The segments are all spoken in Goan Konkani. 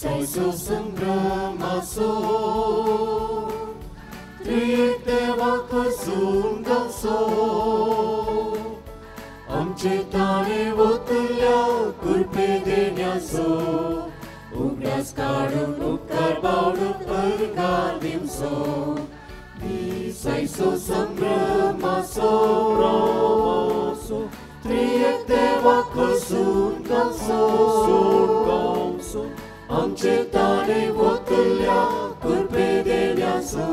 दिसायचो संभ्रमाचो त्रियेक देवाक हसून गावचो आमचे ताणे वतल्या कृपे देण्याचो उगडास काडून उपकार बावडून अर्गां दिवचो दिसायचो संभ्रमाचो त्रियेक देवाक हसून गावचो आमचे ताणे वतल्या कृपे देण्याचो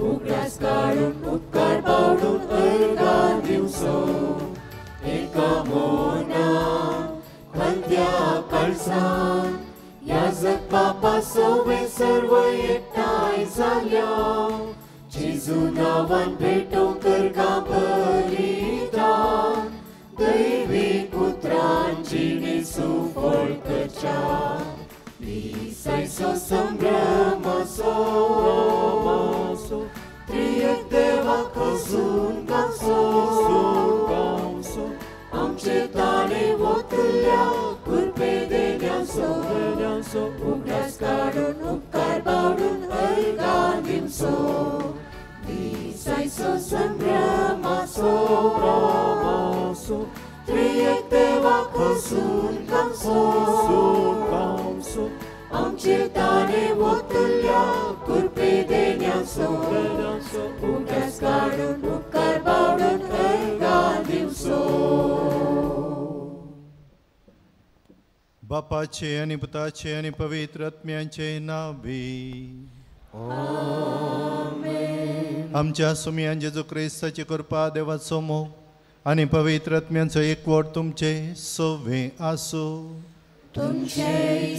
उगडास काडून उपकार बावडून अर्गां दिवचो एका मोना खंद्या काळजान याजक बापा सोवे सर्व एकठांय जाल्या जेजू नांवान भेटोवंक अर्गां बलिदान दैवीक उतरान जिणे सुफळ करच्या दिसायचो संभ्रमाचो त्रियेक देवाक हसून गावचो आमचे ताणे वतल्या कृपे देण्याचो उगडास काडून उपकार बावडून अर्गां दिवचो दिसायचो संभ्रमाचो त्रियेक देवाक हसून गावचो आमचे ताणे वतल्या कृपे देण्याचो उगडास काडून उपकार बावडून अर्गां दिवचो. बापाचे आनी पुताचे आनी पवित्र आत्म्यांचे नांवी आमेन. आमच्या सुमयान जेजू क्रिस्ताची कृपा, देवाचो मोग आनी पवित्र आत्म्यांचो एकवट तुमचे सोवे आसूं. तुमचे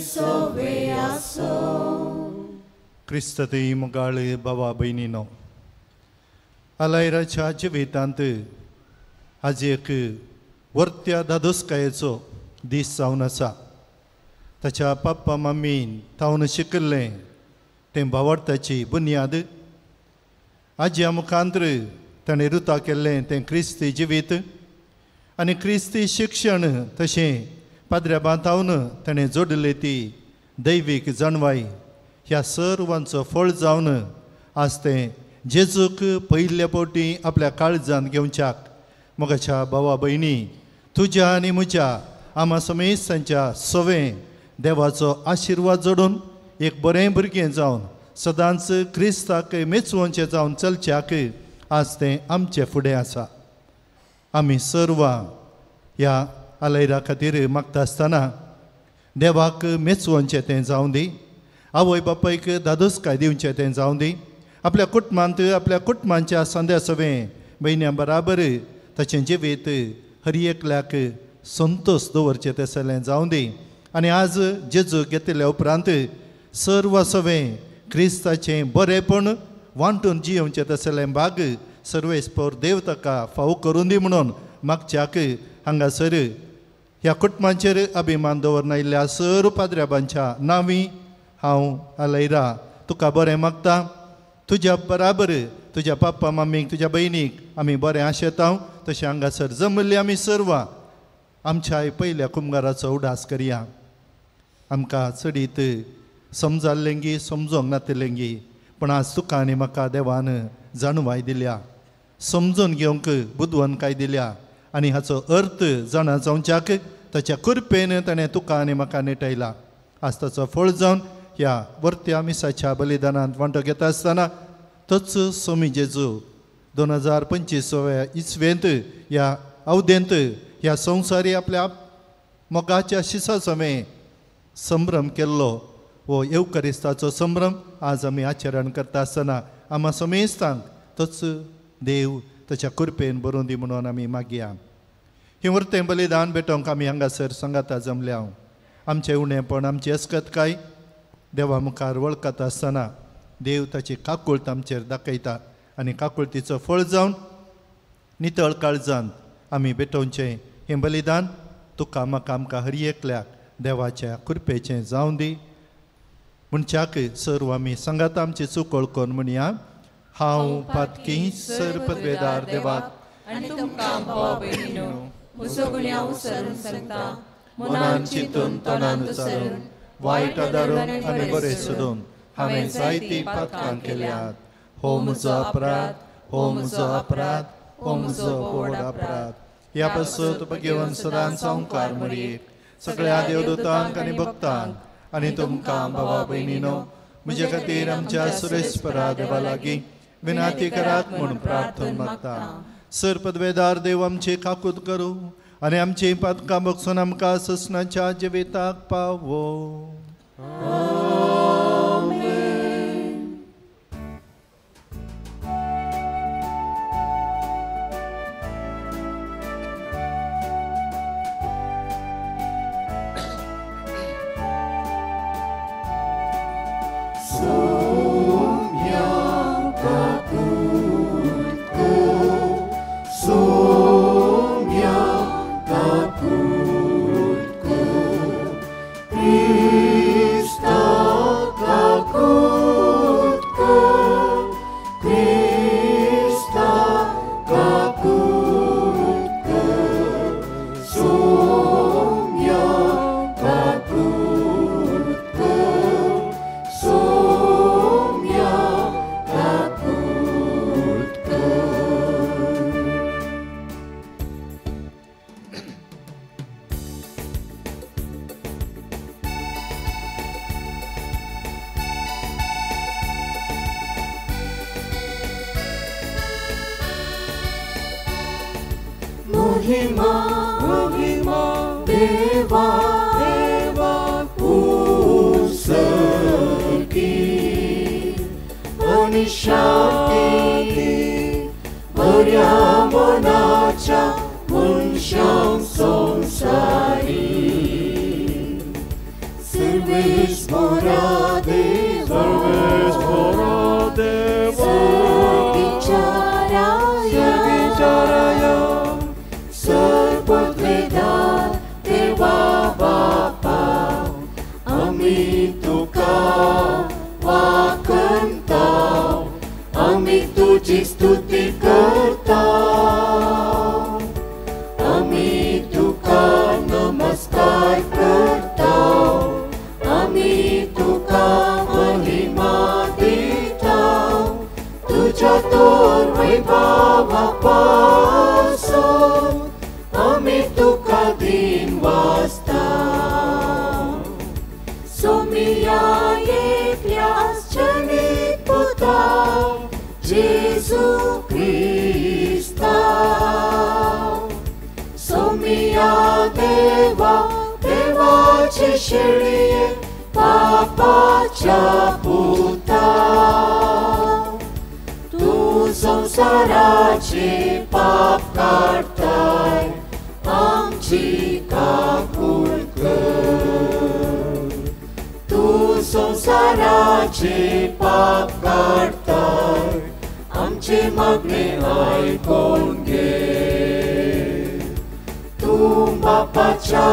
सोवे आसूं. क्रिस्तती मोगाळ बाबा भयणीनो, आलायराच्या जिवितांत आज एक वर्त्या धादोसकायेचो दीस जावन आसा. ताच्या पप्पा मम्मीन तावन शिकिल्लें तें भावार्थाची बुन्याद, आजया मुखांत्र ताणें रुता केल्लें तें क्रिस्ती जिवीत आनी क्रिस्ती शिक्षण, तशें पाद्र्या बांतावन ताणें जोडिल्ली ती दैवीक जाणवाय, ह्या सर्वांचो फळ जावन आज तें जेजूक पयल्या फावटी आपल्या काळजान घेवच्याक मोगाच्या भावा भयणी, तुज्या आनी म्हज्या आमा समेस्तांच्या सवें देवाचो आशिर्वाद जोडून एक बरें भुरगें जावन सदांच क्रिस्ताक मेचवोनचें जावन चलच्याक आज तें आमचे फुडें आसा. आमी सर्वां ह्या आलयरा खातीर मागता आसतना देवाक मेचवोनचें तें जावं दी, आवय बापायक धादोसकाय दिवचें तें जावं दी, आपल्या कुटुंबांत आपल्या कुटुंबांच्या संद्या सवें भयण्यां बराबर ताचें जिवीत हर एकल्याक संतोश दवरचें तसलें जावं दी. आनी आज जेजू घेतिल्ल्या उपरांत सर्व सवें क्रिस्ताचें बरेंपण वांटून जियोवचें तसलें भाग सर्वेस्पोर देव ताका फावो करून दी म्हणून मागच्याक हांगासर ह्या कुटुंबांचेर अभिमान दवरनायिल्ल्या सर पाद्र्याबांच्या नांवी हांव आलयरा तुका बरें मागता. तुज्या बराबर तुज्या पप्पा मम्मीक तुज्या भयणीक आमी बरें आशेता. तशें हांगासर जमिल्ली आमी सर्वां आमच्या पयल्या कुमगाराचो उडास करया. आमकां चडीत समजालेंगी समजोंक नातिल्लेंगी, पूण आज तुका आनी म्हाका देवान जाणवाय दिल्या, समजून घेवंक बुदवंतकाय दिल्या आनी हाचो अर्थ जाणा जावच्याक ताच्या कृपेन ताणें तुका आनी म्हाका नेटयला. आज ताचो फळ जावन ह्या वर्त्या मिसाच्या बलिदानांत वांटो घेता आसतना तोच सोमी जेजू 2025 इस्वेंत ह्या अवधेंत ह्या संवसारी आपल्या मोगाच्या शिसा समें संभ्रम केल्लो हो येवकरिस्ताचो संभ्रम आज आमी आचरण करता आसतना आमा समेस्तांक तोच देव ताच्या कृपेन बरोवन दी म्हणून आमी मागया. हें वर्तें बलिदान भेटोवंक आमी हांगासर सांगाता जमल्या. आमचें उणेपण आमची अस्कतकाय देवा मुखार वळखता आसतना देव ताची काकूळत आमचेर दाखयता आनी काकुळतीचो फळ जावन नितळ काळजान आमी भेटोवचें हें बलिदान तुका म्हाका आमकां हर एकल्याक देवाच्या कृपेचें जावं दी म्हणच्याक सर्व आमी सांगाता आमची चूक वळखून म्हणया. हांव पातकी सर पदवेदार देवाक आनी तुमकां भाव भयणीनो म्हजो गुन्यांव सरून सांगता, मनान चिंतून तोंडान उच्चारून वायट आदारून आनी बरें सोदून हांवें जायतीं पातकां केल्यात. हो म्हजो अपराध, हो म्हजो अपराध, हो म्हजो व्हड अपराध. ह्या पासून भगेवन सदांच संवकार मरयेक सगळ्या देवदूतांक आनी भक्तांक आनी तुमकां भावा भयणीनो म्हजे खातीर आमच्या सुरेश्वरा देवा लागीं विनाती करात म्हूण प्रार्थना मागता. सर पदवेदार देव आमची काकूत करूं आनी आमची पातकां बगसून आमकां ससनाच्या जिविताक पावो. महिमा महिमा देवा देवा उसकी आनी शांती बऱ्या मनाच्या मनशांक संवसारी सर्वेस बरा देवा सर्वेस बरा देवा विचाराया सर्वद्वेदार देवा बापा आमी तुका वाकंता आमी तुजी स्तुती करता आमी तुका नमस्कार करता आमी तुका महिमा दिता तुज्या तोर वैभवा पासून आमी तुका दिन वाचता. सोमिया एकल्यास जनित पुता जेजू क्रिस्ता सोमिया देवा देवाचे शेळये पापाच्या पुता तूं संवसाराचे पाप काडताय आमची काकूळ कर तूं संवसाराचे पाप काडताय आमचे मागणे आयकून घे तूं बापाच्या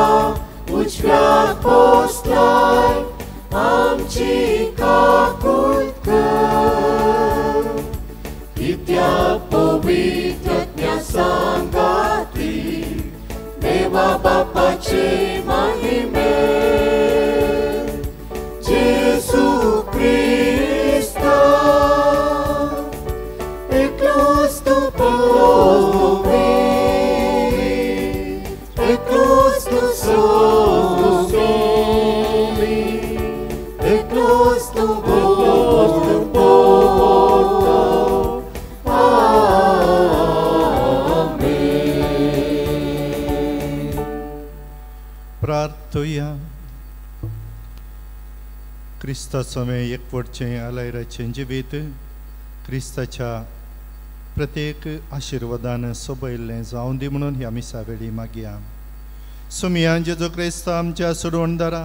उजव्याक बसलाय आमची काकूळ कर कित्याक पवित्रज्ञा सांगाती देवा बापाचे महिमे जेजू क्रिस्ता एकलोच तूं पवित्र एकलोच तूं सोमी एकलोच तूं प्रार्थुया. क्रिस्ताचो एकवटचें आलायराचें जिवीत क्रिस्ताच्या प्रत्येक आशिर्वादान सोबयल्लें जावं दी म्हणून ह्या मिसा वेळी मागया. सुमिया जेजू क्रिस्ता आमच्या सोडवणदारा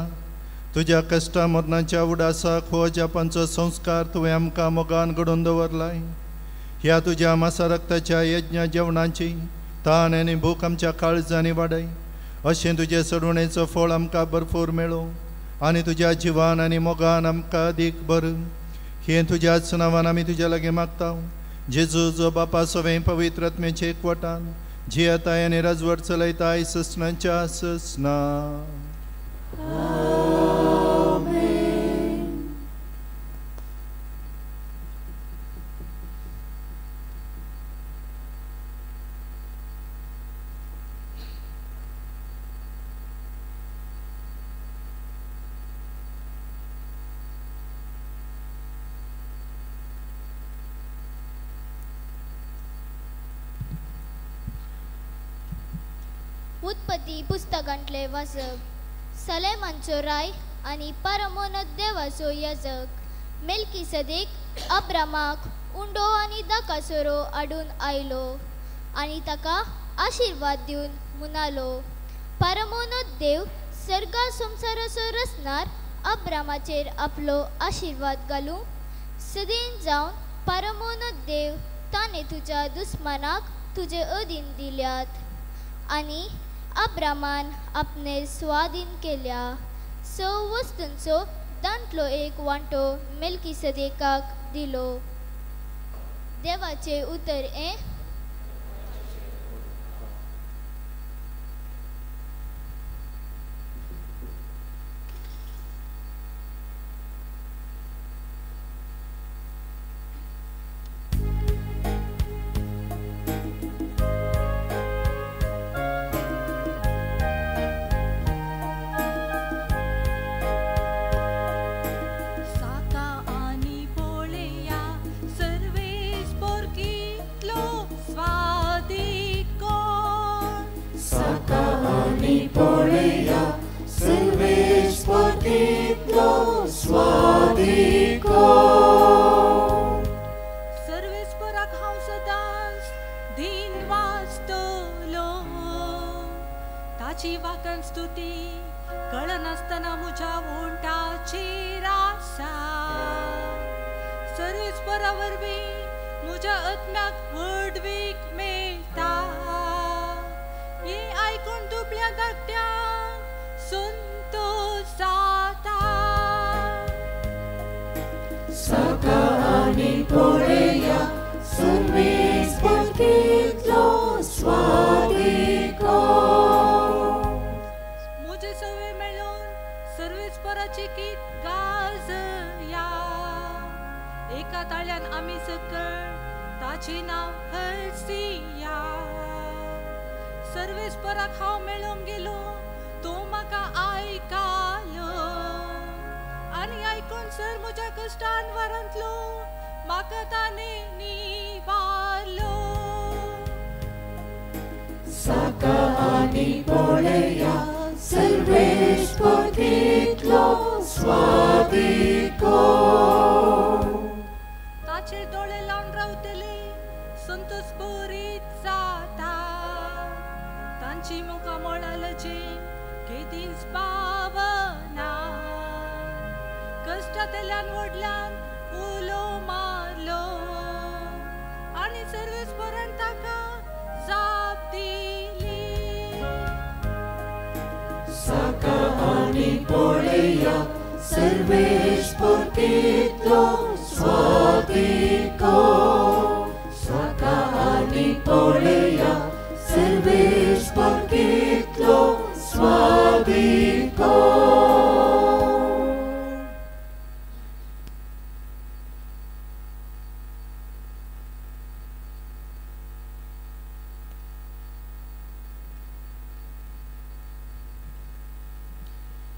तुज्या कश्टा मरणाच्या उडासाक हो जापांचो संस्कार तुवें आमकां मोगान घडोवन दवरलाय. ह्या तुज्या मासा रक्ताच्या यज्ञ जेवणाची तान आनी भूक आमच्या काळजांनी वाडय अशें तुजे सोडवणेचो फळ आमकां भरपूर मेळो आनी तुज्या जिवान आनी मोगान आमकां दीक भर. हें तुज्याच नांवान आमी तुज्या लागीं मागता. जेजू जो बापा सवें पवित्र आत्म्याचे एकवटान जियेताय आनी राजवट चलयताय ससनाच्या ससना. उत्पत्ती पुस्तकांतले वाचप. सलेमानचो राय आनी परमोनत देवाचो याजक मेल्कीसदेक अब्रामाक उंडो आनी दाकासोरो हाडून आयलो आनी ताका आशिर्वाद दिवन म्हणालो, परमोनत देव सर्गा संवसाराचो रचणार अब्रामाचेर आपलो आशिर्वाद घालूं. सदीन जावन परमोनत देव ताणें तुज्या दुस्मानाक तुजे अधीन दिल्यात. आनी अब्रामान आपणे स्वाधीन केल्या स वस्तूंचो दांतलो एक वांटो मेल्कीसदेकाक दिलो. देवाचें उतर हें.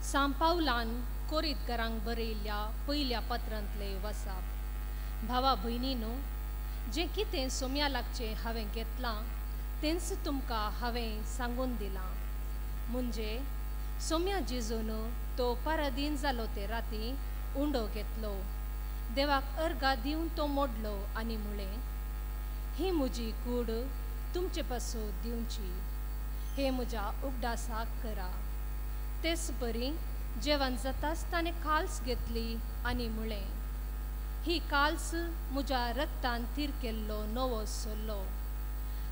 सांपावलान कोरीतकारांक बरयल्ल्या पयल्या पत्रांतले वसाप. भावा भयणीनो, जें कितें सोम्या लागचें हांवें घेतलां तेंच तुमकां हांवें सांगून दिलां. म्हणजे सोम्या जेजून तो पारादीन जालो ते राती उंडो घेतलो, देवाक अर्गा दिवन तो मोडलो आनी म्हळें, ही म्हजी कूड तुमचे पासून दिवची, हे म्हज्या उगडासाक करा. तेच परी जेवण जाताच ताणें काल्स घेतली आनी म्हळें, ही काल्स म्हज्या रक्तान थीर केल्लो नवो सल्लो.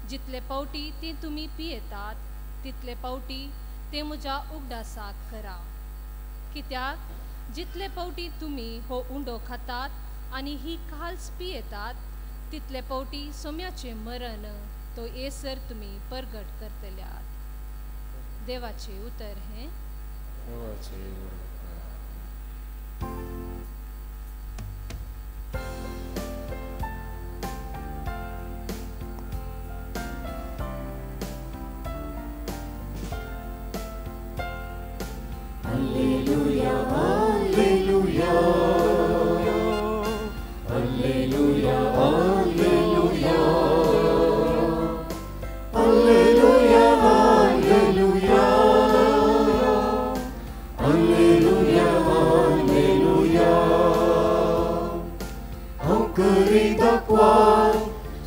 जितले पावटी ती तुमी पियेतात तितले पावटी ते म्हज्या उगडासाक करा. कित्याक जितले पावटी तुमी हो उंडो खातात आनी ही काल्स पियेतात तितले पावटी सोम्याचें मरण तो येसर तुमी परगट करतल्यात. देवाचें उतर हें. Alleluia, alleluia, alleluia, alleluia, alleluia, alleluia. करी दाखवा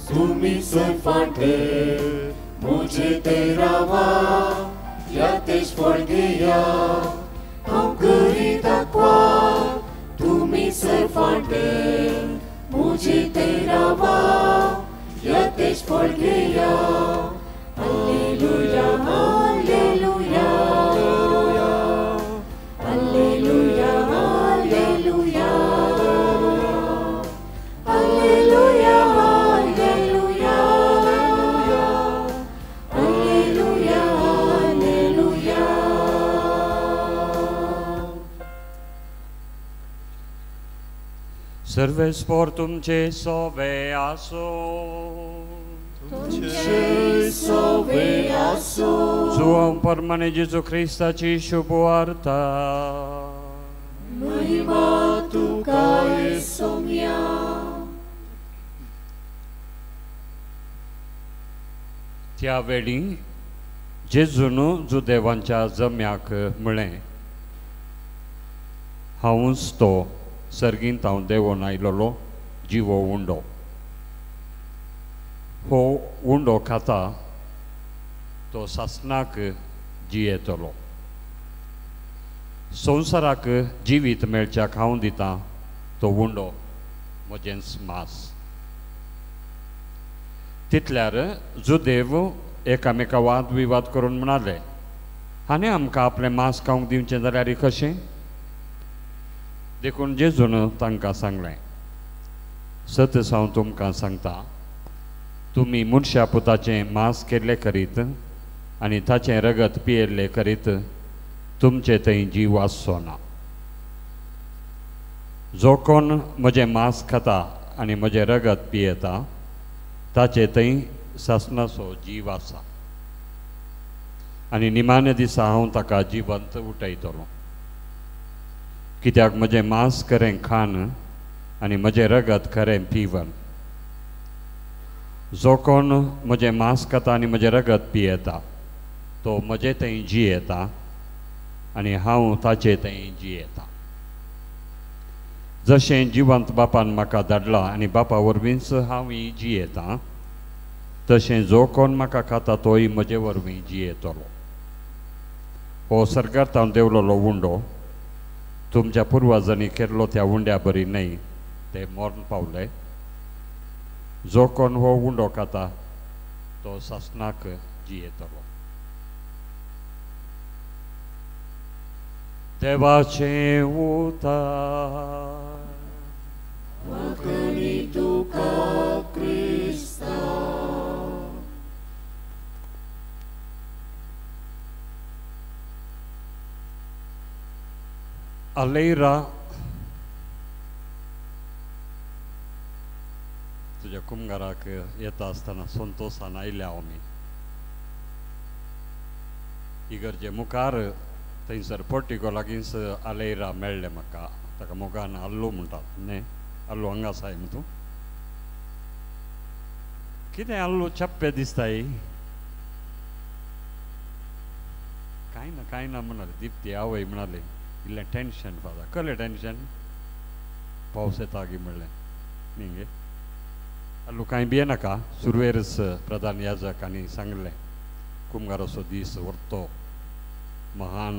तुमी सरफाटे मुझे तेरावा या तेज फळ घेया हांव करी दाखवा तुमी सरफाटे मुझे तेरावा या तेज फळ घेया. Alleluia, alleluia, alleluia, alleluia, alleluia, alleluia, alleluia, alleluia. Sarves पोर तुमचे सोवे आसो. तुमचे सोवे आसो. जुआंव परमाने जेजू क्रिस्ताची शुभवार्ता. महिमा तुका सोम्या. त्या वेळी जेजून जुदेवांच्या जम्याक म्हळें, हांवूच तो सर्गींत हांव देंवोन आयलोलो जिवो उंडो. हो उंडो खाता तो सासणाक जियेतलो. संवसाराक जिवीत मेळच्याक हांव दितां तो उंडो म्हजेंच मांस. तितल्यार जुदेव एकामेका वाद विवाद करून म्हणाले, हाणें आमकां आपलें मांस खावंक दिवचें जाल्यार कशें? देखून जेजून तांकां सांगलें, सत हांव तुमकां सांगता, तुमी मनशा पुताचें मांस केल्लें करीत आनी ताचें रगत पियेल्लें करीत तुमचे थंय जीव आसचो ना. जो कोण म्हजें मांस खाता आनी म्हजें रगत पियेता ताचे थंय सासणाचो जीव आसा आनी निमाण्या दिसा हांव ताका जिवंत उठयतलो. कित्याक म्हजें मांस खरें खाण आनी म्हजें रगत खरें पिवन. जो कोण म्हजें मांस खाता आनी म्हजें रगत पियेता तो म्हजे थंय जियेता आनी हांव ताचे थंय जियेता. जशें जिवंत बापान म्हाका धाडला आनी बापा वरवींच हांव जियेता, तशें जो कोण म्हाका खाता तोय म्हजे वरवीं जियेतलो. हो सरकार हांव देंवलोलो उंडो तुमच्या पुर्वजांनी केल्लो त्या उंड्या बरी न्हय, ते मरण पावले. जो कोण हो उंडो खाता तो सासणाक जियेतलो. देवाचें उतर. वाकणी तुका क्रिस्ता. आलेरा तुज्या कुमगाराक येता आसतना संतोशान आयल्या आमी. इगर्जे मुखार थंयसर पोर्टिको लागींच आलेरा मेळ्ळें म्हाका. ताका मोगान आल्लू म्हणटात न्ही, आल्लू हांगा आसाय मू तूं? कितें आल्लू चप्पे दिसताय? कांय ना कांय ना म्हणाले दीप्ती आवय म्हणाले, इल्लें टेन्शन फादर. कसलें टेन्शन? पावस येता गी म्हणलें न्ही गे. आल्लू कांय भियेनाका. सुरवेरच प्रधान याजकांनी सांगलें कुमगाराचो दीस व्हरतो महान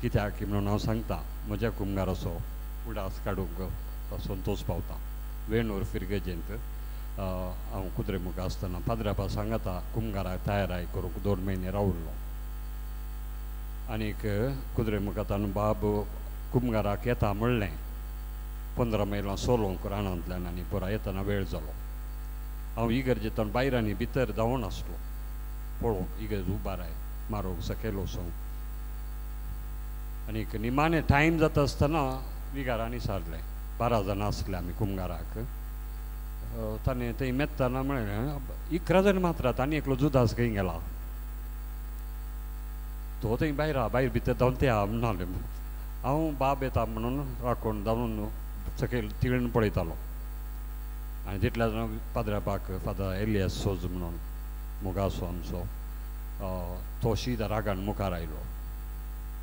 कित्याक म्हणून हांव सांगता, म्हज्या कुमगाराचो उडास काडूंक संतोश पावता. वेणूर फिरगेजेंत हांव कुद्रेमुख आसतना पाद्रापा सांगाता कुमगाराक तयाराय करूंक 2 म्हयने रावल्लो. आनीक कुद्रेमुखांत बाब कुमगाराक येता म्हणलें. 15 मैलां सोलोवंक रानांतल्यान आनी पुरा येतना वेळ जालो. हांव इगर्जेंतल्यान भायर आनी भितर धांवून आसलो पळोवंक इगर्ज उबाराय मारोंक सकयल वचोंक. आनीक निमाणें टायम जाता आसतना विगारांनी सारलें. 12 जाणां आसले आमी कुमगाराक. ताणें थंय मेत्ताना म्हळें 11 जाण मात्र आनी एकलो जुदास खंय गेला तो थंय भायर भायर भितर धांवते म्हणाले. हांव बाब येता म्हणून राखून धांवून सकयल तिळून पळयतालो. आनी तितल्या जाण पाद्रापाक फादर एलियास सोज म्हणून मोगासो आमचो तो शीदा रागान मुखार आयलो.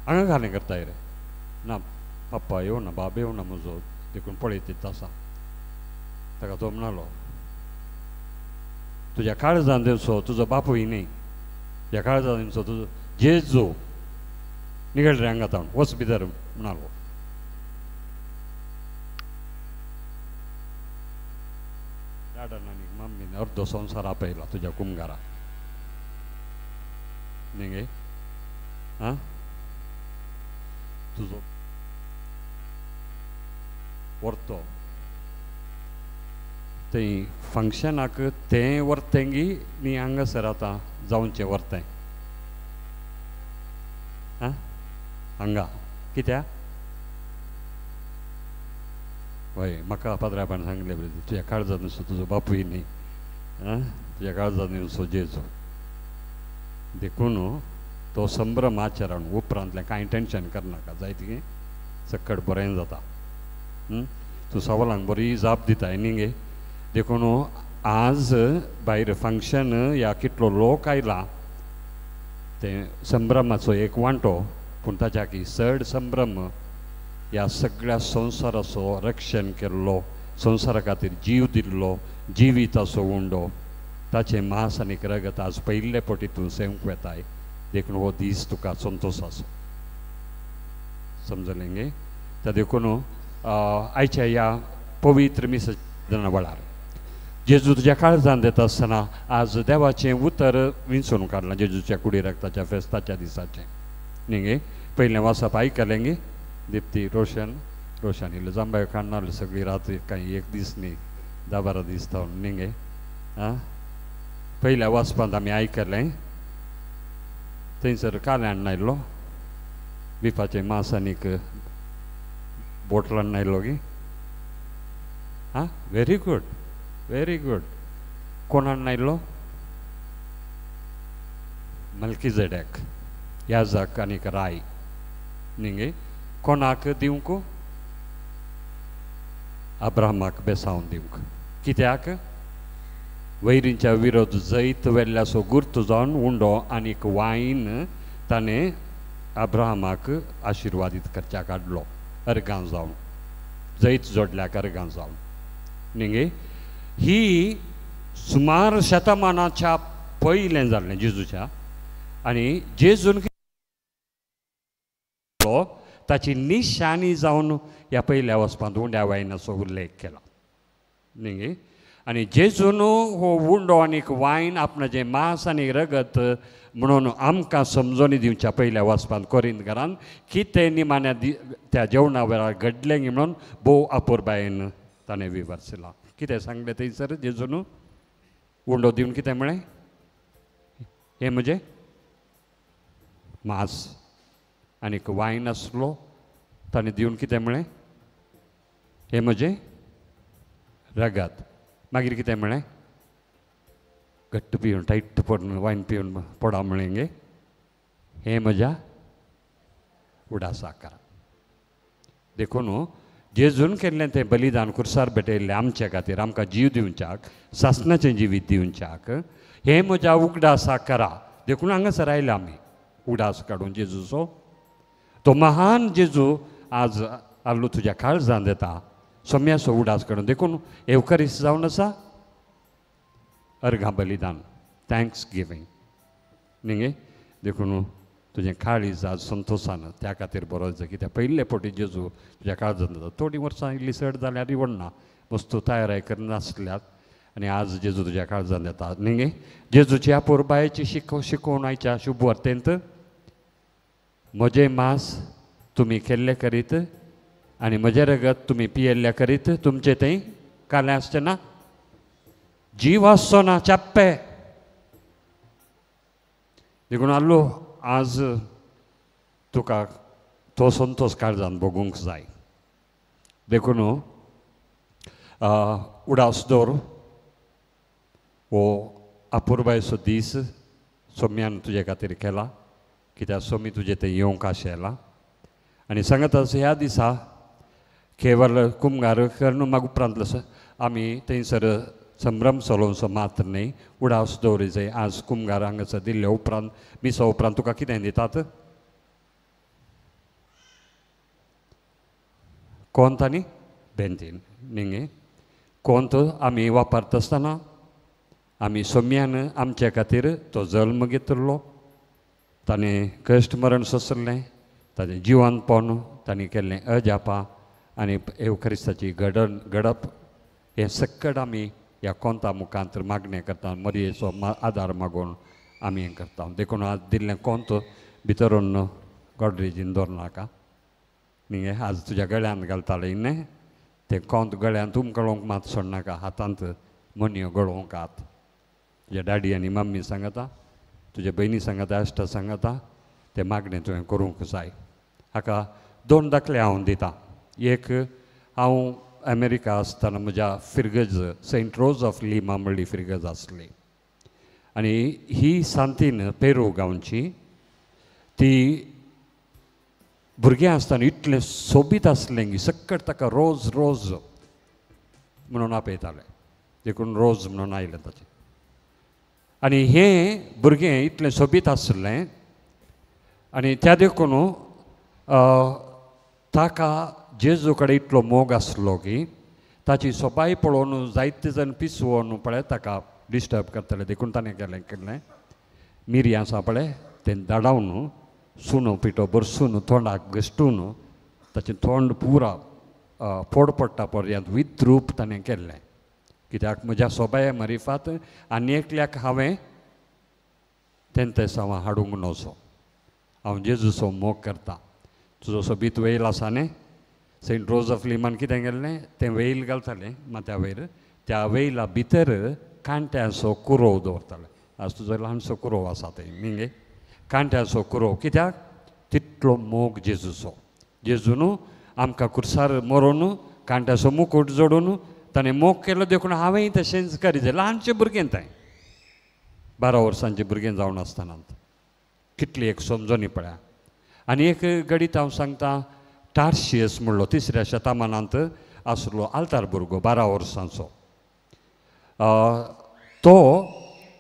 हांगा घालें करताय रे? ना पप्पा येवना, बाब येवना म्हजो, देखून पळयत आसा. ताका तो म्हणालो तुज्या काळजान दिवचो तुजो बापूय न्ही, तुज्या काळजान दिवचो तुजो जेजू निगळ रे हांगा तावन वच भितर म्हणालो. डाडान आनी मम्मीन अर्दो संवसार आपयला तुज्या कुमगारा न्ही गे. आं तुजो व्हरतो थंय फंक्शनाक तें व्हरतेंगी न्ही हांगासर आतां जावचें व्हरतें आं हांगा कित्याक? हय म्हाका पाद्राबान सांगलें तुज्या काळजान नुसतो तुजो बापूय न्ही, आं तुज्या काळजान नुसतो जेजू. देखून तो संभ्रम आचरण उपरांतलें कांय टेंशन करनाका, जाय तिगें सक्कड बरें जाता. तूं सवालांक बरी जाप दिताय न्ही गे. देखून आज भायर फंक्शन या कितलो लोक आयला तें संभ्रमाचो एक वांटो, पूण ताच्या चड संभ्रम ह्या सगळ्या संवसाराचो रक्षण केल्लो, संवसारा खातीर जीव दिल्लो, जिविताचो उंडो, ताचें मांस आनी रगत आज पयिल्ले पटी तूं सेवंक वेताय. देखून हो दीस तुका संतोश आसो, समजलें गे. त्या देखून आयच्या ह्या पवित्र मिस वेळार जेजू तुज्या काळजान दिता आसतना आज देवाचें उतर विंचून काडलां जेजूच्या कुडी रक्ताच्या फेस्ताच्या दिसाचें न्ही गे. पयलें वाचप आयकलें गे दिप्ती रोशन रोशन इल्लें जांबायो काडना सगळी रात कांय एक दीस न्ही 10-12 दीस जावन न्ही गे. आं पयल्या वाचपांत आमी आयकलें थंयसर काल्याण आयलो बिफाचें मांस आनीक बोटलान आयलो गी. आं व्हेरी गूड व्हेरी गूड. कोण हाडून आयलो? मल्कीजेडेक याजक आनीक राय न्ही गे. कोणाक दिवंक? अब्राहमाक बेसावन दिवंक. कित्याक? वैरींच्या विरोध जैत वेल्ल्याचो गुर्त जावन उंडो आनीक वायन ताणें अब्राहमाक आशिर्वादीत करच्याक हाडलो, अर्गां जावन जैत जोडल्याक अर्गां जावन न्ही गे. ही सुमार शतमानाच्या पयलें जाल्लें जेजूच्या, आनी जेजून ताची निशाणी जावन ह्या पयल्या वचपांत उंड्या वायनाचो उल्लेख केला न्ही गे. आनी जेजून हो उंडो आनीक वायन आपणाचें मांस आनी रगत म्हणून आमकां समजोनी दिवच्या पयल्या वाचपांत कोरिंत घरान कितें निमाण्या त्या जेवणा वेळार घडलें म्हणून भोव अपुरबायेन ताणें विवर्सलां. कितें सांगलें थंयसर जेजून? उंडो दिवन कितें म्हळें? हें म्हजें मांस. आनीक वायन आसलो ताणें दिवन कितें म्हळें? हें म्हजें रगत. मागीर कितें म्हळें? घट्ट पिवन टायट पडून वायन पिवन पडा म्हळें गे, हें म्हज्या उडासाक. देखून जेजून केल्लें तें बलिदान कुर्सार भेटयल्लें आमचे खातीर, आमकां जीव दिवच्याक, सासणाचें जिवीत दिवच्याक, हें म्हज्या उगडासाक करा. देखून हांगासर आयले आमी उगडास काडून जेजूचो. तो महान जेजू आज आल्लू तुज्या काळजान येता सोम्याचो उगडास काडून. देखून एवकरीस जावन आसा अर्घां बलिदान, thanks giving न्ही गे. देखून तुजें काळीज आज संतोशान त्या खातीर बरो जाता कित्याक पयले फावटी जेजू तुज्या काळजान जाता. थोडीं वर्सां इल्ली चड जाल्यार रिवणना वस्तू तयाराय करनासल्यात आनी आज जेजू तुज्या काळजान येता न्ही गे. जेजूची अपुरबायेची शिकोवन आयच्या शुभ वार्तेंत म्हजें मांस तुमी केल्लें करीत आनी म्हजें रगत तुमी पियेल्लें करीत तुमचें थंय कालें आसचें ना, जीव आसचो ना, चाप्पे. देखून आल्लो आज तुका तो संतोश काळजान भोगूंक जाय. देखून उडास दवर हो अपुरबायेचो दीस सोम्यान तुजे खातीर केला, कित्याक सोमी तुजे थंय येवंक आशेला. आनी सांगत आसा ह्या दिसा केवल कुमगार करून मागीर उपरांतलो आमी थंयसर संभ्रम चलोवचो मात्र न्ही, उडास दवरी जाय. आज कुमगार हांगासर दिल्ले उपरांत मिसा उपरांत तुका कितें दितात? कोंत आनी बेंतीन न्ही गे. कोंत आमी वापरता आसतना आमी सोम्यान आमच्या खातीर तो जल्म घेतिल्लो, ताणें कश्ट मरण सोंसलें, ताजें जिवनपण, ताणें केल्लें अजापां आनी येवखरिस्ताची घडप हें सक्कड आमी ह्या कोंता मुखांत मागणें करता, मरयेचो आदार मागून आमी हें करता. देखून आज दिल्लें कोंत भितरून गॉड्रेजीन दवरनाका न्ही, आज तुज्या गळ्यांत घालतालें न्ही तें कोंत गळ्यांत उमकळोवंक मात सोडनाका, हातांत मोनयो गळोवंक हात. तुज्या डॅडी आनी मम्मी सांगता, तुज्या भयणी सांगता, इश्टा सांगता, तें मागणें तुवें करूंक जाय. हाका दोन दाखले हांव दितां. एक, हांव अमेरिका आसतना म्हज्या फिरगज सेंट रोज ऑफ लिमा म्हणली फिरगज आसली आनी ही सांतीन पेरू गांवची, ती भुरगें आसतना इतलें सोबीत आसलें की सक्कट ताका रोज रोज म्हणून आपयताले, देखून रोज म्हणून आयलें ताचें. आनी हें भुरगें इतलें सोबीत आसलें आनी त्या देखून ताका जेजू कडेन इतलो मोग आसलो की ताची सोबाय पळोवन जायते जाण पिसवोन पळय ताका डिस्टर्ब करताले. देखून ताणें केलें केलें मिरयां आसा पळय तें धाडावन सुनो पिठो भरसून तोंडाक घसटून ताचें तोंड पुरा फोड पडटा पर्यंत विद्रूप ताणें केल्लें. कित्याक म्हज्या सोबाये मरिफात आनी एकल्याक हांवें तेंतेसांवां हाडूंक नजो, हांव जेजूचो मोग करता. तुजो सोबीत वेल आसा न्ही, सेंट रोज ऑफ लिमान कितें केल्लें तें वेल घालतालें माथ्या वयर, त्या वेला भितर कांट्यांचो कुरोव दवरतालें. आज तुजो ल्हानसो कुरोव आसा तें न्ही गे, कांट्यांचो कुरोव. कित्याक तितलो मोग जेजूचो. जेजून आमकां खुर्सार मरोन कांट्याचो मुकूट जोडून ताणें मोग केलो, देखून हांवेंय तशेंच करी जाय. ल्हानशें भुरगें तें, 12 वर्सांचें भुरगें जावन आसतना कितली एक समजणी पळया. आनी एक घडीत हांव सांगता, टार्शियस म्हणलो 3ऱ्या शतमानांत आसलो आल्तार भुरगो 12 वर्सांचो, तो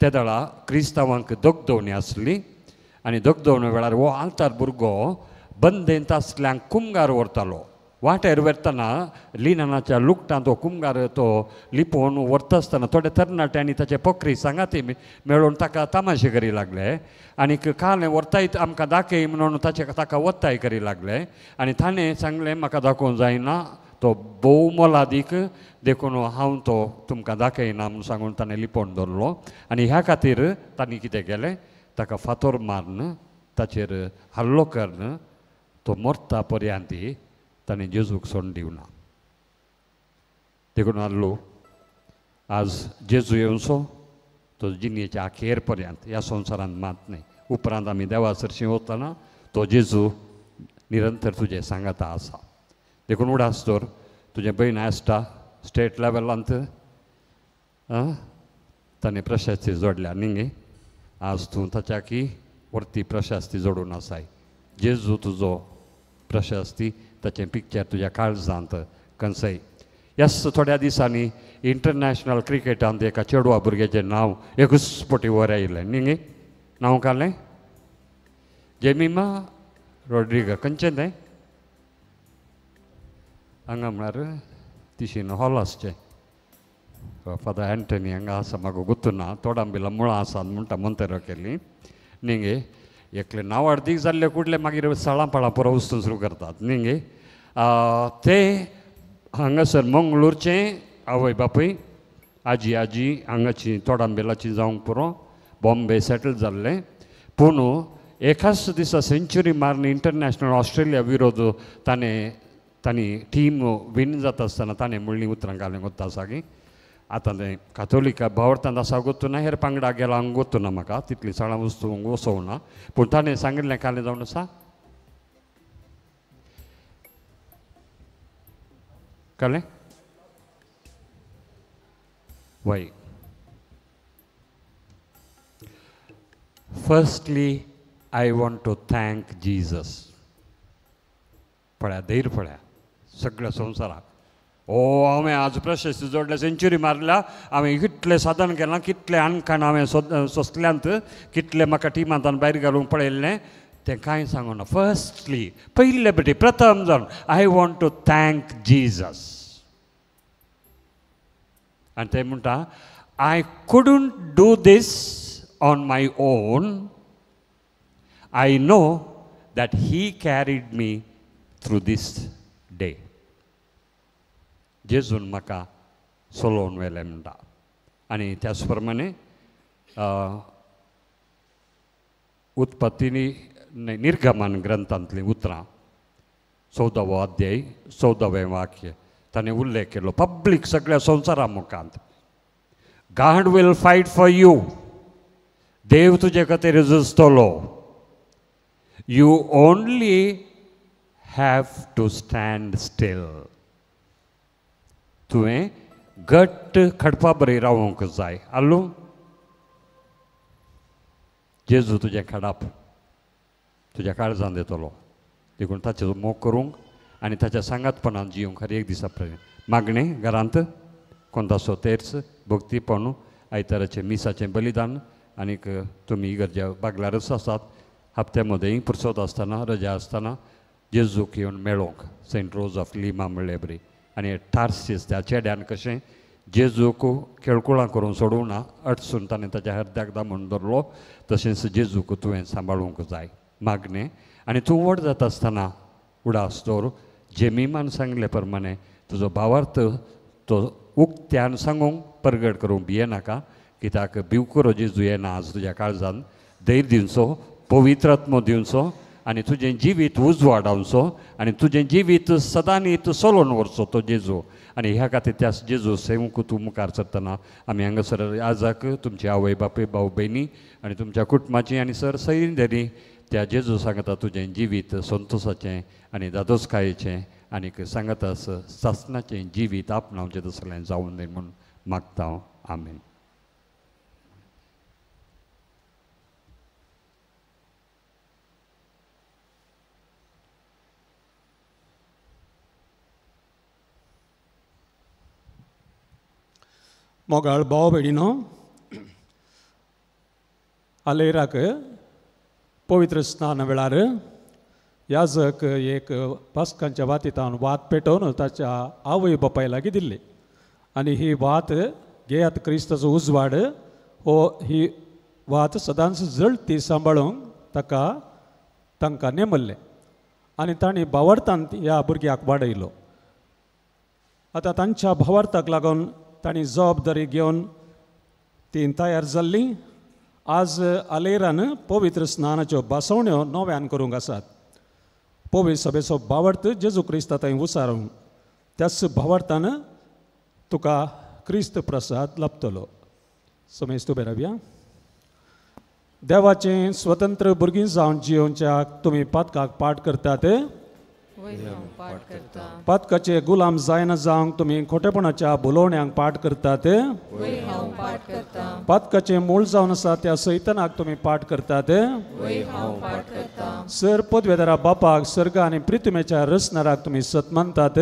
तेदळा क्रिस्तांवांक दगदवणी आसली आनी दगदवणे वेळार हो आल्तार भुरगो बंदेंत आसल्यांक कुमगार व्हरतालो. वाटेर व्हरतना लिनाच्या लुकटांत तो कुमगार तो लिपोवन व्हरता आसतना थोडे तरणाट्यांनी ताचे पोखरी सांगाती मेळून ताका तामाशे करी लागले आनी कालें व्हरताय आमकां दाखय म्हणून ताचे ताका वत्ताय करी लागले आनी ताणें सांगलें म्हाका दाखोवंक जायना, तो भोव मोलादीक, देखून हांव तो तुमकां दाखयना म्हणून सांगून ताणें लिपोवन दवरलो. आनी ह्या खातीर तांणी कितें केलें, ताका फातोर मारून ताचेर हल्लो करून तो मरता पर्यंत ताणें जेजूक सोडून दिवना. देखून आहलो आज जेजू येवचो तो जिणेच्या अखेर पर्यंत ह्या संवसारांत मात न्हय, उपरांत आमी देवा सरशीं वतना तो जेजू निरंतर तुजें सांगाता आसा. देखून उडास दवर, तुजें भयण आसता स्टेट लेवलांत ताणें प्रशस्ती जोडल्या न्ही गे, आज तूं ताच्याकी वरती प्रशस्ती जोडून आसाय. जेजू तुजो प्रशस्ती ताचें पिक्चर तुज्या काळजांत कंसय. ह्याच थोड्या दिसांनी इंटरनॅशनल क्रिकेटांत एका चेडवा भुरग्याचें नांव एकूच पटी वर आयलें न्ही गे, नांव काडलें जेमिमा रॉड्रिगा, खंयचें तें हांगा म्हळ्यार तिशीन हॉल आसचें फादर एंटनी हांगा आसा, म्हाका गुत्तुना तोडांबिला मुळां आसा म्हणटा मंतरो केली न्ही गे. एकले नांव अर्दीक जाल्ले कुडले मागीर साळां पाळां पुरो वस्तू सुरू करतात न्ही गे. ते हांगासर मंगळूरचें आवय बापूय आजी आजी हांगाची तोडांबेलाची जावंक पुरो बॉम्बे सेटल जाल्लें, पूण एकाच दिसा सेंच्युरी मारून इंटरनॅशनल ऑस्ट्रेलिया विरोध ताणें तांणी टीम विन जाता आसतना ताणें म्हणलीं उतरां घालूंक वता आसा की आतां तें कातोलिका भावार्थांत आसा गोत्तुना, हेर पांगडा गेला गोत्तुना, म्हाका तितली सळां वस्तू वसोवना, पूण ताणें सांगिल्लें कालें जावन आसा कळ्ळें वय. Firstly I want to thank Jesus. पळया धैर्य पळया सगळ्या संवसाराक. ओ हांवें आज प्रशस्ती जोडल्या, सेंच्युरी मारल्या, हांवें कितलें साधन केलां, कितलें आणकाण हांवें सोंसल्यांत, कितलें म्हाका टिमांतान भायर घालूंक पळयल्लें, तें कांय सांगूना. फर्स्टली पयले बेटी प्रथम जावन I want to thank Jesus. आनी ते म्हणटा, I couldn't do this on my own, I know that he carried me through this day. जेजून म्हाका चलोवन व्हेलें म्हणटा. आनी त्याच प्रमाणे उत्पत्तीनी निर्गमन ग्रंथांतलीं उतरां 14वो अध्याय 14वें वाक्य ताणें उल्लेख केलो पब्लीक सगळ्या संवसारा मुखांत. God will fight for you. देव तुजे खातीर झुजतलो. You only have to stand still. तुवें घट्ट खडपा बरी रावंक जाय. आलू जेजू तुजें खडाप तुज्या काळजान दितलो. देखून ताचो मोग करूंक आनी ताच्या सांगातपणान जिवंक हर एक दिसा प्रमाण मागणें घरांत कोंतासो तेर्स भक्तीपण आयताराचें मिसाचें बलिदान आनीक तुमी इगर्ज्या बागलारच आसात. हप्त्या मदें पुरसोत आसतना रजा आसतना जेजूक येवन मेळोंक सेंट रोज ऑफ लिमा म्हणले बरी. आनी टार्सीस त्या चेड्यान कशें जेजूक खेळकुळां करून सोडूंक ना, अडसून ताणें ताच्या हर्द्याक दामून दवरलो, तशेंच जेजूक तुवें सांबाळूंक जाय मागणें. आनी तूं व्हड जाता आसतना उडास दवर जेमीमान सांगले प्रमाणे तुजो भावार्थ तो उक्त्यान सांगूंक परगट करूंक भियेनाका, कित्याक भिवकुरो जेजू येना आज तुज्या काळजान. धैर्य दिवचो, पवित्रात्मो दिवचो आनी तुजें जिवीत उजवाडावचो आनी तुजें जिवीत सदांनी तूं चलोवन व्हरचो तो जेजू. आनी ह्या खातीर त्या जेजू सेवूंक तूं मुखार सरतना आमी हांगासर आजाक तुमची आवय बापूय भाव भयणी आनी तुमच्या कुटुंबाची आनी सर सैंदरी त्या जेजू सांगता तुजें जिवीत संतोसाचें आनी दादोसकायेचें आनीक सांगता सासनाचें जिवीत आपणावचें तसलें जावन दी म्हूण मागता हांव. आमेन. मोगाळ भाव भयणीनो, आलेराक पवित्र स्नान वेळार याजक एक पास्कांच्या वातींत वात पेटोवन ताच्या आवय बापाय लागीं दिल्ली आनी ही वात घेयात क्रिस्ताचो उजवाड हो ही वात सदांच जळती सांबाळूंक ताका तांकां नेमल्लें आनी तांणी भावार्थान ह्या भुरग्याक वाडयलो. आतां तांच्या भावार्थाक लागून तांणी जबाबदारी घेवन ती तयार जाल्ली. आज आलेरान पवित्र स्नानाच्यो बसवण्यो नव्यान करूंक आसात. पवित्र सभेचो भावार्थ जेजू क्रिस्ता थंय उसारूंक त्याच भावार्थान तुका क्रिस्त प्रसाद लाभतलो. समेस्त उबे रावया. देवाचें स्वतंत्र भुरगीं जावन जियोवच्या तुमी पातकाक पाठ करतात. पातकाचे गुलाम जायना जावंक तुमी खोटेपणाच्या बोलोवण्यांक पाठ करतात. पातकाचे मूळ जावन आसा त्या सैतनाक तुमी पाठ करतात. सर पदवेदारा बापाक सर्ग आनी प्रितमेच्या रचणाराक तुमी सत मानतात.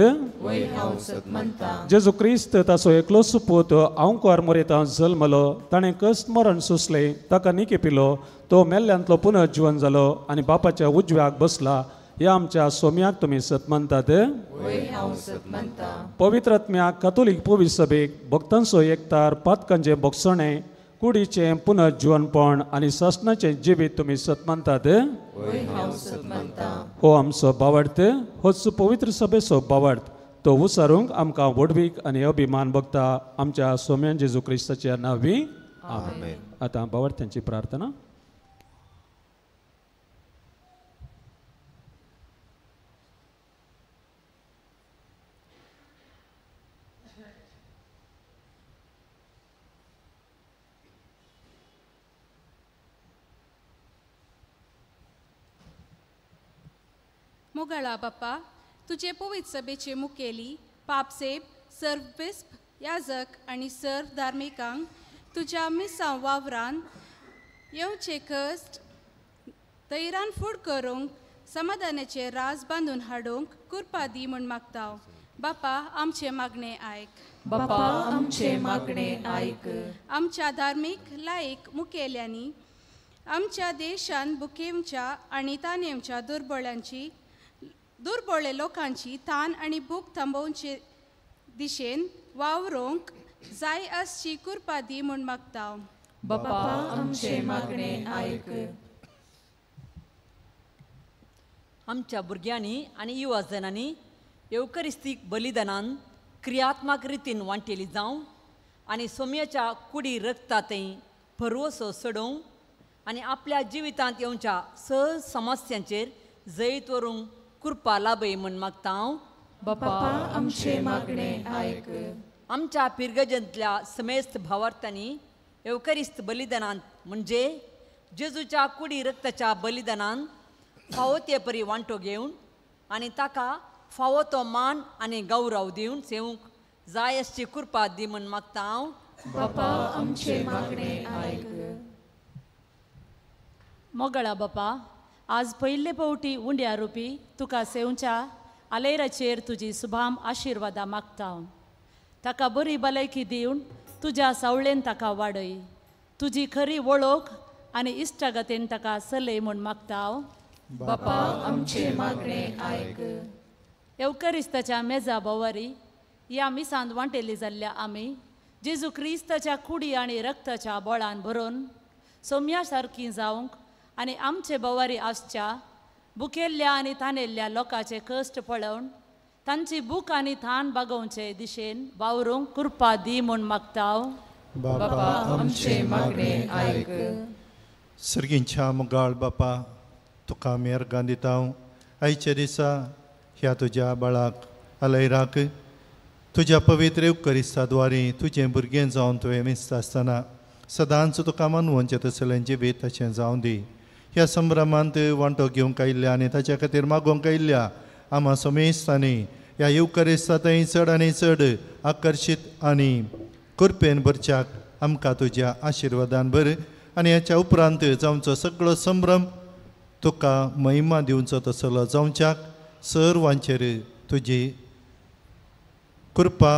जेजू क्रिस्त ताचो एकलोच पूत आंवकार मोरेता जल्मलो, ताणें कश्ट मरण सोंसलें, ताका निके पिलो, तो मेल्ल्यांतलो पुनर्जिवन जालो आनी बापाच्या उजव्याक बसला. ह्या आमच्या सोम्याक तुमी सत मानतात. पवित्र आत्म्याक कातोलीक पवित्र सभेक भक्तांचो एकतार पातकांचें भोगसणें कुडीचें पुनर्जिवनपण आनी सासणाचें जिवीत तुमी सत मानतात. हो आमचो भावार्थ, होच पवित्र सभेचो भावार्थ, तो उसारूंक आमकां व्हडवीक आनी अभिमान भोगता. आमच्या सोम्यान जेजू क्रिस्ताच्या नांवी आमेन. आतां भावार्थ्यांची प्रार्थना. मोगाळा बाप्पा, तुजे पवित्र सभेचे मुखेली पापसेब सर्व बिस्प याजक आनी सर्व धार्मिकांक तुज्या मिसांव वावरान येवचे कश्ट तैरान फूड करूंक समाधानाचे राज बांदून हाडूंक कृपा दी म्हूण मागता. बापा आमचें मागणें आयक. बापा आमचें मागणें आयक. आमच्या धार्मीक लायक मुखेल्यांनी आमच्या देशान भुकेवच्या आनी तानेवच्या दुर्बळ्यांची दुर्बळे लोकांची तान आनी भूक थांबोवचे दिशेन वावरूंक जाय आसची कृपा दी म्हूण मागता. बापा आमचे मागणे आयक. आमच्या भुरग्यांनी आनी युवा जणांनी येवकरिस्तीक बलिदानान क्रियात्मक रितीन वांटेली जावं आनी सोम्याच्या कुडी रक्तांतय भरवसो चडोवंक आनी आपल्या जिवितांत येवच्या सहज समस्यांचेर जैत व्हरूंक कृपा लाभय म्हूण मागता हांव. बापा आमचे मागणे आयक. आमच्या पिरगजंतल्या समेस्त भावार्थांनी येवकरिस्त बलिदानांत म्हणजे जेजूच्या कुडी रक्ताच्या बलिदानान फावो ते परी वांटो घेवन आनी ताका फावो तो मान आनी गौरव दिवन सेवंक जाय आसची कृपा दी म्हूण मागता हांव. बापा आमचे मागणे आयक. मोगळा बापा, आज पयले पावटी उंड्या रुपी तुका सेवच्या आलेराचेर तुजी सुभाम आशिर्वादा मागता. ताका बरी भलायकी दिवन तुज्या सावळेन ताका वाडय, तुजी खरी वळख आनी इश्टागतीन ताका सलय म्हूण मागता. बापा आमचे मागणे आयक. येवकरिस्ताच्या मेजा भोवारी ह्या मिसांत वांटेली जाल्ल्या आमी जेजू क्रिस्ताच्या कुडी आनी रक्ताच्या बोळान भरून सोम्या सारकी जावंक आनी आमचे भोवारी आसच्या भुकेल्ल्या आनी तानेल्ल्या लोकांचे कश्ट पळोवन तांची भूक आनी थान बागोवचे दिशेन वावरूंक कृपा दी म्हूण मागता. बापा आमचे मागणे आयक. सर्गींच्या मोगाळ बापा, तुका आमी अर्गां दिता. आयच्या दिसा ह्या तुज्या बाळाक आलयराक तुज्या पवित्र येवकरिस्ता द्वारे तुजें भुरगें जावन तुवें मिसता आसतना सदांच तुका मानवचें तसलें जिवीत तशें जावं दी. ह्या संभ्रमांत वांटो घेवंक आयिल्ल्या आनी ताच्या खातीर मागोवंक आयिल्ल्या आमा समेस्तांनी ह्या येवकरिस्ता थंय चड आनी चड आकर्शीत आनी कृपेन भरच्याक आमकां तुज्या आशिर्वादान भर आनी ह्याच्या उपरांत जावचो सगळो संभ्रम तुका महिमा दिवचो तसलो जावच्याक सर्वांचेर तुजी कृपा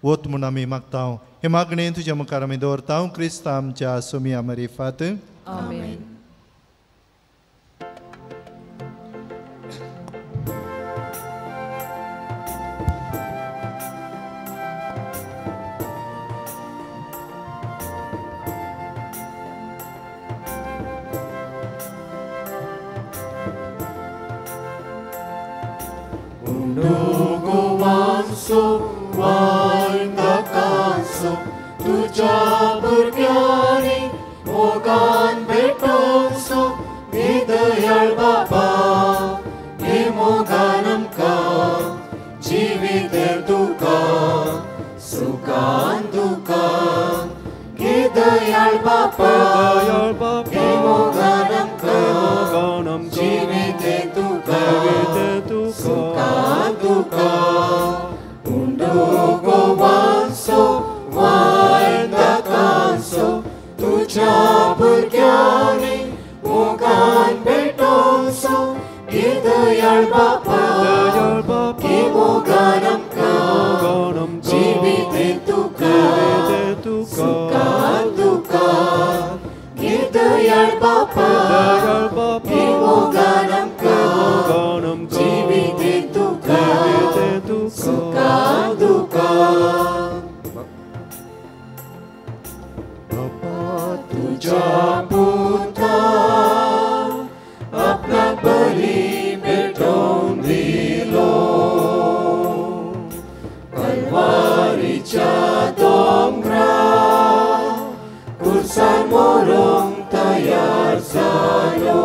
वत म्हूण आमी मागता. हे मागणें तुज्या मुखार आमी दवरता क्रिस्ता आमच्या सोमिया मरिफात. आमेन. तुझ्या भुरग्यांनी मोगान भेटोवचो हे दयाळ बाबा, हे मोगान आमकां जिवीत तुका सुखान दुखान. हे दयाळ बाबा, हे मोगान आमकां जिवीत तुका सुखान दुखान. उंडो गोवांचो वायंदाकांचो तुझ्या भुरग्यांनी मोगान भेटोवचो हे दयाळ बापा, हे मोगान आमकां जिवीत तुका सुखान दुखान. हे दयाळ बापा, हे मोगान आमकां जिवीत तुका सुखान दुखान. तुझ्या पुता आपणाक बरी भेटोवन दिलो कलवारीच्या दोंगरार कुर्सार मरोंक तयार जालो.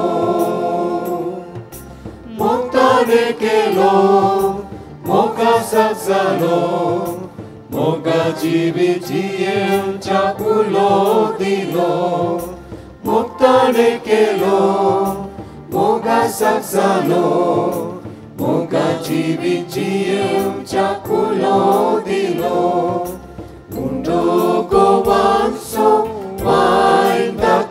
मोगताने केलो मोगासाक जालो मोगा जिवीत जियेवच्या उलो दिलो. मोगताने केलो मोगासाक जालो मोगा जिवीत जियेवच्या उलो दिलो. उंडो गोवांचो वायंदाकांचो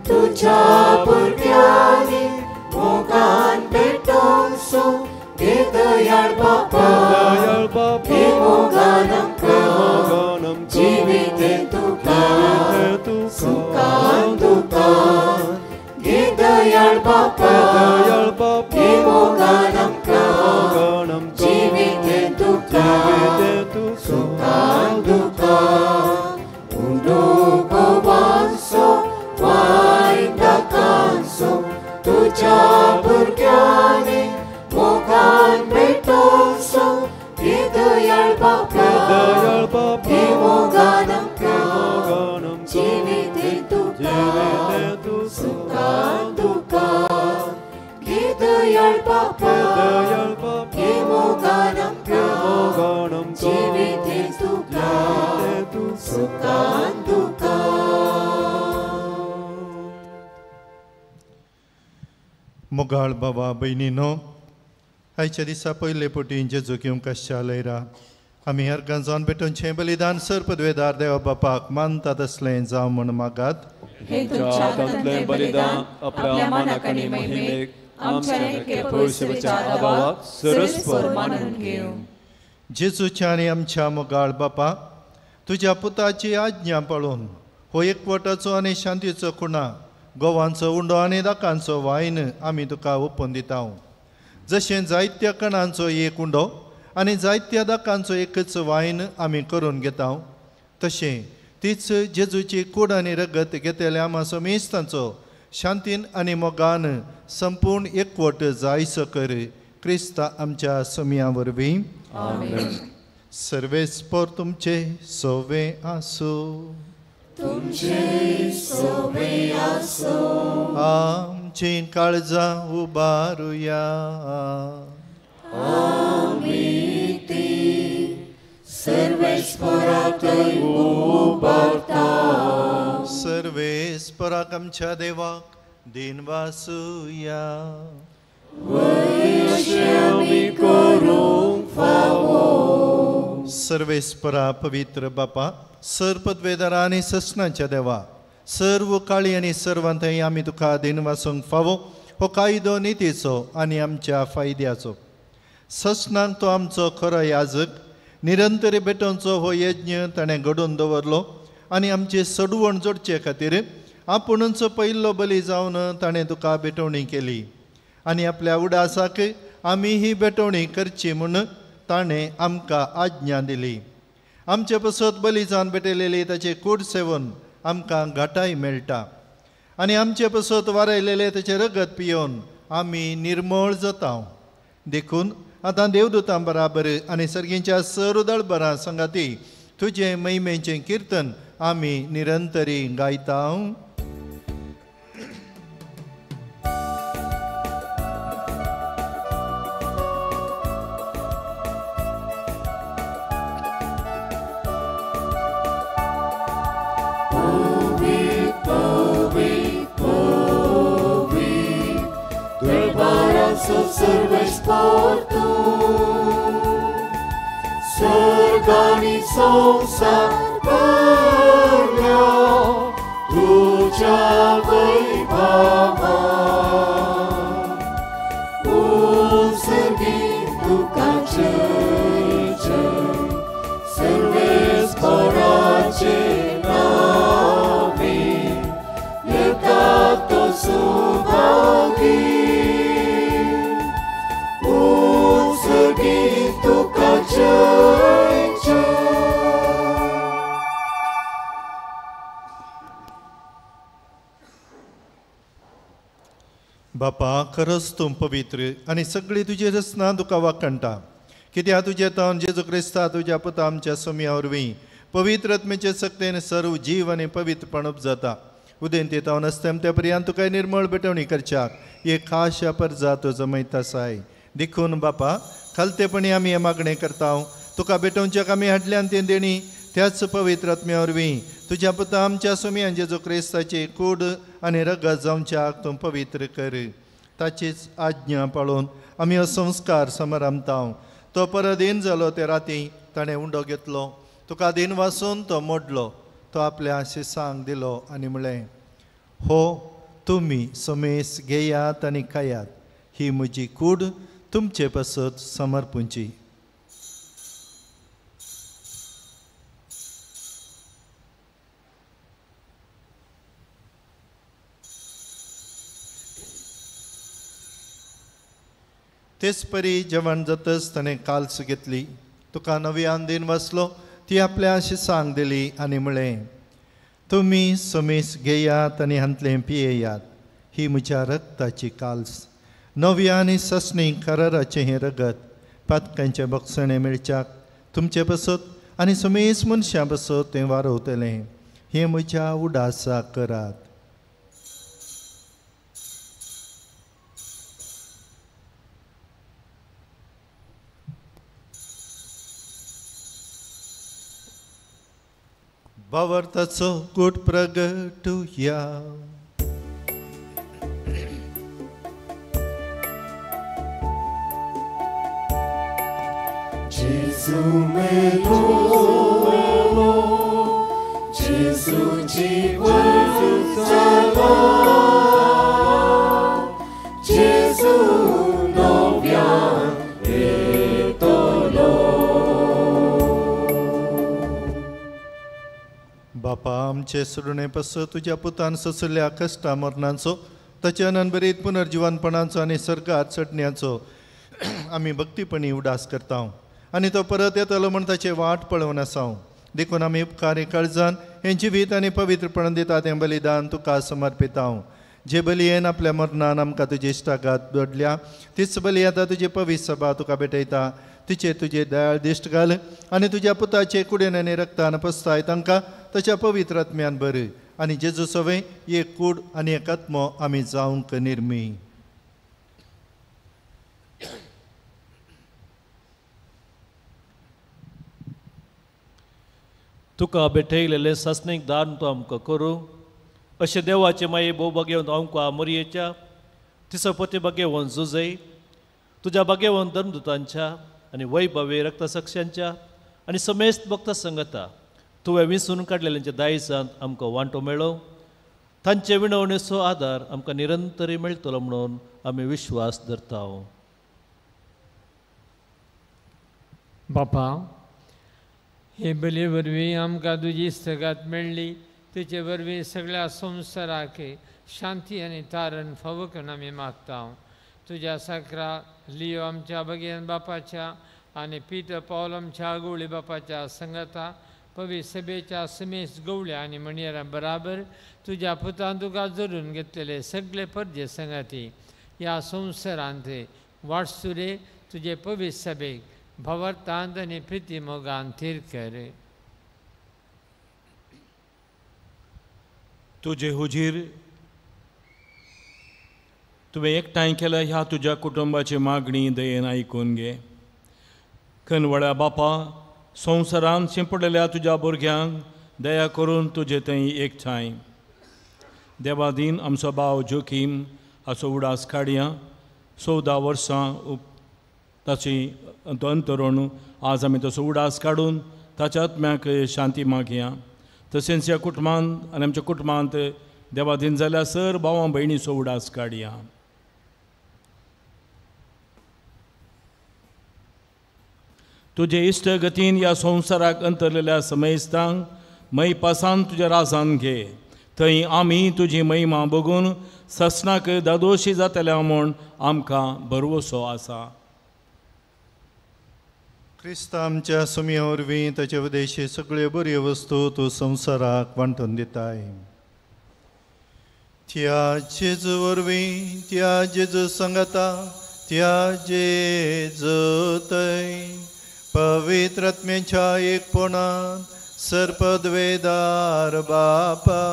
तुझ्या भुरग्यांनी मोगान भेटोवचो हे दयाळ बापा, हे मोगान आमकां जिवीत तुका सुखान दुखान. हे दयाळ बापा, हे मोगान आमकां जिवीत तुका सुखान बापा, घे मोगान आमकां, जिवितें तुका, सुखान दुखान, घे दयाळ बापा, घे मोगान आमकां, जिवितें तुका, सुखान दुखान. मोगाळ बाबा भयणीनो, आयच्या दिसा पयले पटी जेजू घेवंक आशिल्ल्या आमी हरगां जावन भेटोवचें बलिदान सर पदवेदार देवा बापाक मानता तसलें जावं म्हूण मागात. हे तुमच्या हातांतलें बलिदान आपल्या मानाक आनी महिमेक आमच्या पवित्रतेच्या अभावाक सरस्पर मानून घेवं. जेजूच्या आनी आमच्या मोगाळ बापा, तुज्या पुताची आज्ञा पाळून हो एकवटाचो आनी शांतीचो खुणा, गोवांचो उंडो आनी दाकांचो वायन आमी तुका ओपून दिता. जशें जायत्या कणांचो एक उंडो आनी जायत्या दाकांचो एकच वायन आमी करून घेता, तशें तीच जेजूची कूड आनी रगत घेतल्या आमा समेस्तांचो शांतीन आनी मोगान संपूर्ण एकवट जायसो कर, क्रिस्ता आमच्या समिया वरवीं. सर्वेस्पर तुमचे सोवे आसूं. तुमचे सोवे आसूं. आमची काळजां उबारुया. आमी ती सर्वेस्पराकय उबारता. सर्वेस्पराक आमच्या देवाक दिन वासुया. वयशे आमी करूंक फावो. सर्वेस्परा पवित्र बापा, सर पदवेदारा आनी ससनाच्या देवा, सर्व काळी आनी सर्वांतय आमी तुका दिन वासूंक फावो हो कायदो नितीचो आनी आमच्या फायद्याचो. ससनाक तो आमचो खरो याजक, निरंतर भेटोवचो हो यज्ञ ताणें घडोवन दवरलो आनी आमची सडवण जोडचे खातीर आपुणूच पयलो बली जावन ताणें तुका भेटवणी केली आनी आपल्या उडासाक आमी ही भेटवणी करची म्हूण ताणें आमकां आज्ञा दिली. आमचे पसत बली जावन भेटयलेली ताचे कूड सेवन आमकां घाटाय मेळटा आनी आमचे पसत वारयलेले ताचें रगत पियोवन आमी निर्मळ जाता. देखून आतां देवदूतां बराबर आनी सर्गींच्या सरुदळ बरां संगाती तुजें महिमेचें किर्तन आमी निरंतरी गायता. सर्वेस्पर स्वर्ग आनी संवसार भरल्या तुज्या वैभवान. उंचगी तुका जय जय सर्वेस्पराचे नांवे येता तो सुभागी. तुका जय जय. बापा, खरंच तूं पवित्र आनी सगळी तुजी रचना तुका वाखणटा. कित्याक तुजे तावन जेजू क्रिस्ता तुज्या पुता आमच्या सोम्या वरवीं पवित्र आत्म्याचे सक्तेन सर्व जीव आनी पवित्रपण उपजाता. उदेंती तावन अस्तेमते पर्यंत तुका निर्मळ भेटवणी करच्याक एक खाशा परजा तूं जमयता साय. देखून बापा, खालतेपणी आमी हें मागणें करता, तुका भेटोवच्याक आमी हाडल्यान तें देणी त्याच पवित्र आत्म्या वरवीं तुज्या पुता आमच्या सोम्यान जेजू क्रिस्ताची कूड आनी रगत जावच्याक तूं पवित्र कर. ताचीच आज्ञा पाळून आमी हो संस्कार समारंभता. तो परत दिन जालो ते राती ताणें उंडो घेतलो, तुका दिन वासून तो मोडलो, तो आपल्या शिसांक दिलो आनी म्हळें, हो तुमी समेस घेयात आनी खायात, ही म्हजी कूड तुमचे पासत समर्पूंची. तेच परी जेवण जातच ताणें काल्स घेतली, तुका नव्यान दिन वाचलो, ती आपल्या शिसांक दिली आनी म्हळें, तुमी समेस घेयात आनी हांतलें पियेयात, ही म्हज्या रक्ताची काल्स, नव्या आनी ससणी कराराचें हें रगत पातकांचें बक्षणें मेळच्याक तुमचे पासत आनी समेस मनशां पासत तें वारवतलें. हें म्हज्या उडासाक करात. भावार्थाचो गूट प्रगटुया. Gesù melo, Gesù jivan zalo, Gesù novian etolo. बापा आमचे सुरणे पासत तुज्या पुतान सोंसल्या कश्टा मरणांचो, ताच्या अनंतभरीत पुनर्जिवनपणाचो आनी सर्गात चडण्याचो आमी भक्तीपणी उडास करता आनी तो परत येतलो म्हूण ताची वाट पळोवन आसा. देखून आमी उपकारी काळजान हें जिवीत आनी पवित्रपण दिता तें बलिदान तुका समर्पिता. जे बलयेन आपल्या मरणान आमकां तुजी इश्टागात जोडल्या तीच बली आतां तुजी पवित्र सभा तुका भेटयता. तिचेर तुजे दयाळ दिश्ट घाल आनी तुज्या पुताचे कुडेन आनी रक्तान पसताय तांकां ताच्या पवित्र आत्म्यान बरी आनी जेजू सवें एक कूड आनी एक आत्मो आमी जावंक निर्मी. तुका भेटयलेलें सासणीक दान तूं आमकां करूं अशें देवाचे माये भोव भाग्यवंत आमकां मोरयेच्या तिसपती भाग्यवंत जुजय तुज्या भाग्यवंत धर्मदुतांच्या आनी वैभवी रक्तसक्षांच्या आनी समेस्त भक्त संगता तुवें विंचून काडलेल्यांच्या दायजांत आमकां वांटो मेळो. तांचे विणवणेचो आदार आमकां निरंतरी मेळटलो म्हणून आमी विश्वास धरता. बापा, हे बली वरवीं आमकां तुजी इश्टागत मेळ्ळी, तिचे वरवीं सगळ्या संवसाराक शांती आनी तारण फावो करून आमी मागता. तुज्या साकरा लियो आमच्या भगेन बापाच्या आनी पीटर पावल आमच्या गवळी बापाच्या संगता पवी सभेच्या समेस गवळ्या आनी म्हणयेरा बराबर तुज्या पुतान तुका जोडून घेतलेले सगळे परजे संगाती ह्या संवसारांत वाटसुरे तुजे पवी सभेक भावार्थांत आनी प्रिती मोगान थीर कर. तुजे हुजीर तुवें एकठांय केल्या ह्या तुज्या कुटुंबाची मागणी दयेन आयकून घे. खनवळ्या बापा, संवसारांत शिंपडलेल्या तुज्या भुरग्यांक दया करून तुजे थंय एकठांय. देवादीन आमचो भाव जोखीम हाचो उडास काडया. 14 वर्सां ताची अंतरण आज आमी तसो उडास काडून ताच्या आत्म्याक शांती मागया. तशेंच ह्या कुटुंबांत आनी आमच्या कुटुंबांत देवादीन जाल्यार सर भावां भयणीचो उडास काडया. तुजे इश्ट गतीन ह्या संवसाराक अंतरलेल्या समेस्तांक मैपासान तुज्या राजान घे. थंय आमी तुजी महिमा बघून ससनाक दादोशी जातल्या म्हूण आमकां भरवसो आसा. क्रिस्ता आमच्या सुमया वरवीं ताचे उद्देशी सगळ्यो बऱ्यो वस्तू तूं संवसाराक वांटून दिताय. त्या जेजू वरवीं, त्या जेजू संगता, त्या जेजू थंय पवित्र आत्म्याच्या एकपणान सर्पद्वेदार बापा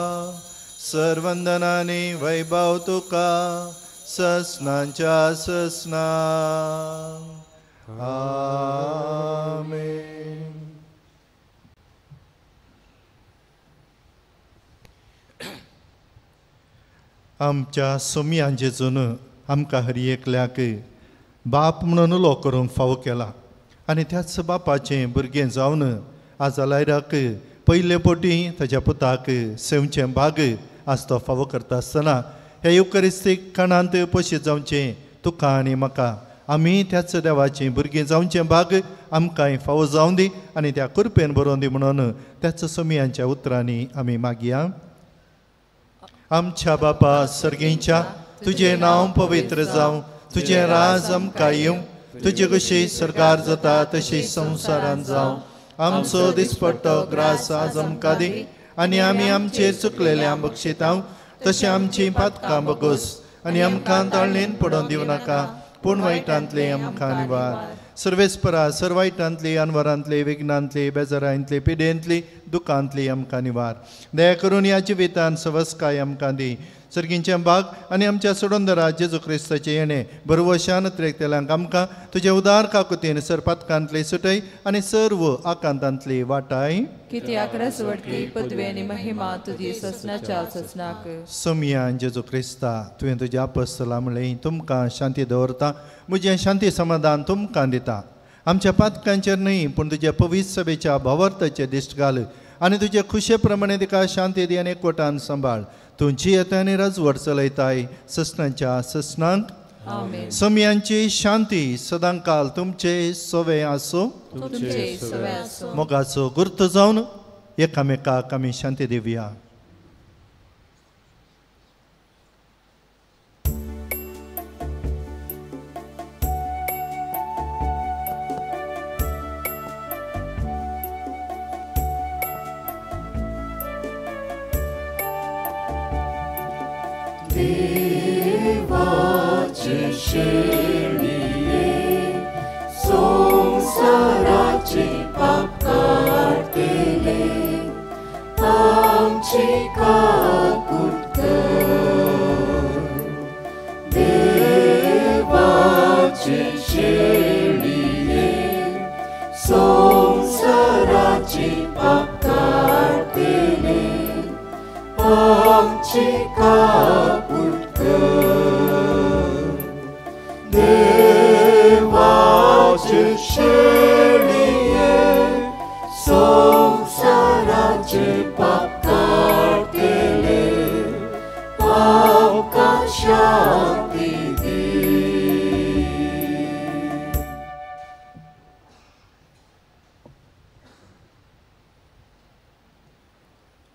सर्वंदनानी वैभव तुका ससनांच्या ससना. आमेन. आमच्या सोमयान जेजून आमकां हर एकल्याक बाप म्हणून उलो करूंक फावो केला आनी त्याच बापाचें भुरगें जावन आज आलायराक पयले पोटी ताच्या पुताक सेवचें भाग आज तो फावो करता आसतना ह्या युकरिस्तीक खणांत पोशीत जावचें तुका आनी म्हाका आमी त्याच देवाचीं भुरगीं जावचें भाग आमकांय फावो जावं दी आनी त्या कृपेन बरोवन दी म्हणून त्याच सोमयांच्या उतरांनी आमी मागया. आमच्या बापा सर्गींच्या, तुजें नांव पवित्र जावं, तुजें राज आमकां येवं, तुजे कशी सरकार जाता तशी संवसारांत जावं. आमचो दिसपट्टो ग्रास आज आमकां दी आनी आमी आमचे चुकलेल्या बक्षितांव तशें आमची पातकां बगोस आनी आमकां ताळणेन पडोवन दिवं नाका, पूण वायटांतलें आमकां निवार. सर्वेस्परा सर्वायटांतली अनवरांतली विघ्नांतली बेजारांतली पिडेंतली दुखांतली आमकां निवार. दया करून ह्या जिवितान सवस्काय आमकां दी. सर्गींचें भाग आनी आमच्या सोडोंदरा जेजू क्रिस्ताचें येणें बरवशान त्रेकतेल्यांक आमकां तुजे उदार काकुतीन सरपातकांतली सुटय आनी सर्व आकांतांतली वाटाय. कित्याक रसवटकी पदवी आनी महिमा तुजी ससनाच्या ससनाक. सोमयान जेजू क्रिस्ता तुवें तुज्या आपस्तला म्हणलें तुमकां शांती दवरता, म्हजें शांती समाधान तुमकां दिता. आमच्या पातकांचेर न्हय पूण तुज्या पवित्र सभेच्या भावार्थाचेर दिश्ट घाल आनी तुजे खुशे प्रमाणे तिका शांती दी आनी एकवटान सांबाळ. तूं जियेता आनी राजवट चलयताय ससनाच्या ससनांक. सोमयांची शांती सदांकाल तुमचे सवे आसूं. मोगाचो गुर्त जावन एकामेकाक आमी शांती दिवया. देवाचे शेळये संवसाराचे पाप काडटले आमची काकूट कर. देवाचे शेळये संवसाराचे पाप काडटले आमची काकूट कर. देवाचे शेळये संवसाराचे पाप काडटले आमकां शांती दी.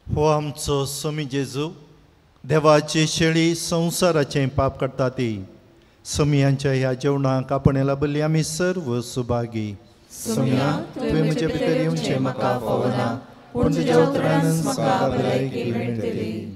हो आमचो स्वामी जेजू देवाची शेळी संवसाराचें पाप काडटा ती. सोमयांच्या ह्या जेवणाक आपण लाभल्ली आमी सर्व सुभागी. सोमया तुवें म्हजे भितर येवचें म्हाका फावना, पूण तुज्या उतरानच म्हाका भलायकी मेळटली.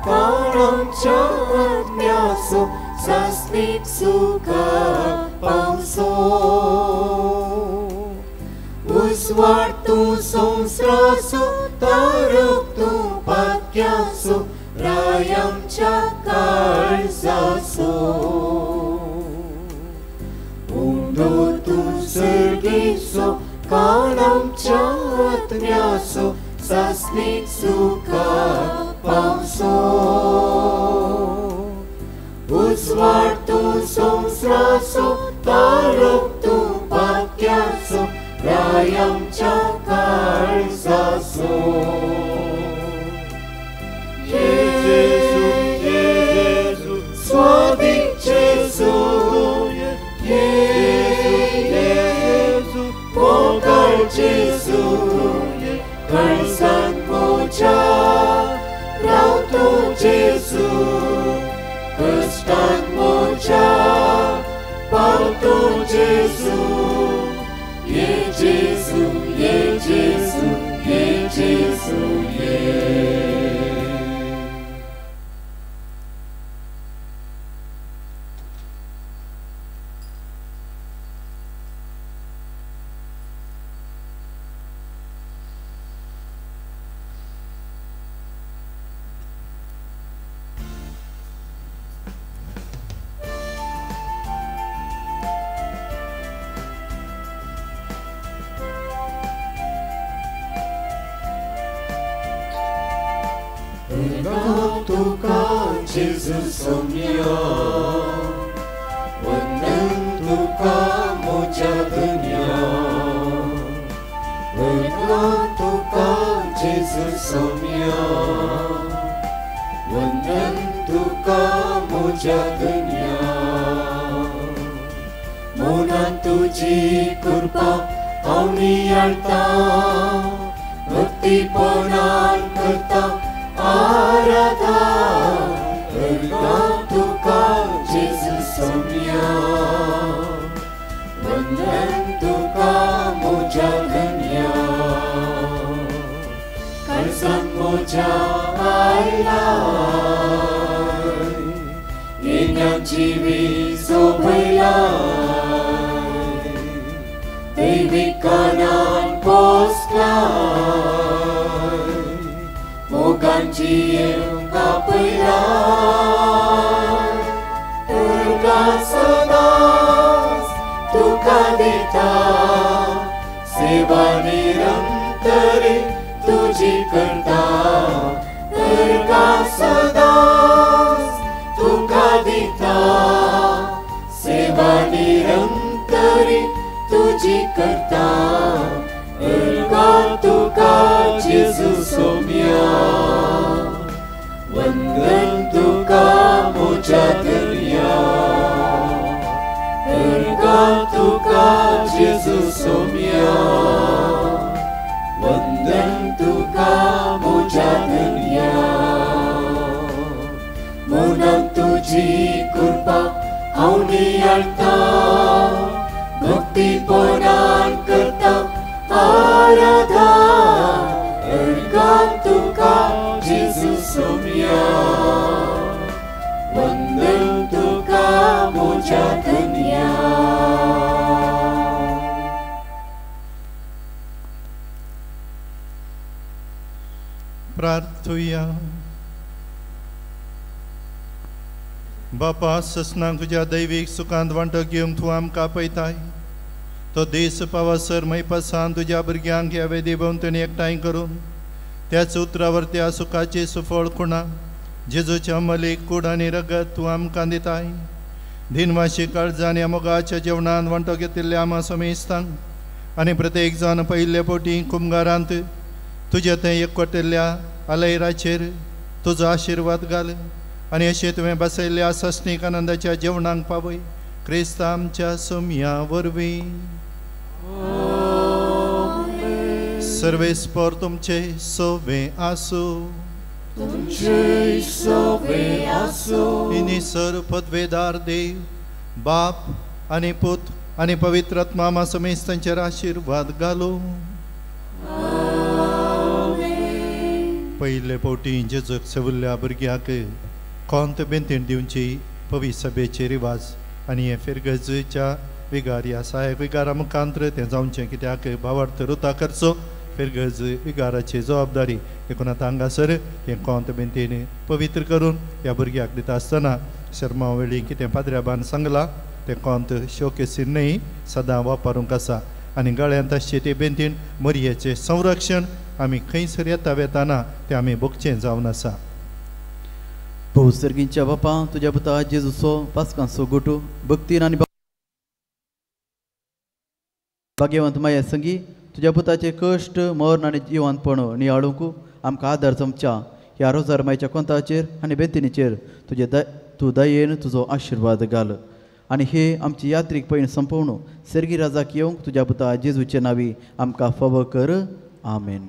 काळांच्या आत्म्याचो सासणीक सुखाक पावसो. उजवाड तूं संवसाराचो, तारक तूं भाग्याचो, राय आमच्या काळजाचो. उंडो तूं सर्गेचो, काळांच्या आत्म्याचो सासणीक सुखाक पावसो. उजवाड तूं संवसाराचो, तारक तूं भाग्याचो, राय आमच्या काळजाचो. जेजू जेजू स्वादीक जेजू, जेजू मोगाळ जेजू, काळजांत म्हज्या रावतो जेजू, कश्टांत म्हज्या पावतो जेजू. ये जेजू ये जेजू ये जेजू ये. तुका जेजू सोम्या, वंदन तुका म्हज्या धन्या. वंदन तुका जेजू सोम्या, वंदन तुका म्हज्या धन्या. मनान तुजी कृपा हांव नियाळतां, भक्तीपणान करता आराधा. वंदन तुका जेजू सोम्या, वंदन तुका म्हज्या धन्या. काळजांत म्हज्या आयलाय, येन्यान जिवी सोबयलाय, दैवीक कानान पोसलाय, मोगान जियेवंक आपयलाय. तुका सदांच तुका दिता, सेवा निरंतर तुजी करता. तुका सदांच तुका दिता, सेवा निरंतर तुजी करता. तुका तुका जेजू सोम्या, वंदन तुका म्हज्या धन्या. तुका तुका जेजू सोम्या, वंदन तुका म्हज्या धन्या. मनान तुजी कृपा हांव नियाळतां, भक्तीपणान करता आराधा. तुका जेजू सोम्या, वंदन तुका म्हज्या धन्या. प्रार्थुया. बापा, ससनांक तुज्या दैवीक सुखांत वांटो घेवंक तूं आमकां आपयताय. तो दीस पावासर मैपासान तुज्या भुरग्यांक ह्या वेदी भोंवतणी एकठांय करून त्याच उतरावर त्या सुखाची सुफळ खुणा जेजूच्या मलीक कूड आनी रगत तूं आमकां दिताय. दिनवाशी काळजान ह्या मोगाच्या जेवणान वांटो घेतिल्ल्या आमा समेस्तांक आनी प्रत्येक जाण पयिल्ले पोटी कुमगारांत तुज्या थंय एकवटिल्ल्या आलयराचेर तुजो आशिर्वाद घाल आनी अशें तुवें बसयल्ल्या सस्नीक आनंदाच्या जेवणाक पावय. क्रिस्त आमच्या सोम्या वरवीं. सर्वेस्पर तुमचे सोवे आसूं. तुमचे सोवे आसूं. इनी सर पदवेदार देव बाप आनी पूत आनी पवित्र आत्मा आमा समेस्तांचेर आशिर्वाद घालूं. पयले फावटी जेजूक सवुल्ल्या भुरग्याक कोंत बेंतीण दिवची पवी सभेचे रिवाज आनी हे फिरगजेच्या विगार सहायक विगारा मुखांत्र तें जावचें कित्याक भावार्थ रुता करचो फिरगज विगाराची जबाबदारी. देखून आतां हांगासर हें कोंत बेंतीण पवित्र करून ह्या भुरग्याक दिता आसतना शर्मा वेळी कितें पाद्र्याबान सांगलां तें कोंत शोकेसीन न्हय सदां वापरूंक आसा आनी गळ्यांत आसचें तें बेंतीण मरयेचें संरक्षण आमी खंयसर येता वेताना तें आमी भोगचें जावन आसा. भोवसर्गींच्या बापा तुज्या पुता जेजूचो पास्कांचो गोटू भक्तीन आनी भाग्यवंत माया संगी तुज्या पुताचे कश्ट मरण आनी जिवंतपण नियाळूंक आमकां आदार जमच्या ह्या रोजार मायच्या कोंताचेर आनी बेंतिनीचेर तुजे तूं दयेन तुजो आशिर्वाद घाल आनी हे आमची यात्रीक पयण संपोवन सर्गी राजाक येवंक तुज्या पुता जेजूचे नांवी आमकां फावो कर. आमेन.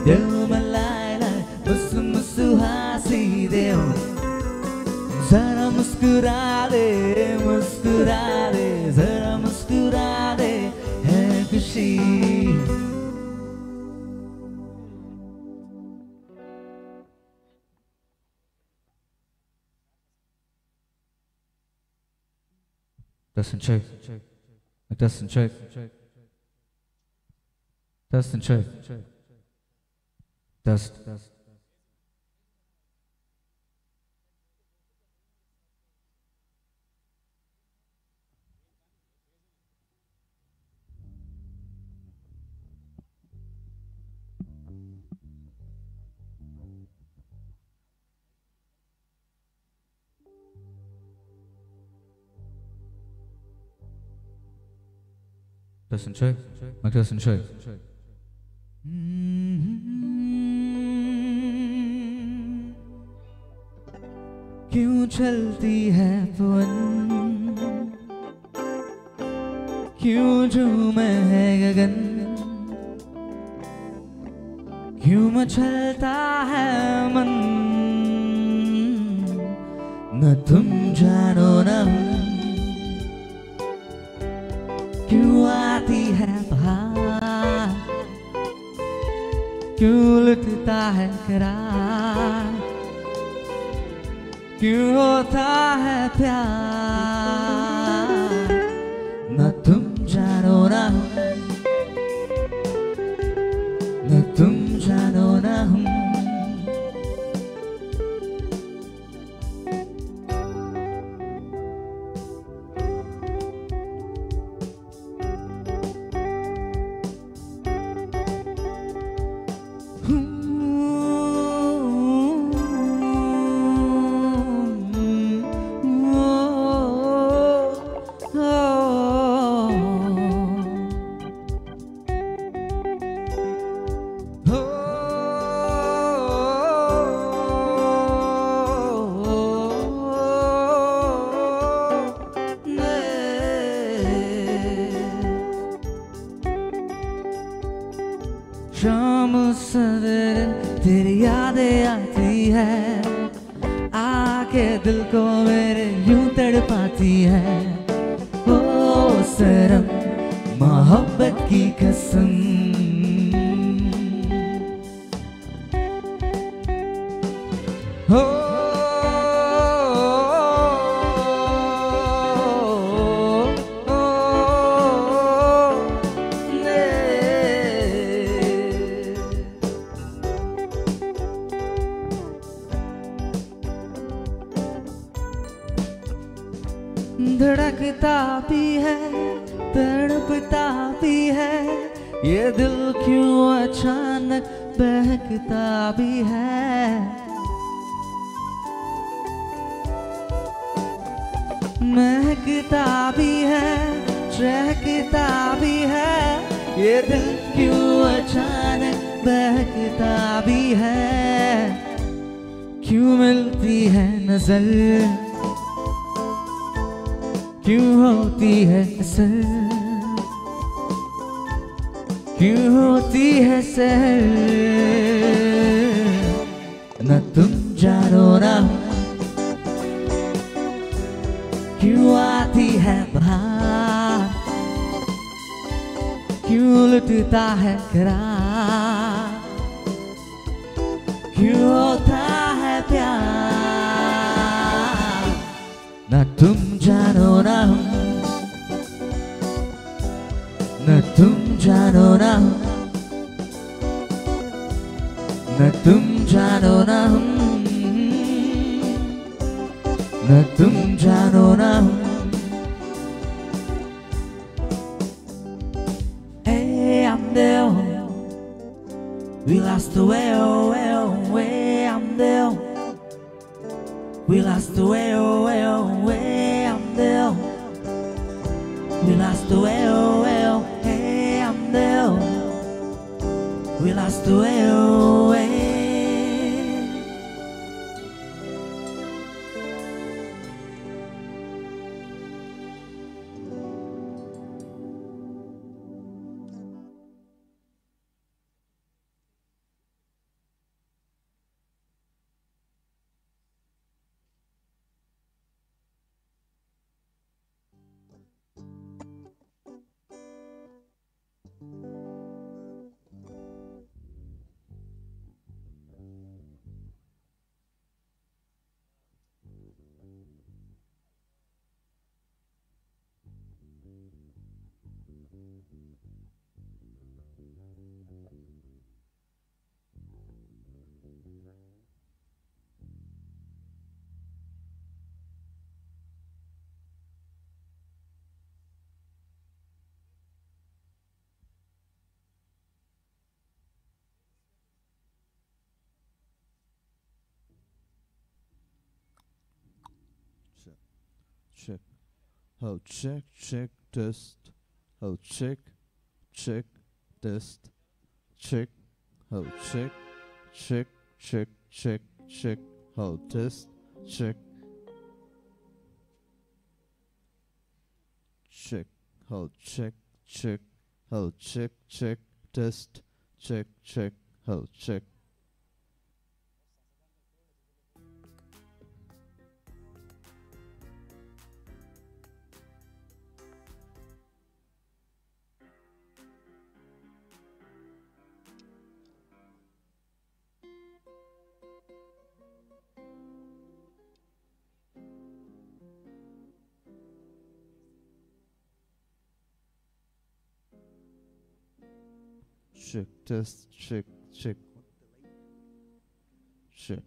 देऊ मलाई मुसु मुसु हाँसिदेऊ, जरा मुस्कुरा दे मुस्कुरा दे, जरा मुस्कुरा दे है खुशी। Test and check. Test and check. Test and check. Test. Test and check. Mic test and check. क्यों चलती है पवन, क्यों झूमे है गगन, क्यों मचलता है मन, न तुम जानो न हम। क्यों आती है बहार, क्यों लुटता है करार, क्यों होता है प्यार, न तुम जानो ना हम, न तुम जानो ना हम। शाम सवेरे तेरी यादें आती है, आके दिल को मेरे यूं तड़पाती है। ओ सनम मोहब्बत की कसम, हो धड़कता भी है तड़पता भी है, ये दिल क्यों अचानक बहकता भी है। महकता भी है चहकता भी है, ये दिल क्यों अचानक बहकता भी है। क्यों मिलती है नजर, क्यों होती है असर, क्यों होती है सहर, न तुम जानो ना क्यों आती है बहार, क्यों लुटता है करार, क्यों होता है प्यार, न तुम जानो ना हम, न तुम जानो ना हम, न तुम जानो ना हम, न तुम जानो ना हम। Hey, I'm there. We lost the way, oh, way, oh, way, I'm there. We lost the way, oh, way, oh, way, I'm there. We lost the way, oh, way, oh, hey, I'm there. We lost the way, oh, way. Check. Oh, check, check, test. Oh, check, check, test. Check. Oh, check, check, check, check, check. Oh, test, check. Check. Oh, check, check. Oh, check, check, test. Check, check. Oh, check. Check, test, check, check, check.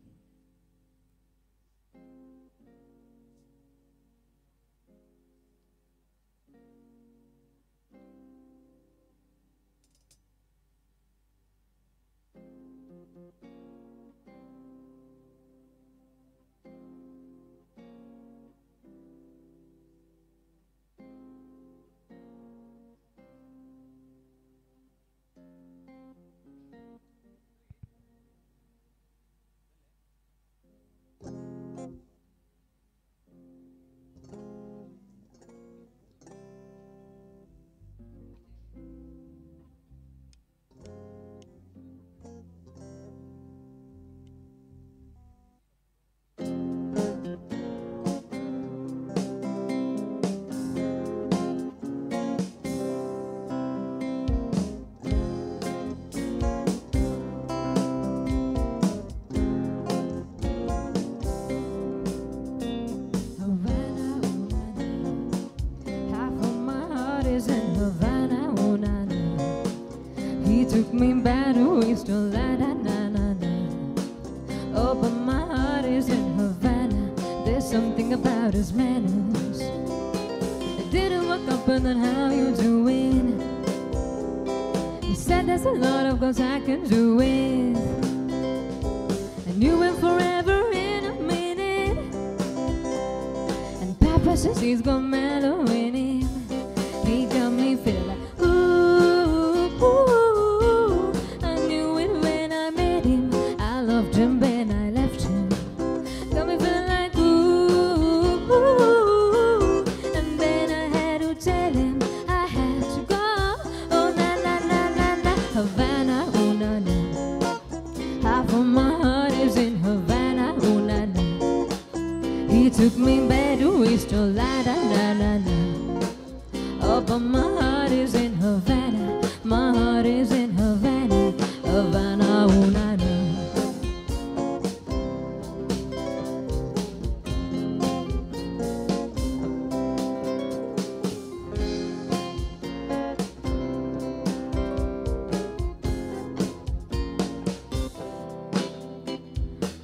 He took me back to East la na na na. Oh, but my heart is in Havana. There's something about his manners. I didn't wake up and then how you doing? He said there's a lot of girls I can do with. I knew him forever in a minute. And Papa says he's got mellow in him. He got me feeling like ooh, ooh. I knew it when I met him. I loved him when I left him. Got me feeling like ooh, ooh. And then I had to tell him I had to go. Oh na na na na na, Havana, ooh na na. Half of my heart is in Havana, ooh na na. He took me back to East la na na na. Oh, but my heart is in Havana. My heart is in Havana. Havana, ooh, na, na.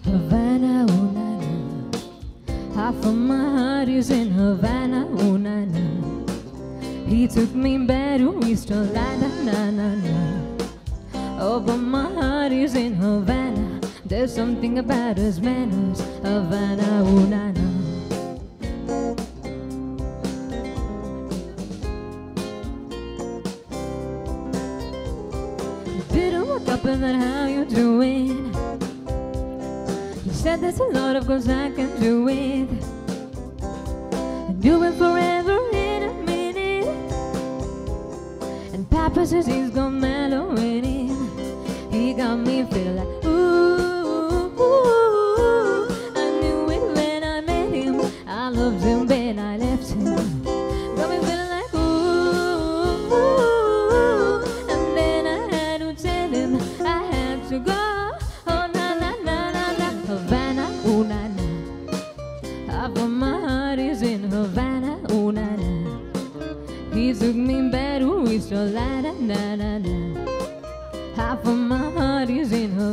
Havana, ooh, na, na. Half of my heart is in Havana, ooh, na, na. He took me back to East la na na na na. Oh, but my heart is in Havana. There's something about his manners. Havana, ooh, na, na. Didn't wake up and then how you doing? He said there's a lot of girls I can do with. I knew it forever in a minute. And Papa says he's got mellow in him. He got me feeling like ooh, ooh. I knew it when I met him. I loved him when I left him. Got me feeling like ooh, ooh. And then I had to tell him I had to go. Oh na na na na na, Havana, ooh na na. Half of my heart is in Havana, ooh na na. He took me back to East la na na na. Half of my heart is in Havana.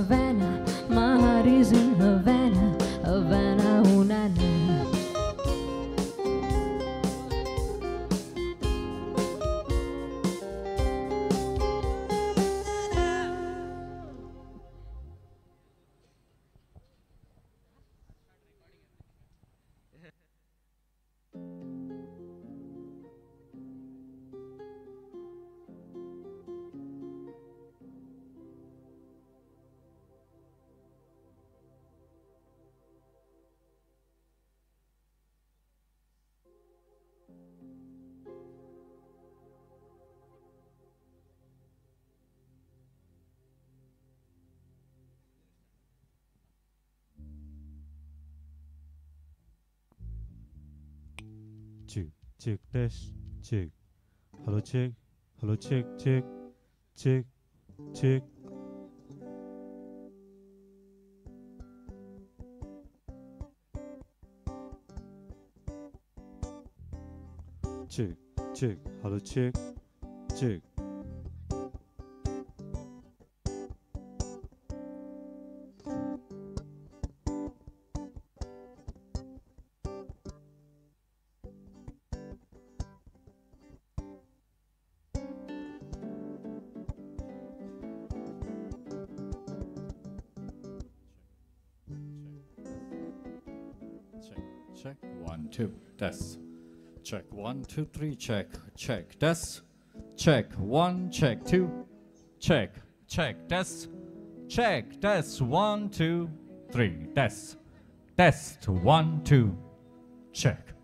Check test check hello check hello check check check check. Check check hello check check. Check 1 2 test. Check 1 2 3 check check test. Check 1 check 2 check check test. Check test 1 2 3 test. Test 1 2 check.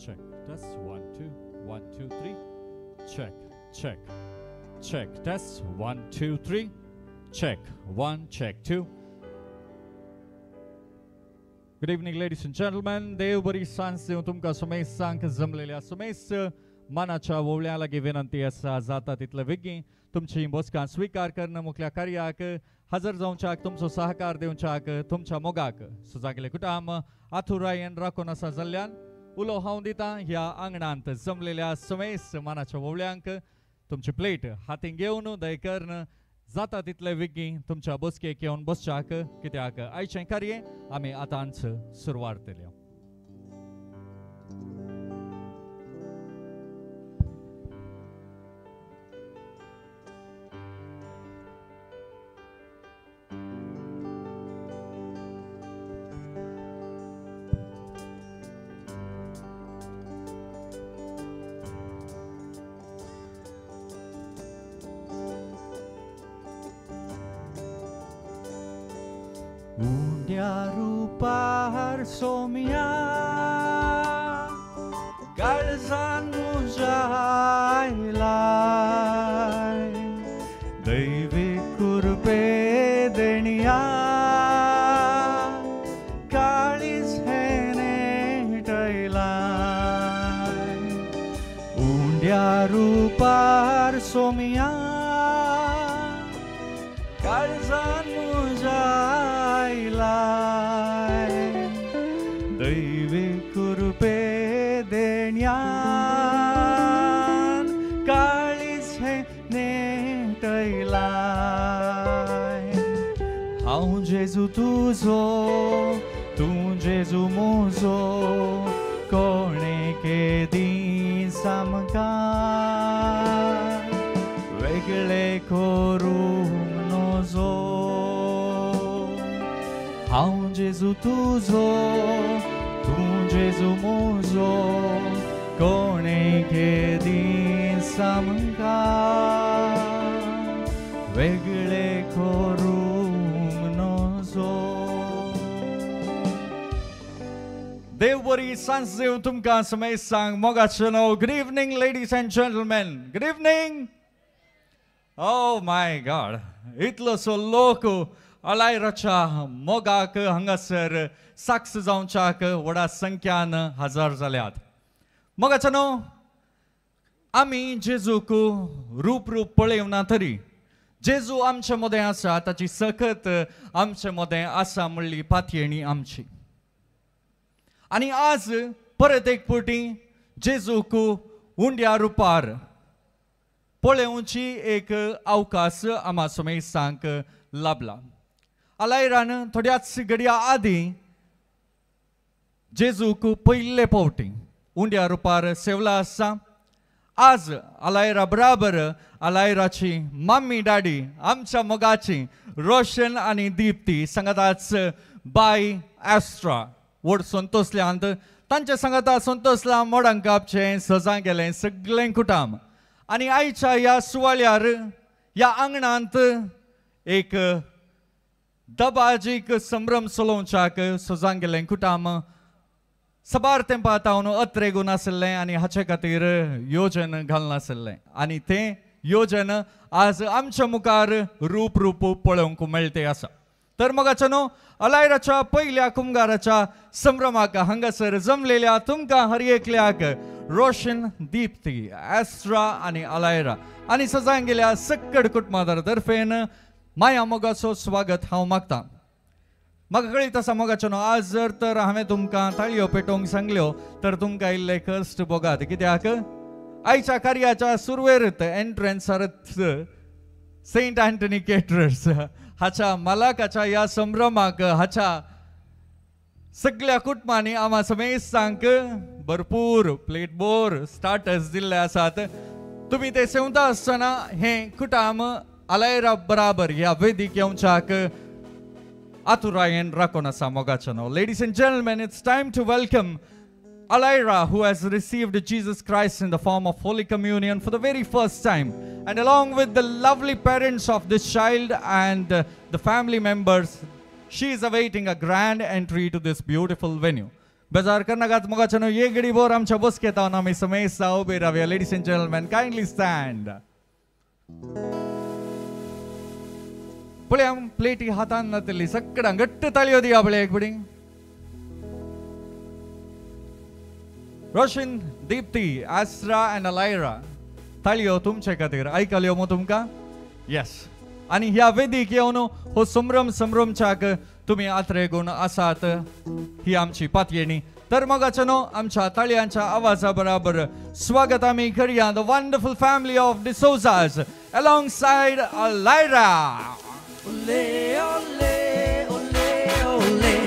Check. Test 1 2 1 2 3. Check. Check. Check. Test 1 2 3. Check. 1 check 2. Good evening, ladies and gentlemen. देव बरी सांज दिवं तुमकां सुमेसांक जमलेल्या सुमेस मानाच्या वोवळ्या लागीं विनंती आसा जाता तितले वेगीं तुमची बसका स्विकार करून मुखल्या कार्याक हजर जावच्याक तुमचो सहकार दिवच्याक तुमच्या मोगाक सुजागले कुटाम आथुरायेन राखून आसा जाल्ल्यान उलो हांव दिता ह्या आंगणांत जमलेल्या समेस मानाच्या वोवळ्यांक तुमची प्लेट हातीन घेवन दयकरून जाता तितले वेगीं तुमच्या बसकेक येवन बसच्याक कित्याक आयचें कार्य आमी आतांच सुरवात केल्या. उंड्या रुपार सोम्या काळजान म्हज्या आयलाय दैवी कृपे देणया काळीज हें नेटयलाय उंड्या रुपार सोम्या काळजान म्हज्या दैवी कृपे देण्यान काळीज हें नेटयलाय हांव जेजू तुजो तूं जेजू म्हजो कोणें केदीस आमकां वेगळे करूंक नजो हांव जेजू तुजो तूं जेजू म्हजो कोणें केदीस आमकां वेगळे करूंक नजो. देव बरी सांज दिवं तुमकां समेसांक मोगाचें नांव. Good evening ladies and gentlemen. Good evening. Oh my God, इतलोसो लोक अलायराच्या मोगाक हांगासर साक्ष जावच्याक व्हडा संख्यान हजर जाल्यात. मोगाच्या न्हू आमी जेजूक रूप रूप पळयना तरी जेजू आमचे मदें आसा, ताची सकत आमचे मदें आसा म्हणली पातयेणी आमची. आनी आज परत एक फावटी जेजूक उंड्या रुपार पळोवची एक अवकाश आमा समेसांक लाभला. अलायरान थोड्याच घडया आदीं जेजूक पयले फावटी उंड्या रुपार सेवला आसा. आज अलायरा बराबर अलायराची मम्मी डॅडी आमच्या मोगाची रोशन आनी दीप्ती सांगाताच बाय एस्ट्रा व्हड संतोसल्यांत तांच्या सांगाता संतोसला मोडांकापचें सजां गेलें सगळें कुटाम. आनी आयच्या ह्या सुवाळ्यार ह्या आंगणांत एक दबाजीक संभ्रम चलोवच्याक सजां गेलें कुटाम सबार तेंपा तावन अत्रेगून आशिल्लें आनी हाचे खातीर योजन घालनाशिल्लें आनी तें योजन आज आमच्या मुखार रूप रूप पळोवंक मेळटे आसा. तर मोगाच्या न्हू अलायराच्या पयल्या कुमगाराच्या संभ्रमाक हांगासर जमलेल्या तुमकां हर एकल्याक रोशन दीप्ती एस्ट्रा आनी अलायरा आनी सजां गेल्या सक्कड कुटुंबादार तर्फेन माया मोगाचो स्वागत हांव मागतां. म्हाका कळीत आसा मोगाचो न्हू आज जर तर हांवें तुमकां ताळयो पेटोवंक सांगल्यो तर तुमकां इल्ले कश्ट भोगात कित्याक आयच्या कार्याच्या सुरवेरत एंट्रन्सारच सेंट अँटनी केटरर्स हाच्या मालकाच्या ह्या संभ्रमाक हाच्या सगळ्या कुटुंबांनी आमा समेसांक भरपूर प्लेट बोर स्टार्टर्स दिल्ले आसात. तुमी ते सेवता आसतना हें कुटाम अलायरा बराबर ह्या वेदीक येवच्याक आतुरायेन राखून आसा मोगाचें नांव. Ladies and gentlemen, it's time to welcome Alaira, who has received Jesus Christ in the form of Holy Communion for the very first time, and along with the lovely parents of this child and the family members, she is awaiting a grand entry to this beautiful venue. बेजार करनाकात मोगाच्यानो एक घडी भोर आमच्या बसकेत आमी समेस्ता उबे रावया. Ladies and gentlemen, kindly stand. पळया प्लेटी हातान नातली सगळ्यांक घट्ट ताळयो दिया पळया एक बडी. रोशन, दीप्ती, आस्रा आनी अलायरा, ताळयो तुमचे खातीर. आयकल्यो मो तुमकां? येस. आनी ह्या वेदीक येवन हो संभ्रम संभ्रमच्याक तुमी आत्रेगून आसात ही आमची पातयेणी. तर मोगाच्यानो आमच्या ताळयांच्या आवाजा बराबर स्वागत आमी करया the wonderful family of D'Souzas alongside Alaira.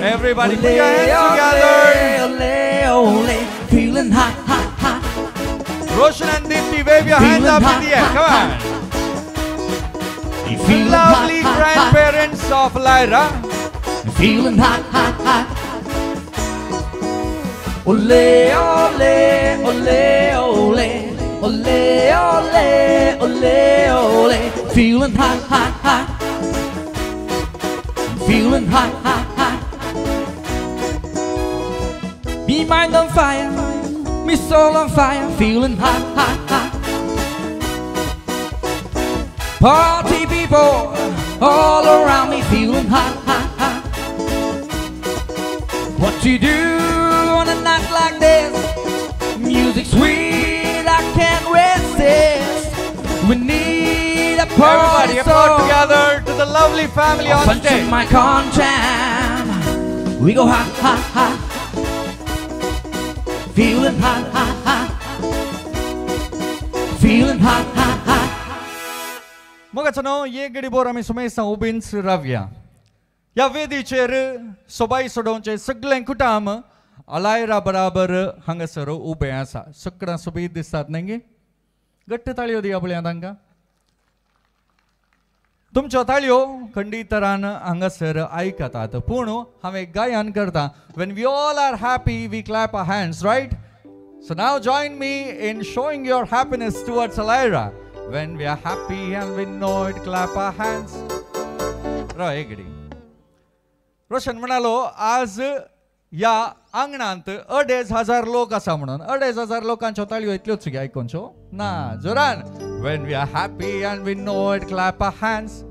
Everybody put your hands together. Ole, ole, feeling hot, hot, hot. Roshan and Deepti, wave your hands up in the air. Come on. The lovely hot, hot, grandparents of Lyra. Feeling hot, hot, hot. Ole, ole, ole, ole, ole, ole, ole, ole. Feeling hot, hot, hot. Feeling hot, hot, hot. Me mind on fire, me soul on fire. Feeling hot, hot, hot. Party people all around me, feeling hot, hot, hot. What to do on a night like this? Music sweet, I can't resist. We need a party. Everybody applaud together to the lovely family on stage. My contract, we go hot, hot, hot. Feeling hot, hot, hot. Feeling hot, hot, hot. मोगाच्यानो एक घडी बोर आमी सुमेस्तां उबींच रावया. ह्या वेदीचेर सोबाय सोडोवचें सगळें कुटाम अलायरा बराबर हांगासर उबें आसा. सगळ्यां सोबीत दिसतात न्ही गे? घट्ट ताळयो दिया पळया तांकां. तुमच्यो ताळयो खंडीतरान हांगासर आयकतात, पूण हांव एक गायन करता. When we all are happy we clap our hands, right? So now join me in showing your happiness towards Alaira. When we are happy and we know it, clap our hands. राव एक घडी. रोशन म्हणालो आज ह्या आंगणांत 2,500 लोक आसा म्हणून. 2,500 लोकांच्यो ताळयो इतल्योच गे आयकोनच्यो ना जोरान. When we are happy and we know it, clap our hands.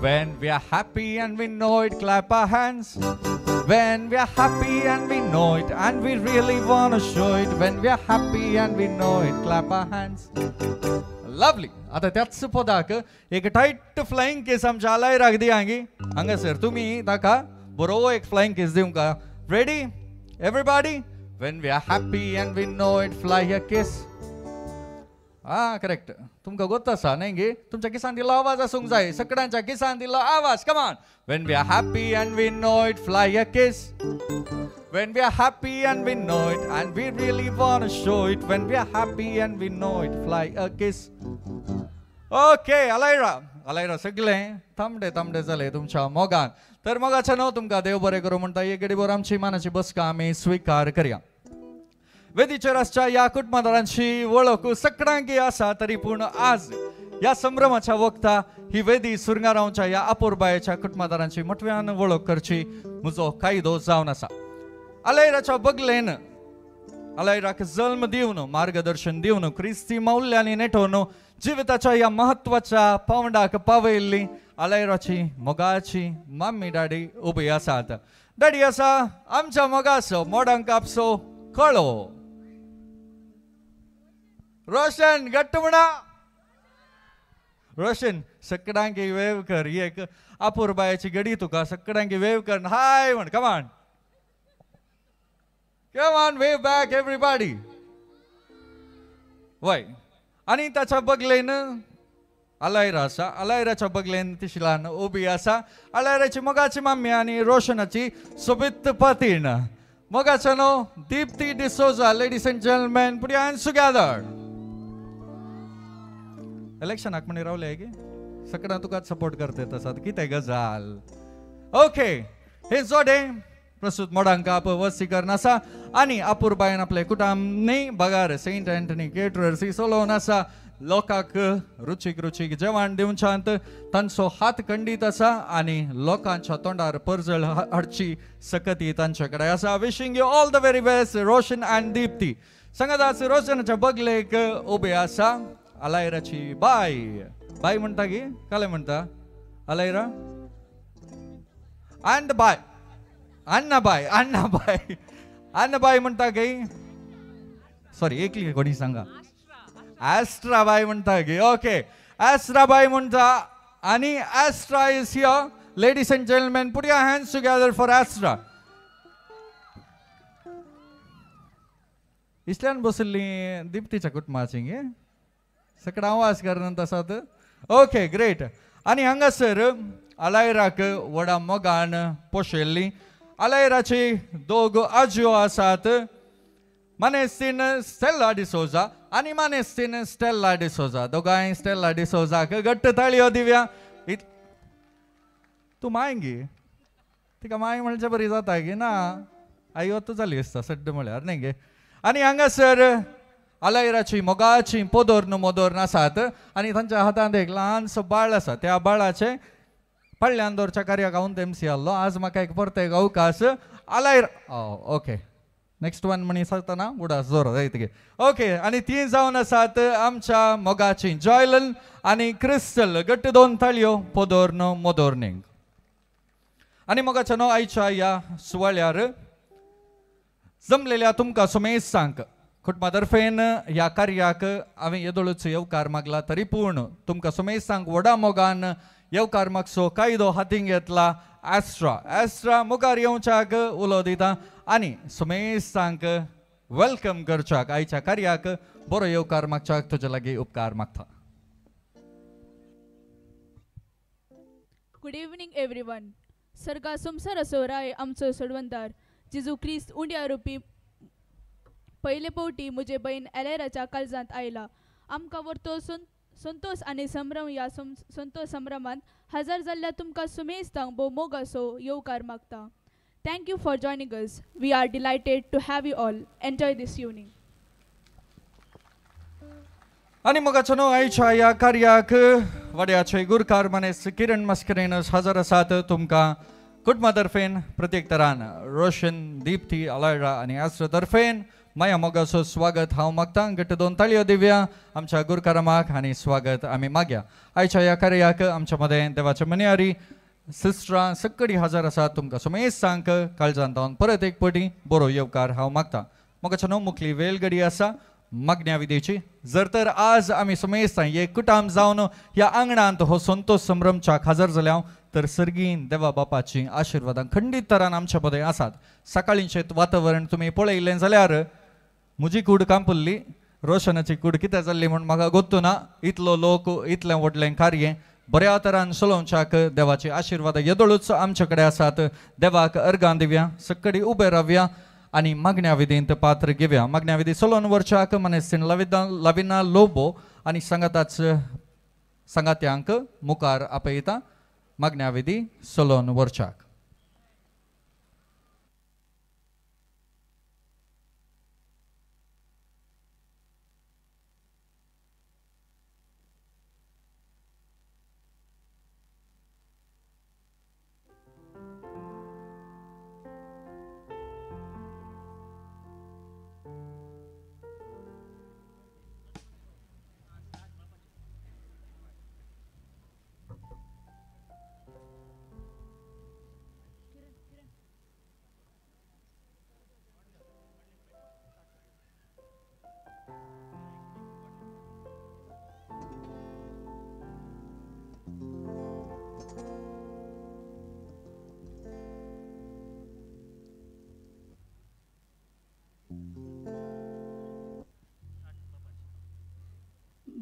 When we are happy and we know it, clap our hands. When we are happy and we know it, and we really want to show it. When we are happy and we know it, clap our hands. Lovely. आता त्याच पदाक एक टायट फ्लायिंग केस आमच्या अलायराक दिया गी. हांगासर तुमी ताका बरो एक फ्लायिंग केस दिवंक. Ready everybody? When we are happy and we know it, fly a kiss. Ah, correct. तुमकां गोत आसा न्ही गे? तुमच्या किसान दिलो आवाज आसूंक जाय. सगळ्यांच्या किसान दिलो आवाज. Come on. When we are happy and we know it, fly a kiss. When we are happy and we know it, and we really want to show it. When we are happy and we know it, fly a kiss. Okay, Alaira. Alaira सगळें तांबडे तांबडे जाले तुमच्या मोगान. तर मोगाच्या न्हू तुमकां देव बरें करूं म्हणटा. एक घडी भर आमची मानाची बसका आमी स्विकार करया. वेदीचेर आसच्या ह्या कुटुंबादारांची वळख सगळ्यांकी आसा, तरी पूण आज ह्या संभ्रमाच्या वखता ही वेदी सुरंगारांवच्या ह्या अपुरबायेच्या कुटुंबादारांची मोठव्यान वळख करची म्हजो कायदो जावन आसा. अलायराच्या बगलेन अलायराक जल्म दिवन, मार्गदर्शन दिवन, क्रिस्ती मौल्यांनी नेटोवन जिविताच्या ह्या म्हत्वाच्या पावंडाक पावयल्ली अलायराची मोगाची मम्मी डॅडी उबी आसात. डॅडी आसा आमच्या मोगाचो मोडांक आपसो कळो. रोशन घट्ट म्हणा. रोशन सगळ्यांकी वेव कर. एक अपुरबायेची गडी तुका. सगळ्यांकी वेव कर. हाय म्हण. Come on come on, wave back everybody. वय. आनी ताच्या बगलेन अलायरा आसा. अलायराच्या बगलेन तिशिलान उबी आसा अलायराची मोगाची मम्मी आनी रोशनाची सोबीत पतीण मोगाचो नांव Deepti D'Souza. Ladies and gentlemen, put your hands together. इलेक्शनाक म्हणी रावले की सगळ्यां तुकाच सपोर्ट करते तसात कितें गजाल. ओके, हे जोडे प्रस्तुत मोडांक आप वसीकरण आसा आनी अपुरबायन आपले कुटुंब बगार सेंट अँटनी केटरर्स चलोवन आसा. लोकांक रुचीक रुचीक जेवण दिवच्यांत तांचो हात खंडीत आसा आनी लोकांच्या तोंडार परजळ हाडची सकती तांचे कडेन आसा. Wishing you all the very best Roshan and Deepti. सांगात रोशनाच्या बगलेक उबे आसा अलायराची बाय. बाय म्हणटा की काले म्हणटा अलायरा अँड बाय अण्णाबाय अण्णाबाय अण्णाबाय म्हणटा की सॉरी एकली कोणी सांगा ॲस्ट्राबाय म्हणटा की ओके ॲस्ट्राबाय म्हणटा आनी Astra is here. Ladies and gentlemen, put your hands together for Astra. इसल्यान बसली दीप्तीच्या कुटुंबाची गे सगळं आवाज करन तसात. Okay great. आनी हांगासर अलायराक व्हडा मोगान पोशेल्ली अलायराची दोग आजयो आसात, मानेस्तीन स्टेल्ला डिसोजा आनी मानेस्तीन स्टेल्ला डिसोजा. दोगांय स्टेल्ला डिसोजाक घट्ट ताळयो दिव्या. तूं माय गे तिका माय म्हणचे बरी जाता गे ना आई वत जाली आसता सड्ड म्हळ्यार न्ही गे. आनी हांगासर अलायराची मोगाची पोदोर न्हू मोदोर आसात आनी तांच्या हातांत एक ल्हानसो बाळ आसा. त्या बाळाचें पडल्यान दवरच्या कार्याक हांव तेमसी आहलो. आज म्हाका एक परत एक अवकाश अलायरा ओके नेक्स्ट वन म्हणी सांगतना उडास जोर जायत गे. ओके आनी ती जावन आसात आमच्या मोगाची जॉयलन आनी क्रिस्टल. घट्ट दोन ताळयो पोदोर न्हू मोदोर्नींग. आनी मोगाच्या न्हू आयच्या ह्या सुवाळ्यार जमलेल्या तुमकां सुमेसांक कुटुंबा तर्फेन ह्या कार्याक हांवें येदोळूच येवकार मागला तरी पूण तुमकां सुमेसांक व्हडा मोगान येवकार मागचो कायदो हातीन घेतला ॲस्ट्रा. ॲस्ट्रा मुखार येवच्याक उलो दिता आनी सुमेसांक welcome करच्याक आयच्या कार्याक बरो येवकार मागच्याक तुजे लागीं उपकार मागता. Good evening everyone. सर्गा संवसार असो राय आमचो सोडवंदार जेजू क्रिस्त उंड्या रुपी पयले पवटी म्हजे बहीण एलेराच्या काळजांत आयला. आमकां व्हरतो संतोष आनी संभ्रम ह्या संतोष संभ्रमांत हजर जाल्ल्या तुमकां सुमेस्तांक भोव मोग असो येवकार मागता. Thank you for joining us. We are delighted to have you all. Enjoy this evening. आनी मोगाचो न्हू आयच्या ह्या कार्याक वाड्याचे गुरकार मानेस किरण मस्करेनस हजर आसात. तुमकां कुटुंबा तर्फेन प्रत्येक तरान रोशन दीप्ती अलायरा आनी ॲस्ट्रा तर्फेन माया मोगाचो स्वागत हांव मागता. घट्ट दोन ताळयो दिव्या आमच्या गुरकारामाक आनी स्वागत आमी मागया. आयच्या ह्या कार्याक आमच्या मदें देवाच्या मन्यारी सिस्टरां सक्कडी हजर आसात. तुमकां सुमेसांक काळजान जावन परत एक पटी बरो येवकार हांव मागता. मोगाच्या न्हू मुखली वेलगडी आसा मागण्या विधेची. जर तर आज आमी सुमेस्तां एक कुटाम जावन ह्या आंगणांत हो संतोष संभ्रमच्याक हजर जाल्या तर सर्गीन देवा बापाची आशिर्वादां खंडीत तरान आमच्या मदें आसात. सकाळींचें वातावरण तुमी पळयलें जाल्यार म्हजी कूड कांपुल्ली, रोशनाची कूड कितें जाल्ली म्हूण म्हाका गोत्तू ना. इतलो लोक इतलें व्हडलें कार्य बऱ्या तरान चलोवच्याक देवाची आशिर्वादां येदोळूच आमचे कडेन आसात. देवाक अर्गां दिवया, सक्कडी उबे रावया आनी मागण्या विधींत पात्र घेवया. मागण्या विधी चलोवन व्हरच्याक मनेस्तीन लविना लोबो आनी सांगाताच सांगात्यांक मुखार आपयता मागण्या विधी चलोवन व्हरच्याक.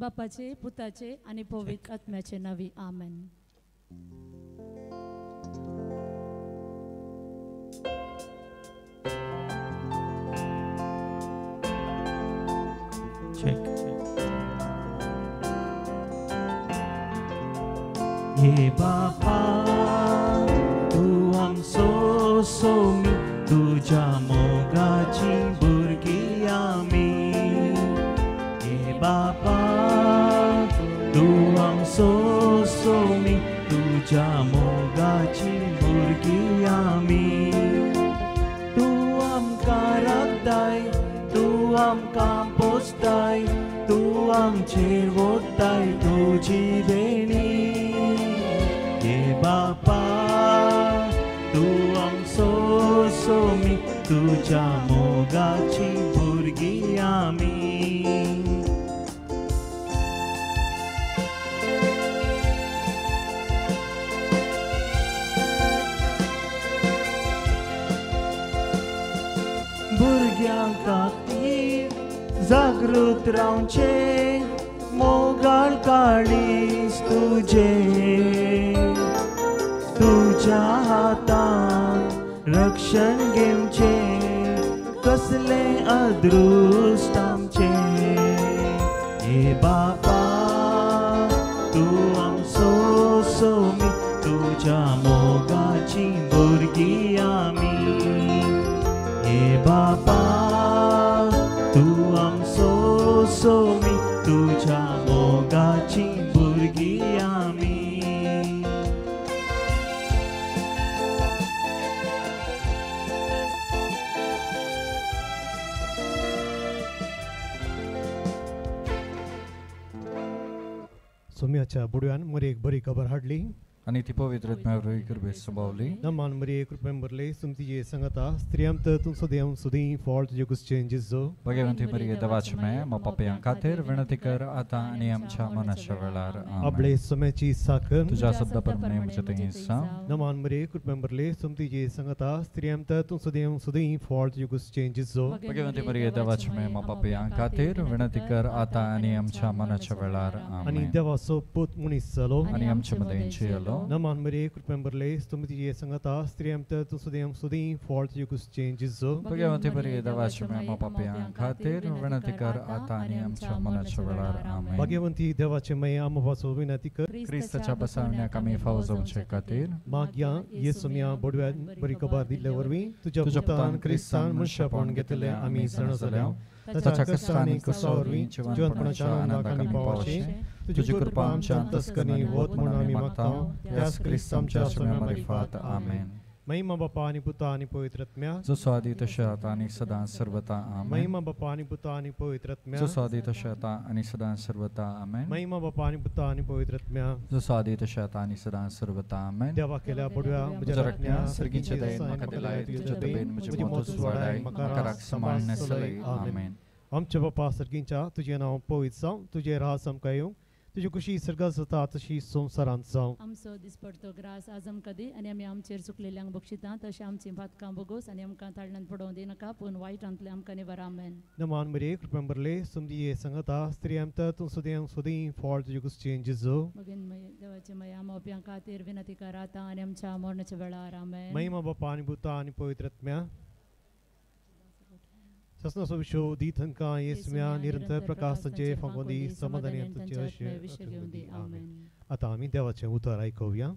बापाचे पुताचे आणि पवित्र आत्म्याचे नावी आमेन. हे बापा तूं आमचो सोमी तुझ्या मोगाची भुरगीं आमी. हे बापा तूं आमचो सोमी, तुझ्या मोगाची भुरगीं आमी. तूं आमकां राखताय, तूं आमकां पोसताय, तूं आमचेर वोत्ताय तुजी देणी. हे बापा तूं आमचो सोमी, तुझ्या मोगाची भुरगीं आमी. भुरग्यां खातीर जागृत रावचें मोगाळ काळीज तुजें, तुज्या हातान रक्षण घेवचें कसलें अदृश्ट आमचें. हे बापा तूं आमचो सोमी, तुज्या मोगाची भुरगीं आमी. हे बापा तूं आमचो सोमी, तुझ्या मोगाची भुरगीं आमी. सोम्याच्या बुडव्यान मरयेक बरी खबर हाडली आनी ती पवित्र आत्म्या कृपेन संभावली. नमान मरिये कृपेन भरले, तुमची संगता स्त्रियां तर तूं सदैव सुदी फळ तुजे कुसचें जिजो. भगवंती मरिये देवाचे माये, आमच्या पापयां खातीर विनंती कर आतां आनी आमच्या मरणाच्या वेळार. आमेन. आपले सोम्याची साखर तुझ्या शब्दा प्रमाणे म्हज्या थंय जावं. नमान मरिये कृपेन भरले, तुमची संगता स्त्रियां तर तूं सदैव सुदी फळ तुजे कुसचें जिजो. भगवंती मरिये देवाचे माये, आमच्या पापयां खातीर विनंती कर आतां आनी आमच्या मरणाच्या वेळार. आनी आमेन. देवाचो पूत मनीस जालो आनी आमच्या मदें येयलो. नमान मरिये कृपेन भरले, तुमची संगता स्त्रियां तर तूं सदैव सुदी फळ तुजे कुसचें जिजो. भगवंती मरिये देवाचे माये, आमच्या पापयां खातीर विनंती कर आतां आनी आमच्या मरणाच्या वेळार. आमेन. भाग्यवंती देवाचे माये, आमपाचो विनंती कर क्रिस्ताच्या बसावण्याक आमी फावो जावचे खातीर. माग्या येसुम्या बोडव्यान बरी खबर दिल्ले वरवीं तुज्या पुतान क्रिस्तान मनशापण घेतले आमी जाणा जाल्या. ताच्या कश्टांनी कुसा वरवीं जिवनपणाच्या आनंदाक आमी पावचे. तुजी कृपा आमच्या अंतस्करणी वत म्हूण आमी मागता, त्याच क्रिस्त आमच्या सोम्या मारिफात. आमेन. महिमा बापा आनी पुता आनी पवित्र आत्म्या, जसो आदी तशें आतां आनी सदां सर्वता. आमेन. महिमा बापा आनी पुता आनी पवित्र आत्म्या, जसो आदी तशें आतां आनी सदां सर्वता. आमेन. महिमा बापा आनी पुता आनी पवित्र आत्म्या, जसो आदी तशें आतां आनी सदां सर्वता. आमेन. देवा केल्या बोडव्या म्हज्या राखण्या, सर्गीचे दयेन म्हाका दिलाय, तुज्या दयेन म्हजी मोत वाडाय, म्हाका राख सांबाळ नेसलय. आमेन. आमच्या बापा सर्गींच्या, तुजें नांव पवित्र जावं, तुजें राज आमकां येवं, तुजी खुशी सर्गात जाता तशी संवसारांत जावं. आमचो दिसपडतो ग्रास आज आमकां दी आनी आमी आमचेर चुकलेल्यांक बक्षिता तशें आमचीं पातकां बोगोस आनी आमकां ताळणांत पडोवं दिनाका, पूण वायटांतलें आमकां निवार. आमेन. नमान मरिये कृपेन भरले, तुमची संगता स्त्रियां तर तूं सदैव सुदी फळ तुजे कुसचें जिजो. मगेन देवाचे माये, आमच्या खातीर विनंती कर आतां आनी आमच्या मरणाच्या वेळार. आमेन. महिमा बापा आनी पुता आनी पवित्र आत्म्या, ससनाचो विशो दी थंकां येसम्या निरंतर प्रकाश तांचे फांकोंदी, समाधानी तांचे अशें विशय घेवन दी. आमेन. आतां आमी देवाचें उतर आयकुया.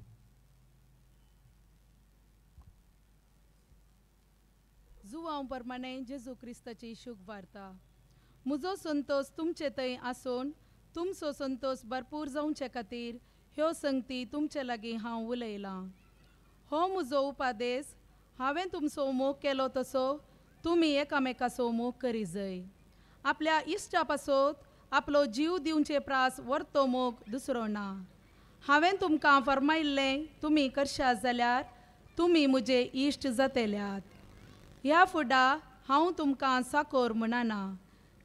जुवांव प्रमाणे जेजू क्रिस्ताची शुभ वार्ता. म्हजो संतोस तुमचे थंय आसून तुमचो संतोस भरपूर जावचे खातीर ह्यो संगती तुमचे लागीं हांव उलयलां. हो म्हजो उपादेस, हांवें तुमचो मोग केलो तसो तुमी एकामेकाचो मोग करी जाय. आपल्या इश्टा पासत आपलो जीव दिवचे प्रास वर्तो मोग दुसरो ना. हांवें तुमकां फर्मायिल्लें तुमी करशात जाल्यार तुमी म्हजे इश्ट जातल्यात. ह्या फुडा हांव तुमकां साकोर म्हणना,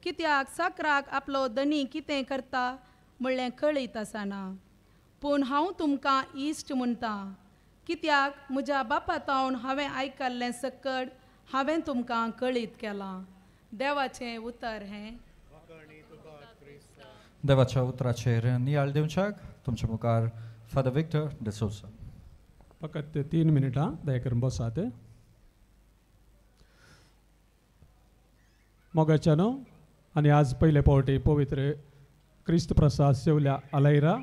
कित्याक साकराक आपलो धनी कितें करता म्हणलें कळीत आसना. पूण हांव तुमकां इश्ट म्हणटा, कित्याक म्हज्या बापा तावन हांवें आयकल्लें सकड हांवें तुमकां कळीत केलां. देवाचें उतर हें. देवाच्या उतराचेर नियाळ दिवच्याक तुमच्या मुखार फादर विक्टर डिसोजा. फकत 3 मिनटां दया करून बसात. मोगाच्या न्हू आनी आज पयले फावटी पवित्र क्रिस्त प्रसाद सेवल्या आलायरा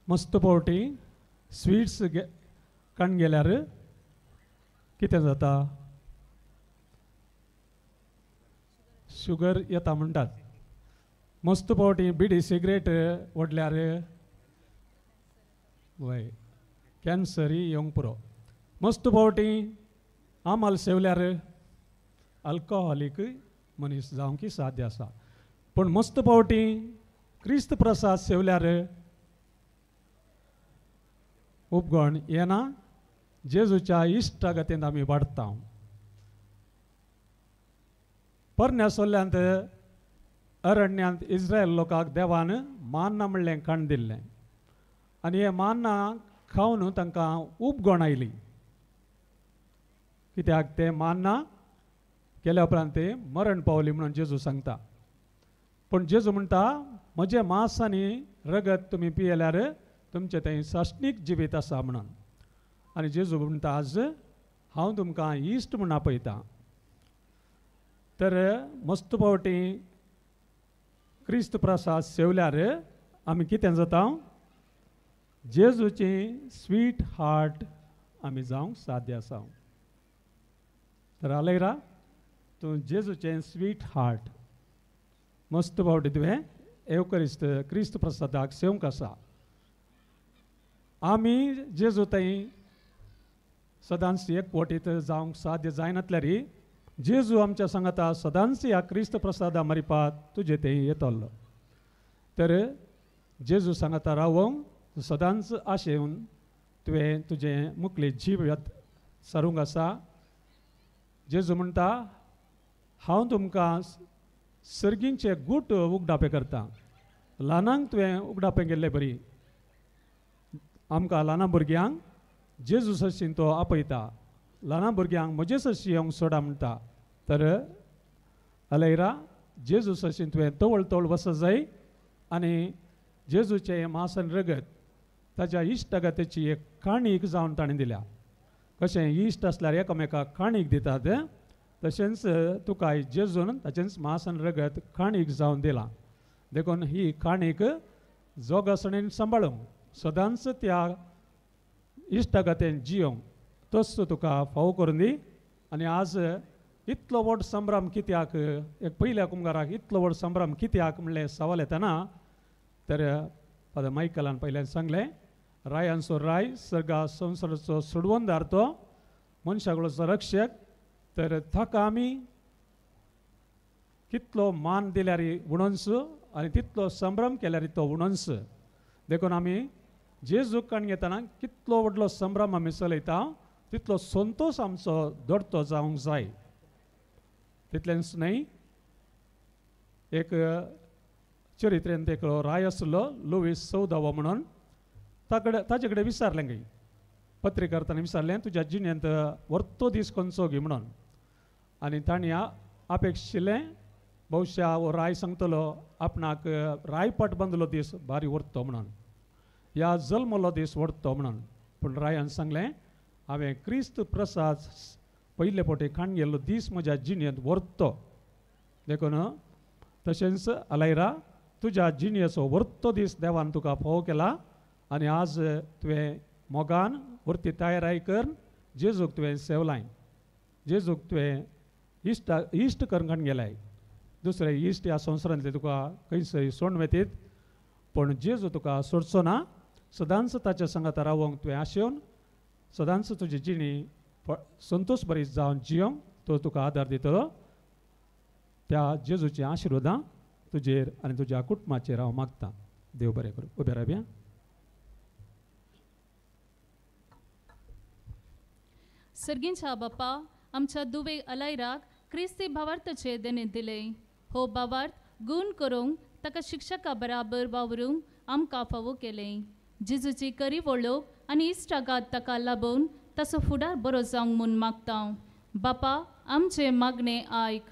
मस्त फावटी स्वीट्स काण गेल्यार कितें जाता? शुगर येता म्हणटात. मस्त पावटी बिडी सिगरेट ओडल्यार वय कॅन्सरूय येवंक पुरो. मस्त पावटी आमाल सेवल्यार अल्कोहोलीक मनीस जावंक साध्य आसा. पूण मस्त पावटी क्रिस्त प्रसाद सेवल्यार उपगण येना. जेजूच्या इश्टागतींत आमी वाडटा. परण्या सोल्ल्यांत अरण्यांत इस्रायल लोकांक देवान मान्ना म्हणलें खाण दिल्लें आनी हें मान्ना खावन तांकां उपगण आयली. कित्याक तें मान्ना केल्या उपरांत तें मरण पावली म्हणून जेजू सांगता. पूण जेजू म्हणटा म्हजें मांस आनी रगत तुमी पियेल्यार तुमचें तें सासणीक जिवीत आसा म्हणून. आनी जेजू म्हणटा आज हांव तुमकां इश्ट म्हूण आपयतां. तर मस्त पावटी क्रिस्त प्रसाद सेवल्यार आमी कितें जाता? जेजूची स्वीट हार्ट आमी जावंक साध्य आसा. तर आलयरा तूं जेजूचें स्वीट हार्ट मस्त पावटी तुवें एवकरिस्त क्रिस्त प्रसादाक सेवंक आसा. आमी जेजू थंय सदांच एक वटीत जावंक साध्य जायनातल्यार जेजू आमच्या सांगाता सदांच ह्या क्रिस्त प्रसादा मरिपात तुजे थंय येतलो. तर जेजू सांगाता रावोंक सदांच आशेवन तुवें तुजें मुखले जीव सारूंक आसा. जेजू म्हणटा हांव तुमकां सर्गींचे गूट उगडापें करता. ल्हानांक तुवें उगडापें केल्ले बरी. आमकां ल्हाना भुरग्यांक जेजू सरशीन तो आपयता. ल्हाना भुरग्यांक म्हजे सरशी येवंक सोडा म्हणटा. तर अलेरा जेजू सरशीन तुवें तवळ तवळ वचत जाय आनी जेजूचें मांस आनी रगत ताच्या इश्टागतीची एक काणीक जावन ताणें दिल्या. कशें इश्ट आसल्यार एकामेकाक काणीक दितात तशेंच तुका जेजून ताचेंच मांस आनी रगत काणीक जावन दिलां. देखून ही काणीक जोगासणेन सांबाळूंक सदांच त्या इश्टागतीन जियोंक तस तुका फावो करून दी. आनी आज इतलो व्हड संभ्रम कित्याक, एक पयल्या कुमगाराक इतलो व्हड संभ्रम कित्याक म्हणलें सवाल येतना तर फादर मायकलान पयल्यान सांगलें रायांचो राय सर्गा संवसाराचो सोडवणदार तो मनशाकडचो रक्षक. तर ताका आमी कितलो मान दिल्यार उणोन्स आनी तितलो संभ्रम केल्यार तो उणोन्स. देखून आमी जेजूक काण घेतना कितलो व्हडलो संभ्रम आमी चलयता तितलो संतोश आमचो दोडतो जावंक जाय. तितलेंच न्हय एक चरित्रेंत एकलो राय आसलो लुवीस 14वो म्हणून ताचे कडेन विचारलें गे पत्रिकर्तांनी विचारलें तुज्या जिणेंत वर्तो दीस खंयचो गी म्हणून. आनी तांणी अपेक्षिल्लें बहुशा हो राय सांगतलो आपणाक रायपाट बांदलो दीस बारी व्हरतो म्हणून ह्या जल्मलो दीस व्हरतो म्हणून. पूण रायान सांगलें हांवें क्रिस्त प्रसाद पयले फावटी खाण गेल्लो दीस म्हज्या जिणेंत व्हरतो. देखून तशेंच अलायरा तुज्या जिणेचो व्हरतो दीस देवान तुका फावो केला आनी आज तुवें मोगान व्हरती तयाराय कर जेजूक तुवें सेवलाय जेजूक तुवें इश्ट करून काण गेलाय. दुसरे इश्ट ह्या संवसारांतले तुका खंयसर सोडून वेतीत पूण जेजू तुका सोडचो ना. सदांच ताच्या सांगाता रावोंक तुवें आशेवन सदांच तुजी जिणी संतोश बरी जावन जियोंक तो तुका आदार दितलो. त्या जेजूची आशिर्वादां तुजेर आनी तुज्या कुटुंबाचेर हांव मागतां. देव बरें करूं. उबें रावया. सर्गींच्या बापा आमच्या दुवे अलायराक क्रिस्ती भावार्थाचे देणे दिले. हो भावार्थ गूण करूंक ताका शिक्षका बराबर वावरूंक आमकां फावो केलें. जेजूची करी वळख आनी इश्टागात ताका लाबोवन ताचो फुडार बरो जावंक म्हूण मागता. बापा आमचें मागणें आयक.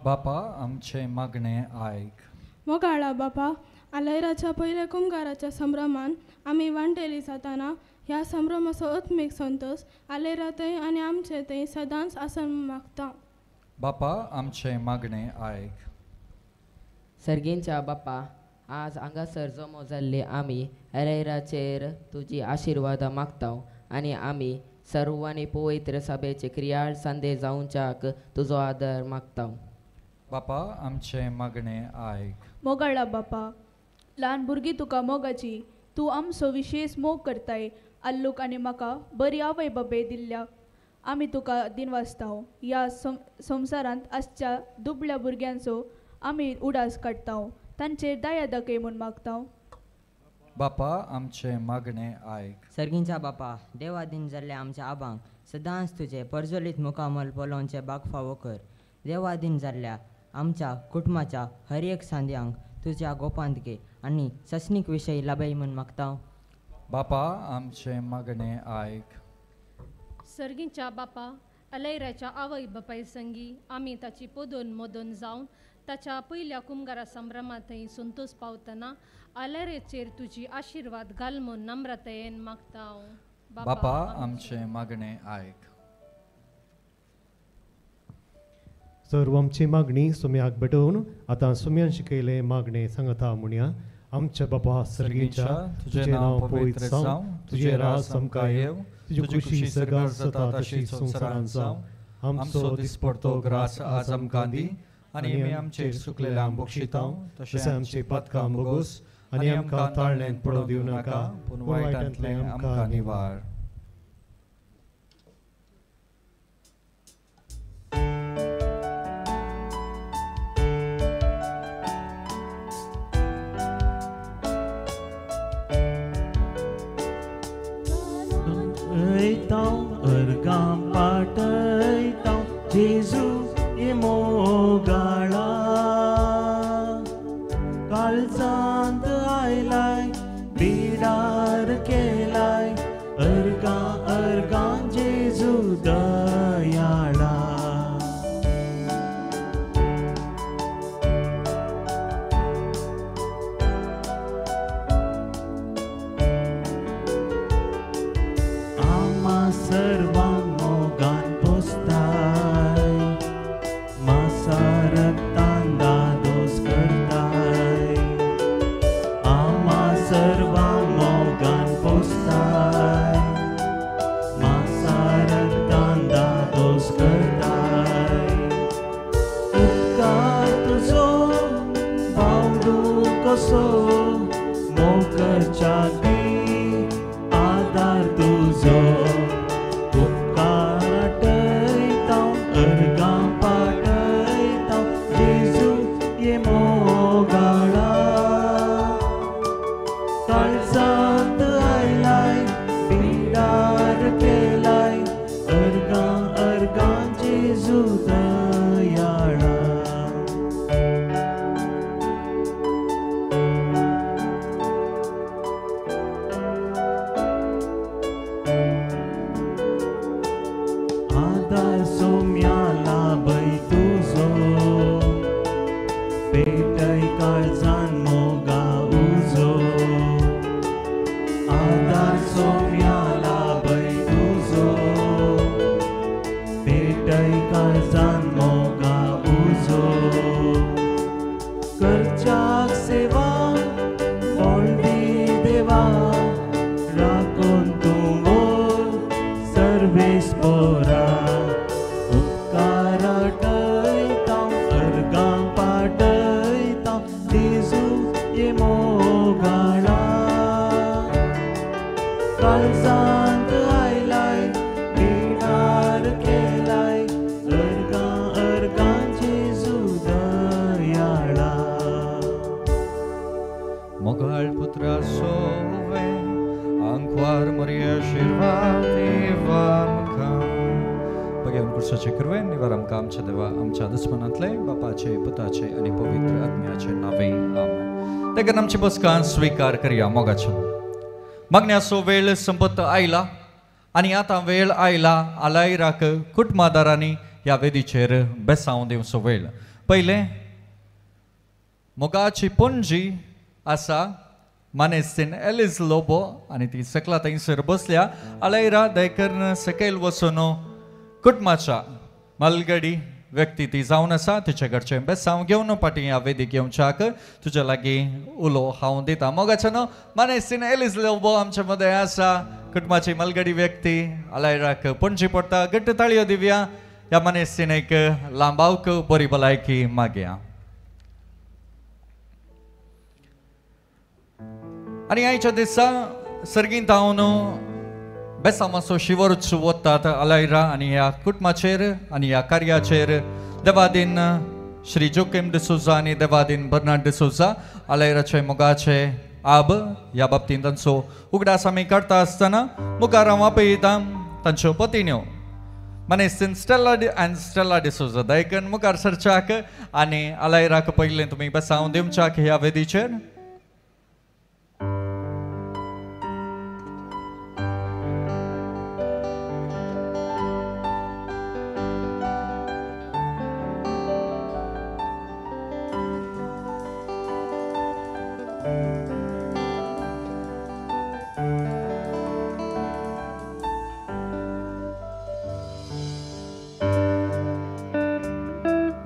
बापा आमचें मागणें आयक. मोगाळा बापा आलयराच्या पयल्या कुमगाराच्या संभ्रमान आमी वांटेली जाताना ह्या संभ्रमाचो आत्मीक संतोश आलयरा थंय आनी आमचे थंय सदांच आसन मागता. बापा आमचें मागणें आयक. सर्गींच्या बापा आज हांगासर जमो जाल्ले आमी एलैराचेर तुजी आशिर्वादां मागता आनी आमी सर्वांनी पवित्र सभेचे क्रियाळ संदेश जावच्याक तुजो आदर मागता. बापा आमचें मागणें आयक. मोगाळा बापा, ल्हान भुरगीं तुका मोगाची, तूं आमचो विशेश मोग करताय. आल्लूक आनी म्हाका बरी आवय बाबे दिल्ल्या आमी तुका दिनवासता. ह्या संवसारांत आसच्या दुबळ्या भुरग्यांचो आमी उडास काडटा, तांचेर दया दाखय म्हूण मागता. बापा आमचें मागणें आयक. सर्गींच्या बापा, देवादीन जाल्ल्या आमच्या आबांक सदांच तुजें परजोलीत मुखामल पळोवचें भाग फावो कर. देवादीन जाल्ल्या आमच्या कुटुंबाच्या हर एक सांद्यांक तुज्या गोपांत घे आनी सस्नीक विशय लाभय म्हूण मागता. बापा आमचें मागणें आयक. सर्गींच्या बापा, अलैराच्या आवय बापाय संगी आमी ताची पदून मदून जावन ताच्या पयल्या कुमगारा संभ्रमांतय संतोष पावतना आलरेचेर तुजी आशिर्वाद घाल म्हूण नम्रतायेन मागता. बापा आमचें मागणें आयक. सर्व आमची मागणी सुम्याक भेटोवन आतां सुम्यान शिकयलें मागणें सांगता म्हणया. आमच्या बापा सर्गींच्या, तुजें नांव पवित्र जावं, तुजें राज आमकां येवं, तुजी खुशी सर्गार जाता तशी संवसारांत जावं. आमचो दिसपडतो ग्रास आज आमकां दी आनी आमी आमचेर चुकलेल्यांक बक्षितांव तशें आमची पातकां भोगोस आनी आमकां ताळण्यांत पडोवंक दिवं नाका, पूण वायटांतलें आमकां निवार. अर्गां पाटयता जेजू ये मोगाळा, काळजांत आयलाय बिडार केलाय, अर्गां अर्गां जेजू दयाळा. सर्वांक मोगान पोसताय, मासा रक्तान दादोस करताय. आमा सर्वांक मोगान पोसताय, मासा रक्तान दादोस करताय. उपकार तुजो बावडू कसो, मोग करच्या आदार तुजो. आमच्या देवा आमच्या दुस्मनांतले बापाचे पुताचे आनी पवित्र आत्म्याचे नावे आमेन. तेका आमची बसकां स्विकार करया. मोगाचे मागण्याचो वेळ संपत आयला आनी आतां वेळ आयला आलायराक कुटुंबादारांनी ह्या वेदीचेर बेसांव दिवचो वेळ. पयलें मोगाची पणजी आसा मानेस्तीन एलिज लोबो आनी ती सकला थंयसर बसल्या. आलायरा दयकरून सकयल वचून कुटुंबाच्या मालगडी व्यक्ती ती जावन आसा. तिचे घरचें बेसांव घेवन पाटी ह्या वेदीक येवच्याक तुज्या लागीं उलो हांव दिता. मोगाचें न्हू मानेस्तीन एलिस लोबो आमचे मदें आसा, कुटुंबाची मलगडी व्यक्ती आलायराक पणजी पडटा. घट्ट ताळयो दिवया ह्या मानेस्तीनेक लांबावक बरी भलायकी मागया. आनी आयच्या दिसा सर्गींत हांव बेसामाचो शिवरूच वतात आलायरा आनी ह्या कुटुंबाचेर आनी ह्या कार्याचेर देवादीन श्री जोकेम डिसोजा आनी देवादीन बर्नाड डिसोजा आलायराचे मोगाचे आब ह्या बाबतींत तांचो उगडास आमी काडटा आसतना मुखार हांव आपयता तांच्यो पतिण्यो मानेस्तीन स्टेला आनी स्टेला डिसोजा दयकन मुखार सरच्याक आनी आलायराक पयलें तुमी बेसांव दिवच्याक ह्या वेदीचेर.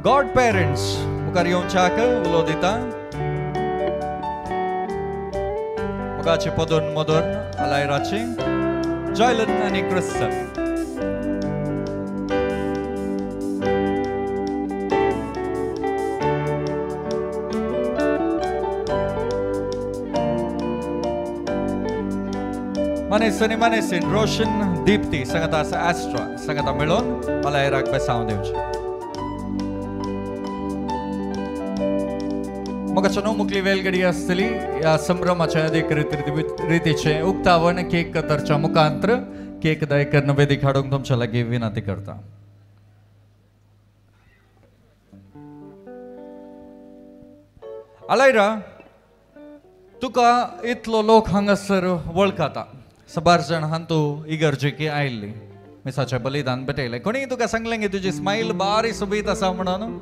गॉड पेरंट्स मुखार येवच्याक उलो दिता. मुखाचे पदोन मदोन आलायराची जॉयलन आनी क्रिस्टन. मानेसन मानेसीन रोशन दीप्ती सांगता आसा एस्ट्रा सांगता मेळोन आलायराक बेसांव दिवचें. मोगाचो न्हू मुखली वेलगडी आसतली ह्या संभ्रमाच्या अधिकृत रितीचें उक्तावण केक कतरच्या मुखांत्र केक दायकर वेदीक हाडूंक तुमच्या लागीं विनंती करता. आलायरा तुका इतलो लोक हांगासर वळखता, सबार जाण हांतू इगर्जेकी आयिल्ली मिसाचें बलिदान भेटयलें. कोणी तुका सांगलें गे तुजी स्मायल बारी सोबीत आसा म्हणून?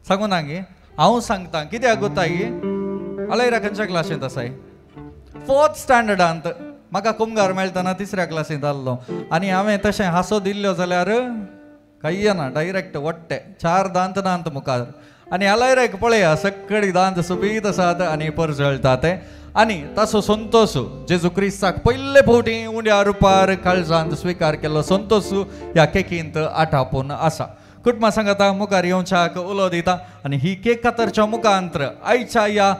सांगू ना गे, हांव सांगता कित्याक गोताय. आलायरा खंयच्या क्लासींत आसाय? फोर्थ स्टँडर्डांत. म्हाका कुमगार मेळटना तिसऱ्या क्लासींत आहलो आनी हांवें तशें हांसो दिल्ल्यो जाल्यार कांय ना, डायरेक्ट वट्टे चार दांत दांत मुखार. आनी आलायराक पळया सगळी दांत सोबीत आसात आनी परजळटा ते. आनी ताचो संतोश जेजू क्रिस्ताक पयले फावटी उंड्या रुपार काळजांत स्विकार केल्लो संतोश ह्या केकींत आटापून आसा. कुटुंबा सांगता मुखार येवच्याक उलो दिता आनी ही केक कातरच्या मुखांत्र आयच्या ह्या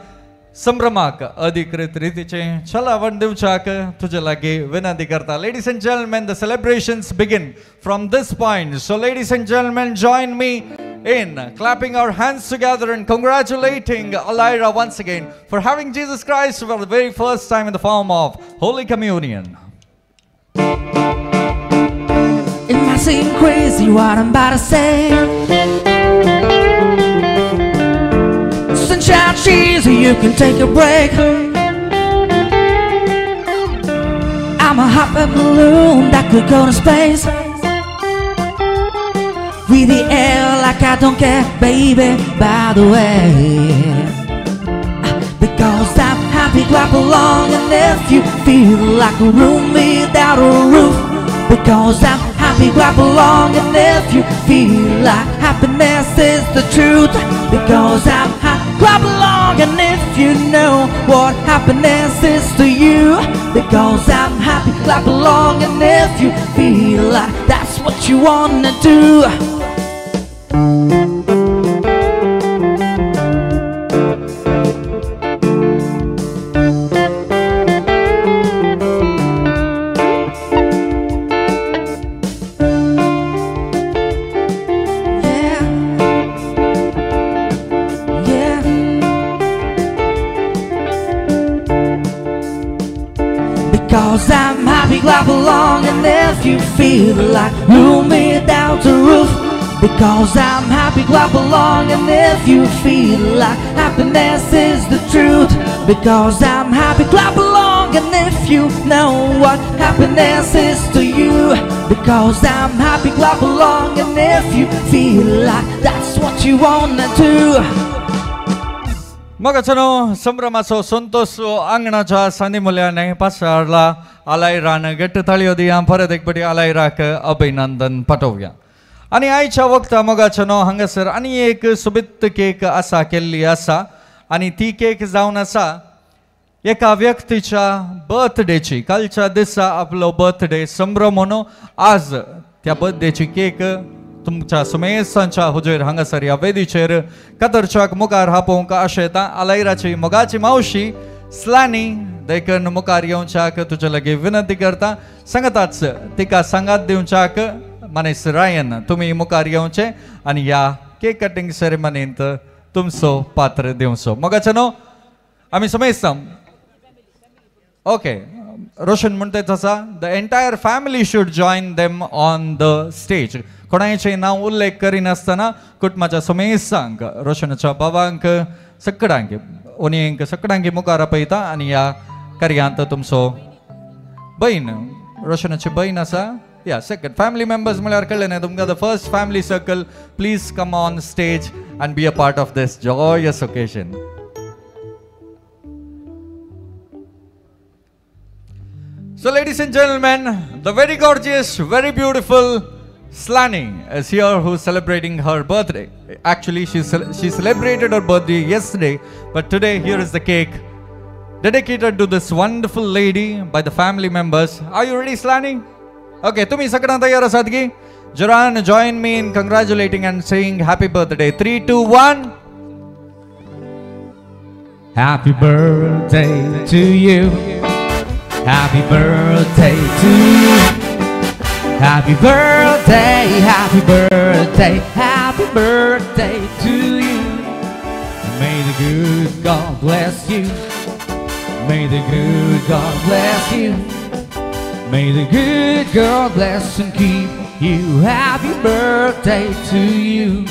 संभ्रमाक अधिकृत रितीचें छलावण दिवच्याक तुजे लागीं विनंती करता. Ladies and gentlemen, the celebrations begin from this point. So ladies and gentlemen, join me in clapping our hands together and congratulating Alaira once again for having Jesus Christ for the very first time in the form of Holy Communion. It might seem crazy what I'm about to say. Sunshine, cheese, you can take a break. I'm a hot air balloon that could go to space. With the air like I don't care, baby, by the way. Because I'm happy, clap along, and if you feel like a room without a roof. Because I'm happy, clap along, and if you feel like happiness is the truth. Because I'm happy, clap along, and if you know what happiness is to you. Because I'm happy, clap along, and if you feel like that's what you wanna do. Because I'm happy, clap along, and if you feel like room without a roof. Because I'm happy, clap along, and if you feel like happiness is the truth. Because I'm happy, clap along, and if you know what happiness is to you. Because I'm happy, clap along, and if you feel like that's what you wanna do. मोगाचो संभ्रमाचो संतोष आंगणाच्या सांदी मुल्याने पासारला आलायरान घट्ट ताळयो दिया. परत एक पटी आलायराक अभिनंदन पाठोवया. आनी आयच्या वखता मोगाच्या न्हू हांगासर आनी एक सोबीत केक आसा केल्ली आसा आनी ती केक जावन आसा एका व्यक्तीच्या बर्थडेची. कालच्या दिसा आपलो बर्थडे संभ्रम म्हणून आज त्या बर्थडेची केक तुमच्या सुमेसांच्या हुजेर हांगासर ह्या वेदीचेर कदरच्याक मुखार हापोवंक आशेता आलायराची मोगाची मावशी स्लानी देखून मुखार येवच्याक तुजे लागीं विनंती करता. सांगताच तिका सांगात दिवच्याक मनीस रायन तुमी मुखार येवचे आनी ह्या केक कटिंग सेरेमनींत तुमचो पात्र दिवचो. मोगाचे न्हू आमी समजता. ओके, रोशन म्हणटा तसा the entire family should join them on the stage. कोणायचें नांव उल्लेख करिनासतना कुटुंबाच्या समेसांक, रोशनाच्या बाबांक, सगळ्यांक ओनियेंक सगळ्यांक मुखार आपयता आनी ह्या कार्यांत तुमचो बयन, रोशनाची बयन आसा. या सेकंड फॅमिली मेंबर्स म्हळ्यार कळ्ळें न्ही तुमकां, the first family circle, please come on stage and be a part of this joyous occasion. So ladies and gentlemen, the very gorgeous, very beautiful Slani is here, who's celebrating her birthday. Actually, she celebrated her birthday yesterday, but today here is the cake dedicated to this wonderful lady by the family members. Are you ready, Slani? Okay, tumi sakran tayyar asat ki? Jaran, join me in congratulating and saying happy birthday. 3, 2, 1. Happy birthday to you. Happy birthday to you. Happy birthday, happy birthday, happy birthday to you. May the good God bless you. May the good God bless you. May the good God bless and keep you. Happy birthday to you.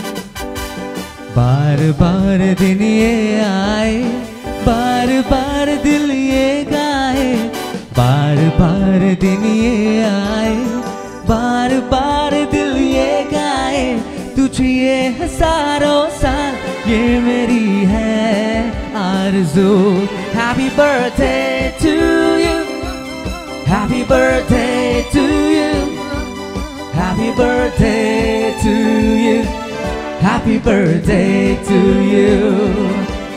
Bar bar दिन ये आए, बार बार दिल ये गाए, बार बार दिन ये आए, बार बार दिल ये गाए, तुझे ये हजारों साल ये मेरी है आरज़ू. Happy birthday to you. Happy birthday to you. Happy birthday to you. Happy birthday to you.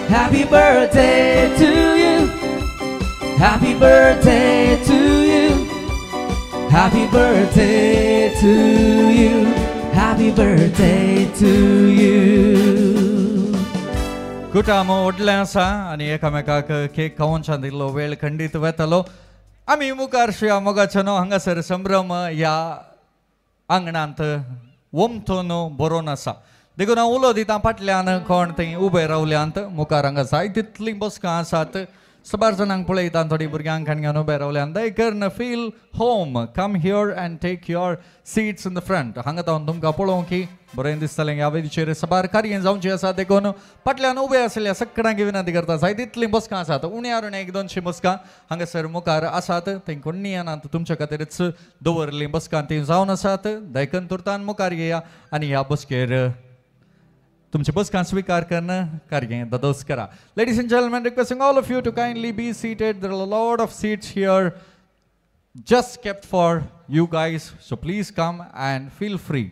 Happy birthday to you. Happy birthday to you. Happy birthday to you. Happy birthday to you. कुटाम व्हडलें आसा आनी एकामेकाक केक खावोवच्या दिल्लो वेळ खंडीत वेतालो. आमी मुखार शिया मोगाच्या न्हू हांगासर संभ्रम ह्या आंगणांत वमथून बरोवन आसा. देखून हांव उलो दिता फाटल्यान कोण थंय उबे रावल्यांत मुखार हांगा जाय तितलीं बसकां आसात. सबार जाणांक पळयता, थोडीं भुरग्यांक खाण उबे रावल्यान. देखून feel home, come here and take your seats in the front. हांगा तावन तुमकां पळोवंक की बरें दिसतलें. ह्या वेदीचेर सबार कार्य जावचें आसा. देखून फाटल्यान उबे आशिल्ल्या सगळ्यांक विनंती करता, जाय तितलीं बसकां आसात, उण्यार उणें 1-200 बसकां हांगासर मुखार आसात. थंय कोण येनात, तुमच्या खातीरच दवरलीं बसकां ती जावन आसात. देखून तुर्तान मुखार येया आनी ह्या बसकेर तुमचे बसकां स्वीकार करणं कार्य ददोस करा. Ladies and gentlemen, requesting all of you to kindly be seated. There are a lot of seats here just kept for you guys, so please come and feel free.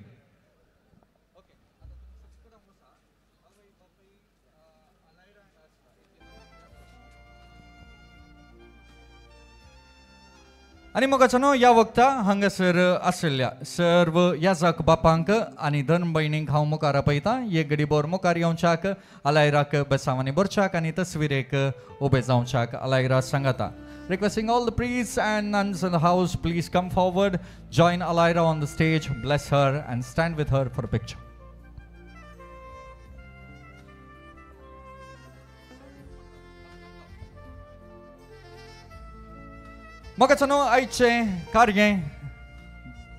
आनी मोगाचो न्हू ह्या वखता हांगासर आशिल्ल्या सर्व याजक बापांक आनी धन भयणींक हांव मुखार आपयता. एक गडीभर मुखार येवच्याक, आलायराक बेसांवांनी भरच्याक आनी तस्वीरेक उबे जावच्याक आलायरा सांगता. Requesting all the priests and nuns in the house, please come forward, join Alaira on the stage, bless her and stand with her for a picture. मोगाचो न्हू आयचें कार्य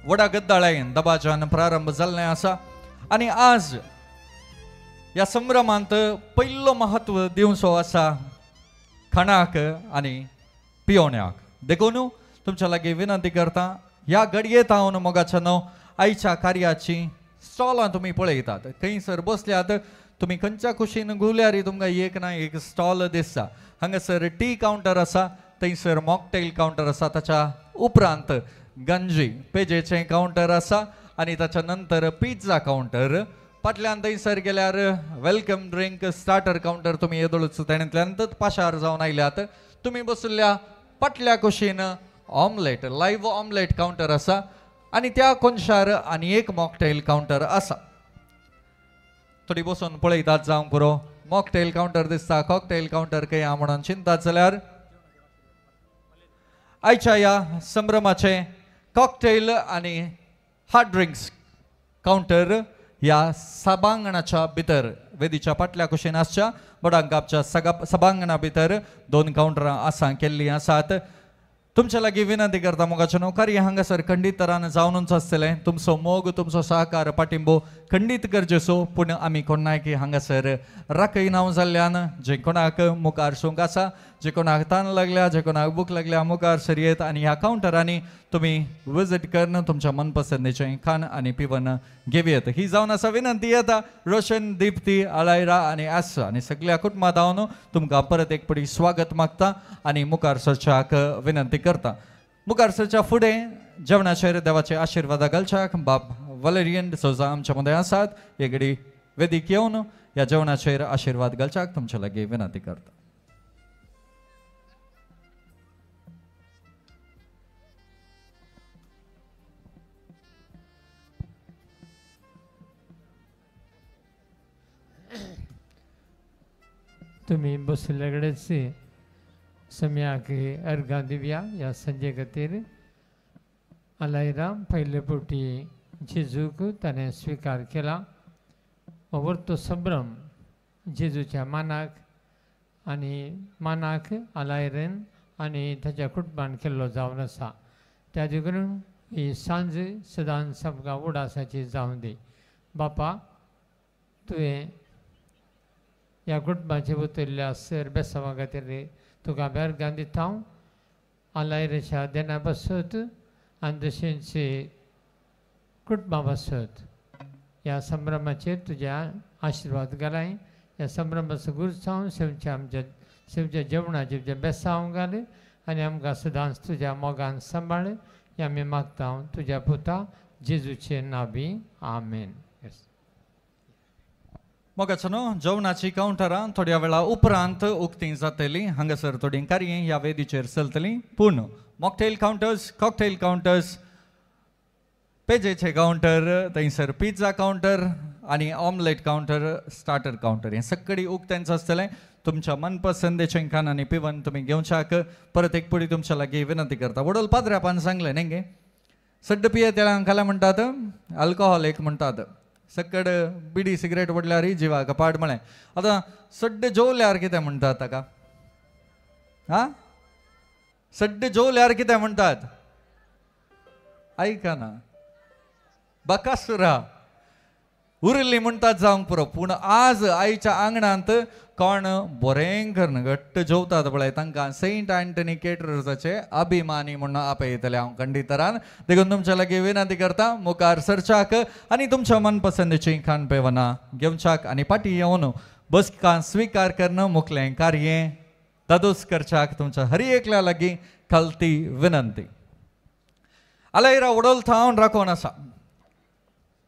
व्हडा गद्दाळायेन दबाज्यान प्रारंभ जाल्लें आसा आनी आज ह्या संभ्रमांत पयलो म्हत्व दिवचो आसा खाणाक आनी पियोण्याक. देखून तुमच्या लागीं विनंती करता, ह्या घडयेत हांव मोगाचो न्हू आयच्या कार्याची स्टॉलां तुमी पळयतात. खंयसर बसल्यात तुमी खंयच्या कुशीन घुल्यार तुमकां एक ना एक स्टॉल दिसता. हांगासर टी कावंटर आसा, थंयसर मॉकटेल कावंटर आसा, ताच्या उपरांत गंजी पेजेचें कावंटर आसा आनी ताच्या नंतर पिझ्झा कावंटर फाटल्यान थंयसर गेल्यार welcome drink starter counter तुमी येदोळूच तेणेंतल्यान पाशार जावन आयल्यात. तुमी बशिल्ल्या फाटल्या कुशीन ऑमलेट लायव्ह ऑमलेट कावंटर आसा आनी त्या कोनशार आनी एक मॉकटेल कावंटर आसा. थोडी बसून पळयतात जावंक पुरो मॉकटेल कावंटर दिसता कॉकटेल कावंटर खंय आहा म्हणून चिंतात जाल्यार आयच्या ह्या संभ्रमाचे कॉकटेल आनी हार्ड ड्रिंक्स कावंटर ह्या सभांगणाच्या भितर वेदीच्या फाटल्या कुशीन आसच्या बडांकापच्या सभांगणा भितर दोन कावंटरां आसा केल्लीं आसात. तुमच्या लागीं विनंती करता मोगाचें न्हू कार्य हांगासर खंडीत तरान जावनूच आसतलें. तुमचो मोग तुमचो सहकार पाठिंबो खंडीत गरजेचो पूण आमी कोणाक हांगासर राखयना जाल्ल्यान जे कोणाक मुखार सूंक आसा जे कोणाक तान लागल्या जे कोणाक भूक लागल्या मुखार सर येत आनी ह्या कावंटरांनी तुमी विजीट करून तुमच्या मनपसंदीचें खाण आनी पिवन घेवयेत ही जावन आसा विनंती. येता रोशन दीप्ती अलायरा आनी आसा आनी सगळ्या कुटुंबांत हांव तुमकां परत एक पडी स्वागत मागता आनी मुखार सरच्याक विनंती करता. मुखार सरच्या फुडें जेवणाचेर देवाचे आशिर्वादा घालच्याक बाब वलेरियन डिसोजा आमच्या मदें आसात. हे घडी वेदीक येवन ह्या जेवणाचेर आशिर्वाद घालच्याक तुमच्या लागीं विनंती करता. तुमी बशिल्ले कडेच सम्याक अर्घां दिवया ह्या संजे खातीर. आलायरा पयले फावटी जेजूक ताणें स्विकार केला. वर्तो संभ्रम जेजूच्या मानाक आनी मानाक आलायरेन आनी ताच्या कुटुंबान केल्लो जावन आसा. त्या देखून ही सांज सदांच आमकां उडासाची जावन दी. बापा तुवें ह्या कुटुंबाचे उतरल्या सर बेसांवा खातीर तुका अर्घां दिता हांव. आलायरेच्या देना पासत आनी तशेंच कुटुंबा पासत ह्या संभ्रमाचेर तुज्या आशिर्वाद घालाय. ह्या संभ्रमाचो गुरसांव सेवच्या आमच्या सेवच्या जेवणाचेर तुज्या बेसांव घाल आनी आमकां सदांच तुज्या मोगान सांबाळ. हें आमी मागता हांव तुज्या पुता जेजूचे नांवी आमेन. मोगाचो न्हू जेवणाची कावंटरां थोड्या वेळा उपरांत उक्ती जातली. हांगासर थोडीं कार्यां ह्या वेदीचेर चलतलीं पूण मॉकटेल कावंटर्स कॉकटेल कावंटर्स पेजेचे कावंटर थंयसर पिझ्झा कावंटर आनी ऑमलेट कावंटर स्टार्टर कावंटर हें सगळीं उक्तेंच आसतलें. तुमच्या मनपसंदेचें खाण आनी पिवन तुमी घेवच्याक परत एक पुडी तुमच्या लागीं विनंती करता. वडोल पाद्र्यापान सांगलें न्ही गे सड्ड पियेतल्यांक खाल्या म्हणटात अल्कोहोल एक म्हणटात सकड बिडी सिगरेट ओडल्यार जिवाक पाड म्हळें. आतां सड्ड जेवल्यार कितें म्हणटात ताका आं सड्ड जेवल्यार कितें म्हणटात आयकना बकासुरा उरिल्ली म्हणटात जावंक पुरो. पूण आज आयच्या आंगणांत कोण बरें करून घट्ट जेवतात पळय तांकां सेंट अँटनी केटरर्साचे अभिमानी म्हणून आपयतले हांव खंडितरान. देखून तुमच्या लागीं विनंती करता मुखार सरच्याक आनी तुमच्या मनपसंदीची खाण पेवना घेवच्याक आनी फाटीं येवन बसकां स्विकार करून मुखलें कार्य दादोस करच्याक तुमच्या हर एकल्या लागीं खालती विनंती. आलायरा वडोल थावन राखोवन आसा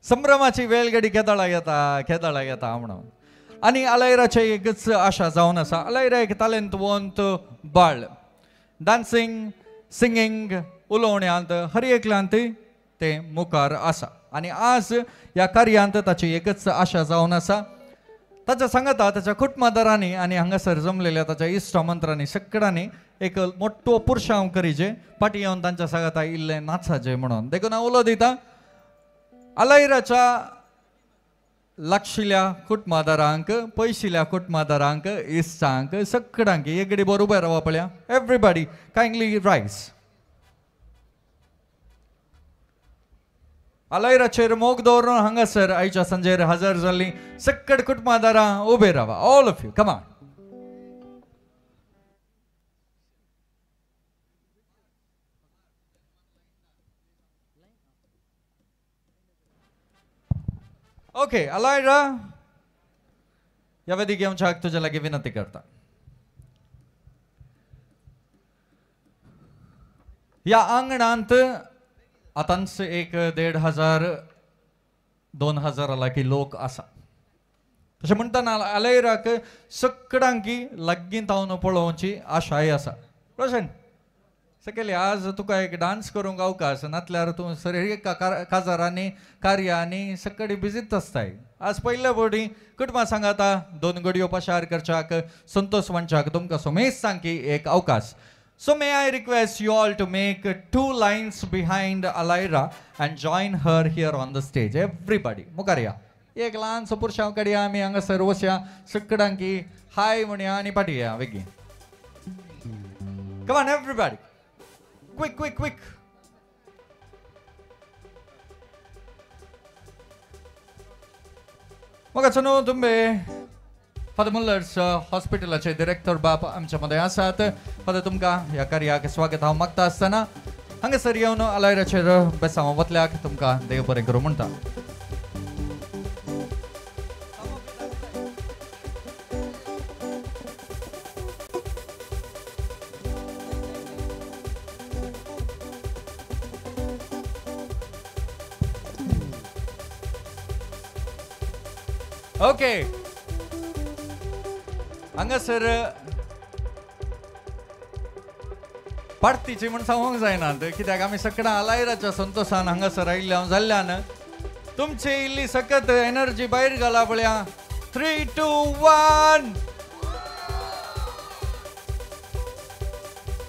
संभ्रमाची वेलगडी केदळा येता केदळा येता म्हणून आनी आलायराचे एकच आशा जावन आसा. आलायरा एक तालेंतवंत बाळ डान्सिंग सिंगींग उलोवण्यांत हर एकल्यांत ते मुखार आसा आनी आज ह्या कार्यांत ताची एकच आशा जावन आसा. ताच्या सांगाता ताच्या कुटुंबादारांनी आनी हांगासर जमलेल्या ताच्या इश्ट मंत्रांनी सगळ्यांनी एक मोठो पुरशांव करीजे फाटीं येवन तांच्या सांगाता इल्लें नाचाचें म्हणून. देखून हांव उलो दिता आलायराच्या लागशिल्ल्या कुटुंबादारांक पयशिल्ल्या कुटुंबादारांक इश्टांक सगळ्यांक एकडे बरोबर रावप पळया. एवरीबडी कायंडली रायज. आलायराचेर मोग दवरून हांगासर आयच्या सांजेर हजर जाल्लीं सगळ कुटुंबादारां उबे रावा. All of you come on. Okay Alaira ह्या वेदीक येवच्याक तुज्या लागीं विनंती करता. ह्या आंगणांत आतांच 1,500 2000 लागीं लोक आसा. तशें म्हणटना आलायराक सगळ्यांकी लागीं तावन पळोवची आशाय आसा. रोशन सकयली आज तुका एक डान्स करूंक अवकाश नातल्यार तूं सर काजारांनी कार्यांनी सगळी बिजीत आसताय. आज पयल्या फावटी कुटुंबा सांगाता 2 घडयो पाशार करच्याक संतोष म्हणच्याक तुमकां सोमेस सांगी एक अवकाश. So may I request you all to make 2 lines behind Alaira and join her here on the stage. Everybody, मुखार या. एक ल्हानसो पुरशांव काडया आमी हांगासर वसया सगळ्यांकी हाय म्हणया आनी फाटीं या बेगीन. Come on everybody. Quick, quick, quick. म्हाका न्हू तुमबे फादर मुल्लर्स हॉस्पिटलाचे डिरेक्टर बाप आमच्या मदें आसात. फादर तुमकां ह्या कार्याक स्वागत हांव मागता आसतना हांगासर येवन आलायराचेर बेसांव वतल्याक तुमकां देव बरें करूं म्हणटा. ओके हांगासर पार्टीची म्हण सांगूंक जायना कित्याक आमी सगळ्यां आलायराच्या संतोशान हांगासर आयिल्ले हांव जाल्ल्यान तुमची इल्ली सकत एनर्जी भायर घाला पळया. 3, 2, 1.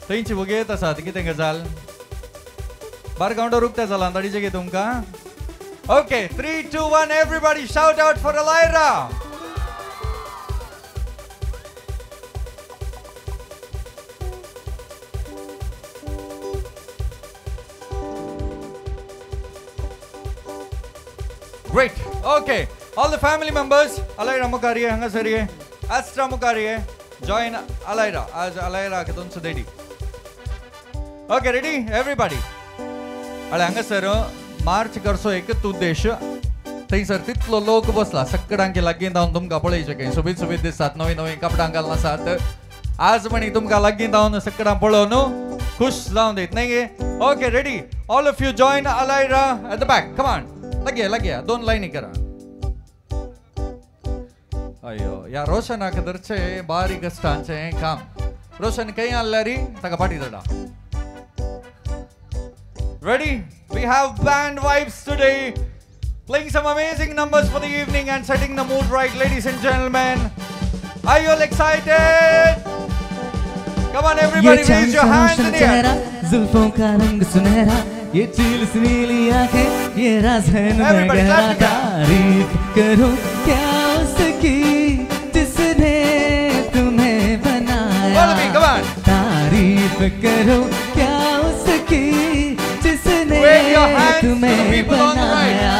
थंयची भुरगे येत आसात कितें गजाल बार कावंटर उक्तें जालां ताडीचें गे तुमकां. Okay 3, 2, 1 everybody shout out for Alaira. Great. Okay. All the family members, Alaira मुखार ये, हांगासर ये, Astra मुखार ये, join Alaira. आज Alaira के तुमचो daddy. Okay, ready? Everybody. अळे हांगासर मार्च करचो एकच उद्देश. थंयसर तितलो लोक बसला सगळ्यांकी लागीं धांवन तुमकां पळयचें खंय सोबीत सोबीत दिसतात नवी नवी कपडां घालून आसात. आज म्हणी तुमकां लागीं धांवन सगळ्यां पळोवन खुश जावन दीत न्हय गे. Okay ready. All of you join Alaira at the back. Come on. लागया लागया 2 लायनी करा. अयो ह्या रोशनाक धरचे बारीक कश्टांचें काम. रोशन खंय आहल्यार ताका फाटीं धडा. Ready? We have band vibes today, playing some amazing numbers for the evening and setting the mood right, ladies and gentlemen. Are you all excited? Come on everybody, raise your hands in the air. जुल्फों का रंग सुनहरा, ये चील सी नीली आंखें, ये राज है न गहरा. तारीफ करूं क्या उसकी जिसने तुम्हें बनाया. तारीफ करूं क्या उसकी जिसने तुम्हें बनाया.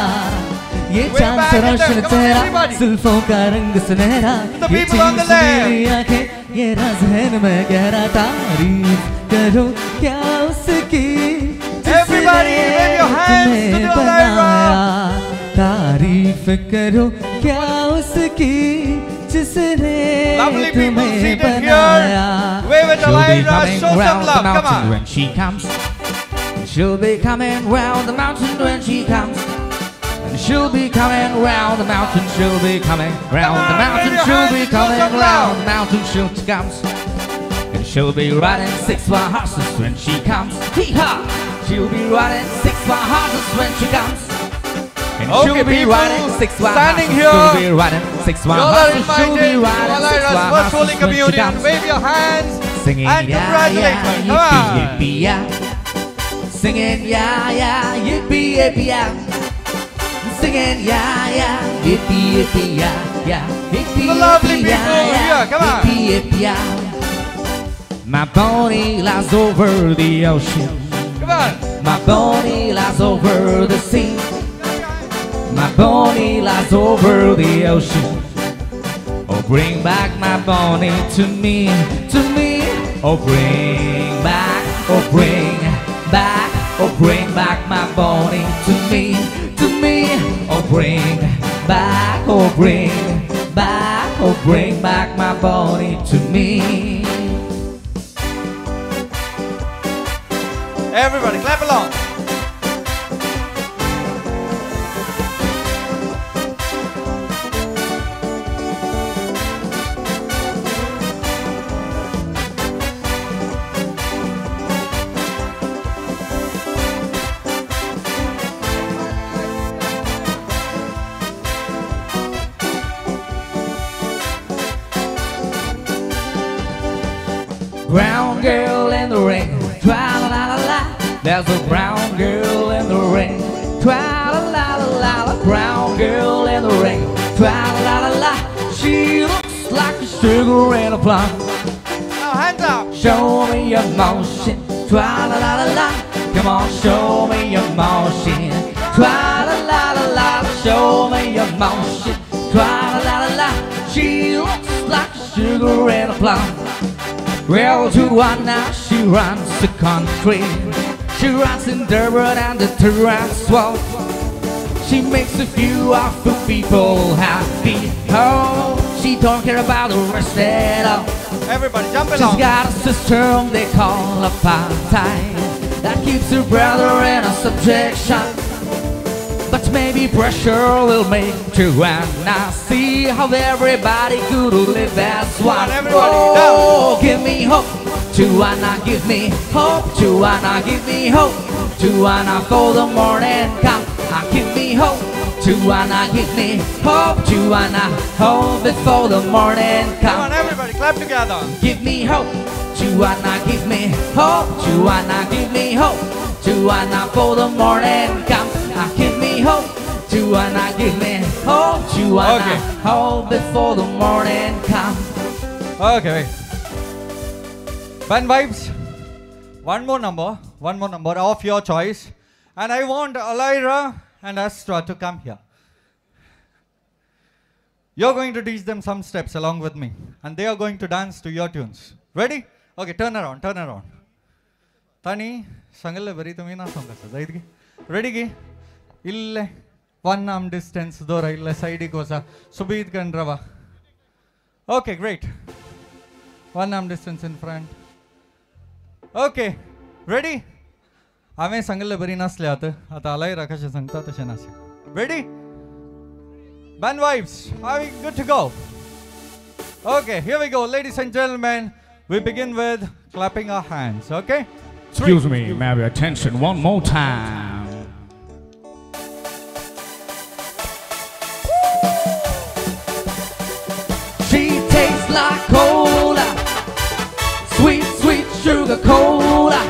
ये चांद सा रोशन चेहरा, जुल्फों का रंग सुनहरा, ये चील सी नीली आंखें, ये राज है न गहरा. तारीफ करूं क्या उसकी Everybody, wave your hands to the Alaira. तारीफ करो क्या उसकी जिसने तुम्हें बनाया. Wave at Alaira, show some love. Come on. When she comes, she'll be coming round the mountain when she comes. And she'll be coming round the mountain. She'll be coming round the mountain. She'll be coming round the mountain. She'll comes. And she'll be riding 6 white horses when she comes. Hee-haw! She'll be riding 6 white horses when she comes. And okay, she'll be riding 6 white standing horses. Here. She'll be riding 6 white horses. She'll be riding 6 white first Holy horses when she Communion. comes. Wave your hands Singing and yeah, congratulate yeah, her. Come yippee, on. yippee, yeah. Singing yeah, yeah, yippee, yippee, yeah. Singing yeah, yeah, yippee, yippee, yeah, yeah. Yippee, The lovely yippee, people yeah, yeah. here. Come on. Yippee, yippee, yeah. My pony lies over the ocean. Come on. My pony lies over the sea. My pony lies over the ocean. Oh, bring back my pony to me, to me. Oh, bring back, oh, bring back, oh, bring back my pony to me, to me. Oh, bring back, oh, bring back, oh, bring back my pony to me. Everybody clap along. There's a brown girl in the rain. Tra-la-la-la-la, brown girl in the rain. Tra-la-la-la, she looks like a sugar in a plum. Now hands up. Show me your motion. Tra-la-la-la-la, come on, show me your motion. Tra-la-la-la-la, show me your motion. Tra-la-la-la-la, she looks like a sugar in a plum. Well, Joanna, she runs the country. She runs in Durban and the Transvaal. She makes a few of the people happy. Oh, she don't care about the rest at all. Everybody jump along. She's got a system they call apartheid that keeps her brother in a subjection. But maybe pressure will make Joanna see how everybody could live as one. Oh, give me hope, Joanna, give me hope, Joanna, give me hope, Joanna, for the morning come. Give me hope, Joanna, give me hope, Joanna, hope before the morning come. Come on, everybody, clap together. Give me hope, Joanna, give me hope, Joanna, give me hope, Joanna, for the morning come. Give me hope, Joanna, give me hope, Joanna, okay. Hope before the morning come. Okay, wait. Band Vibes, one more number of your choice. And I want Alira and Astra to come here. You're going to teach them some steps along with me. And they are going to dance to your tunes. Ready? Okay, turn around, turn around. Tani, sangalle bari tumi na sangasa. Zaidgi. Ready gi? Ille, one arm distance, dora ille side kosa. Subid kandrava. Okay, great. One arm distance in front. Okay, ready? हांवें सांगिल्लें बरी नासले आतां आतां आलायरा कशें सांगता तशें नासलें. Ready? Band Vibes, are we good to go? Okay, here we go, ladies and gentlemen. We begin with clapping our hands, okay? Excuse me, may I have your attention one more time? She tastes like cola, sweet, sweet sugar cola.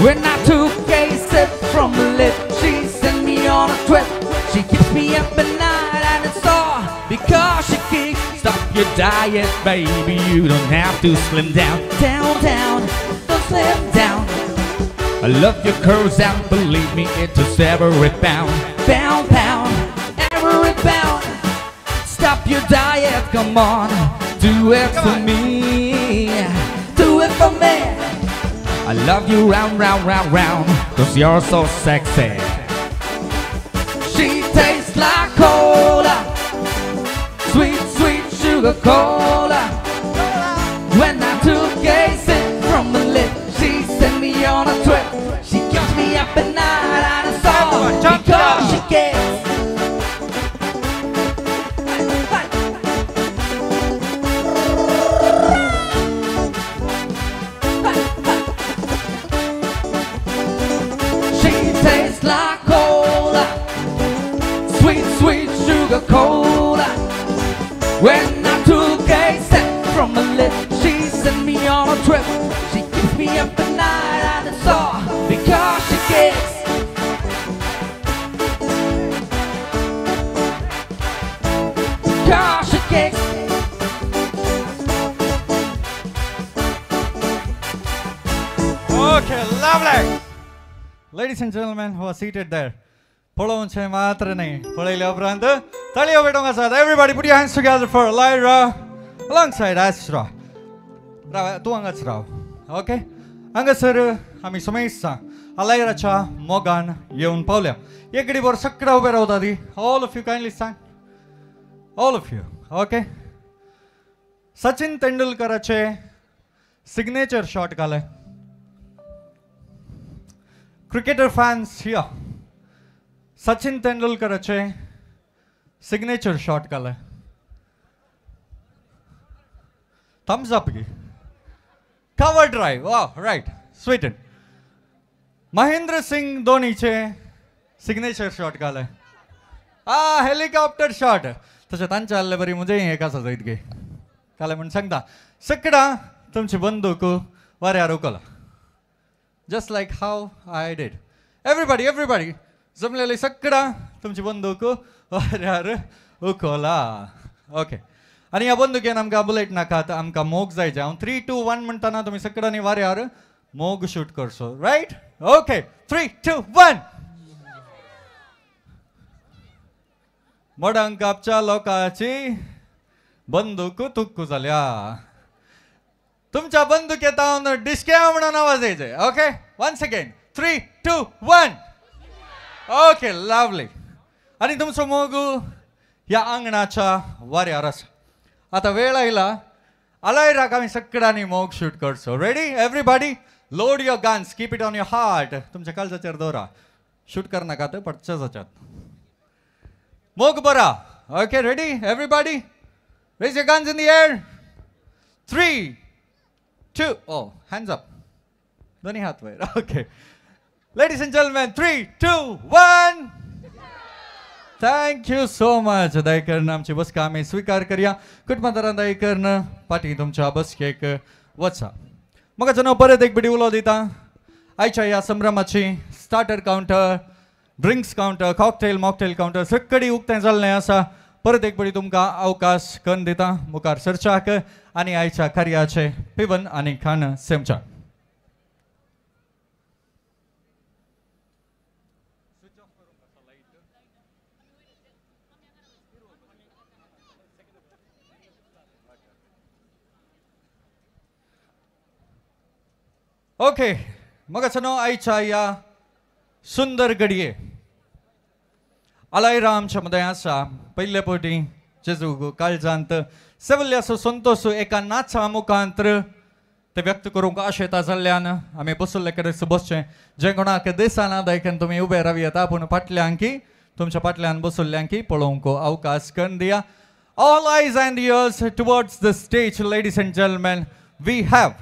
When I took a sip from her lip, she sent me on a trip. She keeps me up at night and it's all because she kicks. Stop your diet, baby, you don't have to slim down. Down, down, don't slim down. I love your curves and believe me, it is every pound. Pound, pound, every pound. Stop your diet, come on, do it for me. Do it for me. I love you round, round, round, round, 'cause you're so sexy. She tastes like cola, sweet, sweet sugar cola. When I took a sip from her lip, she sent me on a trip. She keeps me up at night and it's all because she cares. Like cola, sweet, sweet sugar cola. When I took a sip from her lip, she sent me on a trip. She keeps me up at night and it's all because she cares. Because she kicks. Okay, lovely. Ladies and gentlemen who are seated there, पळोवचें मात्र न्हय, पळयल्या उपरांत ताळयो पेटोवंक आसात. Everybody put your hands together for Lyra alongside Astra. राव, तूं हांगाच राव. ओके, हांगासर आमी सुमेस्ता अलायराच्या मोगान येवन पावल्या. एक घडी भर सगळ्या उबे रावता ती. All of you kindly stand. All of you. Okay. Sachin तेंडुलकराचे signature shot घाले. Cricketer fans here, Sachin तेंडुलकराचे signature shot घाले. Thumbs up गी. Cover drive. Wow, right. Sweeten. Mahendra Singh धोनीचे signature shot घाले. आ, हेलिकॉप्टर शॉट. तशें तांचे आहले बरी म्हजें एक आसा जायत गे काले म्हूण सांगता. सगळा तुमची बंदूक वाऱ्यार उखला. Just like how I did. Everybody, everybody, जमलेले सगळा तुमची बंदूक वाऱ्यार उखला. ओके, आनी ह्या बंदुकेन आमकां बुलेट नाकात, आमकां मोग जाय. हांव 3 2 1 म्हणटना तुमी सगळ्यांनी वाऱ्यार मोग शूट करचो. रायट? ओके, 3 2 1. मोडांकापच्या लोकांची बंदूक तुक्कू जाल्या. तुमच्या बंदुकेत हांव डिस्क्या म्हणून आवाज यायचे. Okay, once again, 3 2 1. Okay, lovely. आनी तुमचो मोग ह्या आंगणाच्या वाऱ्यार आसा. आतां वेळ आयला आलायराक आमी सगळ्यांनी मोग शूट करचो. Ready everybody? Load your guns, keep it on your heart. तुमच्या काळजाचेर दवरा, शूट करनाकात, पडच्या जाच्यात. मोग बरा. Okay, ready everybody? Raise your guns in the air. 3 2, oh, hands up. दोन्ही हात वयर. Okay, ladies and gentlemen, 3 2 1. Thank you so much. दया आमची बसका आमी स्वीकार करया. कुटुंबादारान दया पाटी तुमच्या बसकेक वचा. म्हाका जनो परत एक बिडी उलो दिता. आयच्या ह्या संभ्रमाची starter counter, drinks counter, cocktail mocktail counter सगळी उक्तें जाल्लें आसा. परत एक बडी तुमकां अवकाश करून दिता मुखार सरच्याक आनी आयच्या कार्याचें पिवन आनी खाण सेमच्याक. ओके, मगाचनो आयच्या ह्या सुंदर घडये आलायरा आमच्या मदें आसा. पयले पवटी जेजू काळजांत सेवल्ल्याचो संतोश एका नाचा मुखांतर ते व्यक्त करूंक आशेता जाल्ल्यान आमी बसल्ले कडेन बसचें. जें कोणाक दिसना देखून तुमी उबे रावयता, पूण फाटल्यांकी तुमच्या फाटल्यान बसल्ल्यांकी पळोवंक अवकाश करून दिया. All eyes and ears towards the stage, ladies and gentlemen. We have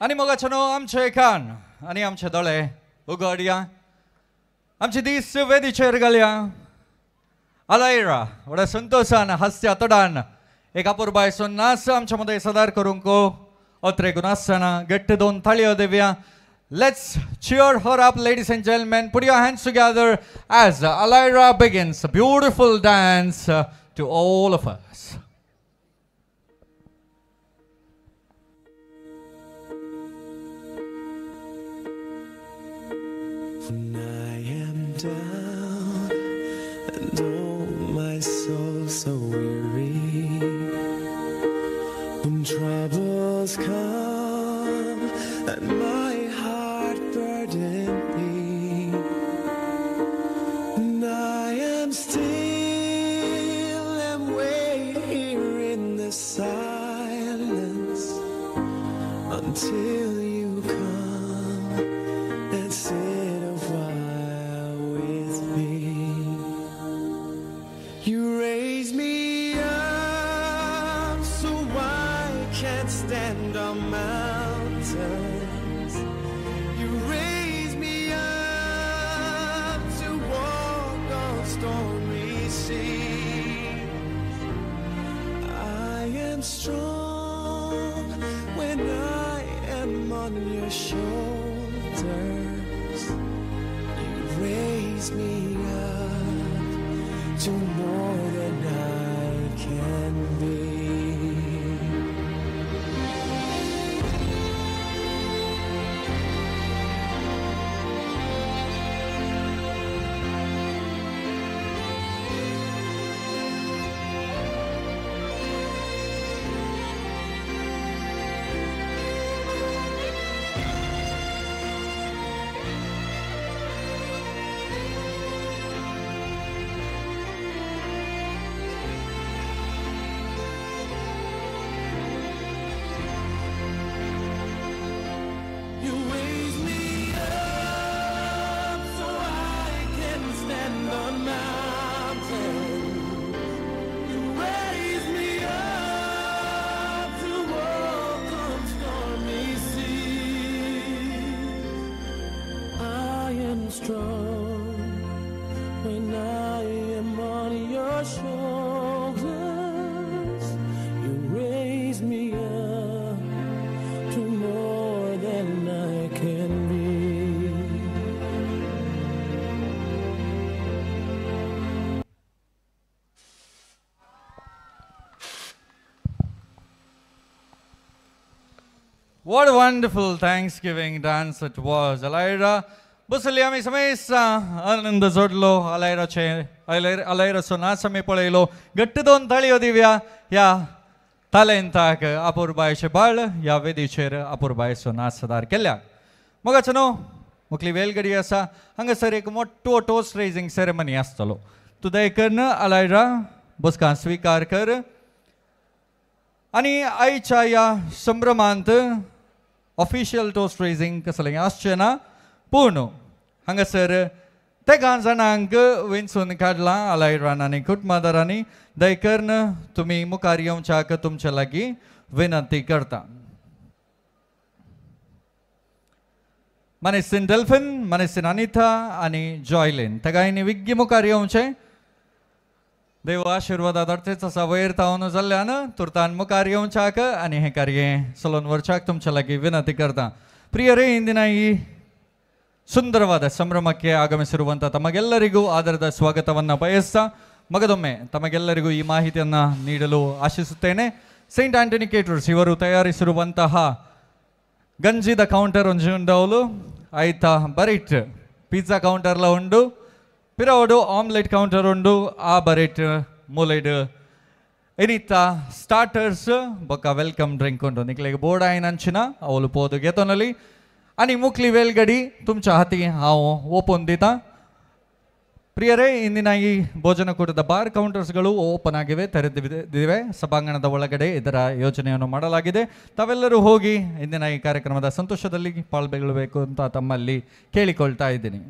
आनी मोगाचें आमचे कान आनी आमचे दोळे उगडया, आमचे दीस वेदीचेर घालया. आलायरा व्हडा संतोशान हास्या तोडान एक अपुरबायचो नाच आमच्या मदें सादर करूंक अत्रेगून आसतना घट्ट 2 थाळयो दिवया. Let's cheer her up, ladies and gentlemen. Put your hands together as Alaira begins a beautiful dance to all of us. When I am down and oh my soul so weary, when troubles come and my heart burden me, and I am still and wait here in the silence until you come and sit a while with me. You raise me up so I can't stand on mountains. You raise me up to walk on stormy seas. I am strong when I am on your shoulders. You raise me up to more than I can be. strong when I am on your shoulders. You raise me up to more than I can be. What a wonderful Thanksgiving dance it was. Alaira, बसली आमी समेस्ता आनंद जोडलो अलायराचे अलायराचो नाच आमी पळयलो. घट्ट दोन ताळयो दिव्या ह्या तालेंताक अपुरबायचे बाळ ह्या वेदीचेर अपुरबायचो नाच सादर केल्या. मोगाचो न्हू मुखली वेलगडी आसा हांगासर एक मोठो टोस्ट रेजिंग सेरेमनी आसतलो. तूं दयकरून अलायरा बसका स्विकार कर आनी आयच्या ह्या संभ्रमांत ऑफिशियल टोस्ट रेजिंग कसलें आसचें ना, पूण हांगासर तेगां जाणांक विंचून काडलां अलायरान आनी कुटुंबादारांनी. दयकरून तुमी मुखार येवच्याक तुमचे लागीं विनंती करता. मानेस्तीन डल्फिन, मानेस्तीन अनिता आनी जॉयलीन तेगांनी विग्गी मुखार येवचें. देव आशिर्वादात अर्थेच आसा वयर तावन जाल्ल्यान तुर्तान मुखार येवच्याक आनी हें कार्य चलोवन व्हरच्याक तुमच्या लागीं विनंती करता. ಪ್ರಿಯರೇ, ಇಂದಿನ ಈ ಸುಂದರವಾದ ಸಂಭ್ರಮಕ್ಕೆ ಆಗಮಿಸಿರುವಂಥ ತಮಗೆಲ್ಲರಿಗೂ ಆದರದ ಸ್ವಾಗತವನ್ನು ಬಯಸ್ತಾ ಮಗದೊಮ್ಮೆ ತಮಗೆಲ್ಲರಿಗೂ ಈ ಮಾಹಿತಿಯನ್ನು ನೀಡಲು ಆಶಿಸುತ್ತೇನೆ. ಸೈಂಟ್ ಆಂಟನಿ ಕೇಟರ್ಸ್ ಇವರು ತಯಾರಿಸಿರುವಂತಹ ಗಂಜಿದ ಕೌಂಟರ್ ಒಂಜಿ ಉಂಡವಲು ಆಯ್ತಾ ಬರಿಟ್ ಪಿಜ್ಜಾ ಕೌಂಟರ್ಲ ಉಂಡು, ಪಿರವಡು ಆಮ್ಲೆಟ್ ಕೌಂಟರ್ ಉಂಡು, ಆ ಬರಿಟ್ ಮೂಲೆಡ್ ಇನಿತ ಸ್ಟಾರ್ಟರ್ಸ್ ಬೊಕ್ಕ welcome drink ಉಂಟು. ನಿಕ್ಲೆಗ್ ಬೋರ್ಡ್ ಆಯಿನಂಚಿನ ಅವಳು ಪೋದು ಗೆತೊನಲಿ आणि मुखली वेलगडी तुमच्या हाती हांव ओपन दिता. ಪ್ರಿಯರೇ, ಇಂದಿನ ಈ ಭೋಜನಕೂಟದ ಬಾರ್ ಕೌಂಟರ್ಸ್ಗಳು ಓಪನ್ ಆಗಿವೆ, ತೆರೆದಿವೆ. ಸಭಾಂಗಣದ ಒಳಗಡೆ ಇದರ ಯೋಜನೆಯನ್ನು ಮಾಡಲಾಗಿದೆ. ತಾವೆಲ್ಲರೂ ಹೋಗಿ ಇಂದಿನ ಈ ಕಾರ್ಯಕ್ರಮದ ಸಂತೋಷದಲ್ಲಿ ಪಾಲ್ಗೊಳ್ಳಬೇಕು ಅಂತ ತಮ್ಮಲ್ಲಿ ಕೇಳಿಕೊಳ್ತಾ ಇದ್ದೀನಿ.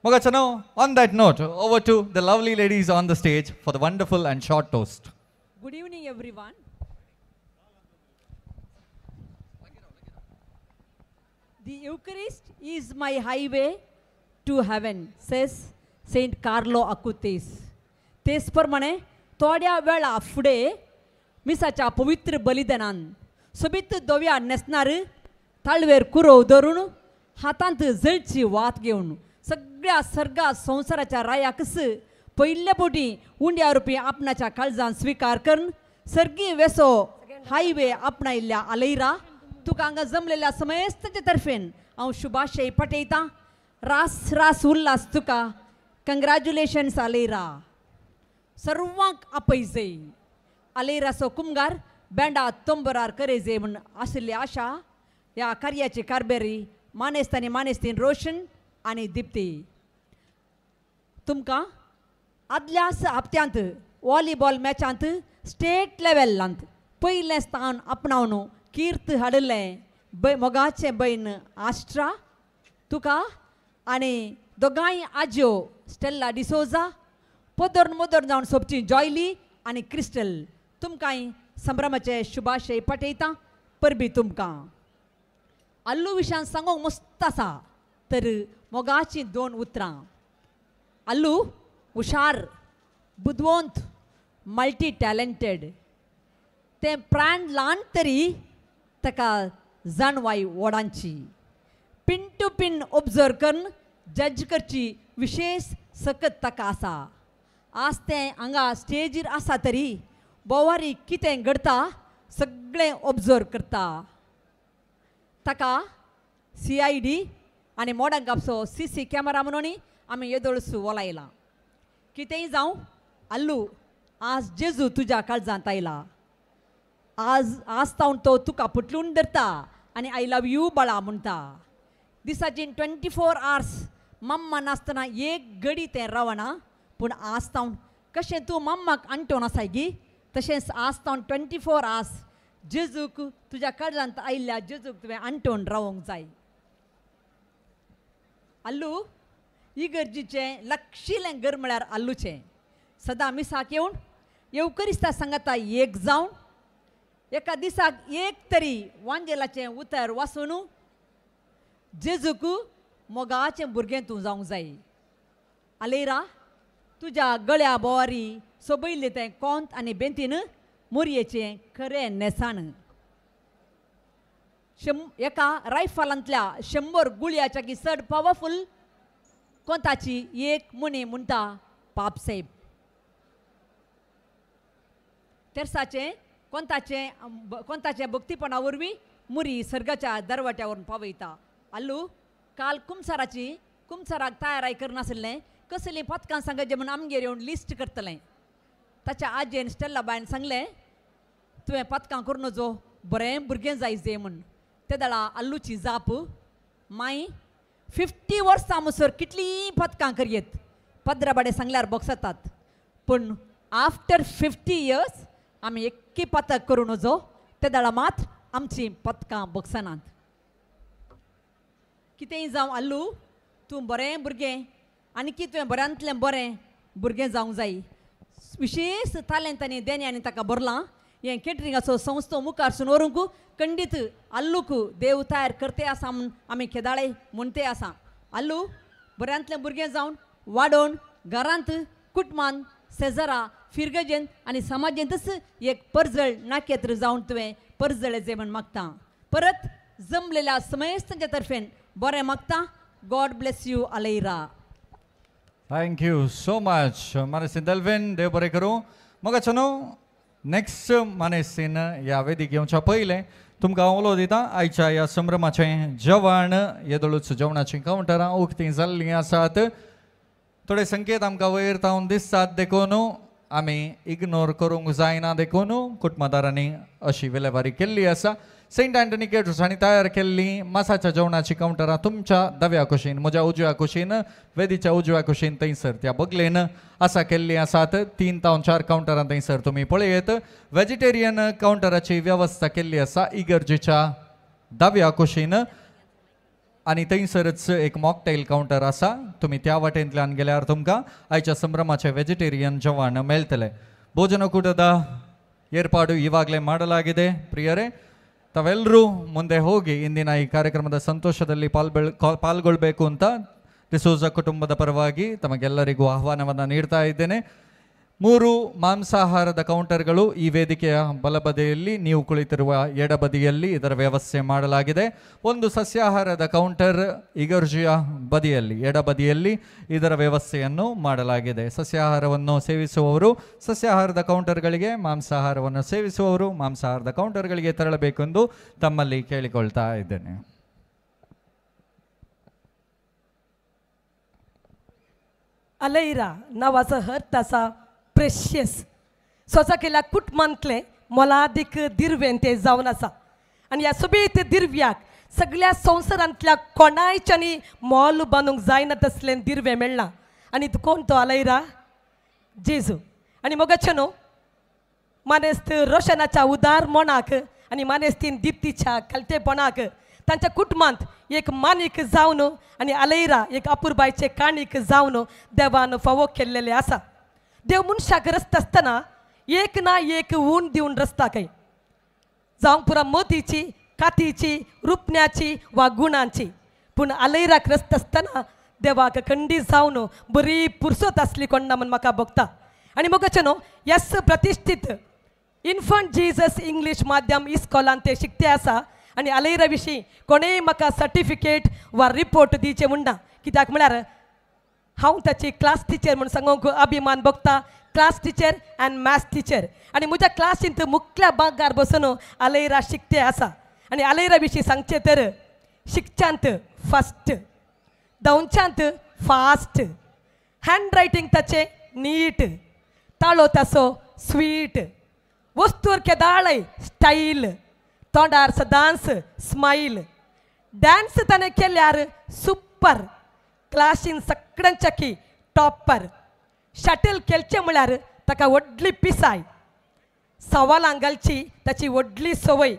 ಮೊಗಚನೋ, on that note, over to the lovely ladies on the stage for the wonderful and short toast. Good evening, everyone. The Eucharist is my highway to heaven, says Saint Carlo Acutis. तेच प्रमाणे थोड्या वेळा फुडें मिसाच्या पवित्र बलिदानान सोबीत धव्या न्हेसणार ताळवेर कुरोव धरून हातांत जळची वात घेवन सगळ्या सर्गा संवसाराच्या रायाकच पयले फावटी उंड्या रुपी आपणाच्या काळजान स्विकार करून सर्गी वेसो हायवे आपणायल्ल्या आलयरा तुका हांगा जमलेल्या समेस्तांचे तर्फेन हांव शुभाशय पटयतां. रास रास उल्लास तुका. कंग्रॅच्युलेशन्स आलयरा. सर्वांक आपयजय. आलयराचो कुमगार बँडा तंबरार करेजे म्हूण आशिल्ली आशा ह्या कार्याची कारबेरी मानेस्त आनी मानेस्तीन रोशन आनी दिप्ती. तुमकां आदल्याच हप्त्यांत वॉलीबॉल मॅचांत स्टेट लेवलांत पयलें स्थान आपणावन कीर्त हाडिल्लें मोगाचें भयण आस्ट्रा तुका आनी दोगांय आज्यो स्टेल्ला डिसोजा पदर मोदर जावन सोबची जॉयली आनी क्रिस्टल तुमकांय संभ्रमाचे शुभाशय पटयतां. परबी तुमकां. आल्लू विशयान सांगूंक मस्त आसा तर मोगाचीं दोन उतरां. आल्लू हुशार, बुदवंत, मल्टी टॅलंटेड. तें प्राण ल्हान तरी ताका जाणवाय वडांची. पिन टू पिन ऑब्जर्व करून जज करची विशेष सकत ताका आसा. आज तें हांगा स्टेजीर आसा तरी बोवारी कितें घडता सगळें ऑब्जर्व करता. ताका CID आनी मोडांक गापचो CC camera म्हणून आमी येदोळसू वलायला. कितेंय जावं आल्लू, आज जेजू तुज्या काळजांत आयला. आज आज तावन तो तुका पुटलून धरता आनी I love you बाळा म्हणटा. दिसाची 24 आवर्स मम्मा नासतना एक घडी तें रावना, पूण आज तावन कशें तूं मम्माक अंटोवन आसाय गी तशेंच आज तावन 24 आवर्स जेजूक तुज्या काळजांत आयिल्ल्या जेजूक तुवें अंटोवन रावंक जाय. आल्लू इगर्जीचें लक्षिलें घर म्हळ्यार आल्लूचें. सदां मिसाक येवन येवकरिस्ता सांगाता एक जावन एका दिसाक एक तरी वांजेलाचें उतर वाचून जेजूक मोगाचें भुरगें तूं जावंक जाय. आलेरा तुज्या गळ्या बोवारी सोबयल्लें तें कोंत आनी बेंतीन मोरयेचें खरें नेसाण एका रायफलांतल्या 100 गुळयाच्या की चड पावरफुल कोंताची एक मुनी म्हणटा पापसाहेब. तेरसाचें कोंताचें कोंताचें भक्तीपणा वरवीं मुरी सर्गाच्या दरवाट्यावरून पावयता. आल्लू काल कुमसाराची कुमसाराक तयाराय करनासलें कसलीं पदकां सांगायचें म्हूण आमगेर येवन लिस्ट करतलें. ताच्या आजयेन स्टेल्ला बायन सांगलें तुवें पदकां करूं नजो बरें भुरगें जाय जे म्हूण. ते दळा आल्लूची जाप माई 50 वर्सां मुसर कितलीं पदकां करयेत पदराबाडे सांगल्यार बोगसतात पूण आफ्टर 50 इयर्स आमी एक्की पथक करूं नजो ते दळा मात आमचीं पदकां बोगसनात. कितेंय जावं आल्लू तूं बरें भुरगें आनी की तुवें बऱ्यांतलें बरें भुरगें जावंक जाय. विशेश तालेंत आनी देण्यांनी ताका भरलां. हें केटरिंगाचो संस्थो मुखार व्हरूंक खंडीत आल्लूक देव तयार करते आसा म्हूण आमी खेदाळे म्हणते आसा. आल्लू बऱ्यांतलें भुरगें जावन वाडोवन घरांत कुटुंबान शेजरा फिरगजेन आनी समाजेंतच एक परजळ नाकेत्र जावन तुवें परजळेचें म्हूण मागता. परत जमलेल्या समेस्तांच्या तर्फेन बरें मागता. God bless you Alera. Thank you so much मानेसीन Delvin. देव बरें करूं. मग न्हू नेक्स्ट मानेसीन ह्या वेदीक येवच्या पयलें तुमकां उलो दिता. आयच्या ह्या संभ्रमाचें जेवण येदोळूच जेवणाचीं कावंटरां उक्तीं जाल्लीं आसात. थोडे संकेत आमकां वयर तावन दिसतात देखून आमी इग्नोर करूंक जायना देखून कुटुंबादारांनी अशी विलेवारी केल्ली आसा. सेंट अँटनी केटर्स हांणी तयार केल्ली मासाच्या जेवणाची कावंटरां तुमच्या दाव्या कुशीन म्हज्या उजव्या कुशीन वेदीच्या उजव्या कुशीन थंयसर त्या बगलेन आसा केल्ली आसात. 3 तावन 4 कावंटरां थंयसर तुमी पळयत. वेजिटेरियन कावंटराची वेवस्था केल्ली आसा इगर्जेच्या दाव्या कुशीन आनी थंयसरच एक मॉकटेल कावंटर आसा. तुमी त्या वाटेंतल्यान गेल्यार तुमकां आयच्या संभ्रमाचें वेजिटेरियन जेवण मेळटलें. ಭೋಜನಕೂಟದ ಏರ್ಪಾಡು ಈವಾಗಲೇ ಮಾಡಲಾಗಿದೆ. ಪ್ರಿಯರೇ, ತಾವೆಲ್ಲರೂ ಮುಂದೆ ಹೋಗಿ ಇಂದಿನ ಈ ಕಾರ್ಯಕ್ರಮದ ಸಂತೋಷದಲ್ಲಿ ಪಾಲ್ಗೊಳ್ಬೇಕು ಅಂತ ಡಿಸೋಜ ಕುಟುಂಬದ ಪರವಾಗಿ ತಮಗೆಲ್ಲರಿಗೂ ಆಹ್ವಾನವನ್ನು ನೀಡ್ತಾ ಇದ್ದೇನೆ. 3 ಮಾಂಸಾಹಾರದ ಕೌಂಟರ್ಗಳು ಈ ವೇದಿಕೆಯ ಬಲಬದಿಯಲ್ಲಿ, ನೀವು ಕುಳಿತಿರುವ ಎಡಬದಿಯಲ್ಲಿ ಇದರ ವ್ಯವಸ್ಥೆ ಮಾಡಲಾಗಿದೆ. 1 ಸಸ್ಯಾಹಾರದ ಕೌಂಟರ್ ಇಗರ್ಜಿಯ ಬದಿಯಲ್ಲಿ ಎಡಬದಿಯಲ್ಲಿ ಇದರ ವ್ಯವಸ್ಥೆಯನ್ನು ಮಾಡಲಾಗಿದೆ. ಸಸ್ಯಾಹಾರವನ್ನು ಸೇವಿಸುವವರು ಸಸ್ಯಾಹಾರದ ಕೌಂಟರ್ಗಳಿಗೆ, ಮಾಂಸಾಹಾರವನ್ನು ಸೇವಿಸುವವರು ಮಾಂಸಾಹಾರದ ಕೌಂಟರ್ಗಳಿಗೆ ತೆರಳಬೇಕೆಂದು ತಮ್ಮಲ್ಲಿ ಕೇಳಿಕೊಳ್ತಾ ಇದ್ದೇನೆ. ಅಲೈರಾ नांवाचो अर्थ आसा प्रेशियस. स्वता केल्या कुटुंबांतलें मोलादीक दिर्वें तें जावन आसा आनी ह्या सोबीत दिर्व्याक सगळ्या संवसारांतल्या कोणायच्यांनी मोल बांदूंक जायना तसलें दिर्वें मेळ्ळां. आनी कोण तो आलयरा? जेजू. आनी मोगाचें न्हू मानेस्त रोशनाच्या उदार मनाक आनी मानेस्तीन दिप्तीच्या खालतेपणाक तांच्या कुटुंबांत एक मानीक जावन आनी आलयरा एक अपुरबायचे काणीक जावन देवान फावो केल्लेलें आसा. देव मनशाक रस्ता आसतना एक ना एक ऊन दिवन रस्ता खंय जावंक पुरा मोतीची कातीची रुपण्याची वा गुणांची. पूण आलयराक रस्ता आसतना देवाक खंडी जावन बरी पुरसत आसली कोण्णा म्हूण म्हाका भोगता. आनी मोगाचें न्हू ह्याच प्रतिश्ठीत इन्फंट जीजस इंग्लीश माध्यम इस्कॉलान ते शिकते आसा. आनी आलयरा विशीं कोणेय म्हाका सर्टिफिकेट वा रिपोर्ट दिवचें म्हणना कित्याक म्हळ्यार हांव ताची क्लास टिचर म्हूण सांगूंक अभिमान भोगता. Class teacher and maths teacher. आनी म्हज्या क्लासींत मुखल्या बागार बसून आलयरा शिकते आसा. आनी आलयरा विशीं सांगचें तर शिकच्यांत फस्ट, धांवच्यांत फास्ट, हँड रायटींग ताचें नीट, ताळो ताचो स्वीट, वस्तूर केदाळय स्टायल, तोंडार सदांच स्मायल, डान्स ताणें केल्यार सुपर, क्लासीन सगळ्यांच्या की टॉपर, शटल खेळचें म्हळ्यार ताका व्हडली पिसाय, सवालां घालची ताची व्हडली संवय,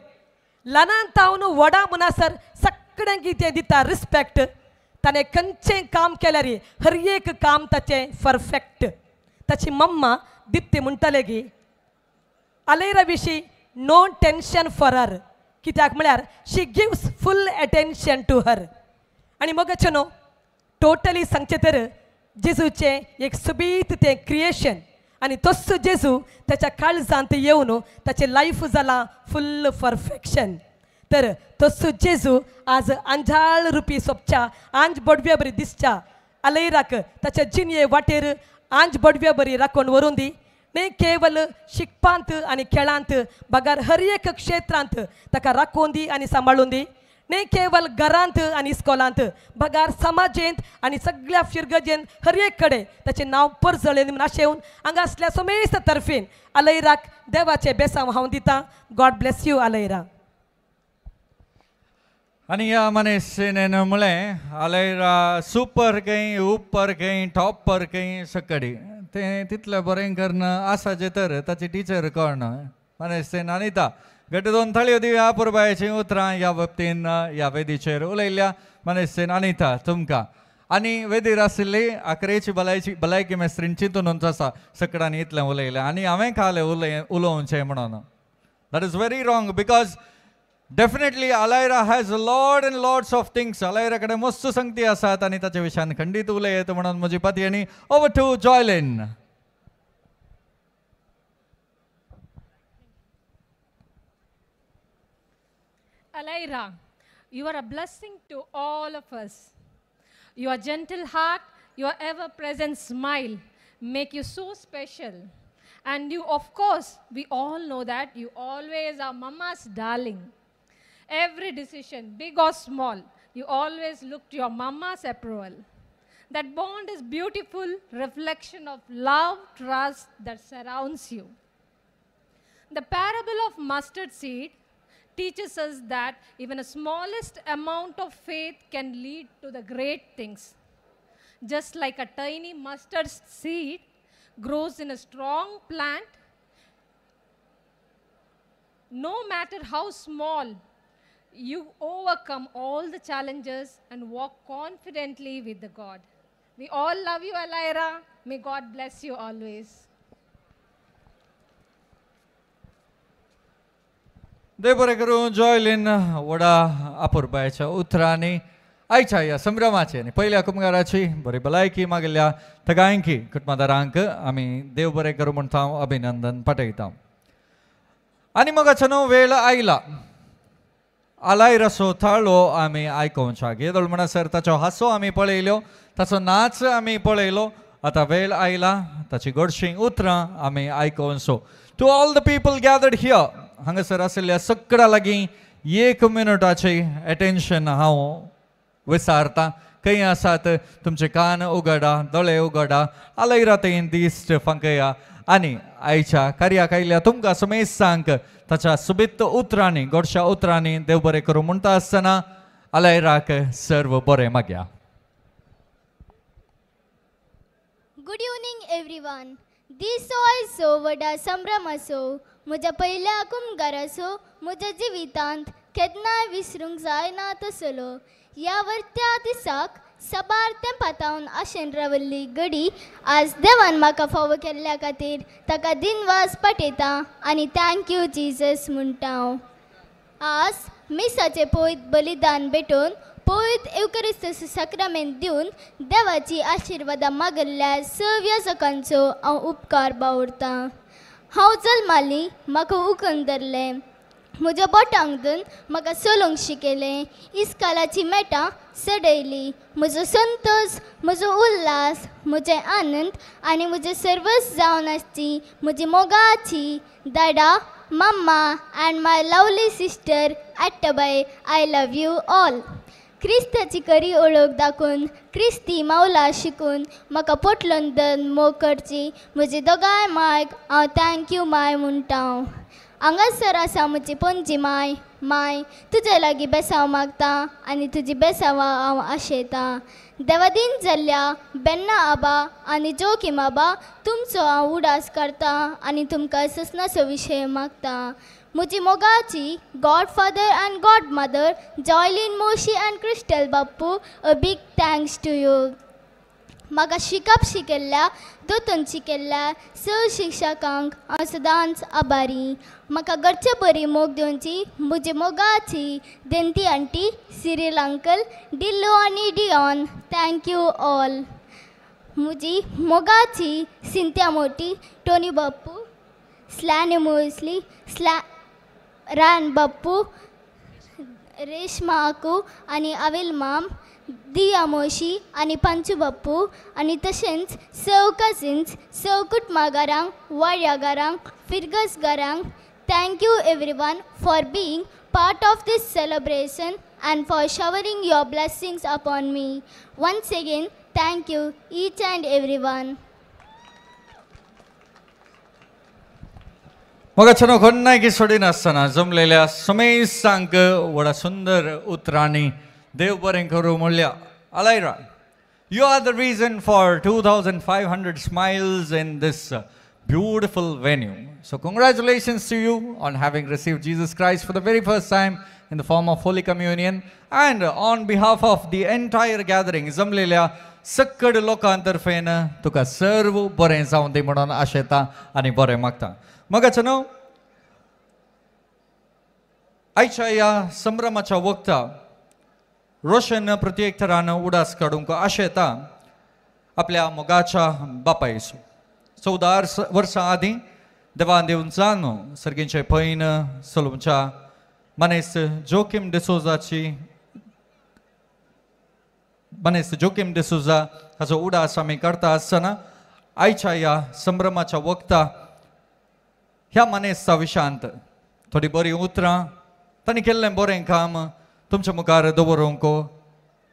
ल्हानान तावन व्हडा म्हणसर सगळ्यांक तें दिता रिस्पेक्ट, ताणें खंयचें काम केल्यार हर एक काम ताचें परफेक्ट. ताची मम्मा दिप्ती म्हणटाले की आलयरा विशीं नो टेन्शन फॉर हर कित्याक म्हळ्यार she gives full attention to her. आनी मोगाचें न्हू टोटली सांगचें तर जेजूचें एक सोबीत तें क्रिएशन आनी तोच जेजू ताच्या काळजांत येवन ताचें लायफ जालां फुल्ल परफेक्शन. तर तोच जेजू आज आंजाळ रुपी सोपच्या आंज बोडव्या बरी दिसच्या आलयराक ताच्या जिणये वाटेर आंज बोडव्या बरी राखून व्हरून दी. न्ही केवल शिकपांत आनी खेळांत बगर हर एक क्षेत्रांत ताका राखून दी आनी सांबाळून दी. न्ही केवल घरांत आनी इस्कोलांत बगार समाजेंत आनी सगळ्या फिरगजेंत हर एक कडेन ताचें नांव परजळें म्हूण आशेवन हांगा आसल्या समेस्त तर्फेन आलयराक देवाचें बेसांव हांव दितां. गॉड ब्लेस you आलयरा. आनी ह्या मनीसेन म्हळें आलयरा सुपर खंय उपर खंय टॉपर खंय सकडी तें तितलें बरें करून आसाचें तर ताची टिचर कोण मनेसेन अनिता घट दोन थाळयो दिवया पुरबायेचीं उतरां ह्या बाबतीन ह्या वेदीचेर उलयल्या मनेसेन अनिता तुमकां. आनी वेदीर आशिल्ली आकरेची भलायची भलायकी मेस्त्रीन चिंतूनच आसा सकडांनी इतलें उलयलें आनी हांवें खालें उलोवचें म्हणून. That is very wrong because definitely Alaira has lot and lots of things. Alaira कडेन मस्त संगती आसात आनी ताच्या विशयान खंडीत उलयत म्हणून म्हजी पती आनी over to Joylin. Alaira, you are a blessing to all of us. Your gentle heart, your ever-present smile make you so special. And you, of course, we all know that you always are mama's darling. Every decision, big or small, you always look to your mama's approval. That bond is beautiful reflection of love, trust that surrounds you. The parable of mustard seed teaches us that even the smallest amount of faith can lead to the great things. Just like a tiny mustard seed grows in a strong plant, no matter how small, you overcome all the challenges and walk confidently with the God. We all love you, Alaira. May God bless you always. देव बरें करूं जॉयलीन व्हडा अपुरबायेच्या उतरांनी आयच्या ह्या संभ्रमाची आनी पयल्या कुमगाराची बरी भलायकी मागिल्ल्या थगांकी कुटुंबादारांक आमी देव बरें करूं म्हणटा अभिनंदन पाठयता. आनी मगाचो न्हू वेळ आयला आलायराचो थाळो आमी आयकोवच्याक. येदोळ म्हणसर ताचो हांसो आमी पळयलो, ताचो नाच आमी पळयलो, आतां वेळ आयला ताची गोडशीं उतरां आमी आयकोवचो. To all the people gathered here, हांगासर आशिल्ल्या सगळ्या लागीं एक मिनटाची एटेन्शन हांव विचारता. खंय आसात तुमचे कान उगडा, दोळे उगडा, आलयरा तें दिश्ट फांकया आनी आयच्या कार्याक आयिल्ल्या तुमकां समेस्तांक ताच्या सुबीत उतरांनी गोडश्या उतरांनी देव बरें करूं म्हणटा आसतना आलयराक सर्व बरें मागया. Good evening everyone. दीस आयचो व्हडा संभ्रमाचो, म्हज्या पयल्या कुमगाराचो म्हज्या जिवितांत केन्नाय विसरूंक जायना तसलो. ह्या वर्त्या दिसाक साबार तेंपातावन आशेन रावल्ली घडी आज देवान म्हाका फावो केल्ल्या खातीर ताका दिनवास पाठयता आनी thank you Jesus म्हणटा हांव. आज मिसाचें पवित्र बलिदान भेटोवन पवित्र एवकरिस्त साक्रामेंत दिवन देवाची आशिर्वादां मागल्ल्या सव्या लोकांचो हांव उपकार बावुरतां. हांव जल्माली म्हाका उखून धरलें, म्हज्या बोटांक धरून म्हाका चलोवंक शिकयलें, इस्कालाची मेटां चडयली, म्हजो संतोश, म्हजो उल्हास, म्हजें आनंद आनी म्हजें सर्वस जावन आसची म्हजी मोगाची दाडा, mamma and my lovely sister आट्टबाय, I love you all. क्रिस्ताची खरी ओळख दाखोवन क्रिस्ती मावला शिकून म्हाका पोटलोन धरून मोग करची म्हजी दोगांय मायक हांव thank you my म्हणटा. हांव हांगासर आसा म्हजी पणजी माय, माय तुजे लागीं बेसांव मागता आनी तुजी बेसांवां हांव आशेतां. देवादीन जाल्ल्या बेन्ना आबा आनी जोकीम आबा तुमचो हांव उडास करता आनी तुमकां ससनाचो विशय मागता. म्हजी मोगाची godfather and godmother Joylin Moshi and Crystal Bappu, a big thanks to you. म्हाका शिकप शिकयल्ल्या दोतोन शिकयल्ल्या स शिक्षकांक हांव सदांच आभारी. म्हाका घरचे बरी मोग दिवची म्हजी मोगाची देंती आंटी, सिरील अंकल, डिल्लो आनी डिऑन, thank you all. म्हजी मोगाची सिंत्या मोटी, टोनी बाप्पू, स्लॅनी मोसली, स्लॅ रान बाप्पू, रेशमा आकू आनी अविल माम, दिया मोशी आनी पंचू बाप्पू आनी तशेंच सव कजिन्स, सव कुटुंबागारांक, वाड्यागारांक, फिरगसगारांक thank you everyone for being part of this celebration and for showering your blessings upon me. Once again, thank you each and everyone. मोगाच्यानो कोणाकी सोडिनासतना जमलेल्या समेस्तांक व्हडा सुंदर उतरांनी देव बरें करूं म्हणल्या. Alaira, you are the reason for 2,500 smiles in this beautiful venue. So congratulations to you on having received Jesus Christ for the very first time in the form of Holy Communion. And on behalf of the entire gathering, जमलेल्या सक्कड लोकांतर्फेन तुका सर्व बरें जावं दी म्हणून आशेता आनी बरें मागता. मोगाच्यानो, आयच्या ह्या संभ्रमाच्या वखता रोशन प्रत्येक थरान उडास काडूंक आशेता आपल्या मोगाच्या बापायसो. 14 वर्सां आदीं देवान दिवन जाणू सर्गींचे पैन सलोमच्या मनेस जोकीम डिसोजाची मनेस जोकीम डिसोजा हाचो उडास आमी काडटा आसतना आयच्या ह्या संभ्रमाच्या वखता ह्या मनेसचा विशांत थोडी बरीं उतरां तांणी केल्लें बरें काम तुमच्या मुखार दवरूंक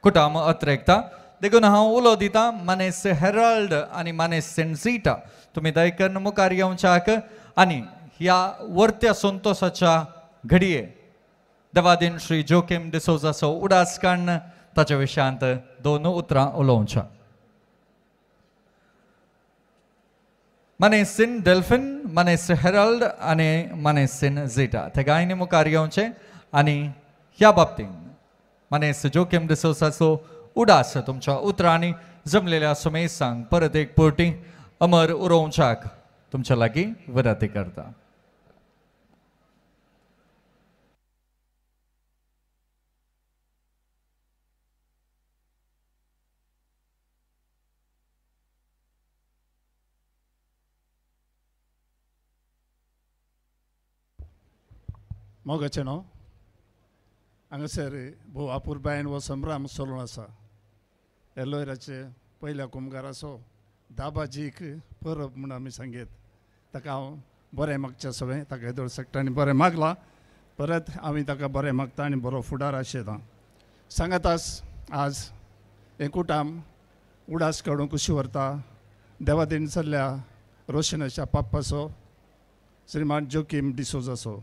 कुटाम अत्रेकता. देखून हांव उलो दिता मनेस हेराल्ड आनी मनेस सेंझिटा, तुमी दयकन मुखार येवच्याक आनी ह्या वर्त्या संतोसाच्या घडये देवादीन श्री जोकीम डिसोजाचो उडास काडून ताच्या विशयांत दोन उतरां उलोवच्या. मनेसीन डेल्फिन, मनेस हेराल्ड आनी मनेसीन झिटा ते गायनी मुखार येवचे आनी ह्या बाबतीन मनेस जोकीम डिसोजाचो उडास तुमच्या उतरांनी जमलेल्या सुमेसांक परत एक पटी अमर उरोवच्याक तुमच्या लागीं विनंती करता. मोगाचें न्हू हांगासर भोव अपुरबायेन हो संभ्रम चलून आसा. एलोयराचे पयल्या कुमगाराचो दाबाजीक परब म्हूण आमी सांगीत ताका हांव बरें मागचें सगळें ताका येदोळ सगळ्यांनी बरें मागलां, परत आमी ताका बरें मागता आनी बरो फुडार आशेता. सांगातास आज हें कुटाम उडास काडूंक कुशी व्हरता देवादीन चल्ल्या रोशनाच्या पाप्पाचो श्रीमान जोकीम डिसोजाचो.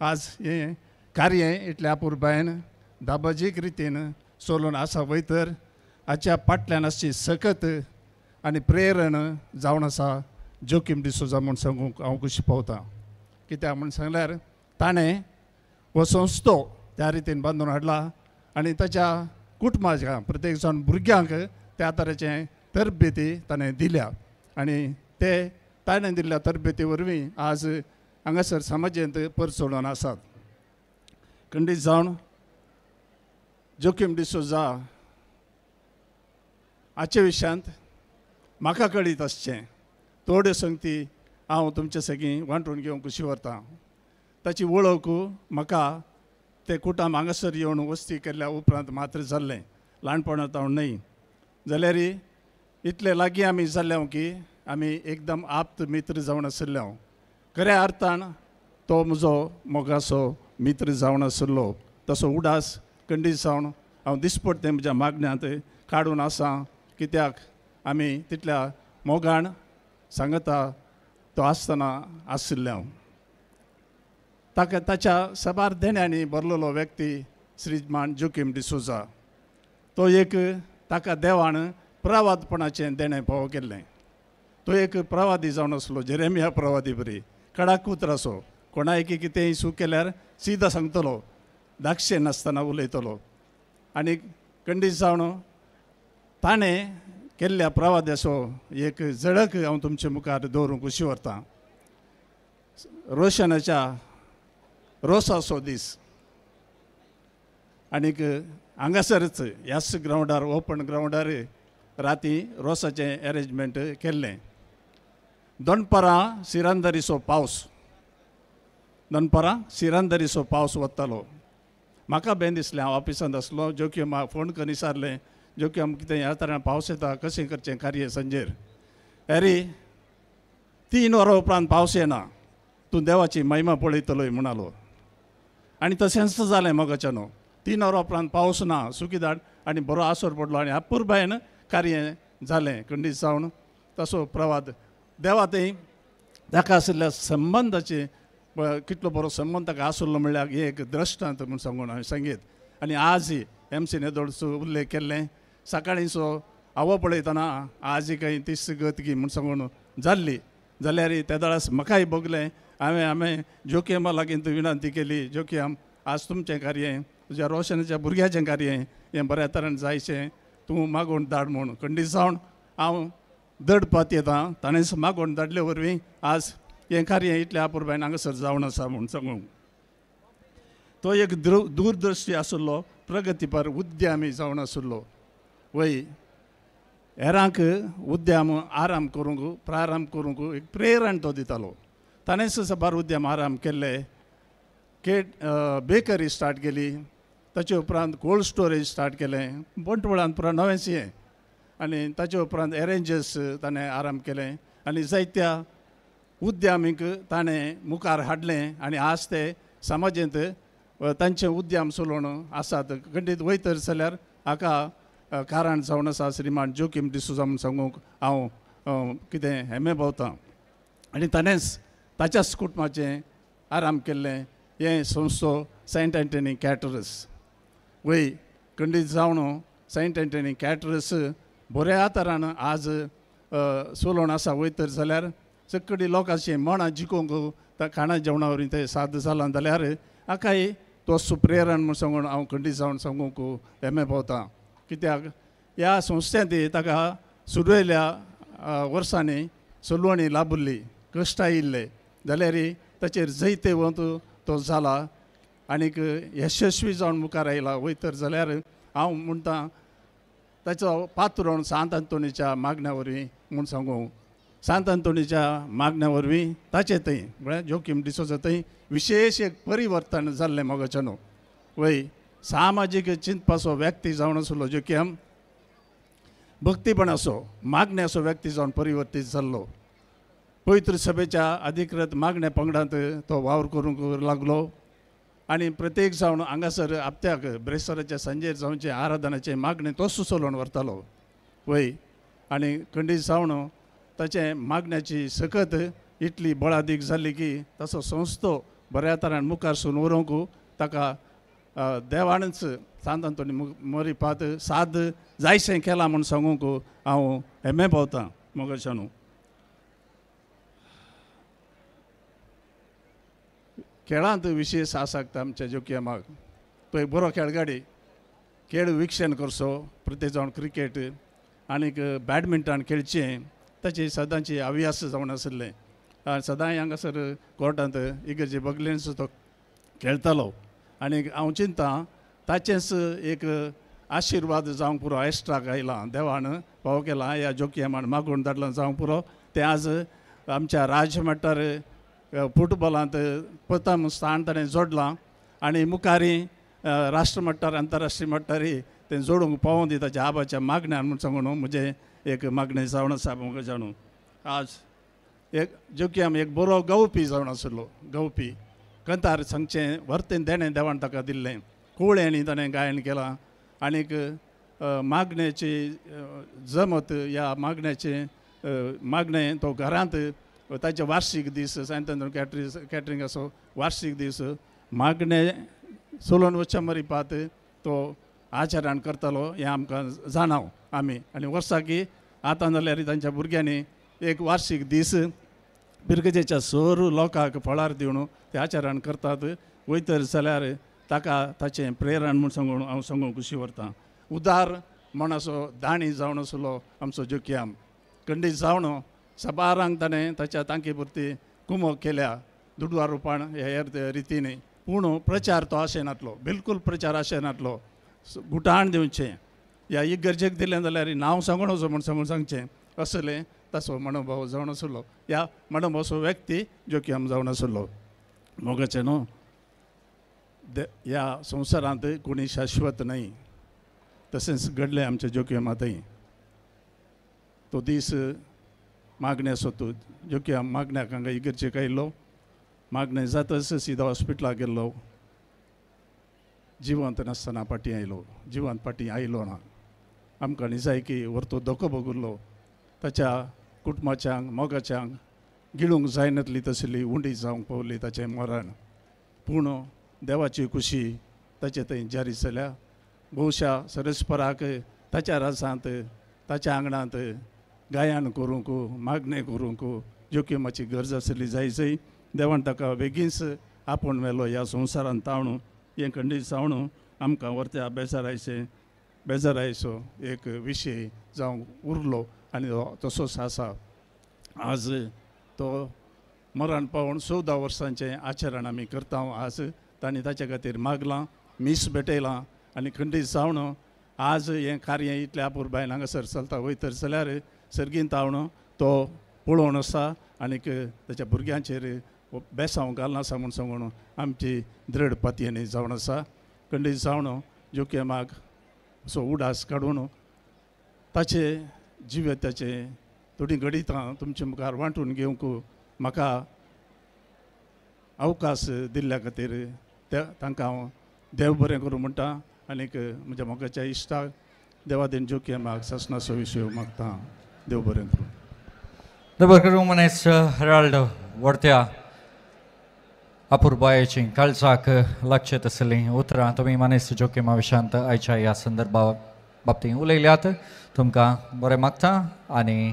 आज हें कार्य इतल्या अपुरबायेन दाबाजीक रितीन चलून आसा वयतर हाच्या फाटल्यान आसची सकत आनी प्रेरण जावन आसा जोकीम डिसोजा म्हूण सांगूंक हांव खुशी पावतां. कित्याक म्हूण सांगल्यार ताणें हो संस्थो त्या रितीन बांदून हाडला आनी ताच्या कुटुंबाच्या प्रत्येक जावन भुरग्यांक त्या तरेचें तरबेती ताणें दिल्या आनी ते ताणें दिल्ल्या तरबेती वरवीं आज हांगासर समाजेंत परचोडून आसात. खंडीत जावन जोकीम डिसोजा हाचे विशयांत म्हाका कळीत आसचें थोड्यो संगती हांव तुमचे सगळीं वांटून घेवंक खुशी व्हरतां. ताची वळख म्हाका ते कुटाम हांगासर येवन वस्ती केल्ल्या उपरांत मात्र जाल्लें, ल्हानपणांत हांव न्हय. जाल्यार इतले लागीं आमी जाल्ले की आमी एकदम आप्त मित्र जावन आशिल्ले. हांव खऱ्या अर्थान तो म्हजो मोगाचो मित्र जावन आशिल्लो. तसो उडास खंडीत जावन हांव दिसपट्टें म्हज्या मागण्यांत काडून आसा, कित्याक आमी तितल्या मोगान सांगता तो आसतना आशिल्ले. हांव ताका ताच्या साबार देण्यांनी भरलेलो व्यक्ती श्रीमान जोकीम डिसोजा तो एक ताका देवान प्रवादपणाचें देणें फावो केल्लें. तो एक प्रवादी जावन आसलो, जेरेमिया प्रवादी बरी कडाक उतरासो, कोणायकी कितेंय चूक केल्यार सीधा सांगतलो, धाक्षे नासतना उलयतलो. आनी खंडीत जावन ताणें केल्ल्या प्रवाद्याचो एक झडक हांव तुमचे मुखार दवरूंक खुशी व्हरतां. रोशनाच्या रोसाचो दीस आनीक हांगासरच ह्याच ग्रावंडार, ओपन ग्रावंडार राती रोसाचें एरेंजमेंट केल्लें. दनपरां सिरांदरीचो पावस, दनपरां सिरांदरीचो पावस वतालो. म्हाका बेन दिसलें, हांव ऑफिसांत आसलो, जोखीम फोन करून विचारलें, जोखीम कितें ह्या तरान पावस येता कशें करचें कार्य संजेर. एरी 3 वरां उपरांत पावस येना, तूं देवाची महिमा पळयतलोय म्हणालो. आनी तशेंच जालें मोगाच्यानो, 3 वरां उपरांत पावस ना, सुकी दाट आनी बरो आसर पडलो आनी अपुरबायेन कार्य जालें. खंडीत जावन तसो प्रवाद देवा थंय ताका आशिल्ल्या संबंदाचे कितलो बरो संबंद ताका आसलो म्हणल्यार हे एक दृश्टांत म्हूण सांगून हांवें सांगीत. आनी आज एम सी नेदोळचो उल्लेख केल्लें, सकाळींचो आवो पळयतना आज कांय तीस गत की म्हूण सांगून जाल्ली जाल्यार तेदळास म्हाकाय भोगलें. हांवें हांवें जोकियमा लागीं विनंती केली, जोकियम आज तुमचें कार्य तुज्या रोशनाच्या भुरग्याचें कार्य हें बऱ्या तरेन जायचें, तूं मागून धाड म्हूण. खंडीत जावन हांव दड पात येता ताणेंच मागून धाडले वरवीं आज हें कार्य इतलें अपुरबायेन हांगासर जावन आसा म्हूण सांगूंक. तो एक दूरदृश्टी आशिल्लो, प्रगतीपर उद्यमी जावन आशिल्लो. वय हेरांक उद्यम आराम करूंक प्रारंभ करूंक एक प्रेरण तो दितालो. ताणेंच साबार उद्यम आराम केल्ले, बेकरी स्टार्ट केली, ताचे उपरांत कोल्ड स्टोरेज स्टार्ट केलें बंटवळांत पुरा नवेंच हें, आनी ताचे उपरांत एरेंजर्स ताणें आराम केलें आनी जायत्या उद्यमीक ताणें मुखार हाडलें आनी आज ते समाजेंत तांचे उद्यम चलोवन आसात. खंडीत वयतर जाल्यार हाका कारण जावन आसा श्रीमान जोकीम डिसोजा म्हूण सांगूंक हांव कितें हेमे भोवतां. आनी ताणेंच ताच्याच कुटुंबाचें आराम केल्लें हें संस्थो सेंट एंटनी कॅटरस. वय खंडीत जावन सेंट एंटनी कॅटरस बऱ्या तरान आज चलोवन आसा. वयतर जाल्यार सगळी लोकांची मनां जिखोवंक खाणा जेवणा वरवीं तें साध्य जालां जाल्यार हाकाय तो सुप्रेरण म्हूण सांगून हांव खंडीत जावन सांगूंक हेमे पावतां. कित्याक ह्या संस्थेंत ताका सुरवेल्या वर्सांनी सलवणी लाभिल्ली, कश्ट आयिल्ले जाल्यार ताचेर जैतवंत तो जाला आनीक यशस्वी जावन मुखार आयला. वयतर जाल्यार हांव म्हणटा ताचो पात्रोण सांत आंतोनीच्या मागण्या वरवीं म्हूण सांगूं, सांत आंतोनीच्या मागण्या वरवीं ताचे थंय म्हळ्यार जोकीम डिसोजा थंय विशेश एक परिवर्तन जाल्लें मोगाच्यानो. वय सामाजीक चिंतपाचो व्यक्ती जावन आसलो जोकीम, भक्तीपणाचो मागण्याचो व्यक्ती जावन परिवर्तीत जाल्लो. पवित्र सभेच्या अधिकृत मागण्या पंगडांत तो वावर करूंक लागलो आनी प्रत्येक जावन हांगासर आपत्याक ब्रेस्ताराच्या सांजेर जावचें आराधनाचें मागणें तोच चलोवन व्हरतालो. वय आनी खंडीत जावन ताचें मागण्याची सकत इतली बळादीक जाली की ताचो संस्थो बऱ्या तरान मुखार सून व्हरूंक ताका देवानच सांत आंतोनी मोरीपात साद जायशें केलां म्हूण सांगूंक हांव हेमे पावतां मोगाच्यानू. खेळांत विशेश आसक्त आमच्या जोकियमाक, तो एक बरो खेळगाडी, खेळ विक्षण करचो, प्रत्येक जावन क्रिकेट आनीक बॅडमिंटन खेळचें ताची सदांची अभ्यास जावन आशिल्लें. सदांय हांगासर कोर्टांत इगर्जे बगलेनच तो खेळटालो आनी हांव चिंता ताचेंच एक आशिर्वाद जावंक पुरो एस्ट्राक आयला देवान फावो केला ह्या जोकियमान मागून धाडलां जावंक पुरो. तें आज आमच्या राज्य मट्टार फुटबॉलांत प्रथम स्थान ताणें जोडलां आनी मुखारी राष्ट्र मट्टार आंतरराष्ट्रीय मट्टारय तें जोडूंक पावों दी ताच्या आबाच्या मागण्यान म्हूण सांगून म्हजें एक मागणें जावन आसा म्हाका जाणू. आज एक जोकियम एक बरो गावपी जावन आशिल्लो, गावपी कंतार सांगचें वर्तें देणें देवान ताका दिल्लें, कोळ्यांनी ताणें गायन केलां आनीक मागण्याची जमत ह्या मागण्याचें मागणें तो घरांत ताचे वार्षीक दीस सांत आंतोनी कॅटरींग असो वार्षीक दीस मागणें सोलोन वचच्या मरिपात तो आचरण करतालो हें आमकां जाणाव आमी. आनी वर्साकी आतां जाल्यार तांच्या भुरग्यांनी एक वार्षीक दीस पिरगजेच्या सर लोकांक फळार दिवन ते आचरण करतात. वयतर जाल्यार ताका ताचें प्रेरण म्हूण सांगून हांव सांगूंक खुशी व्हरतां. उदार मनाचो दाणी जावन आसलो आमचो जोकियम, खंडीत जावन सबारांक ताणें ताच्या तांकी पुरती कुमोक केल्या दुडवा रुपान हेर रितीनी, पूण प्रचार तो आशे नातलो, बिलकूल प्रचार आशे नातलो. गुटाण दिवचें ह्या इगर्जेक दिलें जाल्यार नांव सांगून वचो म्हूण सांगून सांगचें असलें ताचो मनोभाव जावन आसलो. ह्या मनोभावचो व्यक्ती जोकीम जावन आसलो. मोगाचें न्हू ह्या संवसारांत कोणी शाश्वत न्हय. तशेंच घडलें आमच्या जोकीमा थंय. तो दीस मागण्याचो तो जोकीम मागण्याक हांगा इगर्जेक आयिल्लो. मागणें जातच सिदा हॉस्पिटलाक गेल्लो. जिवंत नासतना फाटीं आयलो. जिवंत फाटीं आयलो ना. आमकां निजायकी व्हरतो धोको भोगुल्लो. ताच्या कुटुंबाच्यांक मोगाच्यांक गिळूंक जायनातली तसली उंडी जावंक पावली ताचें मरण. पूण देवाची खुशी ताचे थंय जारी जाल्या. बहुशा सरस्पराक ताच्या राजांत ताच्या आंगणांत गायन करूंक मागणें करूंक जोकीमाची गरज आसली जाय जंय देवान ताका बेगीनच आपोवन व्हेलो ह्या संवसारांत तावणू. हें खंडीत जावन आमकां व्हरत्या बेजारायचें बेजारायचो एक विशय जावंक उरलो आनी तसोच आसा. आज तो मरण पावून 14 वर्सांचें आचरण आमी करता. आज तांणी ताच्या खातीर मागलां, मीस भेटयलां आनी खंडीत जावन आज हें कार्य इतल्या अपुरबायेन हांगासर चलता वयतर जाल्यार सर्गीन तावन तो पळोवन आसा आनीक ताच्या भुरग्यांचेर बेसांव घालना आसा म्हूण सांगून आमची दृढ पातयेनी जावन आसा. खंडीत जावन जोकीमाक असो उडास काडून ताचे जिविताचे थोडीं घडितां तुमचे मुखार वांटून घेवंक म्हाका अवकाश दिल्ल्या खातीर तांकां हांव देव बरें करूं म्हणटा आनीक म्हज्या मोगाच्या इश्टाक देवादीन जोकीमाक सासणाचो विशय मागता. देव बरें करूं. देव बरें करूं. मनेस हेराल्ड वर्त्या अपुरबायेची काळजाक लागचे तसलीं उतरां तुमी मनेस जोकीमा विशांत आयच्या ह्या संदर्भा बाबतींत उलयल्यात. तुमकां बरें मागता आनी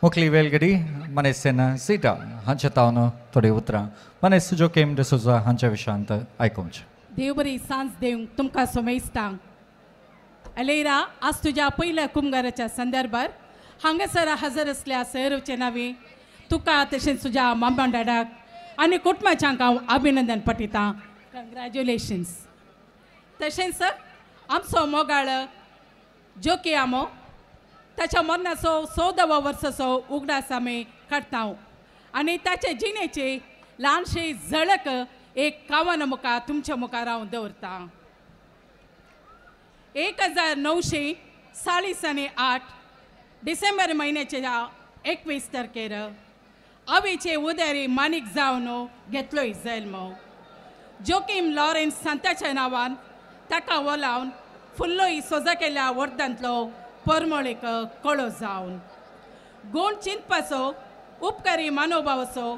मुखली वेलगडी मनेसेन सीटा हांचे तावन थोडी उतरां मनेस जोकीम डिसोजा हांच्या विशांत आयकुचें. देव बरी सांज देवंक तुमकां सोमेस्तां. अलेरा आज तुज्या पयल्या कुमगाराच्या संदर्भार हांगासर हजर आसल्या सहरवचे नांवे तुका तशेंच तुज्या मामा डाडाक आनी कुटुंबाच्यांक हांव अभिनंदन पठयतां. कंग्रेच्युलेशन्स. तशेंच आमचो मोगाळ जोकी आमो ताच्या मरणाचो 14व्या वर्साचो उगडास आमी काडटा आनी ताचे जिणेची ल्हानशी झळक एक कावन मुखार तुमच्या मुखार हांव दवरता. 1948 डिसेंबर म्हयन्याच्या 21 तारखेर आवेचे उदेरी मानीक जावन घेतलोय जल्म. जोकीम लॉरेन्स सांताच्या नांवान ताका वोलावन फुल्लोय सोजा केल्या वर्धांतलो परमळ एक कळो जावन गुण चिंतपाचो उपकारी मानोभावाचो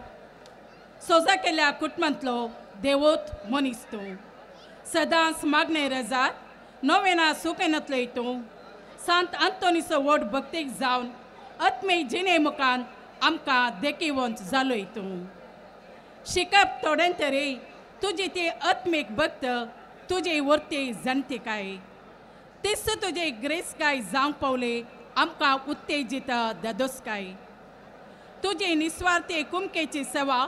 सोजा केल्या कुटुंबांतलो देवोत मनीस तूं. सदांच मागणे रजार नोवेना सुकेनातलोय तूं. सांत आंतोनीचो व्हड भक्तीक जावन आत्मीय जिणे मुखान आमकां देखीवंत जालोय तूं. शिकप थोडें तरी तुजी ती आत्मीक भक्त तुजी वर्ती जनतिकाय तीच तुजी ग्रेसकाय जावंक पावली आमकां उत्तेजीत दादोसकाय. तुजी निस्वार्थी कुमकेची सेवा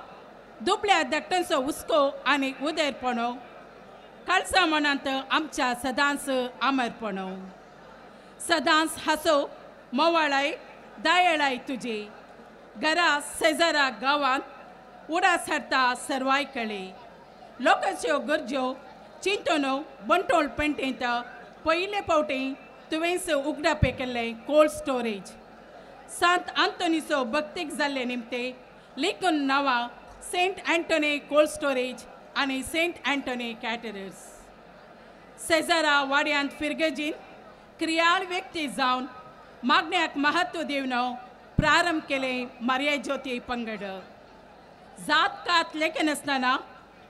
दुबळ्या धाकटांचो हुस्को आनी उदेरपणो काळजा मनांत आमच्या सदांच आमरपणो. सदांच हांसो मोवाळाय दायळाय तुजी घरा शेजारा गांवांत उडास हाडटा सर्वाय कळे. लोकांच्यो गरज्यो चिंतून बंटोळ पेंटेंत पयले फावटी तुवेंच उगडापे केल्लें कोल्ड स्टोरेज. सांत आंतोनीचो भक्तीक जाल्ले निमते लेखून नांवां सेंट अँटोनी कोल्ड स्टोरेज आनी सेंट अँटोनी कॅटरर्स. शेजारा वाड्यांत फिरगजीन क्रियाळ व्यक्ती जावन मागण्याक महत्व दिवन प्रारंभ केले मारिया ज्योती पंगड. जात कात लेखनासतना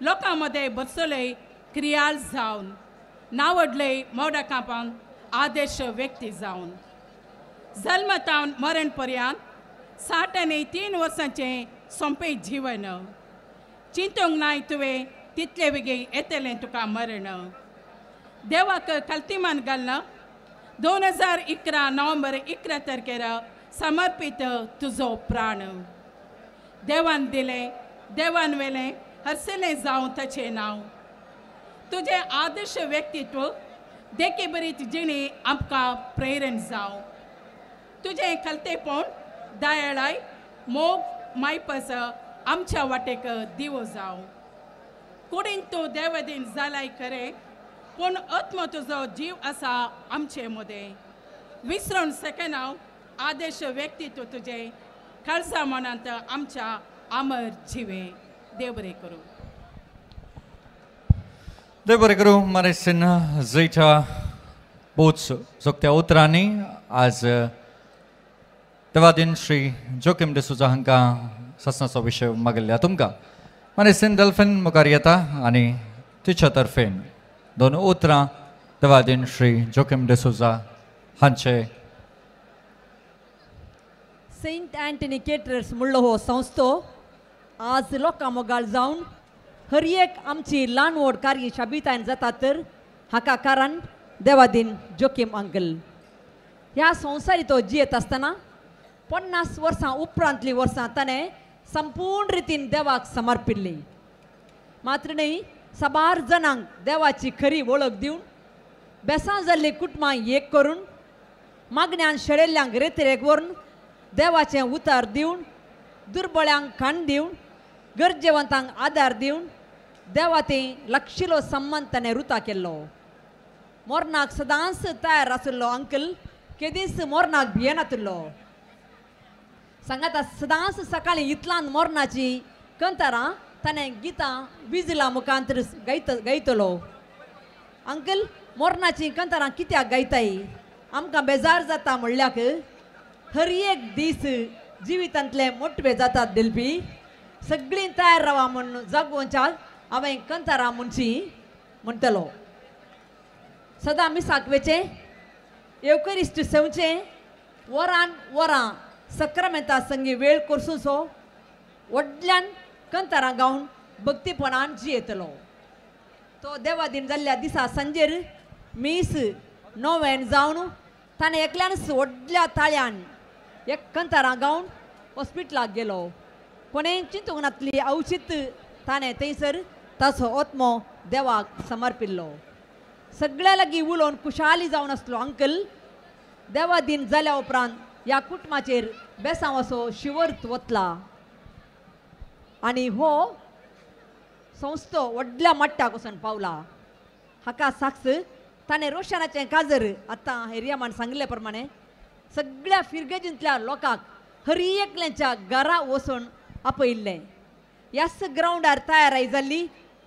लोकां मदें बसले क्रियाळ जावन नावडले मोडा कापान आदर्श व्यक्ती जावन जल्मतावन मरण पर्यंत 63 वर्सांचें सोंपें जीवन. चिंतूंक नाय तुवें तितले बेगीन येतलें तुका मरण. देवाक कल्तिमान घालना 2011 नोव्हेंबर 11 तारखेर समर्पीत तुजो प्राण. देवान दिलें देवान वेलें हरसलें जावं ताचें नांव. तुजें आदर्श व्यक्तित्व देखी बरी जिणी आमकां प्रेरण जावं. तुजें खलतेपण दयाळाय मोग मायपस आमच्या वाटेक दिवो जावं. कुडीन तूं देवदीन जालाय खरें पूण आत्म तुजो जीव आसा आमचे मदें. विसरून शकना आदेश व्यक्तित्व तुजें खालसा मनांत आमच्या अमर जिवे. देव बरें करूं. देव बरें करूं. मारेसन जयच्या बोच सोगत्या उतरांनी आज देवादीन श्री जोकीम डिसोजा हांकां सासणाचो विशय मागिल्ल्या तुमकां मारेसन डल्फिन मुखार येता आनी तिच्या तर्फेन दोन उतरां देवादीन श्री जोकीम डिसोजा हांचे. सेंट अँटनी केटरर्स म्हणलो हो संस्थो आज लोकां मोगाळ जावन हर एक आमची ल्हान व्हड कार्य शाबितायन जाता तर हाका कारण देवादीन जोकीम अंकल. ह्या संवसारी तो जियेत आसतना 50 वर्सां उपरांतली वर्सां ताणें संपूर्ण रितीन देवाक समर्पिल्ली. मात्र न्हय साबार जाणांक देवाची खरी वळख दिवन बेसां जाल्लीं कुटुंबां एक करून मागण्यान शेळेल्ल्यांक रेतरेक व्हरून देवाचें उतार दिवन दुर्बळ्यांक खाण दिवन गरजेवंतांक आदार दिवन देवा ते लक्षिलो संबंद ताणें रुता केल्लो. मोरनाक सदांच तयार आशिल्लो अंकल केदींच मोरनाक भियेनातिल्लो. सांगाता सदांच सकाळीं इतल्यान मोरनाची कंतारां ताणें गितां विजला मुखांत गायतलो. अंकल मोरनाची कंतारां कित्याक गायताय आमकां बेजार जाता म्हणल्याक हर एक दीस जिवितांतले मोटवे जातात दिलपी सगळीं तयार रावा म्हूण जागोवच्या हांवें कंतारां म्हणची म्हणटलो. सदां मिसाक वेचें येवकरिश्ट सेवचें वरान वरां सक्रामेंता संगी वेळ कोर्सूचो व्हडल्यान कंतारां गावन भक्तीपणान जियेतलो. तो देवादीन जाल्ल्या दिसा सांजेर मीस नोवेन जावन ताणें एकल्यानच व्हडल्या ताळ्यान एक कंतारां गावन हॉस्पिटलाक गेलो. कोणें चिंतूंक नातली अवचीत ताणें थंयसर ताचो आत्मो देवाक समर्पिल्लो. सगळ्या लागीं उलोवन खुशाली जावन आसलो अंकल देवादीन जाल्या उपरांत ह्या कुटुंबाचेर बेसांव असो शिवर्त वतला आनी हो संस्थो व्हडल्या मट्टाक वचून पावला. हाका साक्ष ताणें रोशनाचें काजर आतां हेरियामान सांगिल्ले प्रमाणे सगळ्या फिरगेजींतल्या लोकांक हर एकल्याच्या घरा वचून आपयिल्लें. ह्याच ग्रावंडार तयाराय जाल्ली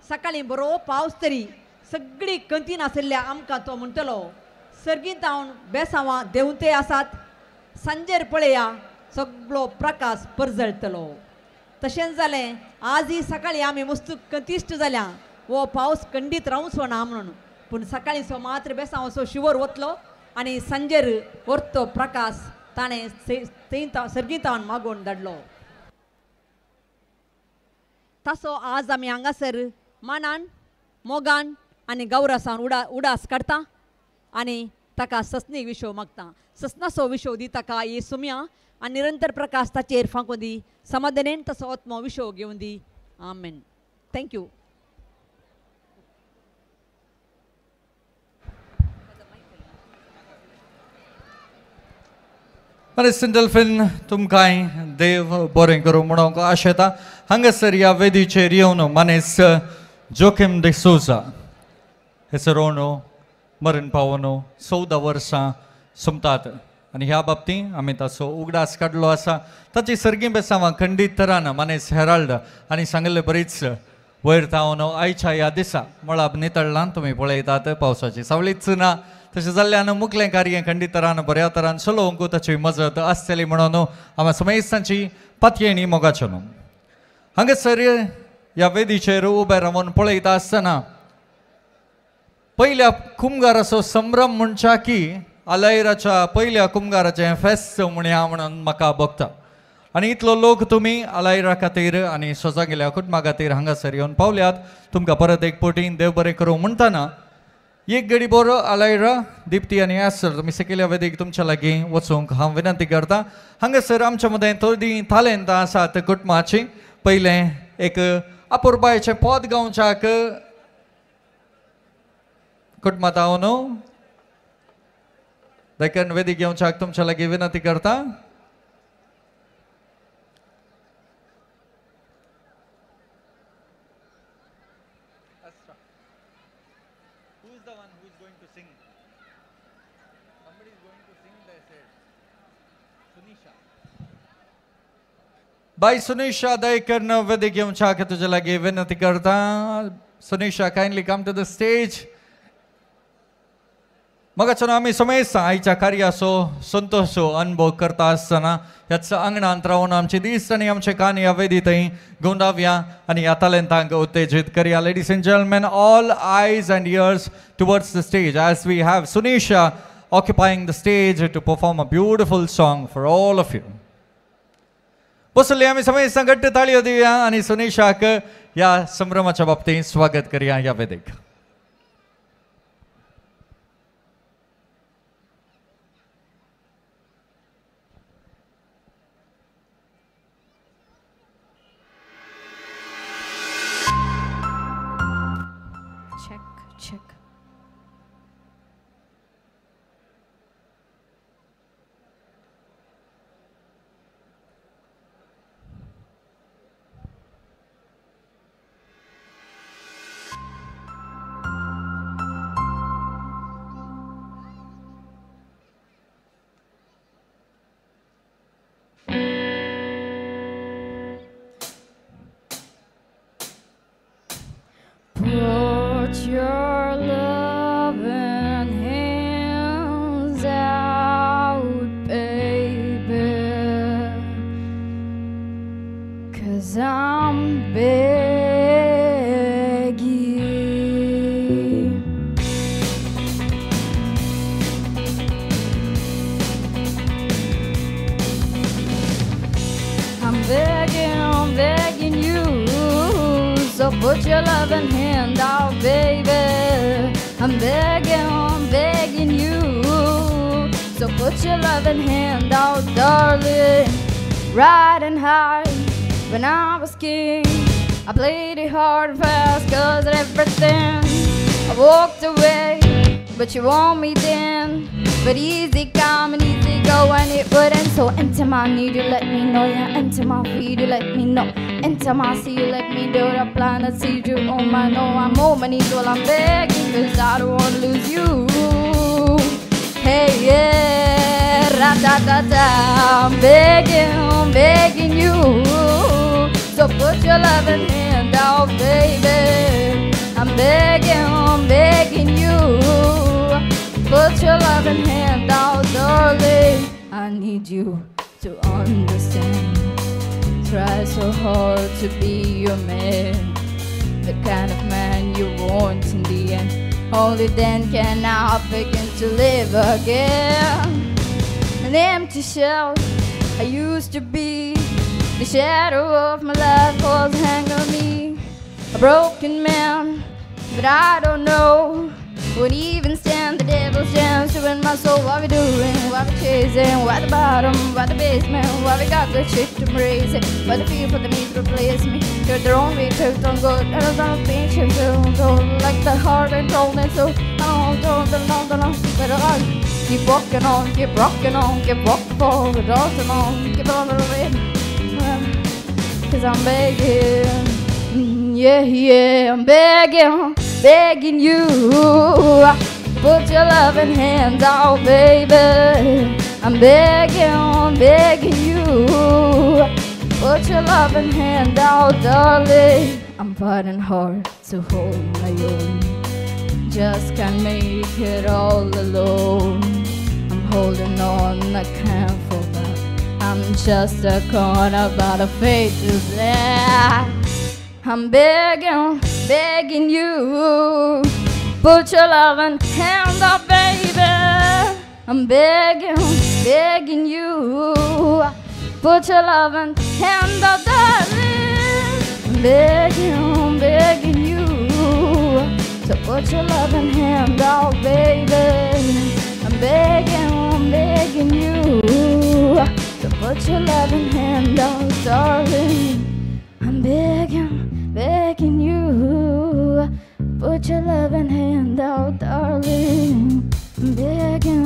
सकाळीं बरो पावस तरी सगळी कंतीन आशिल्ल्या आमकां तो म्हणटलो सर्गींत हांव बेसांवां देंवते आसात सांजेर पळया सगळो प्रकाश परजळटलो. तशेंच जालें आजही सकाळीं आमी मस्त कंतिश्ट जाल्या हो पावस खंडीत रावचो ना म्हणून पूण सकाळीं सो मात्र बेसांव असो शिवर वतलो आनी सांजेर व्हरतो प्रकाश ताणें सर्गींतावन मागोवन धाडलो. तासो आज आमी हांगासर मानान मोगान आनी गौरसान उडास काडटा आनी ताका ससनी विशो मागता. ससनाचो विशो दी ताका ही सुम्या आनी निरंतर प्रकाश ताचेर फांकून दी समाधानेन तसो आत्मो विशो घेवन दी. आमेन. Thank you. मारेसन डल्फिन तुमकांय देव बरें करूं म्हणूंक आशेता. हांगासर ह्या वेदीचेर येवन मानेस जोकीम डिसोजा हे सरोवन मरण पावोन 14 वर्सां सोंपतात आनी ह्या बाबतींत आमी ताचो उगडास काडलो आसा. ताची सर्गीं बेसांवां खंडीत तरान मानेस हेराल्ड आनी सांगिल्ले बरीच वयर तावन आयच्या ह्या दिसा मळाब नितळ्ळां तुमी पळयतात पावसाची सावळीच ना. तशें जाल्ल्यान मुखलें कार्य खंडीत तरान बऱ्या तरान चलोवंक ताची मजत आसतली म्हणून आमी समेस्तांची पातयेणी मोगाचो न्हू. हांगासर ह्या वेदीचेर उबे रावन पळयता आसतना पयल्या कुमगाराचो संभ्रम म्हणच्या की आलायराच्या पयल्या कुमगाराचें फेस्त म्हणया म्हणून म्हाका भोगता. आनी इतलो लोक तुमी आलायरा खातीर आनी सोजागेल्या कुटुंबा खातीर हांगासर येवन पावल्यात. तुमकां परत एक पटी देव बरें करूं म्हणटना एक गडी बरो आलायरा दिप्ती आनी आसर तुमी सकयल्या वेदीक तुमच्या लागीं वचूंक हांव विनंती करता. हांगासर आमच्या मदें थोडीं तालेंतां आसात कुटुंबाचीं. पयलें एक अपुरबायेचें पद गावच्याक कुटुंबांत हांव देखून वेदीक येवच्याक तुमच्या लागीं विनंती करता. बाई सुनिशा दयकर वेदीक येवच्याक तुज्या लागीं विनंती करता. Sunisha, kindly come to the stage. मगाच्यान आमी समेस्त आयच्या कार्याचो संतोषो अनुभव करता आसतना ह्याच आंगणांत रावन आमचे दीस आनी आमचे कान ह्या वेदी थंय गुंडावया आनी ह्या तालेंतांक उत्तेजीत करया. Ladies and gentlemen, all eyes and ears towards the stage as we have Sunisha occupying the stage to perform a beautiful song for all of you. बसले आमी समेस्त घट्ट ताळयो दिवया आनी सुनिशाक ह्या संभ्रमाच्या बाबतींत स्वागत करया ह्या वेदीक. Check, check. Put your loving hands out, baby, 'cause I'm begging. I'm begging you, so put your loving hand out, baby. I'm begging you, so put your loving hand out, darling. Riding high when I was king, I played it hard and fast, 'cause everything I walked away, but you want me then. But easy come and easy go, and it wouldn't. So enter my need, you let me know. Yeah, enter my feet, you let me know. Enter my sea, you let me do the planet, see you on my know. I'm on my knees while I'm begging, 'cause I don't wanna lose you. Hey, yeah, ra-da-da-da. I'm begging you, so put your loving hand out, baby. I'm begging you, put your loving hand out, darling. I need you to understand. Try so hard to be your man, the kind of man you want in the end. Only then can I begin to live again. An empty shell I used to be, the shadow of my life was hanging on me. A broken man, but I don't know, won't even stand the devil's chance to win my soul. What we doing? What we chasing? Why the bottom? Why the basement? Why we got good shit to raise it? Why the feel for the need to replace me? You're the wrong way, took on good. I don't think she's like the heart and cold and so I don't know, but I keep walking on, keep rocking on, keep walking forward, on, keep on the way. 'Cause I'm begging, yeah, yeah, I'm begging, begging you, put your loving hands out, baby. I'm begging you, put your loving hand out, darling. I'm fighting hard to hold my own, just can't make it all alone. I'm holding on, I can't fall back. I'm just a corner, but a fate is black. I'm begging you, put your loving hand up, baby. I'm begging you, put your loving hand up, darling. I'm begging you, so put your loving hand out, baby. I'm begging you, so put your loving hand out, darling. I'm begging you, put your loving hand out, darling. I'm begging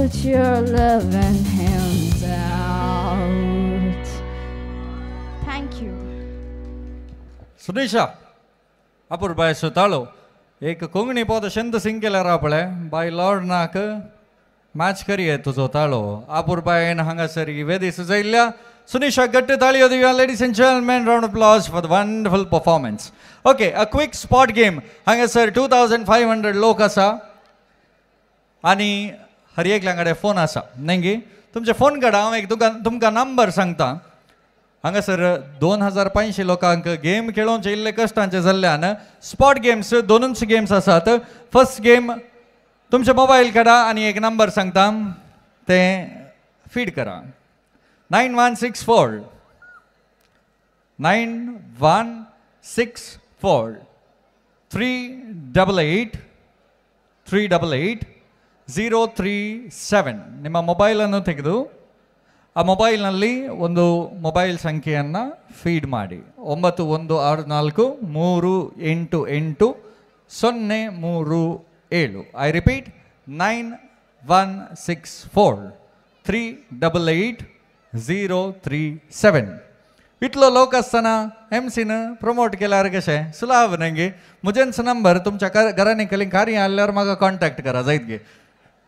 put your loving hands out. Thank you. Sunisha अपुरबायेचो ताळो एक कोंकणी पद शंत सिंग केल्यार आपले बाय लॉर्डनाक मॅच करये तुजो ताळो अपुरबायेन हांगासर ही वेदी सुजयल्ल्या सुनिशा गट्ट ताळयो दिवया. Ladies and gentlemen, round of applause for the wonderful performance. Okay, a quick spot game. हांगासर 2500 लोक आसा आनी हर एकल्या कडेन फोन आसा न्ही गे. तुमचे फोन काडा, हांव एक तुमकां नंबर सांगता. हांगासर 2500 लोकांक गेम खेळोवचे इल्ले कश्टांचे जाल्ल्यान स्पॉट गेम्स दोनूच गेम्स आसात. फर्स्ट गेम तुमचे मोबायल काडा आनी एक नंबर सांगता ते फीड करा. 9164 9164 388 388 037. ನಿಮ್ಮ ಮೊಬೈಲನ್ನು ತೆಗೆದು ಆ ಮೊಬೈಲ್ನಲ್ಲಿ ಒಂದು ಮೊಬೈಲ್ ಸಂಖ್ಯೆಯನ್ನು ಫೀಡ್ ಮಾಡಿ. 9164 388 037. I repeat, 9164 388 037. इतलो लोक आसतना एमसीन प्रमोट केल्यार कशें सुलाव न्ही गे. म्हजेंच नंबर तुमच्या घरांनी कसलीं कार्यां आसल्यार म्हाका कॉन्टॅक्ट करा जायत गे.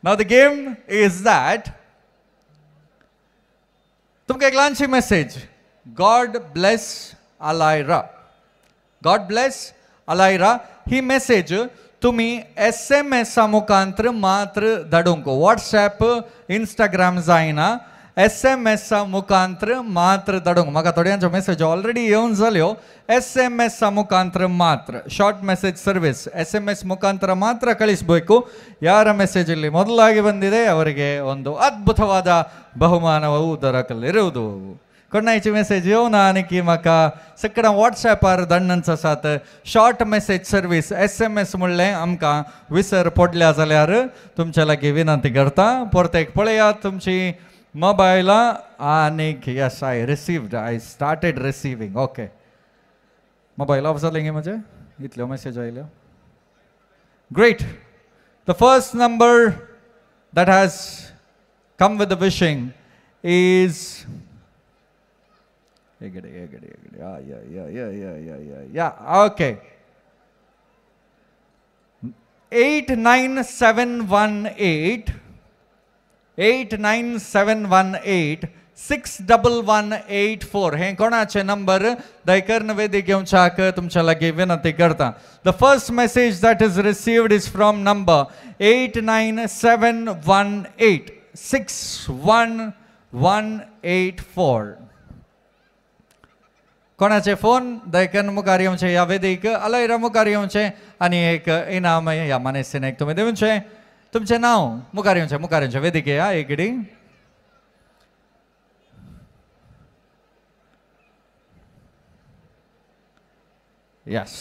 Now the game is that तुमकां एक ल्हानशी message. God bless Alaira, God bless Alaira he message तुमी एसएमएसा मुखांत्र मात्र धाडूंक. वॉट्सॅप इंस्टाग्राम जायना, एसएमएसा मुखांत्र मात्र धाडूंक. म्हाका थोड्यांच्यो मेसेज ऑलरेडी येवन जाल्यो. एसएमएसा मुखांत्र मात्र, ಶಾರ್ಟ್ ಮೆಸೇಜ್ ಸರ್ವಿಸ್ ಎಸ್ಎಂಎಸ್ ಮುಖಾಂತರ ಮಾತ್ರ ಕಳಿಸಬೇಕು. ಯಾರ ಮೆಸೇಜ್ ಇಲ್ಲಿ ಮೊದಲಾಗಿ ಬಂದಿದೆ ಅವರಿಗೆ ಒಂದು ಅದ್ಭುತವಾದ ಬಹುಮಾನವು ದೊರಕಲಿರುವುದು. कोणाची मेसेज येवना आनी की म्हाका सगळ्या वॉट्सॅपार दण्णन्स आसात. Short message service SMS म्हणलें आमकां विसर पडल्या जाल्यार तुमच्या लागीं विनंती करता. परत एक पळयात तुमची मोबायलां आनीक yes, I received, I started receiving. Okay, mobile off जालें गे म्हजें, इतल्यो मेसेज आयल्यो. Great. The first number that has come with the wishing is yeah, okay, 89718 89718 61184. हे कोणाचे नंबर दयकर्ण वेदी घेवच्याक तुमच्या लागीं विनंती करता. The first message that is received is from number 89718 61184. कोणाचे फोन दयकन मुखार येवचे ह्या वेदीक अलायरा मुखार येवचे आनी एक इनाम ह्या मानेस्तीन तुमी दिवचें. तुमचें नांव मुखार येवचें, मुखार येवचें वेदीक या एकडे. यस.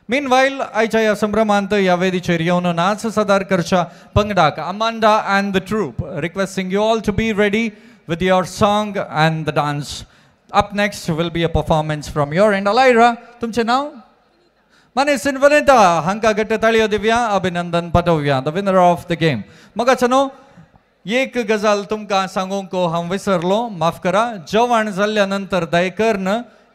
मीनवायल आयच्या ह्या संभ्रमांत ह्या वेदीचेर येवन नाच सादर करच्या पंगडाक Amanda and the troupe requesting you all to be ready with your song and the dance. Up next will be a performance from your end. Alaira, तुमचें नांव? मानेसिन वनिता हांकां गट्ट ताळयो दिवया, अभिनंदन पाठोवया, the winner of the game. मगाचो न्हू एक गजाल तुमकां सांगूंक हांव विसरलो, माफ करा. जेवण जाल्ल्या नंतर दयकर्ण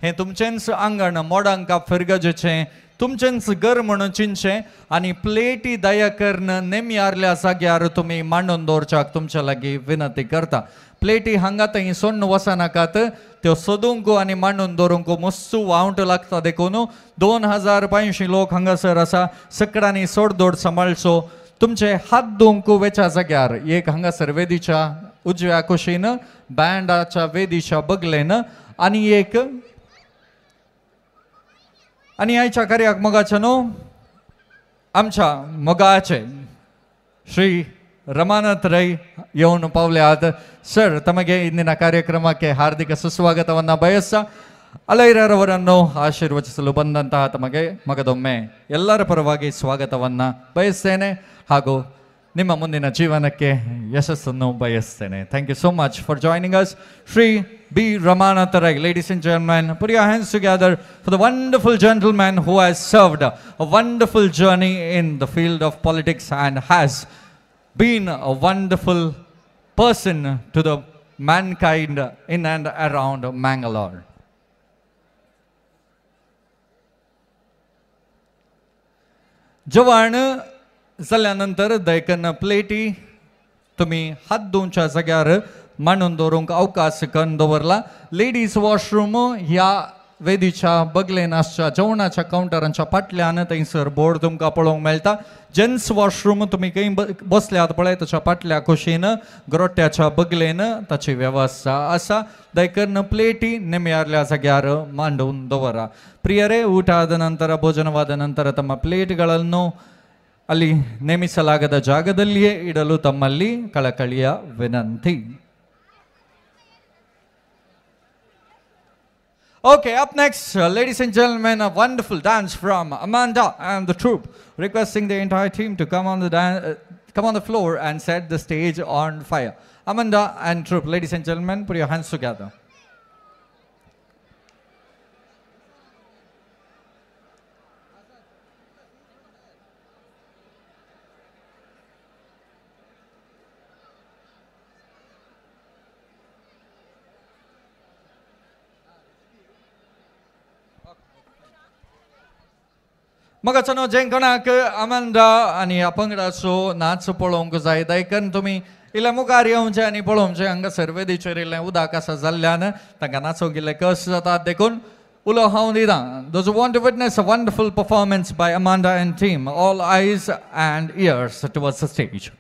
हें तुमचेंच आंगण मोडांका फिरगजेचें तुमचेंच घर म्हणून चिंतचें आनी प्लेटी दया कर्ण नेमयारल्या जाग्यार तुमी मांडून दवरच्याक तुमच्या लागीं विनंती करता. प्लेटी हांगा थंय सोडून वचनाकात, त्यो सोदूंक आनी मांडून दवरूंक मस्सू वावंट लागता. देखून 2500 लोक हांगासर आसा, सगळ्यांनी सोडदोड सांबाळचो. तुमचे हात धुवंक वेच्या जाग्यार एक हांगासर वेदीच्या उजव्या कुशीन बँडाच्या वेदीच्या बगलेन आनी एक आनी आयच्या कार्याक मोगाचे न्हू आमच्या मोगाचे श्री रमानाथ रೈ येवन पावल्यात. ಸರ್, ತಮಗೆ ಇಂದಿನ ಕಾರ್ಯಕ್ರಮಕ್ಕೆ ಹಾರ್ದಿಕ ಸುಸ್ವಾಗತವನ್ನು ಬಯಸ ಅಲೈರವರನ್ನು ಆಶೀರ್ವಚಿಸಲು ಬಂದಂತಹ ತಮಗೆ ಮಗದೊಮ್ಮೆ ಎಲ್ಲರ ಪರವಾಗಿ ಸ್ವಾಗತವನ್ನು ಬಯಸ್ತೇನೆ ಹಾಗೂ ನಿಮ್ಮ ಮುಂದಿನ ಜೀವನಕ್ಕೆ ಯಶಸ್ಸನ್ನು ಬಯಸ್ತೇನೆ. Thank you so much for joining us. Shri B Ramanath Rai. Ladies and gentlemen, put your hands together for the wonderful gentleman who has served a wonderful journey in the field of politics and has been a wonderful person to the mankind in and around Mangalore. जेवण जाल्या नंतर दैकन प्लेटी तुमी हात धुवच्या जाग्यार मांडून दवरूंक अवकाश करून दवरला. लेडीज वॉशरूम ह्या वेदीच्या बगलेन आसच्या जेवणाच्या कावंटरांच्या फाटल्यान थंयसर बोर्ड तुमकां पळोवंक मेळटा. जेंट्स वॉशरूम तुमी खंय बसल्यात पळय ताच्या फाटल्या कुशीन ग्रोट्याच्या बगलेन ताची वेवस्था आसा. दैकन प्लेटी निमयारल्या जाग्यार मांडून दवरा. ಪ್ರಿಯರೇ, ಊಟ ಆದ ನಂತರ ಭೋಜನವಾದ ನಂತರ ತಮ್ಮ ಪ್ಲೇಟ್ಗಳನ್ನು ಅಲ್ಲಿ ನೇಮಿಸಲಾಗದ ಜಾಗದಲ್ಲಿಯೇ ಇಡಲು ತಮ್ಮಲ್ಲಿ ಕಳಕಳಿಯ ವಿನಂತಿ. Okay, up next, ladies and gentlemen, a wonderful dance from Amanda and the troupe, requesting the entire team to come on the floor and set the stage on fire. Amanda and troupe, ladies and gentlemen, put your hands together. मगाचो जें कोणाक अमांडा आनी ह्या पंगडाचो नाच पळोवंक जाय देखून तुमी इल्लें मुखार येवचें आनी पळोवचें. हांगासर वेदीचेर इल्लें उदक आसा जाल्ल्यान तांकां नाचोवंक इल्लें कश्ट जातात देखून उलो हांव दिता. Those who want to witness a wonderful performance by Amanda and team, all eyes and ears towards the stage.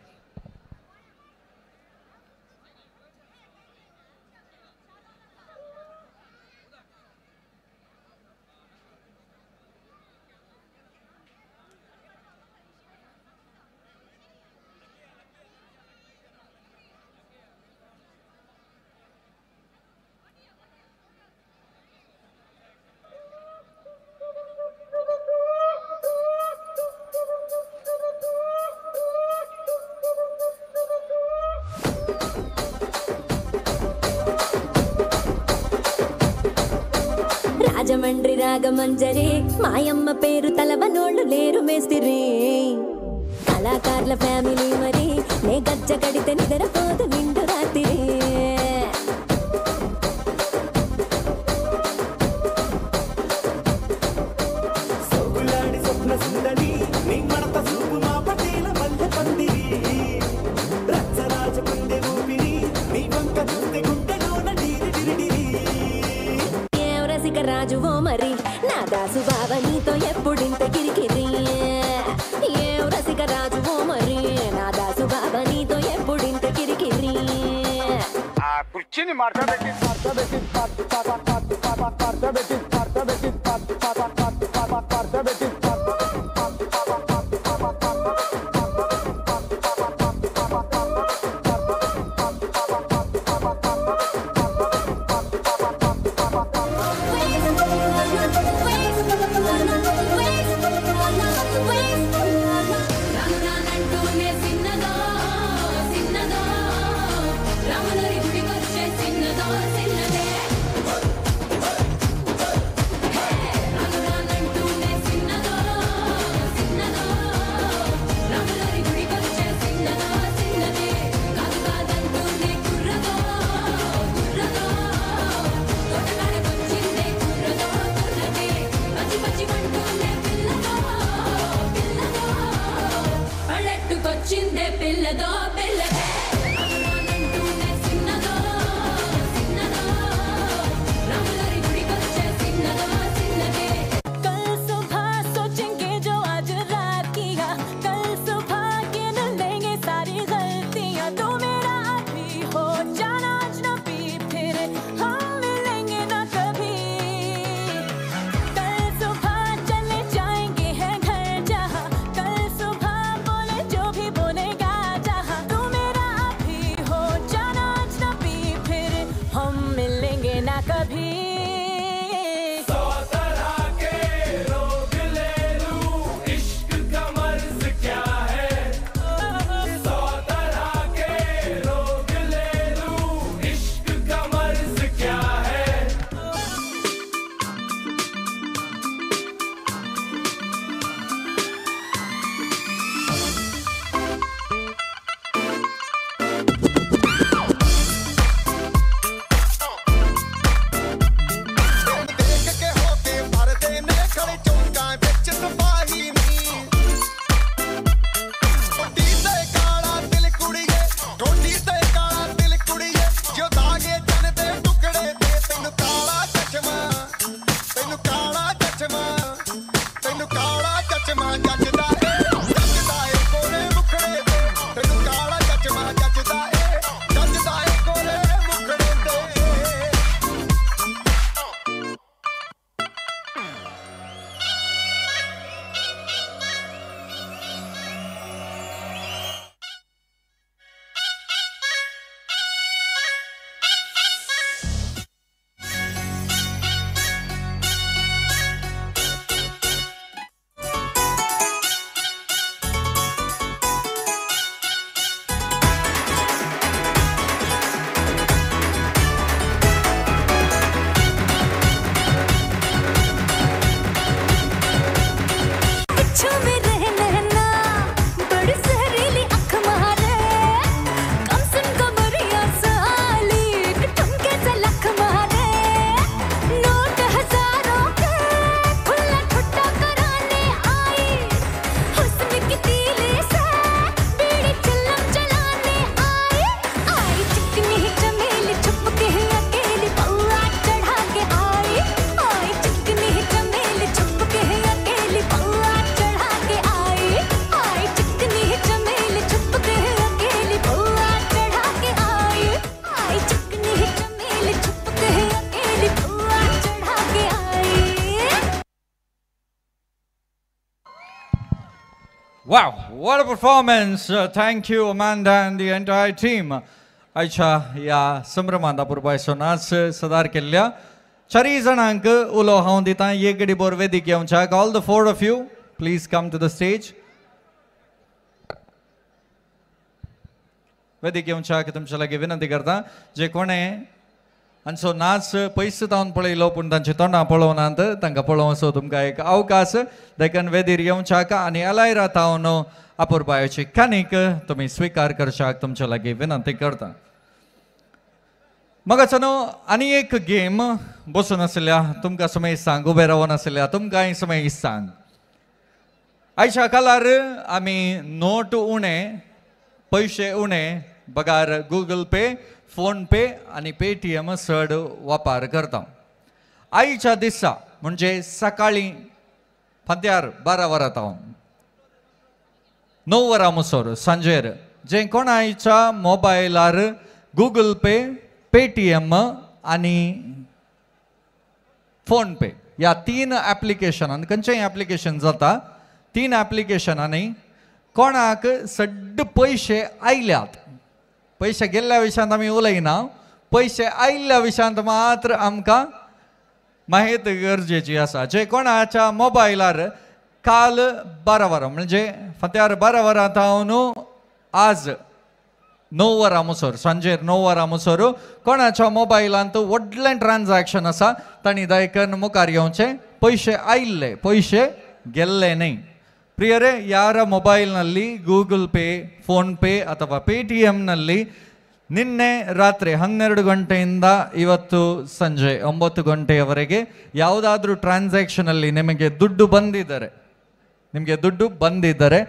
Rajahmundry Ragamanjari మాయమ్మ పేరు తలవనోళ్ళు లేరు మేస్తిరి కళాకారుల ఫ్యామిలీ మరి నే గజ్జ కడితే నిద్రపోదు నిండు రాత్రి. సోకులాడి స్వప్న సుందరి నీ మడత చూపు మా పటేల మల్లె పందిరి రచ్చరాజ గుండె ఊపిరి నీ వంక చూస్తే గుండెలోన డీరి డిరిడిరి. రసిక రాజువో మరి నా దాసు బావ నీతో ఎప్పుడింత కిరికిరి. ఏం రసిక రాజువో మరి నా దాసు బావ నీతో ఎప్పుడింత కిరికిరి. ఆ కుర్చీని మార్చబెట్టి మార్చబెట్టి మార్చబెట్టి మార్చబెట్టి మార్చబెట్టి పిల్లదో పిల్లదే कल सुबह सोचेंगे जो आज रात किया, कल सुबह गिन लेंगे सारी गलतियाँ। तू मेरा अभी हो जाना अजनबी, फिर हम मिलेंगे ना कभी। कल सुबह चले जाएंगे हैं घर जहाँ, कल सुबह बोले जो भी बोलेगा जहाँ। तू मेरा अभी Wow, what a performance. Thank you, Amanda and the entire team. आयच्या ह्या संभ्रमांत अपुरबायचो नाच सदार केल्ल्या चारय जाणांक उलो हांव दिता एक गडी बोर वेदीक येवच्याक. All the four of you please come to the stage. वेदीक येवच्याक तुमच्या लागीं विनंती करता. जे कोणें हांचो नाच पयस जावन पळयलो पूण तांची तोंडां पळोवनात तांकां पळोवचो तुमकां एक अवकाश देखून वेदीर येवच्याक आनी अलायरा तावन अपुरबायेची कानीक तुमी स्विकार करच्याक तुमच्या लागीं विनंती करता. मगाचो न्हू आनी एक गेम बसून आशिल्ल्या तुमकां समय सांग, उबे रावन आशिल्ल्या तुमकांय समय सांग. आयच्या काळार आमी नोट उणें, पयशे उणें बगार गुगल पे, फोन पे आनी पेटीएम चड वापर करता. आयच्या दिसा म्हणजे सकाळीं फांत्यार 12 वरां तावन 9 वरां मुसोर सांजेर जे कोणायच्या मोबायलार गुगल पे, पेटीएम आनी फोन पे ह्या 3 एप्लिकेशनान खंयचेंय एप्लिकेशन जाता 3 एप्लिकेशनांनी कोणाक सड्ड पयशे आयल्यात. पयशे गेल्ल्या विशयांत आमी उलयना, पयशे आयिल्ल्या विशयांत मात्र आमकां माहिती गरजेची आसा. जे कोणाच्या मोबायलार काल 12 वरां म्हणजे फांत्यार 12 वरां तावन आज 9 वरां मुसोर सांजेर 9 वरां मुसोर कोणाच्या मोबायलांत व्हडलें ट्रान्जॅक्शन आसा तांणी दायकन मुखार येवचें. पयशे आयिल्ले, पयशे गेल्ले न्हय. ಪ್ರಿಯರೇ, ಯಾರ ಮೊಬೈಲ್ನಲ್ಲಿ ಗೂಗಲ್ ಪೇ, ಫೋನ್ ಪೇ ಅಥವಾ ಪೇಟಿಎಂನಲ್ಲಿ ನಿನ್ನೆ ರಾತ್ರಿ 12 ಗಂಟೆಯಿಂದ ಇವತ್ತು ಸಂಜೆ 9 ಗಂಟೆಯವರೆಗೆ ಯಾವುದಾದ್ರೂ ಟ್ರಾನ್ಸಾಕ್ಷನಲ್ಲಿ ನಿಮಗೆ ದುಡ್ಡು ಬಂದಿದ್ದರೆ,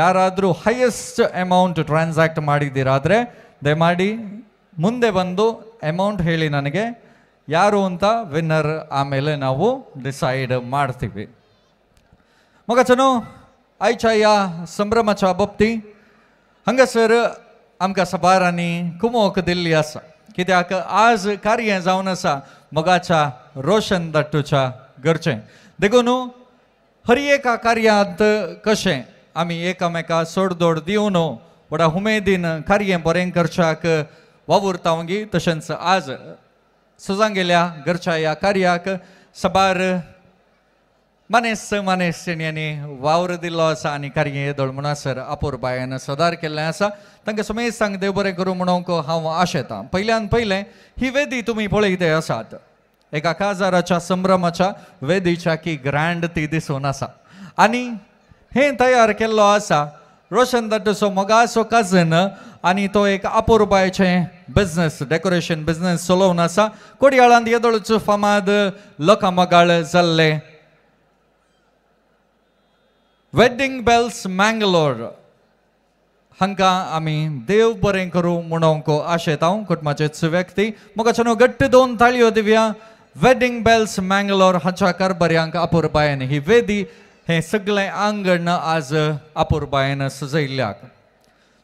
ಯಾರಾದರೂ ಹೈಯೆಸ್ಟ್ ಅಮೌಂಟ್ ಟ್ರಾನ್ಸಾಕ್ಟ್ ಮಾಡಿದ್ದೀರಾದರೆ ದಯಮಾಡಿ ಮುಂದೆ ಬಂದು ಅಮೌಂಟ್ ಹೇಳಿ ನನಗೆ, ಯಾರು ಅಂತ ವಿನ್ನರ್ ಆಮೇಲೆ ನಾವು ಡಿಸೈಡ್ ಮಾಡ್ತೀವಿ. मगाचो आयच्या ह्या संभ्रमाच्या बाबती हांगासर आमकां साबारांनी कुमोक दिल्ली आसा, कित्याक आज कार्य जावन आसा मोगाच्या रोशन दाट्टूच्या घरचें. देखून हर एका कार्यांत कशें आमी एकामेका सोडदोड दिवन व्हडा उमेदीन कार्य बरें करच्याक वावुरता गी, तशेंच आज सुजांगेल्या घरच्या ह्या कार्याक साबार मानेस मानेस वावर दिल्लो आसा आनी कार्य येदोळ म्हणसर अपुरबायेन सदार केल्लें आसा. तांकां समेस्तांक देव बरें करूं म्हणूंक हांव आशेतां. पयल्यान पयलें ही वेदी तुमी पळयते आसात एका काजाराच्या संभ्रमाच्या वेदीच्या की ग्रँड ती दिसून आसा आनी हें तयार केल्लो आसा रोशन दाटूचो मोगाचो कजन आनी तो एक अपुरबायेचें बिजनस, डेकोरेशन बिजनस चलोवन आसा. कोडयाळांत येदोळच फामाद लोकां मोगाळ जाल्ले वेडिंग बेल्स मँगलोर हांकां आमी देव बरें करूं म्हणूंक आशेता. कुटुंबाचेच व्यक्ती मोगाच्यानो घट्ट 2 ताळयो दिवया. वेडिंग बेल्स मँगलोर हाच्या कारभार्यांक अपुरबायेन ही वेदी हें सगळें आंगण आज अपुरबायेन सजयल्ल्याक.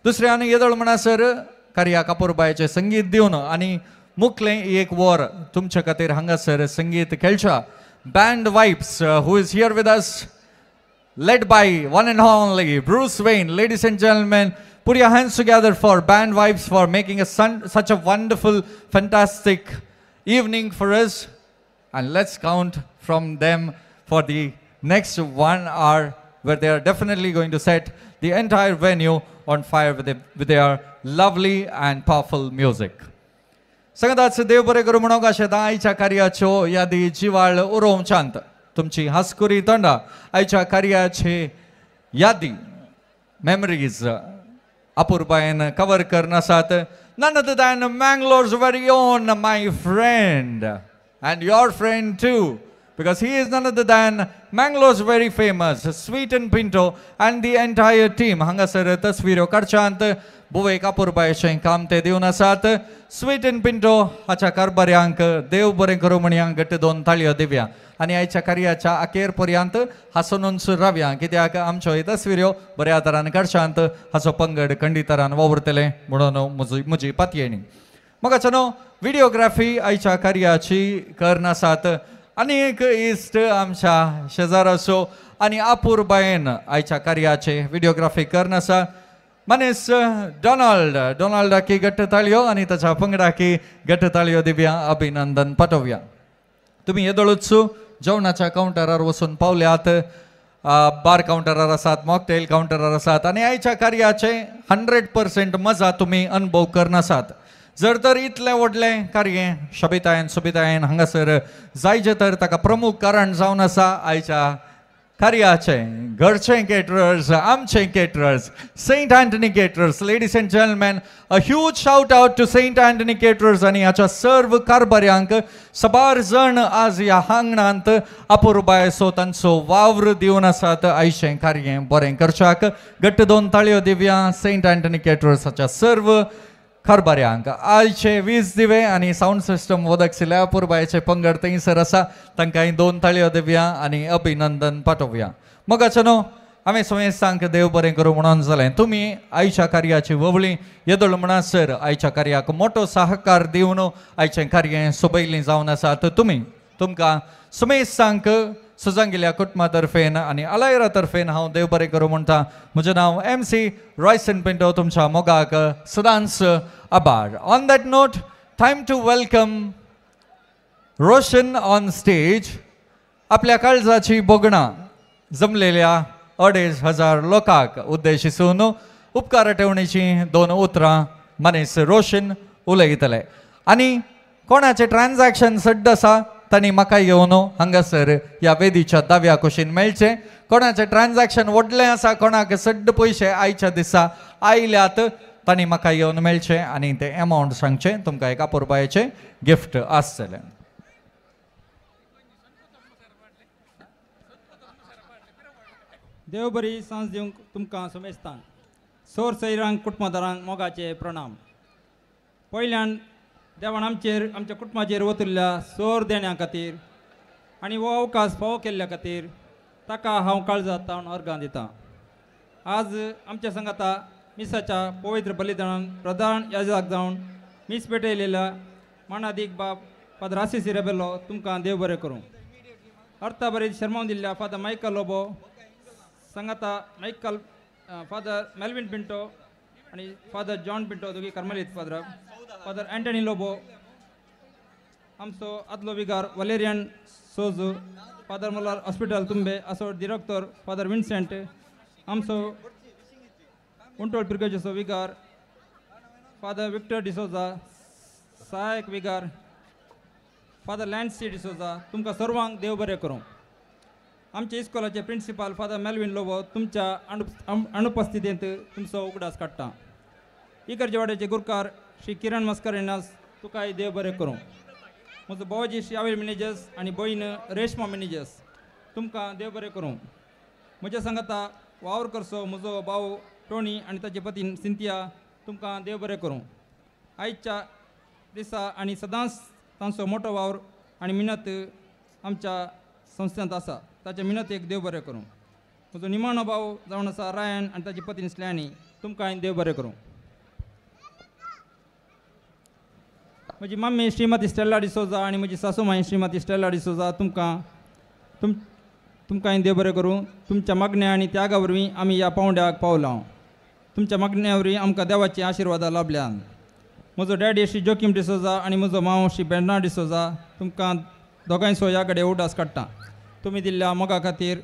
दुसरें आनी येदोळ म्हणसर कार्याक अपुरबायेचें संगीत दिवन आनी मुखलें एक वर तुमच्या खातीर हांगासर संगीत खेळच्या band vibes who is here with us, led by one and only Bruce Wayne. Ladies and gentlemen, put your hands together for Band Vibes for making such a wonderful, fantastic evening for us. And let's count from them for the next 1 hour, where they are definitely going to set the entire venue on fire with their lovely and powerful music. संगताच देव बरें करूं म्हणूंक आशेता. आयच्या कार्याच्यो यादी जिवाळ उरोवच्यांत तुमची हासकुरी तोंडा आयच्या कार्याची यादी मेमरीज अपुरबायेन कवर करनासात. None other than Mangalore's very own my friend and your friend too, because he is none other than Mangalore's very famous Sweeten Pinto and the entire team. हांगासर तस्वीरो काडच्यांत भोव अपुरबायेचें काम ते दिवन आसात. स्वीटन पिंटो हाच्या कारभार्यांक देव बरें करूं म्हणया घट्ट 2 ताळयो दिवया आनी आयच्या कार्याच्या अखेर पर्यंत हासोनूच रावया, कित्याक आमच्यो ह्यो तस्वीरो बऱ्या तरान काडच्यांत हाचो पंगड खंडितरान वावुरतले म्हणून म्हजी पातयेणी. मगाचो न्हू व्हिडियोग्राफी आयच्या कार्याची करनासात आनी एक इश्ट आमच्या शेजाराचो आनी अपुरबायेन आयच्या कार्याचे व्हिडिओग्राफी करून आसा मनीस डोनाल्ड डोनाल्डाकी घट्ट ताळयो आनी ताच्या पंगडाकी घट्ट ताळयो दिवया अभिनंदन पाठोवया. तुमी येदोळूच जेवणाच्या कावंटरार वचून पावल्यात, बार कावंटरार आसात, मॉकटेल कावंटरार आसात आनी आयच्या कार्याचे 100% मजा तुमी अनुभव करनासात. जर तर इतलें व्हडलें कार्य शबितायन सुबितायन हांगासर जायचें तर ताका प्रमुख कारण जावन आसा आयच्या कार्याचे घरचे केटरर्स, आमचे caterers, Saint Anthony caterers. Ladies and gentlemen, a huge shout out to Saint Anthony caterers आनी हाच्या सर्व कारभाऱ्यांक. सबार जण आज ह्या आंगणांत अपुरबायेचो तांचो वावर दिवन आसात आयचें कार्य बरें करच्याक. घट्ट दोन ताळयो दिवया सेंट अँटनी केटरर्स हाच्या सर्व कारभाऱ्यांक. आयचे वीज दिवे आनी सावंड सिस्टम वदक सिल्या अपुरबायेचे पंगड थंयसर आसा, तांकां दोन ताळयो दिवया आनी अभिनंदन पाठोवया. मोगाचो न्हू हांवें समेस्तांक देव बरें करूं म्हणून जालें. तुमी आयच्या कार्याची ववळी येदोळ म्हणसर आयच्या कार्याक मोठो सहकार दिवन आयचें कार्य सोबयल्लीं जावन आसात. तुमी तुमकां समेस्तांक सुजांगिल्या कुटुंबा तर्फेन आनी अलायरा तर्फेन हांव देव बरें करूं म्हणटा. म्हजें नांव MC Royson Pinto, तुमच्या मोगाक सदांच आभार. On that note, time to welcome Roshan on stage. आपल्या काळजाची भोगणां जमलेल्या 2500 लोकांक उद्देशिसून उपकार ठेवणीची दोन उतरां मनीस रोशन उलयतले. आनी कोणाचें ट्रान्जॅक्शन सड्ड आसा तांणी म्हाका येवन हांगासर ह्या वेदीच्या दाव्या कुशीन मेळचें. कोणाचें ट्रान्जॅक्शन व्हडलें आसा, कोणाक सड्ड पयशे आयच्या दिसा आयल्यात तांणी म्हाका येवन मेळचें आनी तें एमावंट सांगचें. तुमकां एक अपुरबायेचें गिफ्ट आसतलें. देव बरी सांज दिवंक तुमकां समेस्तांक सोर सैरांक कुटुंबादारांक मोगाचे प्रणाम. पयल्यान देवान आमचेर आमच्या कुटुंबाचेर वतल्या सोर देण्या खातीर आनी हो अवकाश फावो केल्ल्या खातीर ताका हांव काळजांत तावन अर्गां दितां. आज आमच्या संगाता मिसाच्या पवित्र बलिदानान प्रधान याजक जावन मीस पेटयलेल्या मानादीक बाब फादर आसिसी रेबेलो तुमकां देव बरें करूं. अर्थाबरीत शर्मावन दिल्ल्या फादर मायकल लोबो संगाता मायकल फादर मेल्विन पिंटो आनी फादर जॉन पिंटो दोगी कर्मलीत फादर फादर अँटनी लोबो आमचो आदलो विगार वलेरियन सोजो फादर मल्हार हॉस्पिटल तुंबे असो डिरेक्टर फादर विन्सेंट आमचो उंटोळ पिरगेचो विगार फादर विक्टर डिसोजा सहायक विगार फादर लॅन्सी डिसोजा तुमकां सर्वांक देव बरें करूं. आमच्या इस्कॉलाचे प्रिंसिपाल फादर मेल्विन लोबो तुमच्या अनुपस्थितींत तुमचो उगडास काडटा. इगर्जेवाड्याचे गुरकार श्री किरण मस्करेनास तुकाय देव बरें करूं. म्हजो भावजी श्री आवेल मिनेजस आनी भयण रेशमा मिनेजस तुमकां देव बरें करूं. म्हज्या सांगाता वावर करचो म्हजो भाव टोनी आनी ताचे पतीन सिंतिया तुमकां देव बरें करूं. आयच्या दिसा आनी सदांच तांचो मोटो वावर आनी मिनत आमच्या संस्थेंत आसा, ताच्या मिनतेक देव बरें करूं. म्हजो निमाणो भाव जावन आसा रायन आनी ताची पतीन स्लॅनी तुमकां देव बरें करूं. म्हजी मम्मी श्रीमती स्टेला डिसोजा आनी म्हजी सासूमाई श्रीमती स्टेला डिसोजा तुमकां तुमकां देव बरें करूं. तुमच्या मागण्या आनी त्यागा वरवीं आमी ह्या पावंड्याक पावला. तुमच्या मागण्या वरवीं आमकां देवाची आशिर्वादां लाभल्यान. म्हजो डॅडी श्री जोकीम डिसोजा आनी म्हजो मांव श्री बेर्नाड डिसोजा तुमकां दोगांयचो ह्या कडेन उडास काडटा. तुमी दिल्ल्या मोगा खातीर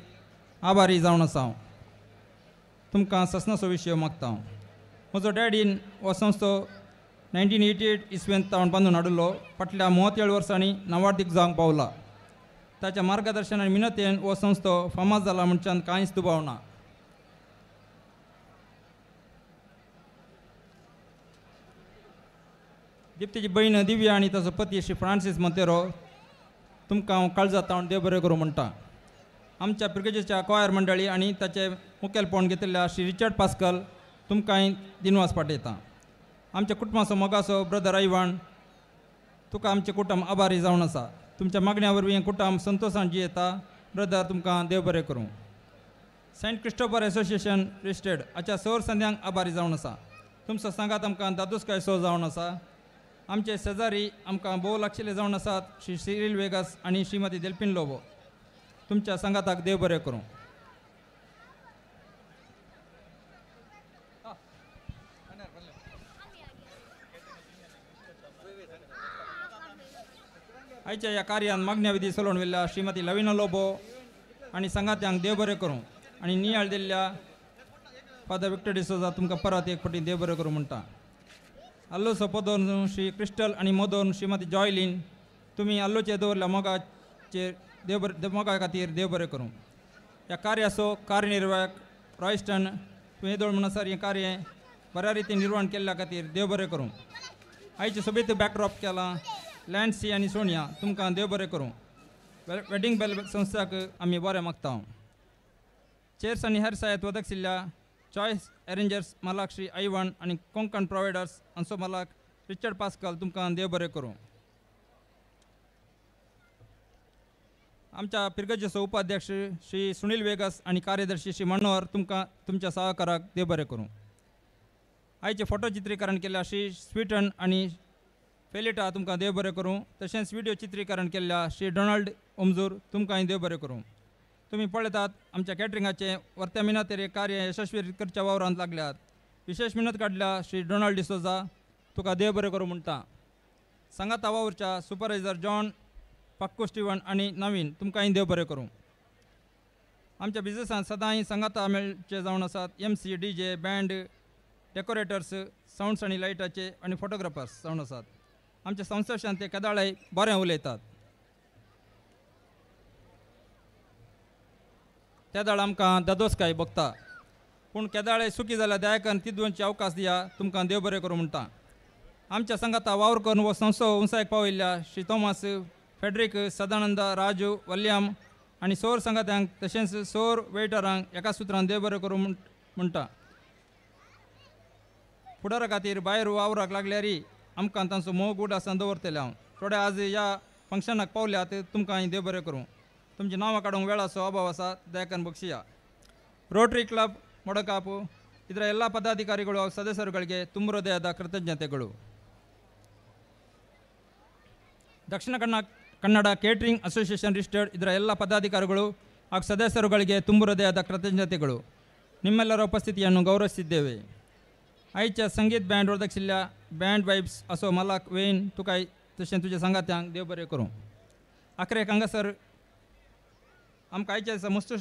आभारी जावन आसा हांव. तुमकां ससनाचो विशय मागता हांव. म्हजो डॅडीन हो संस्थो 1988 इसवेंत तावन बांदून हाडिल्लो. फाटल्या 37 वर्सांनी नांवाडदीक जावंक पावला. ताच्या मार्गदर्शन आनी मिनतेन हो संस्थो फामाद जाला म्हणच्यान कांयच दुबाव ना. दीप्तीची भयण दिव्या आनी ताचो पती श्री फ्रांसीस मोंतेरो तुमकां हांव काळजांत तावन देव बरें करूं म्हणटा. आमच्या पिरगेजेच्या कॉयर मंडळी आनी ताचें मुखेलपण घेतिल्ल्या श्री रिचर्ड पास्कल तुमकांय दिनवास पाठयता. आमच्या कुटुंबाचो मोगाचो ब्रदर आयवान तुका आमचें कुटुंब आभारी जावन आसा. तुमच्या मागण्या वरवीं कुटुंब संतोशान जियेता. ब्रदर तुमकां देव बरें करूं. सेंट क्रिस्टोफर एसोसिएशन रजिस्टर्ड हाच्या सर संद्यांक आभारी जावन आसा. तुमचो सांगात आमकां दादोसकाय सो जावन आसा. आमचे शेजारी आमकां भोव लागशिल्ले जावन आसात श्री सिरील वेगास आनी श्रीमती देल्फीन लोबो. तुमच्या सांगाताक देव बरें करूं. आयच्या ह्या कार्यान मागण्या विधी चलोवन व्हेल्ल्या श्रीमती लविना लोबो आनी सांगात्यांक देव बरें करूं आनी नियाळ दिल्ल्या फादर विक्टर डिसोजा तुमकां परत एक फावटी देव बरें करूं म्हणटा. आल्लो सपोदोन श्री क्रिस्टल आनी मोदोन श्रीमती जॉयलीन तुमी आल्लोचेर दवरल्या मोगाचेर देव बरें मोगा खातीर देव बरें करूं. ह्या कार्याचो कार्यनिर्वाहक रॉयस्टन तुवें येदोळ म्हणसर हें कार्य बऱ्या रितीन निर्वहण केल्ल्या खातीर देव बरें करूं. आयचे सोबीत बॅकड्रॉप केलां लँडसी आनी सोनिया तुमकां देव बरें करूं. वेडिंग बेल संस्थाक आमी बरें मागता. चेर्स आनी हेर सायत वदकशिल्ल्या चॉयस अरेंजर्स मालाक श्री आयवन आनी कोंकण प्रोवायडर्स हांचो मालाक रिचर्ड पास्कल तुमकां देव बरें करूं. आमच्या पिरगजेचो उपाध्यक्ष श्री सुनील वेगस आनी कार्यदर्शी श्री मनोहर तुमकां तुमच्या सहकाराक देव बरें करूं. आयचें फोटो चित्रीकरण केल्ल्या श्री स्वीटन आनी फेलिटा तुमकां देव बरें करूं. तशेंच व्हिडियो चित्रीकरण केल्ल्या श्री डोनाल्ड ओमजूर तुमकांय देव बरें करूं. तुमी पळयतात आमच्या कॅटरिंगाचें वर्त्या मिनातेर कार्य यशस्वी करच्या वावरांत लागल्यात. विशेश मिनत काडल्या श्री डोनाल्ड डिसोजा तुका देव बरें करूं म्हणटा. सांगाता वावुरच्या सुपरवायझर जॉन पाक्को स्टिवन आनी नवीन तुमकांय देव बरें करूं. आमच्या बिजनेसान सदांय सांगाता मेळचे जावन आसात M C D J band decorators sounds आनी लायटाचे आनी फोटोग्राफर्स जावन आसात. आमच्या संस्थेच्यान ते केदाळाय बरें उलयतात. तेदाळ आमकां दादोसकाय भोगता पूण केदाळे सुखी जाल्यार दयाकन तिदवंची अवकाश दिया तुमकां देव बरें करूं म्हणटा. आमच्या सांगाता वावर करून हो संस्थो उंचायक पावयल्ल्या श्री थॉमस फेडरीक सदानंद राजू वल्यम आनी सोर सांगात्यांक तशेंच सोर वेटरांक एका सुत्रान देव बरें करूं म्हणटा. फुडारा खातीर भायर वावराक लागल्यारय आमकां तांचो मोग उडासान दवरतलें हांव. थोडे आज ह्या फंक्शनाक पावल्यात तुमकां देव बरें करूं. तुमची नांवां काडूंक वेळाचो अभाव आसा दयाकन बक्षिया. ರೋಟರಿ ಕ್ಲಬ್ ಮೊಡಕಾಪು ಇದರ ಎಲ್ಲ ಪದಾಧಿಕಾರಿಗಳು ಹಾಗೂ ಸದಸ್ಯರುಗಳಿಗೆ ತುಂಬ ಹೃದಯದ ಕೃತಜ್ಞತೆಗಳು. Dakshina Kannada catering association registered ಇದರ ಎಲ್ಲ ಪದಾಧಿಕಾರಿಗಳು ಹಾಗೂ ಸದಸ್ಯರುಗಳಿಗೆ ತುಂಬ ಹೃದಯದ ಕೃತಜ್ಞತೆಗಳು. ನಿಮ್ಮೆಲ್ಲರ ಉಪಸ್ಥಿತಿಯನ್ನು ಗೌರವಿಸಿದ್ದೇವೆ. आयच्या संगीत बँड वरदक्षिल्ल्या बँड वायब्स असो मलाक वेन तुकाय तशें तुज्या सांगात्यांक देव बरें करूं. आखरेक हांगासर आमकां आयच्या दिसा मस्त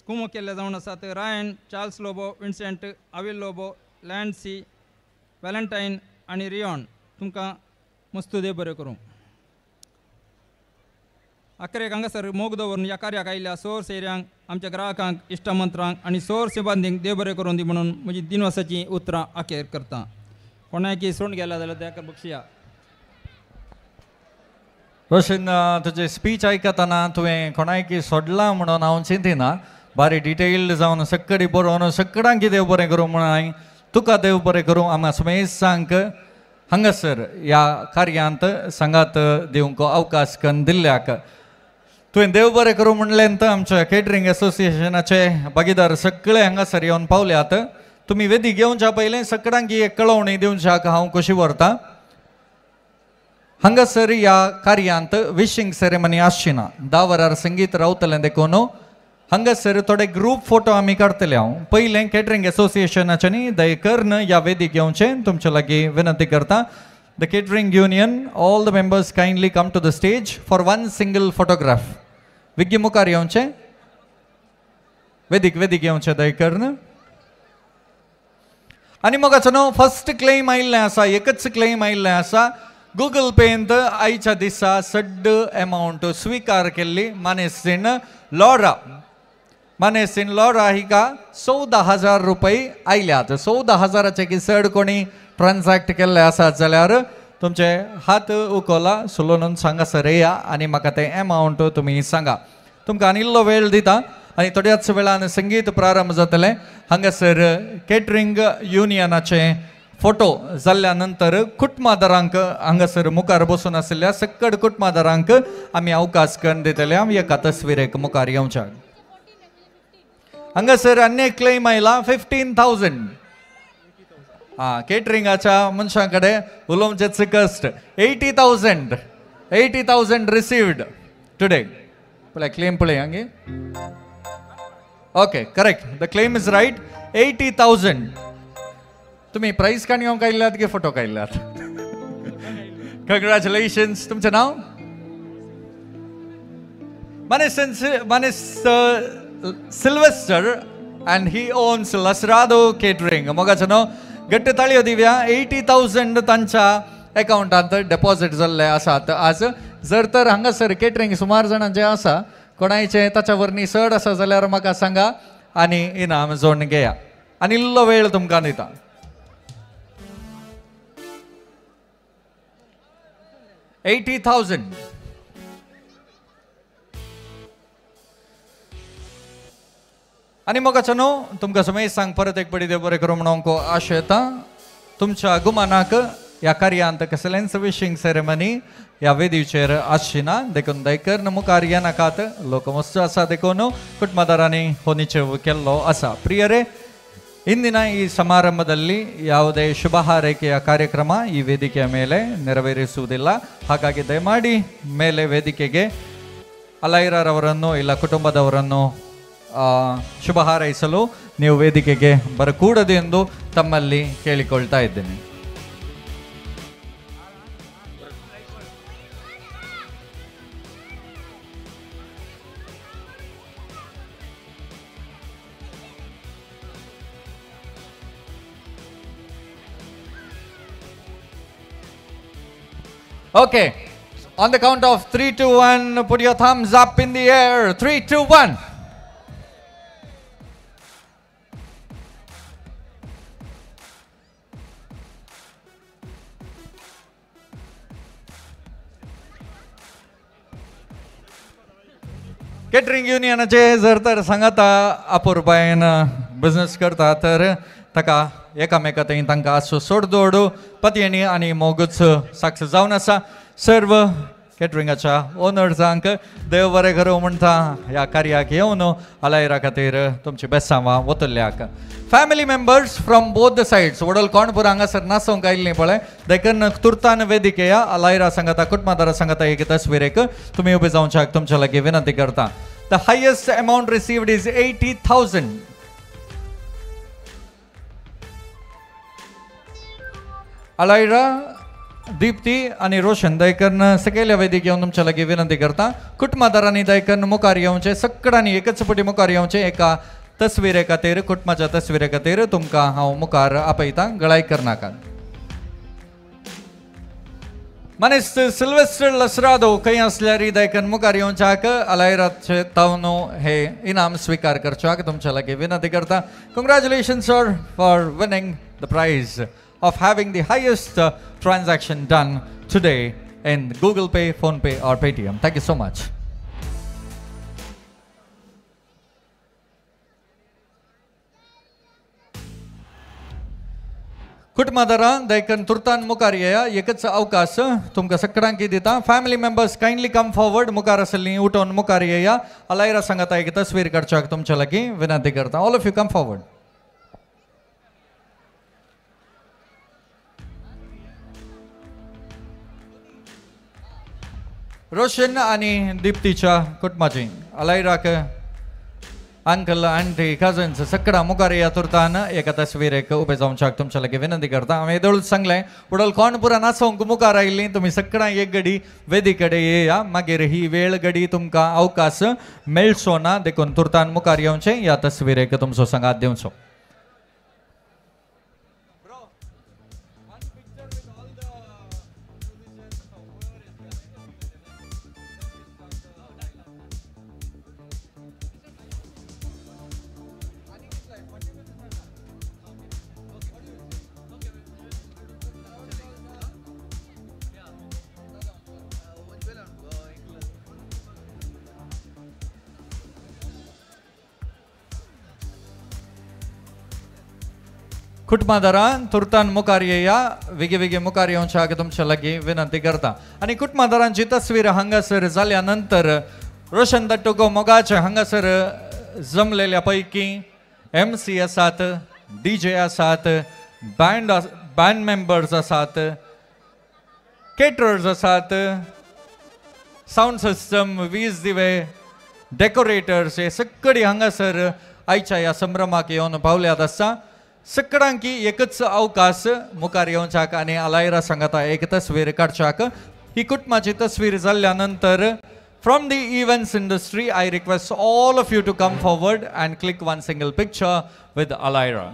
कुमो केल्ले जावन आसात Ryan Charles Lobo Vincent Avil Lobo Lancy Valentine आनी रियॉन तुमकां मस्त देव बरें करूं. आखरेक हांगासर मोग दवरून ह्या कार्याक आयिल्ल्या सोर सोयऱ्यांक आमच्या ग्राहकांक इश्टमंत्रांक आनी सोर सिबंदींक देव बरें करूं दी म्हणून म्हजी दिनवासाचीं उतरां अखेर करता. कोणाकी सोडून गेल्या जाल्यार ताका बक्षिया. रोशन तुजें स्पीच आयकतना तुवें कोणायकी सोडलां म्हणून हांव चिंतिना. बारी डिटेल्ड जावन सक्कडी बरोवन सगळ्यांक देव बरें करूं म्हणून हांवें तुका देव बरें करूं. आमकां समेस्तांक हांगासर ह्या कार्यांत सांगात दिवंक अवकाश कन्न दिल्ल्याक तुवें देव बरें करूं म्हणलें तर आमच्या केटरींग एसोसिएशनाचे भागीदार सगळे हांगासर येवन पावल्यात. तुमी वेदीक येवच्या पयलें सगळ्यांक एक कळोवणी दिवच्याक हांव खोशी व्हरता. हांगासर ह्या कार्यांत विशींग सेरेमनी आसची ना. 10 वरार संगीत रावतलें देखून हांगासर थोडे ग्रूप फोटो आमी काडटले. हांव पयलें केटरींग एसोसिएशनाचे न्ही दयकर्न ह्या वेदीक येवचें तुमचे लागीं विनंती करता. The catering union, all the members kindly come to the stage for one single photograph. विग्गी मुखार येवचें, वेदीक वेदीक येवचें दयकर्न. आनी मोगाचो न्हू फर्स्ट क्लेम आयिल्लें आसा, एकच क्लेम आयिल्लें आसा. गुगल पेंत आयच्या दिसा सड्ड एमावंट स्विकार केल्ली मानेस्तीन लॉरा. मानेस्तीन लॉरा हिका 14,000 रुपये आयल्यात. 14,000 की चड कोणी ट्रान्झॅक्ट केल्ले आसात जाल्यार तुमचे हात उखला सुलोनून सांगा सर येया आनी म्हाका ते एमावंट तुमी सांगा. तुमकां आनी इल्लो वेळ दिता आनी थोड्याच वेळान संगीत प्रारंभ जातलें. हांगासर केटरींग युनियनाचे फोटो जाल्ल्या नंतर कुटुंबादारांक हांगासर मुखार बसून आशिल्ल्या सक्कड कुटुंबादारांक आमी अवकाश करून दितले. आमी एका तस्वीरेक मुखार येवच्या. हांगासर आनी एक क्लेम आयला 15,000. हां केटरिंगाच्या मनशां कडेन उलोवचेच कश्ट. 80,000 80,000 रिसिव्ड टुडे. पळय क्लेम पळय हांगे. Okay correct, the claim is right. 80,000. तुम्ही प्राईज काणी येवंक आयल्यात की फोटो काडल्यात? कंग्रॅच्युलेशन्स. तुमचें नांव? Manis Sylvester and he owns Lasrado catering. मोगाचें न्हू गट्ट ताळयो दिवया. 80,000 तांच्या अकाउंटांत डेपॉझीट जाल्ले आसात आज. जर तर हांगासर केटरिंग सुमार जाणांचें आसा, कोणायचें ताच्या वरनी चड आसा जाल्यार म्हाका सांगा आनी इनाम जोडून घेया. आनी इल्लो वेळ तुमकां दिता. 80,000. आनी मोगाचो न्हू तुमकां समय सांग परत एक पडी देव बरें करूं म्हणूंक आशा येता. तुमच्या गुमानाक ह्या कार्यांत कसलेंच विशींग सेरेमनी ह्या वेदीचेर आसची ना, देखून दयकर मुखार येनाकात. लोक मस्त आसा देखून कुटुंबदारांनी हो निश्चय केल्लो आसा. ಪ್ರಿಯರೇ, ಇಂದಿನ ಈ ಸಮಾರಂಭದಲ್ಲಿ ಯಾವುದೇ ಶುಭ ಹಾರೈಕೆಯ ಕಾರ್ಯಕ್ರಮ ಈ ವೇದಿಕೆಯ ಮೇಲೆ ನೆರವೇರಿಸುವುದಿಲ್ಲ. ಹಾಗಾಗಿ ದಯಮಾಡಿ ಮೇಲೆ ವೇದಿಕೆಗೆ ಅಲೈರವರನ್ನು ಇಲ್ಲ ಕುಟುಂಬದವರನ್ನು ಶುಭ ಹಾರೈಸಲು ನೀವು ವೇದಿಕೆಗೆ ಬರಕೂಡದು ಎಂದು ತಮ್ಮಲ್ಲಿ ಕೇಳಿಕೊಳ್ತಾ ಇದ್ದೇನೆ. Okay, on the count of 3, 2, 1, put your thumbs up in the air. 3, 2, 1. Catering युनियनाचे जर तर सांगाता अपुरबायेन बिजनेस करता तर ताका एकामेका थंय तांकां आसो सोडदोड पतयेणी आनी मोगूच साक्ष जावन आसा. सर्व केटरिंगाच्या ओनर्सांक देव बरें करूं म्हणटा ह्या कार्याक येवन आलायरा खातीर तुमची बेसांवां वतल्याक. Family members from both the sides वडल कोणपूर हांगासर नासोंक आयिल्लीं पळय, देखून तुर्तान वेदिकेया आलायरा सांगाता कुटुंबादारा सांगाता एक तस्वीरेक तुमी उबे जावच्याक तुमच्या लागीं विनंती करता. The highest amount received is 80,000. Alaira, Deepti आनी रोशन दयकरन सकयल्या वेदीक येवन तुमच्या लागीं विनंती करता. कुटुंबादारांनी दयकरन मुखार येवचें, सगळ्यांनी एकच पटी मुखार येवचें. एका तस्वीरे खातीर, कुटुंबाच्या तस्वीरे खातीर तुमकां हांव मुखार आपयतां. गळाय करनाकात. मनीस सिल्वेस्टर लसरादो खंय आसल्यार दयकन मुखार येवच्याक अलायराचे तावन हे इनाम स्विकार करच्याक तुमच्या लागीं विनंती करता. Congratulation sir for winning the prize of having the highest transaction done today in Google Pay, Phone Pay or Paytm. Thank you so much. कुटुंबादारां दयकन तुर्तान मुखार येया. एकच अवकाश तुमकां सगळ्यांक दिता. Family members kindly come forward. मुखार आसली उठोवन मुखार येया. अलायरा सांगाता एक तस्वीर काडच्याक तुमच्या लागीं विनंती करता. All of you come forward. Roshan आनी दीप्तीच्या कुटुंबाची अलायराक अंकल आंटी कजन्स सगळा मुखार या तुर्तान एका तस्वीरेक उबे जावच्याक तुमच्या लागीं विनंती करता. हांवें येदोळूच सांगलें उडल कोणपुरा नासोंक मुखार आयिल्लीं तुमी सगळ्यां एक गडी वेदी कडेन येया. मागीर ही वेळ गडी तुमकां अवकाश मेळचो ना, देखून तुर्तान मुखार येवचें. ह्या तस्वीरेक तुमचो सांगात दिवचो. कुटुंबादारान तुर्तान मुखार येया. वेगळे वेगळे मुखार येवच्याक तुमच्या लागीं विनंती करता. आनी कुटुंबादारांची तस्वीर हांगासर जाल्या नंतर रोशन दट्टुको मोगाचे हांगासर जमलेल्या पैकी एम सी आसात, डी जे आसात, बँड मेंबर्स आसात, केटरर्स आसात, सावंड सिस्टम, वीज दिवे, डेकोरेटर्स हे सगळी हांगासर आयच्या ह्या संभ्रमाक येवन पावल्यात आसा. सगळ्यांकी एकच अवकाश मुखार येवच्याक आनी अलायरा सांगाता एक तस्वीर काडच्याक. ही कुटुंबाची तस्वीर जाल्ल्या नंतर from the events industry I request all of you to come forward and click one single picture with Alaira.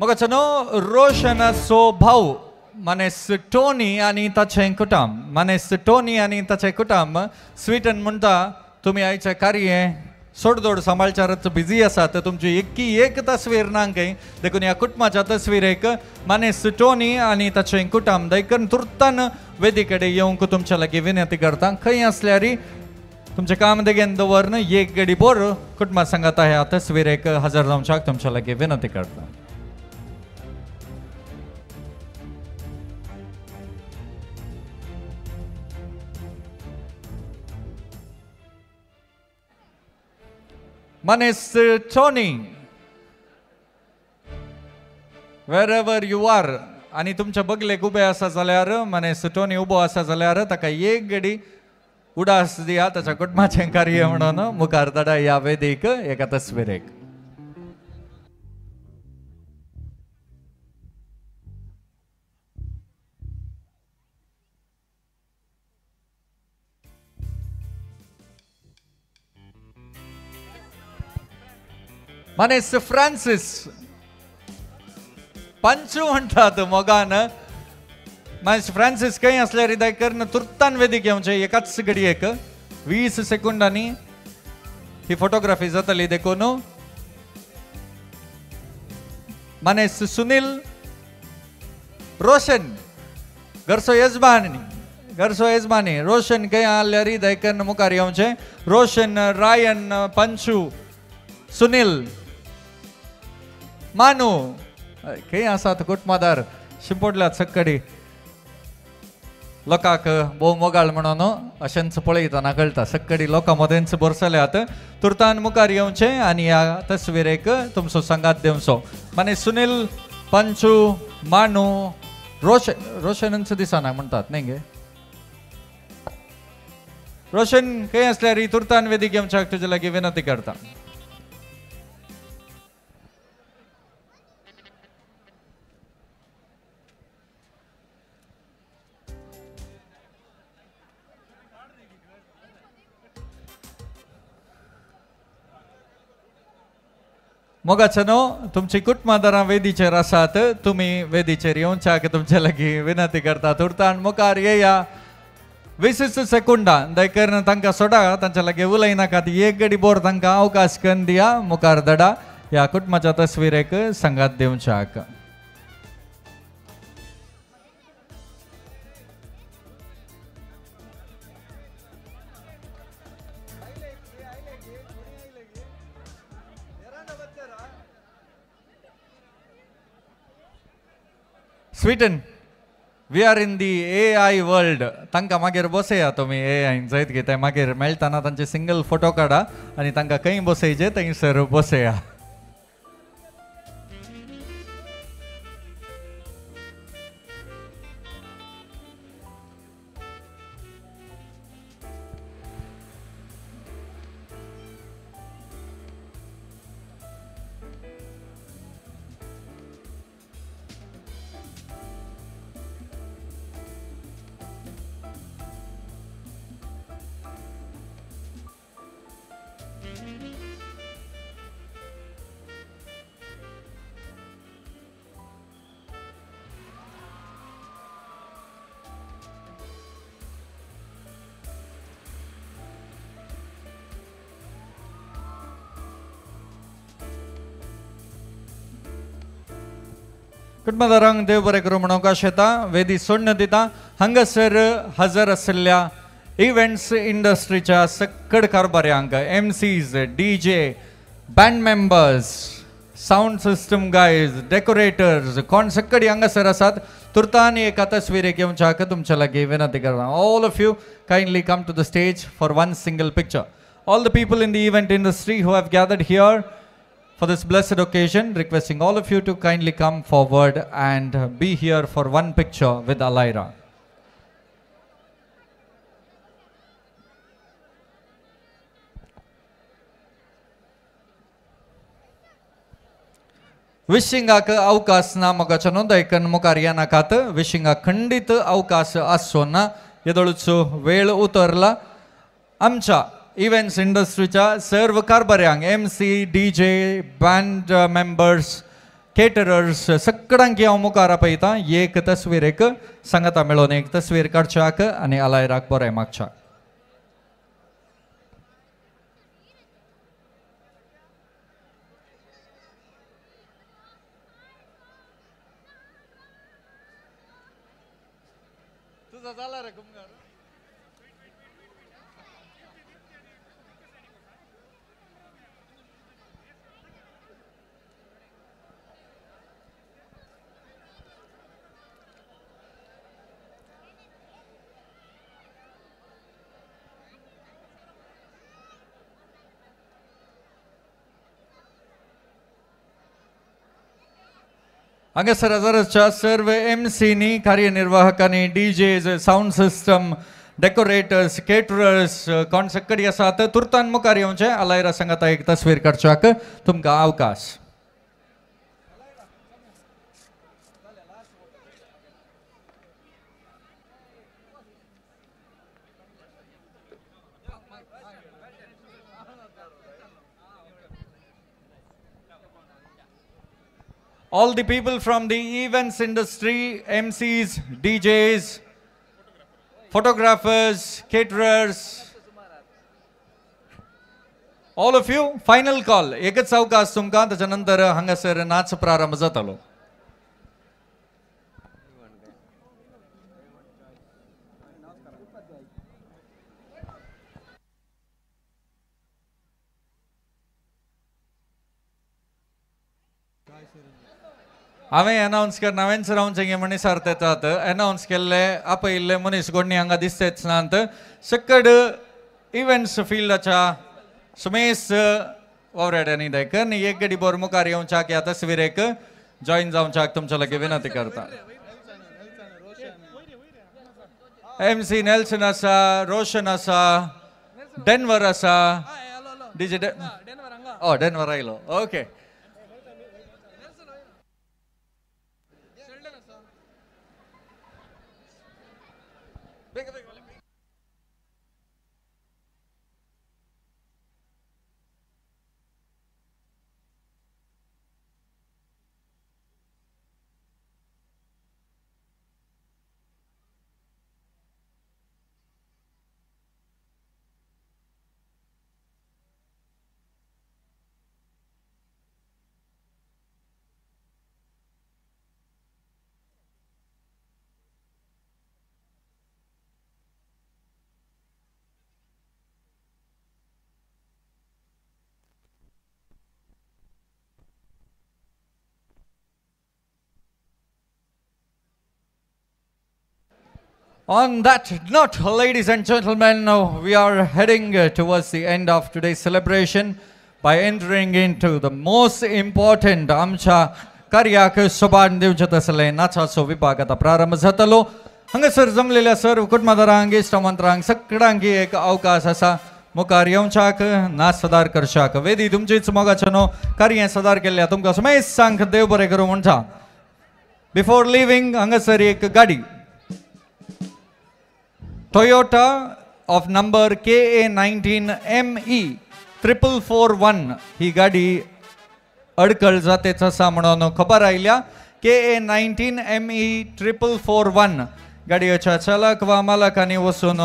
मोगाचो रोशनाचो भाव मानेस टोनी आनी ताचें कुटुंब, मानेस टोनी आनी ताचें कुटुंब स्वीटन म्हणटा तुमी आयचें कार्य सोडदोड सांबाळचारच बिजी आसात, तुमची एकी एक तस्वीर ना खंय, देखून ह्या कुटुंबाच्या तस्वीरेक मानेस टोनी आनी ताचें कुटुंब देखून तुर्तान वेदी कडेन येवंक तुमच्या लागीं विनंती करता. खंय आसल्यार तुमचें काम देगेन दवरन एक गडी बोर कुटुंबा सांगाता ह्या तस्वीरेक हजर जावच्याक तुमच्या लागीं विनंती करता. मानेस Tony, wherever you are आनी तुमच्या बगलेक उबे आसा जाल्यार, मानेस टोनी उबो आसा जाल्यार ताका एक गडी उडास दिया ताच्या कुटुंबाचें कार्य म्हणून मुखार धाडा ह्या वेदीक एका तस्वीरेक. मानेस फ्रांसीस पंचू म्हणटात मोगान. मानेस फ्रांसीस खंय आसल्यार दयकरून तुर्तान वेदीक येवचें एकाच घडयेक 20 सेकंडांनी ही फोटोग्राफी जातली देखून. मानेस सुनील रोशन घरचो येजमानी, घरचो येजमानी रोशन खंय आसल्यार दयकरून मुखार येवचें. रोशन, रायन, पंचू, सुनील, मानू खंय आसात कुटुंबादार शिंपडल्यात सक्कडी लोकांक भोव मोगाळ म्हणून अशेंच पळयतना कळटा सक्कडी लोकां मदेंच भरसल्यात. तुर्तान मुखार येवचें आनी ह्या तस्वीरेक तुमचो सांगात दिवचो. माने सुनील, पंचू, मानू, रोशन, रोशनच दिसना म्हणटात न्ही गे रोशन खंय आसल्यार तुर्तान वेदीक येवच्याक तुजे लागीं विनंती करता. मोगाचनो तुमची कुटुंबादारां वेदीचेर आसात, तुमी वेदीचेर येवच्याक तुमचे लागीं विनंती करता. तुर्तान मुखार येया 20 सेकंडां दयकरून तांकां सोडा, तांच्या लागीं उलयनाकात, एक गडी बोर तांकां अवकाश करून दिया मुखार धाडा ह्या कुटुंबाच्या तस्वीरेक सांगात दिवच्याक. Sweden, we are in the AI world. तांकां मागीर बसया तुमी एआयन जायत घेताय मागीर मेळटना तांचे सिंगल फोटो काडा आनी तांकां खंय बसयचे थंयसर बसया. कुटुंबादारांक देव बरें करूं म्हणूंक आशेता. वेदी सोडण दिता. हांगासर हजर आशिल्ल्या इव्हेंट्स इंडस्ट्रीच्या सक्कड कारभाऱ्यांक, MCs, DJ, band members, sound system guys, decorators कोण सक्कडी हांगासर आसात, तुर्तान एका तस्वीर घेवच्याक तुमच्या लागीं विनंती करता. All of you kindly come to the stage for one single picture. All the people in the event industry who have gathered here for this blessed occasion, requesting all of you to kindly come forward and be here for one picture with Alaira. विशिंगाक अवकाश ना मोगाच्या नोंदायकन मुखार येनाकात. विशिंगाक खंडीत अवकाश आसचो ना, येदोळचो वेळ उतरला. आमच्या इव्हेंट्स इंडस्ट्रीच्या सर्व कारभाऱ्यांक, MC, DJ, band members, caterers सगळ्यांक हांव मुखार आपयता. एक तस्वीर एक सांगाता मेळोवन एक तस्वीर काडच्याक आनी अलायराक बरें मागच्याक. हांगासर हजाराच्या सर्व एमसीनी, कार्यनिर्वाहकांनी, DJs, sound system, decorators, caterers कोण सक्कडी आसात, तुर्तान मुखार येवचें. अलायरा सांगाता एक तस्वीर काडच्याक तुमकां अवकाश. All the people from the events industry, MCs, DJs, photographers, caterers, all of you, final call. एकच अवकाश तुमकां, ताच्या नंतर हांगासर नाच प्रारंभ जातालो. हांवें अनावन्स करना, हांवेंच रावचें मनीस येतात. अनावन्स केल्ले आपयिल्ले मनीस कोणी हांगा दिसतेच नात. सक्कड इव्हेंट्स फिल्डाच्या सुमेस वावराड्यांनी देखून एक गडी बोर मुखार येवच्याक ह्या तस्वीरेक जॉईन जावच्याक तुमच्या लागीं विनंती करता. MC Nelson आसा, रोशन आसा, डेनवर आसा, डीजे ओ डेनवर आयलो, okay. On that note, ladies and gentlemen, we are heading towards the end of today's celebration by entering into the most important आमच्या कार्याक सोबान दिवचें तसलें नाचाचो विभाग आतां प्रारंभ जातलो. हांगासर जमलेल्या सर्व कुटुंबदारांक, इश्टमंत्रांक सगळ्यांक एक अवकाश आसा मुखार येवच्याक, नाच सदार करच्याक. वेदी तुमचीच मोगाचें न्हू कार्य सदार केल्ल्या तुमकां समेस्तांक देव बरें करूं म्हणटा. बिफोर लिव्हिंग हांगासर एक गाडी Toyota of number KA19ME 4441 ही गाडी अडकळ जातेच आसा म्हणून खबर आयल्या. KA19ME 4441 गाडयेच्या चालक वा मालकांनी वचून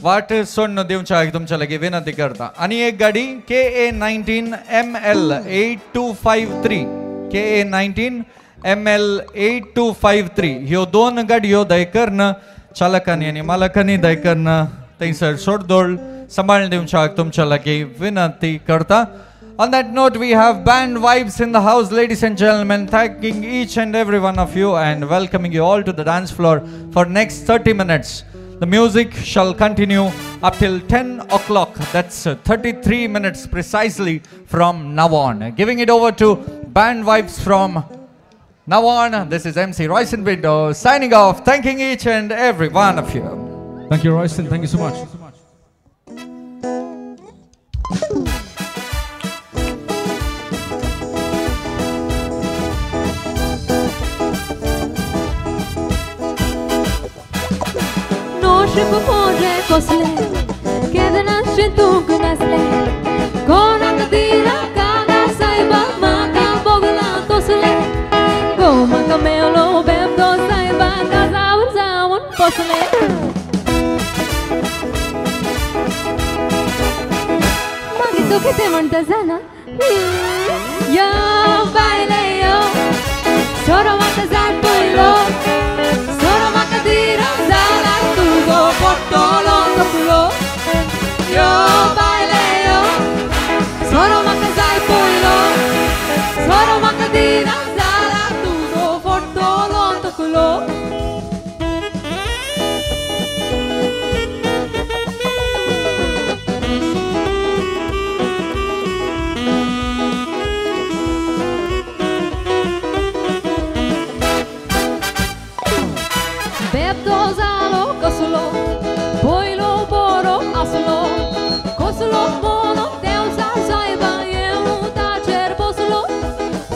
वाट सोडून दिवच्या तुमच्या लागीं विनंती करता. आनी एक गाडी KA19ML 8253 KA19ML 8253 ह्यो दोन गाडयो दयकरून चालकांनी आनी मालकांनी दयकन थंयसर सोडदोळ सांबाळून दिवच्याक तुमच्या लागीं विनंती करता. On that note, we have Band Vibes in the house, ladies and gentlemen, thanking each and every one of you and welcoming you all to the dance floor for next 30 minutes. The music shall continue up till 10 o'clock. That's 33 minutes precisely from now on. Giving it over to Band Vibes from now on. This is MC Royson Pinto signing off, thanking each and every one of you. Thank you, Royson. Thank you so much. Kosle, kedna shintuk nasle, konak dira kaga saiba maka bogla tosle, go maka melo bebdo saiba kazaun zaun posle. Magi tu kite म्हणता जाना, yo baile yo, soro maka zar poilo, soro maka dira zala tuzo potolo. Yo baile yo, soro maka zai poilo, soro maka dina zala tuzo fortolo tokulo. Bebdo zalo koslo, poilo boro aslo, koslo mono deusa saiba eu tacher poslo,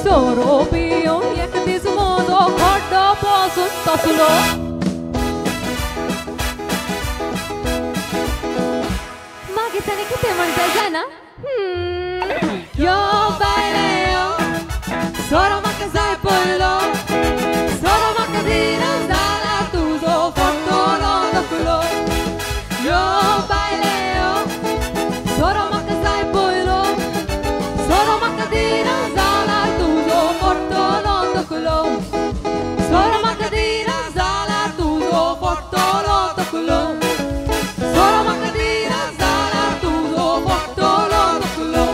soro pio ek dis mono khodo posun toslo. Magi tane kite म्हणता जाना, yo baile yo, soro maka zai poilo, soro maka dina zala tuzo fortolo tokulo. Yo baile yo, soro maka zai poilo, soro maka dina zala tuzo fortolo tokulo, soro maka dina zala tuzo fortolo tokulo, soro maka dina zala tuzo fortolo tokulo.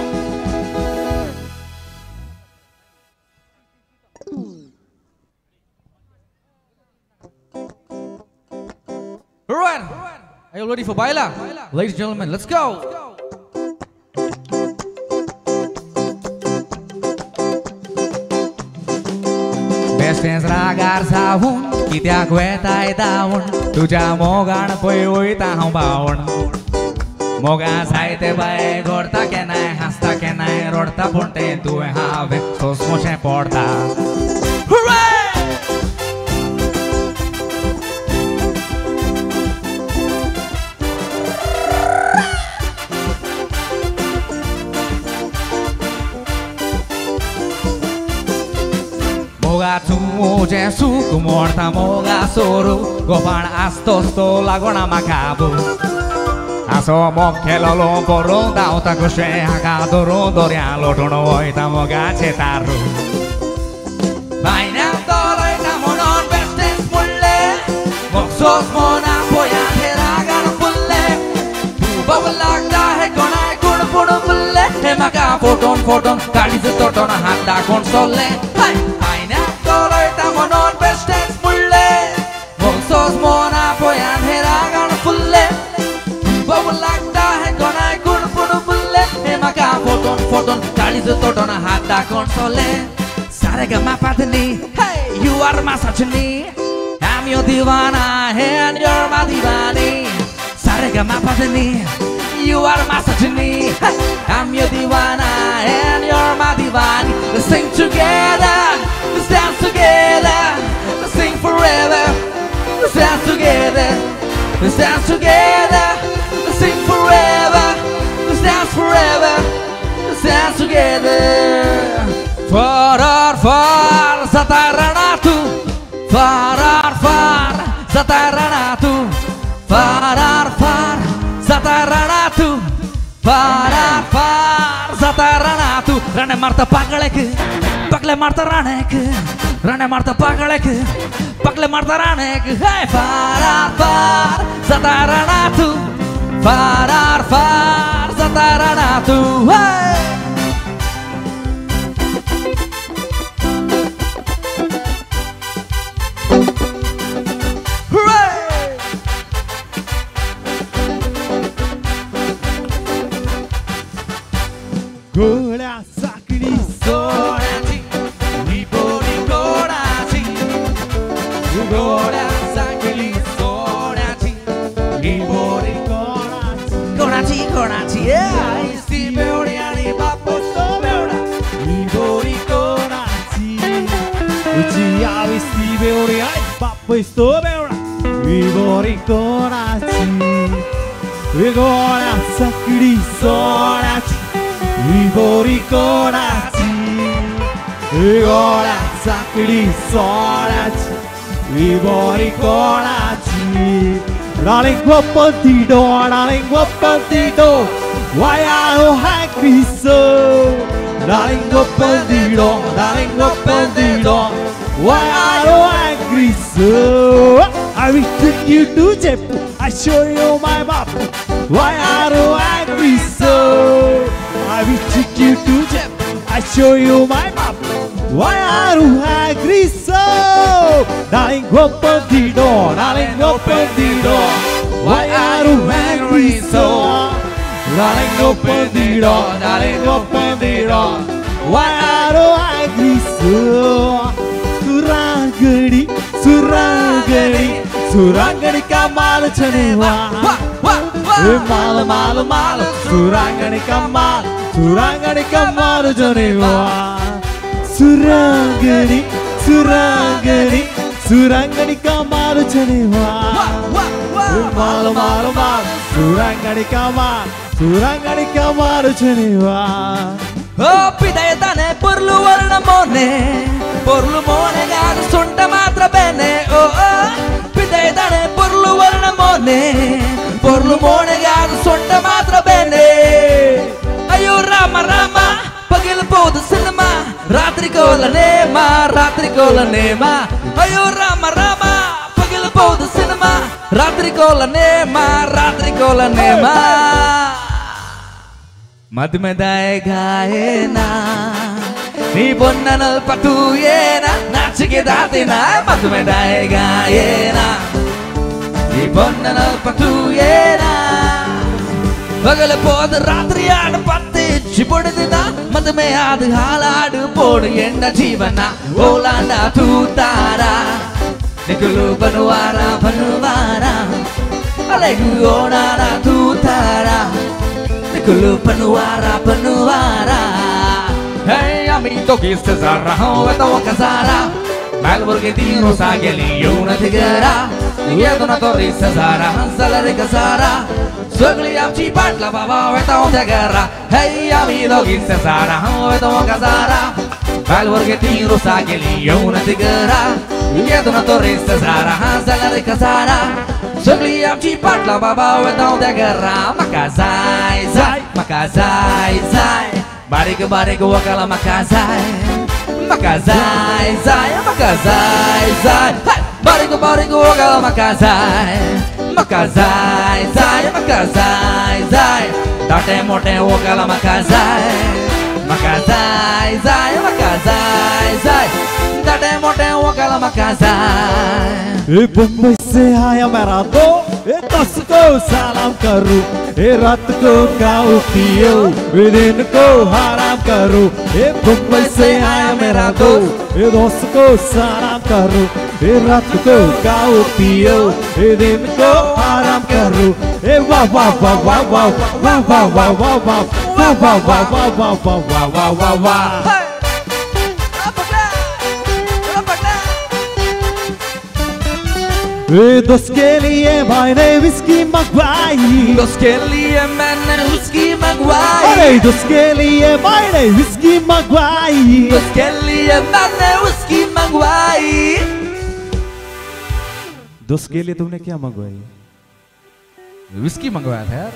All right. Are you ready for baila? Ladies and gentlemen, let's go. बेस्टेंस रागार जावन कित्याक वेताय धांवून तुज्या मोगान पळय वयता हांव बावण मोगा जायते बाये घोडता केन्नाय हांसता केन्नाय रडता पूण तें तुवें हांवें सोंसमोशें पडटा. मोगा तुजें सूख मोडता मोगा सोरू गोपाण आसतोस तो लागोना म्हाका आसो मोग केलोलो बरो धांवता कशें हाका धरून दर्या लोटून वयता मोगाचें तारू बायना दरयता म्हणून बेश्टेंच म्हणलें मोग सोस मोना पळया हे रागान फुल्लें तूं बाबू लागता हें कोणाय कोण पूण फुल्लें हें म्हाका फोटोन फोटोन काळीज तोटोन हात दाखोवन सोल्लें म्हणून बेश्टेंच म्हणलें मोग सोस मोना पळयान हे रागान फुल्लें बाबू लागता हें कोणाय कोण पूण फुल्लें हें म्हाका फोटोन फोटोन काळीज तोटोन हात दाखोवन सोल्लें. सारे ग मा पादनी, hey, you are my Sajani, I'm your diwana and you're my diwani. Sare ga ma padani, you are my Sajani, hey, I'm your diwana and you're my diwani. Let's sing together, let's dance together, let's sing forever. Let's dance together, let's dance together, let's sing forever, let's dance forever, let's dance together. Far or far जाता तू, far or far जाता तू, far or far जाता तू, far or far जाता तू. राणे मारता पागळेक, पागळे मारता राणेक, राणे मारता पागळेक पागले मारता राणेक हे फारार फार जाता राणा तूं फारार फार जाता राणा तूं हे गोळ्या साकडी सोन्याची ही बोरी कोणाची गोळ्या साकडी सोन्याची ही बोरी कोणाची कोणाची कोणाची ती बेवडी आणि बापूस तो बेवडा ही बोरी कोणाची तुझी आवीस ती बेवडी आणि बापूस तो बेवडा ही बोरी कोणाची गोळ्या साकडी सोन्याची ही बोरी कोणाची गोळ्या साकडी सोन्याची ही बोरी कोणाची Darling, open the door, darling, open the door. Why are you angry so? Darling, open the door, darling, open the door. Why are you angry so? I will take you to Jaipur, I show you my map. Why are you angry so? I will take you to Jaipur, I show you my map. Why are you angry so? Darling, open the door, darling, open the door. Why are you angry so? Darling, open the door, darling, open the door. Why are you angry so? Surangadi, Surangadi, Surangadi ka maal chanewa. Maal, maal, maal, Surangadi ka maal, Surangadi ka maal chanewa. Surangadi, Surangadi, Surangadi ka maal chanewa. Maal, maal, maal, Surangadi ka maal, Surangadi ka maal chanewa. Oh, pidayatane porlu varna mone, porlu mone gaadu sunta matra bene. Oh, oh, pidayatane porlu varna mone, porlu mone gaadu sunta matra bene. Ayo Rama Rama, pagil podu cinema, ratri kolanema, ratri kolanema. Ayo Rama Rama, pagil podu cinema, ratri kolanema, ratri kolanema. मधुमेदाय गायना नी बोन्ननल पटुयेना नाचिके दातेना मधुमेदाय गायना नी बोन्ननल पटुयेना பகல போது ராத்திரியான பத்து பொடுதுனா மதுமே அது ஹாலாடு போடு என்ன ஜீவனா ஓலாண்டா தூத்தாரா நிக்குலு பனுவாரா பனுவாரா அழகு ஓனாரா தூத்தாரா நிக்குலு பனுவாரா பனுவாரா Hey amito que se zarra ho casara Malburg tiro sageli una tigera Yedo torri Cesara Salare casara सगळी आमची पाटला बाबा वेता त्या घरा हे आम्ही दोघी सेसारा वेतो कसारा बालवर्गे ती रोसा गेली येऊन ती घरा येतो ना तो रे सेसारा झाला रे कसारा सगळी आमची पाटला बाबा वेता त्या घरा मका जाय जाय मका जाय जाय बारीक बारीक वकाला मका जाय मका जाय जाय मका जाय जाय बारीक बारीक वकाला मका जाय मका जाय जाय मका जाय जाय दाटे मोठे वकाला मका जाय मका जाय जाय मका जाय जाय दाटे मोठे वकाला मका जाय ए बम्बई से आया मेरा दो ए दस को सलाम करूं ए रात को खाओ पियो ए दिन को आराम करूं ए बम्बई से आया मेरा दो ए दोस्त को सलाम करूं ए रात को खाओ पियो ए दिन को आराम करूं ए वाह वाह वाह वाह वाह वाह वाह वाह वाह वाह वाह वाह वाह वाह वाह वाह वाह वाह वाह ए दोस्त के लिए मैंने विस्की मंगवाई दोस्त के लिए मैंने विस्की मंगवाई अरे दोस्त के लिए मैंने विस्की मंगवाई दोस्त के लिए मैंने विस्की मंगवाई दोस्त के लिए तुमने क्या मंगवाई? विस्की मंगवाया था यार।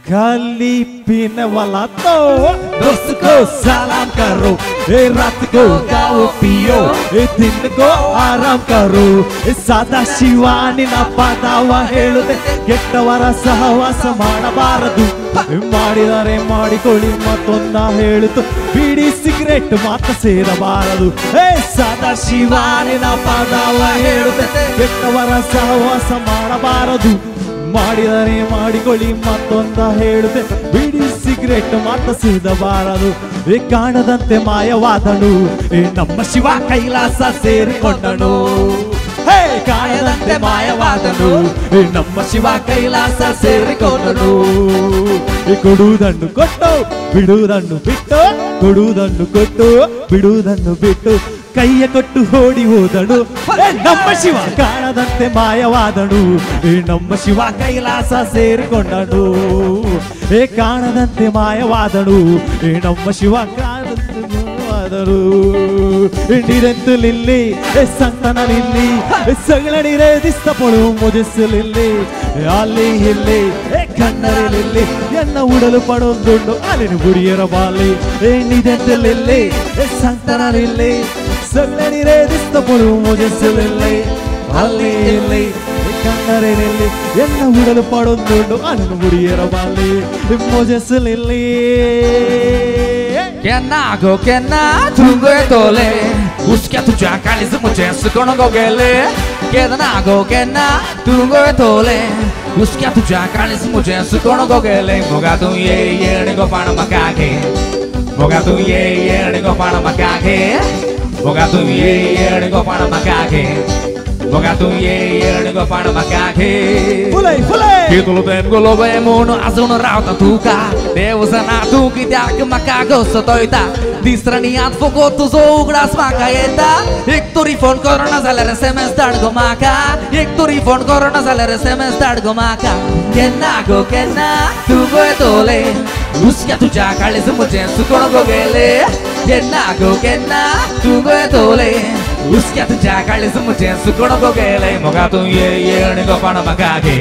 खाली पीने वाला तो दोस्त को सलाम करो, ए रात को गाओ पियो, ए दिन को आराम करो. ಸದಾ ಶಿವಾನಿನ ಪದವ ಹೇಳುತ್ತೆ, ಕೆಟ್ಟವರ ಸಹವಾಸ ಮಾಡಬಾರದು. ಮಾಡಿದರೆ ಮಾಡಿಕೊಳ್ಳಿ ಮತ್ತೊಂದ ಹೇಳುತ್ತು, ಬಿಡಿ ಸಿಗರೆಟ್ ಮಾತ್ರ ಸೇರಬಾರದು. ಏ ಸದಾ ಶಿವಾನಿನ ಪದವ ಹೇಳುತ್ತೆ, ಕೆಟ್ಟವರ ಸಹವಾಸ ಮಾಡಬಾರದು. ಮಾಡಿದರೆ ಮಾಡಿಕೊಳ್ಳಿ ಮತ್ತೊಂದ ಹೇಳುತ್ತೆ, ಬಿಡಿ ಸಿಗರೆಟ್ ಮಾತ್ರ ಸೇದಬಾರದು. ಏ ಕಾಣದಂತೆ ಮಾಯವಾದನು, ಏ ನಮ್ಮ ಶಿವ ಕೈಲಾಸ ಸೇರಿಕೊಂಡನು. ಹೇ ಕಾಣದಂತೆ ಮಾಯವಾದನು, ಏ ನಮ್ಮ ಶಿವ ಕೈಲಾಸ ಸೇರಿಕೊಂಡನು. ಕೊಡುವುದನ್ನು ಕೊಟ್ಟು ಬಿಡುವುದನ್ನು ಬಿಟ್ಟು, ಕೊಡುವುದನ್ನು ಕೊಟ್ಟು ಬಿಡುವುದನ್ನು ಬಿಟ್ಟು, ಕೈಯ ಕೊಟ್ಟು ಓಡಿ ಹೋದನು. ನಮ್ಮ ಶಿವ ಕಾಣದಂತೆ ಮಾಯವಾದನು, ಏ ನಮ್ಮ ಶಿವ ಕೈಲಾಸ ಸೇರಿಕೊಂಡನು. ಏ ಕಾಣದಂತೆ ಮಾಯವಾದನು, ಏ ನಮ್ಮ ಶಿವ ಕಾಣದಂತೆ ಮಾಯವಾದನು. ನಿರೆಂತುಲಿಲ್ಲಿ ಸಂತನಲಿಲ್ಲಿ ಸಗಳನಿರೆ ದಿಸ್ತಪಳು ಮುಜಿಸಲಿಲ್ಲಿ, ಅಲ್ಲಿ ಇಲ್ಲಿ ಕಣ್ಣರಲಿಲ್ಲಿ ಎನ್ನ ಉಡಲು ಪಡೊಂದುಂಡು ಅಲ್ಲಿನ ಗುಡಿಯರ ಬಾಲಿ. ನಿದೆಂತಲಿಲ್ಲಿ ಸಂತನಲಿಲ್ಲಿ ಸಗಳನಿರೆ ದಿಸ್ತಪಳು ಮುಜಿಸಲಿಲ್ಲಿ, ಅಲ್ಲಿ ಇಲ್ಲಿ ಕಣ್ಣರಲಿಲ್ಲಿ ಎನ್ನ ಉಡಲು ಪಡೊಂದುಂಡು ಅಲ್ಲಿನ ಗುಡಿಯರ ಬಾಲಿ ಮುಜಿಸಲಿಲ್ಲಿ. केन्ना गो केन्ना तूं येतोले हुस्क्या तुज्या काळीज म्हजें सुकोण गो गेले. केन्ना गो केन्ना तूं येतोले हुस्क्या तुज्या काळीज म्हजें सुकोण गो गेले. मोगा तूं ये येण गो पाण म्हाका घे, मोगा तूं ये येण गो पाण म्हाका घे, मोगा तूं ये येण गो पाण म्हाका घे, मोगा तूं ये येण गो पाण म्हाका घे. फुलय फुलय कितलो तेंप गेलो बे म्हूण आजून रावता तुका, देव जाणा तूं कित्याक म्हाका घसतोयता. दिसरांनी आत फकत तुजो उगडास म्हाका येता. एक तरी फोन करना जाल्यार एसएमएस धाड गो म्हाका, एक तरी फोन करना जाल्यार एसएमएस धाड गो म्हाका. केन्ना गो केन्ना तूं गो येतोले हुस्क्या तुज्या काळीज म्हजें सुकोण गो गेले. केन्ना गो केन्ना तूं गो येतोले हुस्क्या तुज्या काळीज म्हजें सुकोण गो गेले. मोगा तूं ये येण गो पाण म्हाका घे,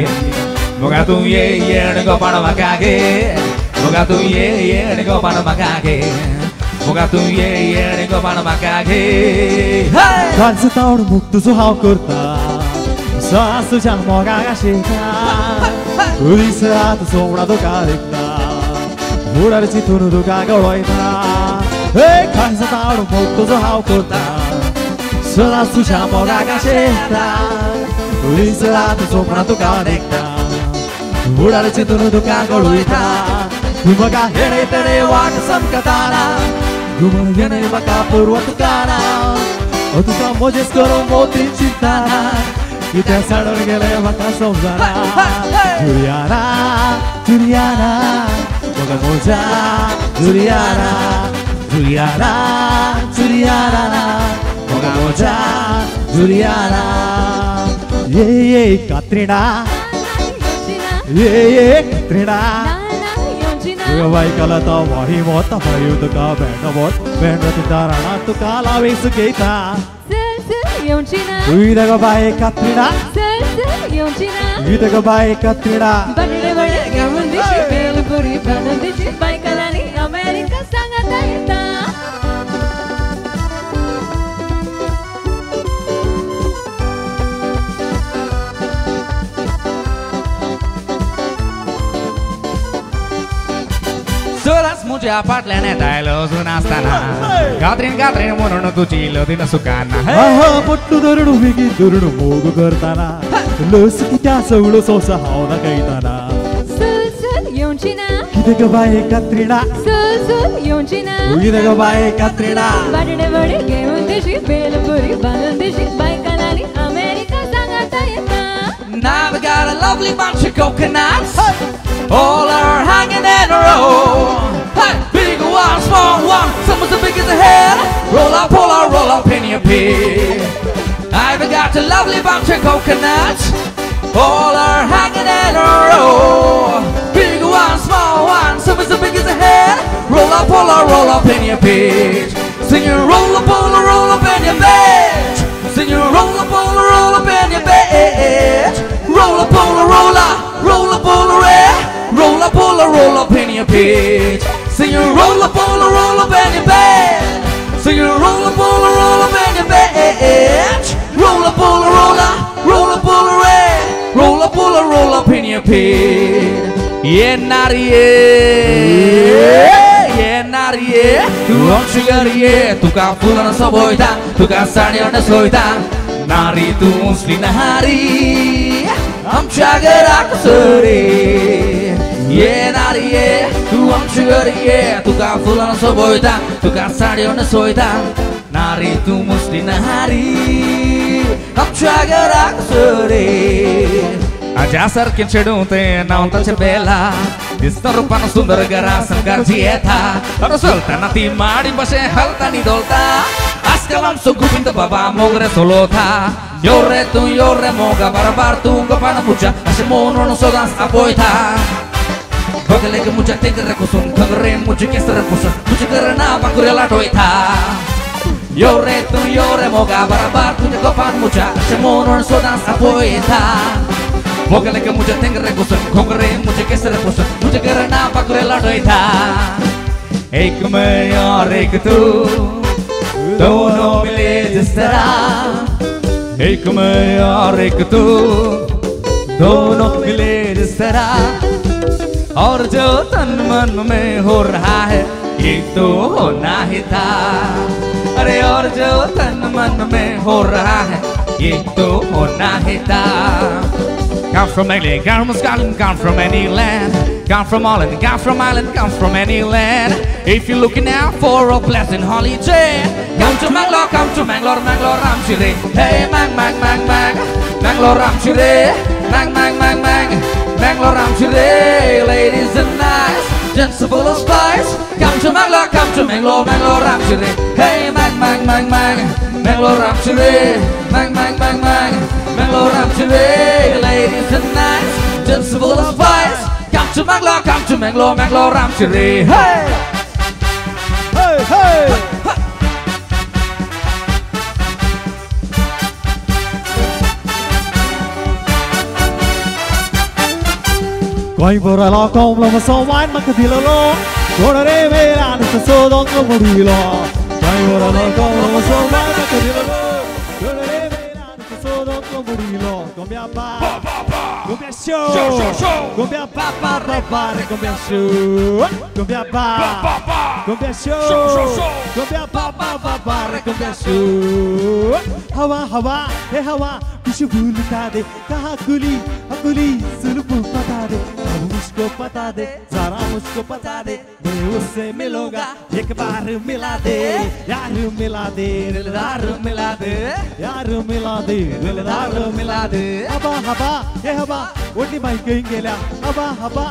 मोगा तूं ये येण गो पाण म्हाका घे, मोगा तूं ये येण गो पाण म्हाका घे, मोगा तूं ये येण गो पाण म्हाका घे. घालस तावड मुक्त तुजो हांव करता, सास तुज्या मोगाक आशेता, दीस रात सोमणा तुका देखता, फुडार चिंतून तुका गळयता. हे खास तावड मुक्त तुजो हांव करता, सदांच तुज्या मोगाक आशेता, दीस रात सोमणा तुका देखता, फुडार चिंतून तुका गळयता. तूं म्हाका हेणे तेणे वाट समकताना, तूं हेणे म्हाका पूर्व तुकाना, तुका मोजेस करून मोती चिंताना, कित्याक साडून गेले म्हाका समजना. जुलियाना जुलियाना म्हाका मोजा, जुलियाना जुलियाना जुलियाना म्हाका मोजा जुलियाना. ये ये कात्रिणा, ये ये कात्रिणा, तुका बायकाला तो वाही मोता भाई तुका भेंड बोट भेंड तुका राणा तुका लावे सुकयता. तुका बाय कात्रिणा, तुका बाय कात्रिणा. अमेरिका सांगता येता. सदांच म्हज्या फाटल्यान येतायलो अजून आसतना, कात्रीन कात्रीन म्हणून तुजी लदीन सुकाना. पट्टू धरून वेगीन धरून मोग करताना, लस कित्या सगळो सोंसा हांव दाखयताना. चल चल येवची ना, कितें गो बाये कात्रिणा, चल चल येवची ना, कितें गो बाये कात्रिणा. बाटडे बडे घेवन तुजी बेलपुरी बांदून तुजी बायकालांनी अमेरिका सांगता येता. Now we got a lovely bunch of coconuts, all are hanging in a row. Hey, big one, small one, some as big as a head. Roll up, roll up, roll up in your pig. I've got a lovely bunch of coconuts, all are hanging in a row. Big one, small one, some as big as a head. Roll up, roll up, roll up in your pig. Sing your roll up, roll up, roll up in your bed. Sing your roll up, roll up, roll up in your bed. Roll up, roll up, roll up, roll up, roll up, roll up, roll up, your pitch. So you roll up, roll up, roll up in your bed. So you roll up, roll up, roll up in your bed. Roll up, roll up, roll up, roll up, roll up, roll up, roll up, roll up in your pit. Yeah, naughty, yeah, yeah, naughty, yeah. तू आमची घरी ये, तुका फुलां सोबयता, तुका साडयो न्हेसयता. नारी तूं उंचली नारी, आमच्या घराक सरी. ये नारी ये, तूं आमचे घरी ये, तुका फुलां सोबयता, तुका साडयो न्हेसयता. नारी तूं मुसली नारी, आमच्या घराक सरी. आज्या सारकें चेडूं तें नांव ताचें बेला, दिसता रुपान सुंदर घरा संकार जियेता. आतां चलतना ती माडी भशेन हालता आनी धोलता. आजकाल आमचो गोविंद बाबा मोगरे चलयता. यो रे तूं यो रे मोगा बरोबर तूं गोपान मुजा अशें म्हणून सदांच आपयता. बगलेक मुजा तेंगरे कुसून खंगरे मुजे केसरे पुसून तुजे करना बाकुरे लाटोयता. यो रे तूं यो रे मोगा बरोबर तुज्या गोपान मुजा अशें म्हणून सदांच आपयता. बगलेक मुजा तेंगरे कुसून खंगरे मुजे केसरे पुसून तुजे करना बाकुरे लाटोयता. एक मैं और एक तू दोनों मिले जिस तरह, एक मैं और एक तू दोनों मिले जिस तरह, और जो तन मन में हो रहा है ये तो होना ही था. अरे और जो तन मन में हो रहा है ये तो होना ही था. Come from England, come from Scotland, come from any land, come from Holland, come from Ireland, come from any land. If you're looking out for a pleasant holiday, come to Mangalore, come to Mangalore, Mangalore Ramchire. Hey, mang, mang, mang, mang, Mangalore Ramchire. Mang, mang, mang, mang, Mangalore Ramchire. Ladies and nice, gents full of spice. Come to Mangalore, come to Mangalore, Mangalore Ramchire. Hey, mang, mang, mang, mang, Mangalore Ramchire. Mang, mang, mang, mang, Mangalore Ramchire. Ladies and nice, gents full of spice. Come to Mangalore, come to Mangalore, Mangalore Ramchire. Hey! Hey, hey! Goimbora com lama so wine makadilolo, gorare velan so dongo mudilo. Goimbora com lama so wine makadilolo, gorare velan so dongo mudilo. Gombia pa, gombia show, gombia pa pa pa pa, gombia show, gombia pa, gombia show, gombia pa pa pa pa, gombia show. हवा हवा हे हवा खुशबू लुटा दे, कहाँ कुली अकुली सुलबू पता दे, अब मुझको पता दे, जरा मुझको पता दे, मैं उससे मिलूंगा एक बार मिला दे, यार मिला दे, दिलदार मिला दे, यार मिला दे, दिलदार मिला दे. हवा हवा हे हवा ओढली माई कहीं गेल्या, हवा हवा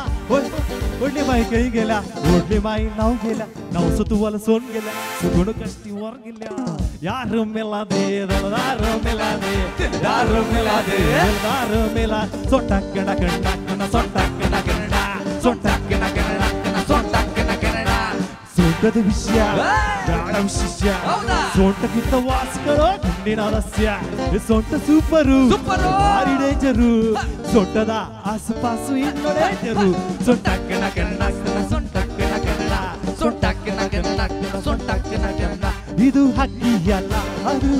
ओढली माई कहीं गेल्या, ओढली माई नाव गेल्या, नाव सतुवाला सोन गेल्या, सुगुण कष्टी वर गेल्या. यार मिला दे, दिलदार मिला दे, दिलदार मिला दे, दिलदार मिला. सोटा कड़ा कड़ा कड़ा सोटा कड़ा कड़ा सोटा कड़ा कड़ा कड़ा सोटा कड़ा कड़ा. ಸೊಂಟದ ವಿಷಯ ಬೇಡ ವಿಶಿಷ್ಯ, ಸೊಂಟಕ್ಕಿಂತ ವಾಸಿಗಳು ಗುಂಡಿನ ರಸ್ಯ. ಸೊಂಟ ಸೂಪರು ಭಾರಿ ಡೇಂಜರು, ಸೊಂಟದ ಆಸುಪಾಸು ಇನ್ನೂ ಡೇಂಜರು. ಸೊಂಟ ಕಣ ಕಣ ಸೊಂಟ ಕಣ ಕಣ ಸೊಂಟ ಕಣ ಕಣ ಸೊಂಟ ಕಣ ಕಣ. ಇದು ಹಕ್ಕಿ ಅಲ್ಲ ಅದು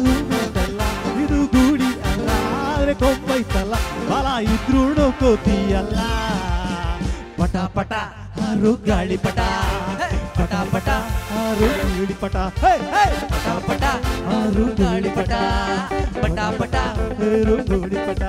ಅಲ್ಲ, ಇದು ಗೂಡಿ ಅಲ್ಲ ಆದ್ರೆ ಕೊಂಬೈತಲ್ಲ, ಬಲ ಇದ್ರೂ ಕೋತಿ ಅಲ್ಲ. ಪಟ ಪಟ ಹಾರು ಗಾಳಿ ಪಟ, ಪಟ ಪಟ ಹಾರು ಗಾಳಿ ಪಟ, ಪಟ ಪಟ ಹಾರು ಗಾಳಿ ಪಟ, ಪಟ ಪಟ ಹಾರು ಗಾಳಿ ಪಟ.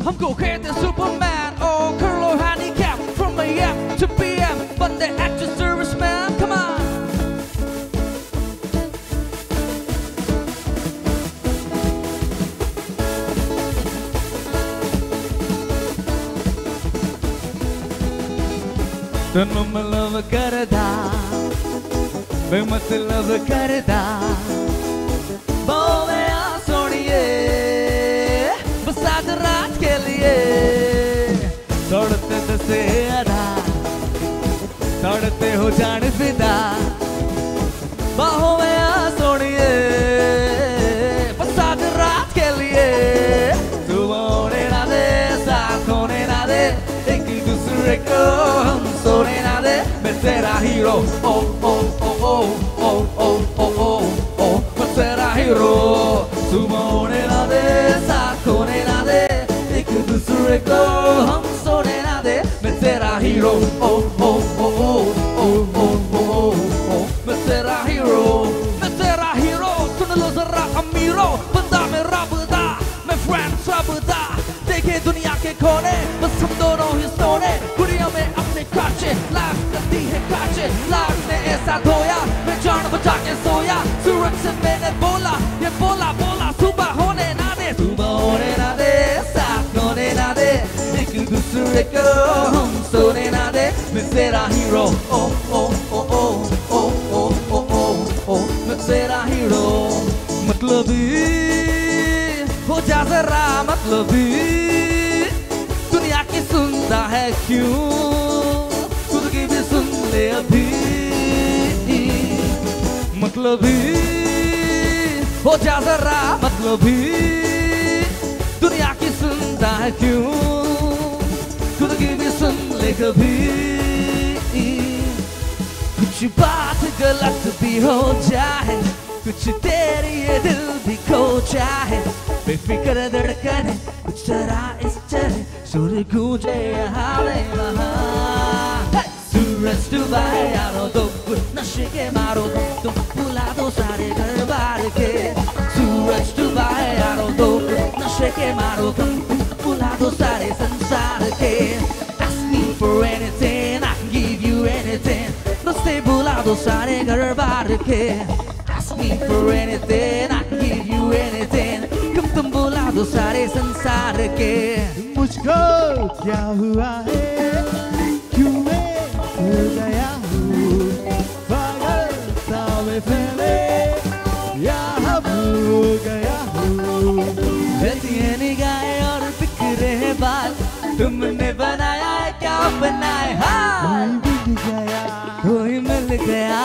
हमको कहते Superman, oh curl or handicap, from AM to PM, but they act a serviceman. Come on. Tanu love करदा बेमतलब करदा, बोले आ सोनिए बस आज रात के लिए, तोड़ते दसे अदा तोड़ते हो जान फिदा, बाहों में आ सोनिए मैं तेरा हीरो ओ ओ ओ ओ ओ ओ ओ ओ ओ मैं तेरा हीरो। सुबह होने ना दे, साथ होने ना दे, एक दूसरे को हम सोने ना दे। मैं तेरा हीरो ओ ओ ओ ओ ओ ओ ओ ओ मैं तेरा हीरो, मैं तेरा हीरो। सुन लो जरा अमीरो, बंदा मैं रब दा, मैं फ्रेंड सब दा। देखे दुनिया के कोने, बस हम दोनों ही सोने। कुड़ियों में अपने काचे, लाइफ करती है काचे। लाइफ ने ऐसा धोया, मैं जान बचा के सोया। सूरज से मैंने बोला, ये बोला बोला सुबह होने ना दे, सुबह होने ना दे, साथ होने ना दे, एक दूसरे को हम सोने ना दे। मैं तेरा हीरो ओ ओ ओ ओ ओ ओ ओ ओ ओ मैं तेरा हीरो। मतलबी हो जा जरा मतलबी, दुनिया की सुनता है क्यों, खुद की भी सुन ले अभी। मतलबी हो जा जरा मतलबी, दुनिया की सुनता है क्यों, खुद की भी सुन ले कभी। कुछ बात गलत भी हो जाए, कुछ तेरी ये दिल भी खो जाए, बेफिक्र धड़कन कुछ जरा इस तरह सुर गूंजे यहाँ वहाँ। सूरज डूबा है यारो दो नशे के मारो, तुम भुला दो सारे घर बार के। सूरज डूबा है यारो दो नशे के मारो, तुम भुला दो सारे संसार K. Ask me for anything, I can give you anything, बस भुला दो सारे घर bar K. Ask me for anything, I can give you anything, कम तुम भुला दो सारे संसार के। मुझको क्या हुआ है, क्यों मैं हो गया हूँ पागल सा मैं पहले यहाँ हो गया हूँ। रहती है निगाहें और बिखरे हैं बाल, तुमने बनाया है क्या बनाए। हाँ मिल गया, कोई मिल गया,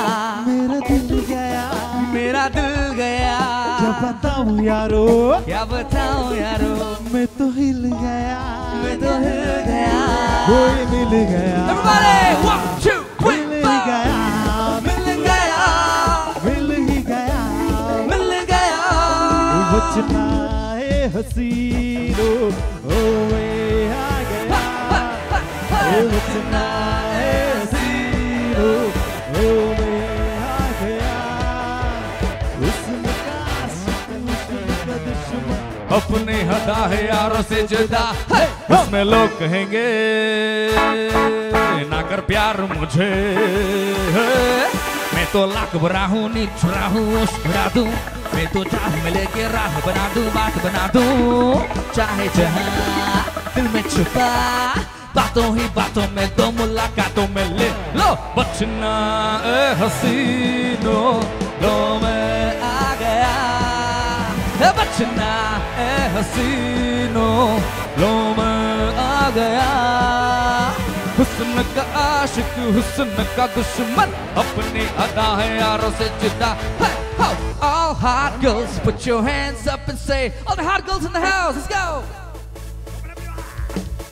मेरा दिल गया, मेरा दिल गया। क्या बताऊँ यारो, क्या बताऊँ यारो, मैं तो हिल गया, मैं तो हिल गया, कोई मिल गया। Everybody, 1 2 3 मिल गया, मिल गया, मिल ही गया, मिल गया। बचना है हसीनो ओ मैं आ गया, बचना है हसीनो ओ मैं आ गया। उसका दुश्मन अपने हदा है यारों से जुदा है, उसमें लोग कहेंगे ना कर प्यार मुझे। मैं तो लाख बुरा हूँ, निछुरा हूँ, उड़ा दूँ, मैं तो चाह में लेके राह बना दूँ, बात बना दूँ। चाहे जहाँ दिल में छुपा, बातों ही बातों में दो मुलाकातों में ले लो। बचना ए हसीनों लो मैं आ गया, बचना ए हसीनों लो मैं आ गया। हुस्न का आशिक हुस्न का दुश्मन, अपनी अदा है यारों से जुदा है। All hot girls, put your hands up and say, all the hot girls in the house, let's go.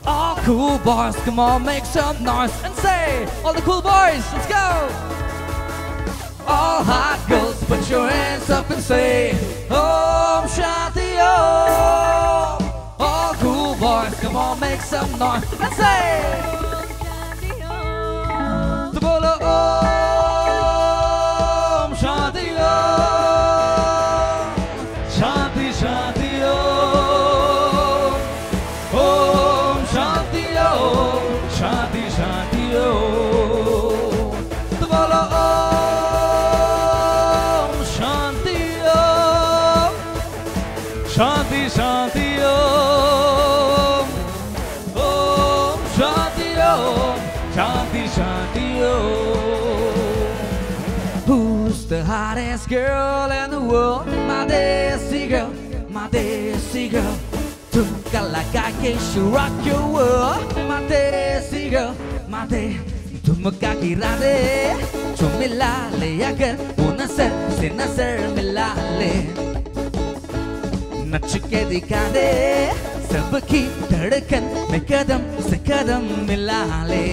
All cool boys, come on, make some noise and say, all the cool boys, let's go. All hot girls, put your hands up and say, Om Shanti Om. All cool boys, come on, make some noise and say, तो बोलो Om Shanti Om, Shanti Shanti Om, Om Shanti Om, Shanti Shanti Om. तो बोलो Om Shanti Om, Shanti Shanti Om, Om Shanti Om, Shanti Shanti Om. Who's the hottest girl in the world? My desi girl, my desi girl. Tumka laga ke she rock your world. My desi girl, my de. Tumka gira de, tu mila le agar wo nazar se nazar mila le. Nach K दिखा दे सबकी धड़कन में कदम से कदम मिला ले।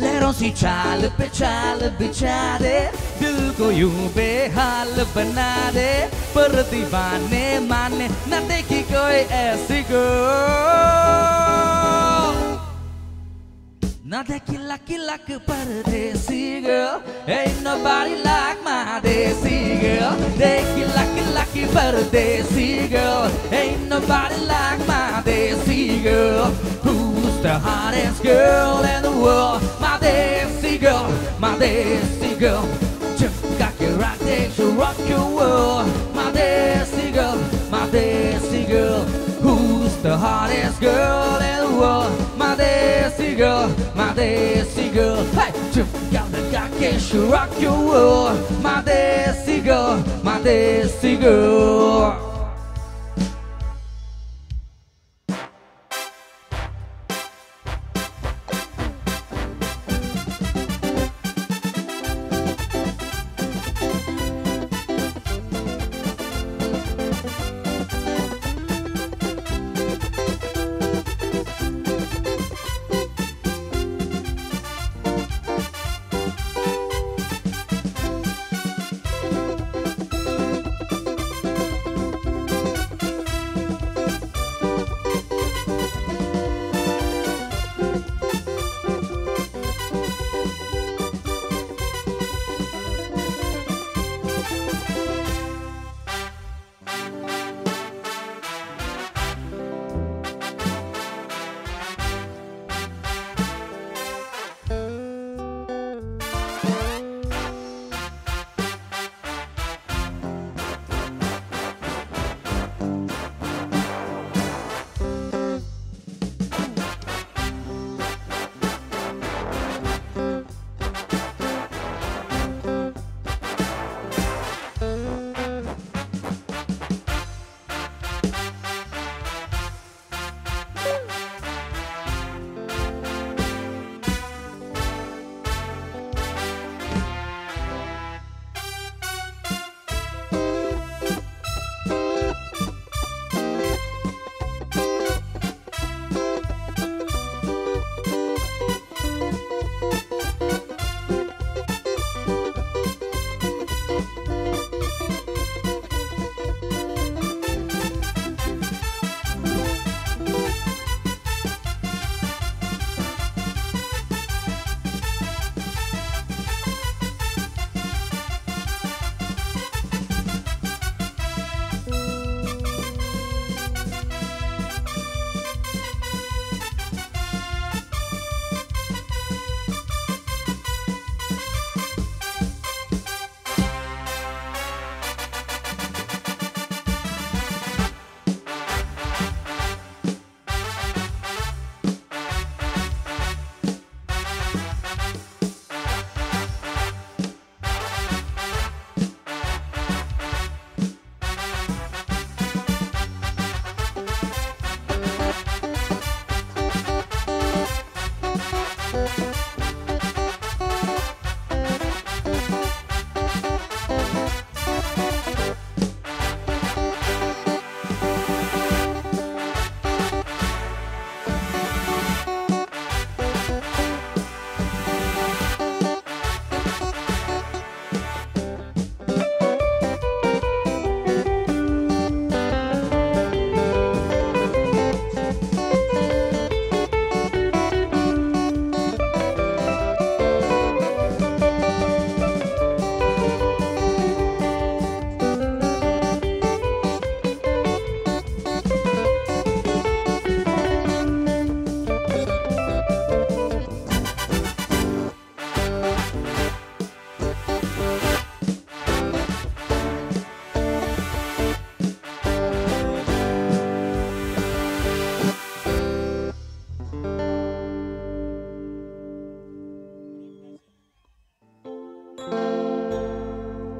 लहरों सी चाल पे चाल बिछा दे, दिल को यूं बेहाल बना दे, पर दीवाने माने ना देखी कोई ऐसी गर्ल, ना देखी लकी लक परदेसी girl, ain't nobody like my desi girl, देखी लकी लकी परदेसी girl, ain't nobody like my desi girl, who's the hottest girl in the world, my desi girl, my desi girl, चिपका के रख दे she rock your world, my desi girl, my desi girl, who's the hottest girl in the world, my desi girl, my desi girl, hey, चिपका लगा K she rock your world, my desi girl, my desi girl.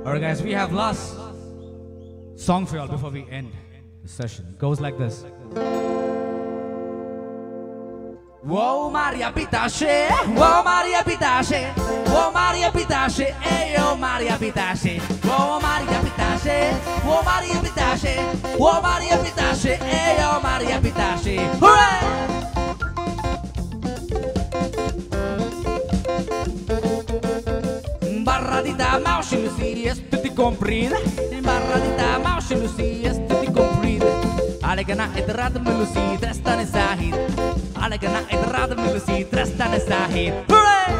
Alright guys, we have last song for y'all before we end the session. It goes like this. Whoa Maria Pitache, whoa Maria Pitache, whoa Maria Pitache, hey oh Maria Pitache, whoa Maria Pitache, whoa Maria Pitache, whoa Maria Pitache, hey oh Maria Pitache, hooray! Embarradita मावशी लुसी स्तुति comprida. Embarradita मावशी लुसी स्तुति comprida. Alegana edrad melusi trestane sahid. Alegana edrad melusi trestane sahid. Hooray!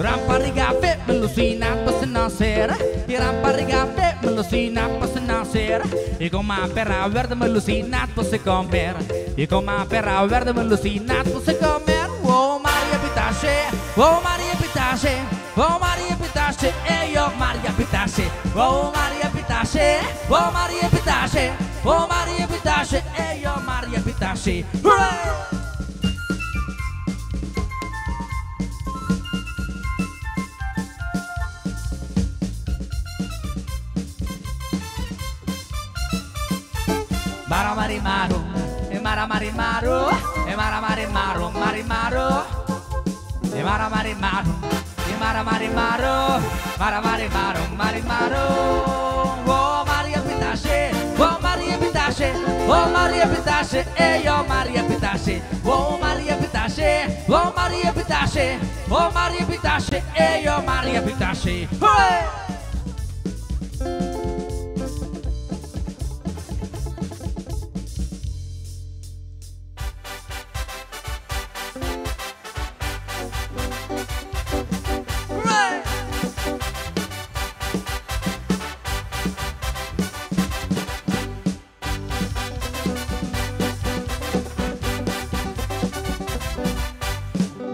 Ramparigafe melusina pasenasera. Ramparigafe melusina pasenasera. Y con perra verde melusina pose comer. Y con perra verde melusina pose comer. Oh Maria Pitache, oh Maria Pitache, oh Maria Pitache, eh oh Maria Pitache, oh Maria Pitache, oh Maria Pitache, oh Maria Pitache, eh oh Maria Pitache. Hooray! Mara mari maru, mara mari maru, mara mari maru, mari maru, mara mari maru, mara mari maru, mara mari maru, mari maru. Oh Maria Pitache, oh Maria Pitache, oh Maria Pitache, eh oh Maria Pitache, oh Maria Pitache, oh Maria Pitache, oh Maria Pitache, eh oh Maria Pitache. Hooray!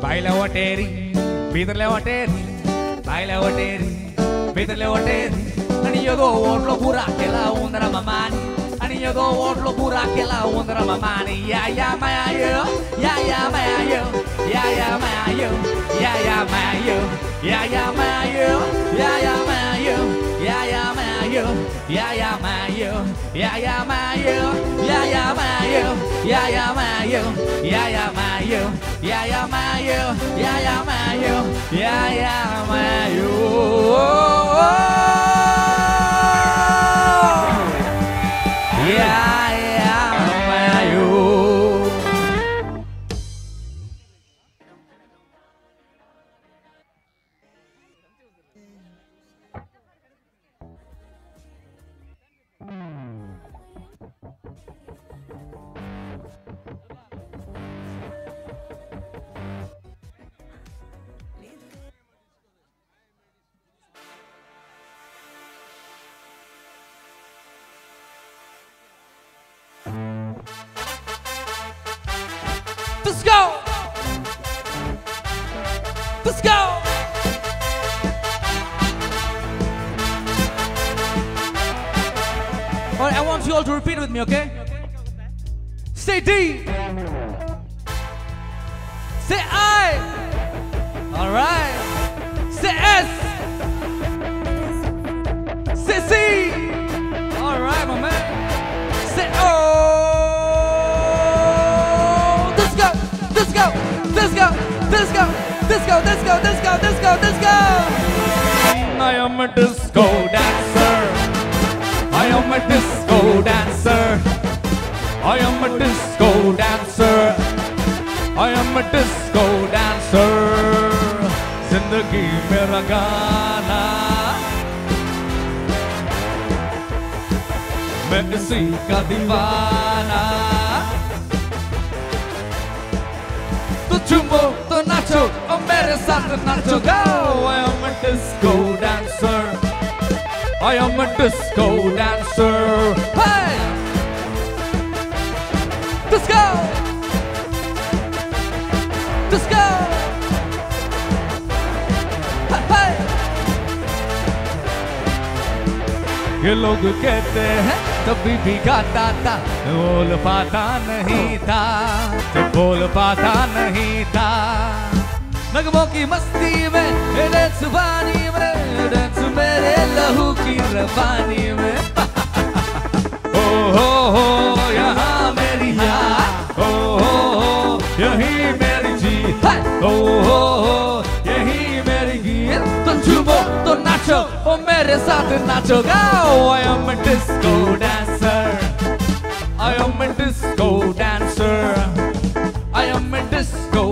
बायले वटेरी भितरले वटेरी बायले वटेरी भितरले वटेरी आणि योगो ओटलो पुरा केला उंदरा मामानी आणि योगो ओटलो पुरा केला उंदरा मामानी. या या माया यो या या माया यो या या माया यो या या माया यो या या माया यो या या माया यो या या माया यो या या माया यो या या माया यो या या माया यो या या माया यो या या माया यो या या माया यो या या माया यो या या माया यो या या माया यो. Let's go! Let's go! All right, I want you all to repeat with me, okay? Say D. Say I. All right. Say S. Say C. All right, my man. Say O. Let's go. Let's go. Let's go. Let's go. Let's go. Let's go. Let's go. Let's go. Let's go. I am a disco dancer. I am a disco dancer. I am a disco dancer. I am a disco dancer. जिंदगी मेरा गाना, मैं इसी का दीवाना. तो झूमो तो नाचो और मेरे साथ नाचो गाओ. I am a disco dancer. I am a disco dancer. Hey! Let's go! Let's go! Hey, hey! ये लोग कहते हैं तभी भी गाता था, बोल पाता नहीं था, बोल पाता नहीं था. नगमों की मस्ती में, डांस वानी में, डांस मेरे लहू की रवानी में. ओ हो हो यहाँ मेरी हार, ओ हो हो यही मेरी जीत, ओ हो हो यही मेरी गीत. तो झूमो तो नाचो ओ मेरे साथ नाचो गाओ. I am a disco dancer. I am a disco dancer. I am a disco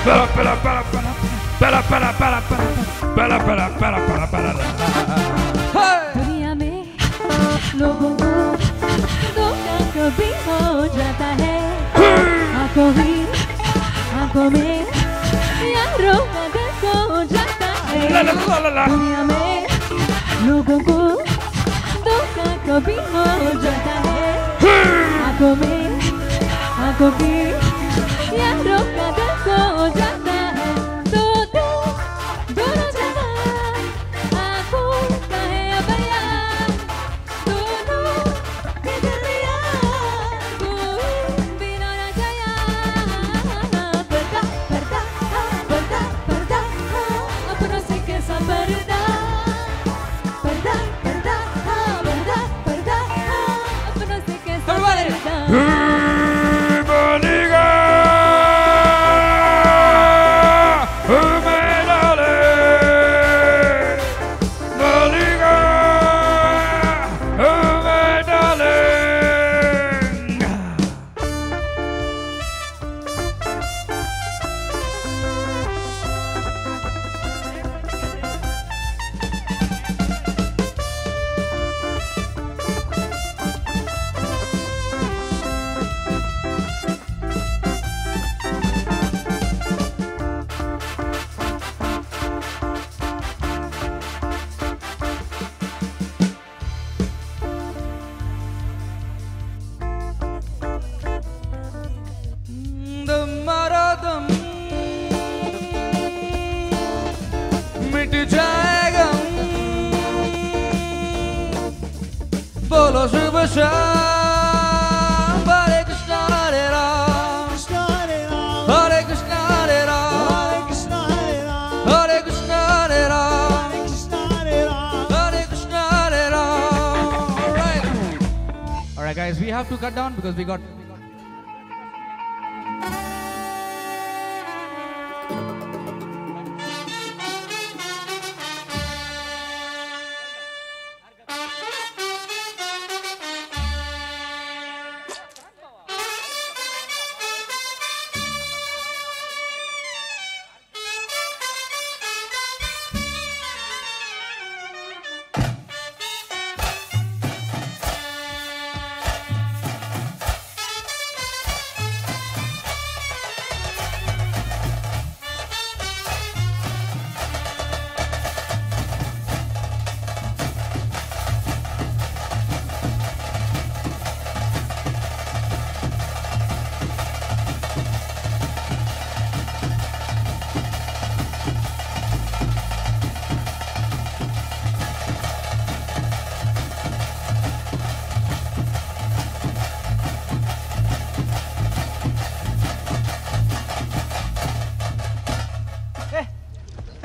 Para para para para para para para para para para para para. दुनिया में लोगों को धोखा कभी हो जाता है, आंखों ही आंखों में यारों का दर्द हो जाता है। दुनिया में लोगों को धोखा कभी हो जाता है, आंखों में आंखों की यारों का दर्द हो जाता है। तो दिल दोनों जहां आंखों का है बयान, दोनों के दरिया कोई बिना न जाया। पर्दा पर्दा पर्दा पर्दा अपनों से कैसा पर्दा, पर्दा पर्दा पर्दा पर्दा अपनों से कैसा पर्दा। मिट जाएगा, बोलो शुभ शाम। हरे कृष्णा हरे राम, हरे कृष्णा हरे राम, हरे कृष्णा हरे राम, हरे कृष्णा हरे Ram. All right, guys, we have to cut down because we got.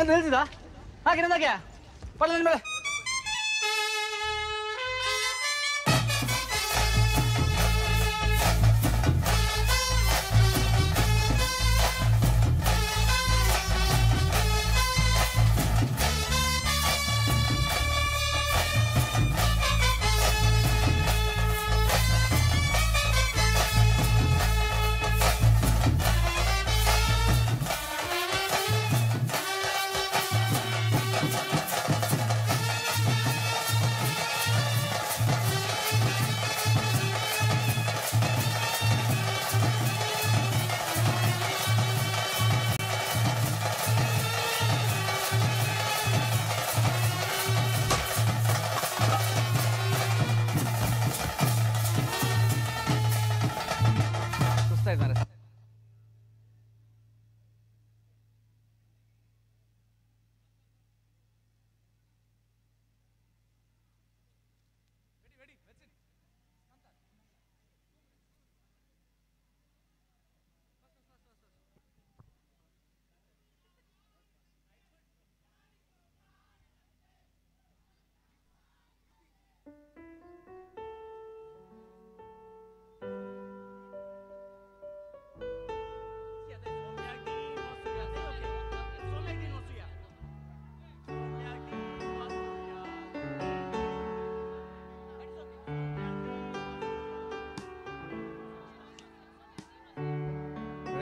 ನಿಲ್ಸಿದ ಹಾಗೆ ನಂದಾಗೆ ಪಡ ನಿನ್ ಮೇಲೆ.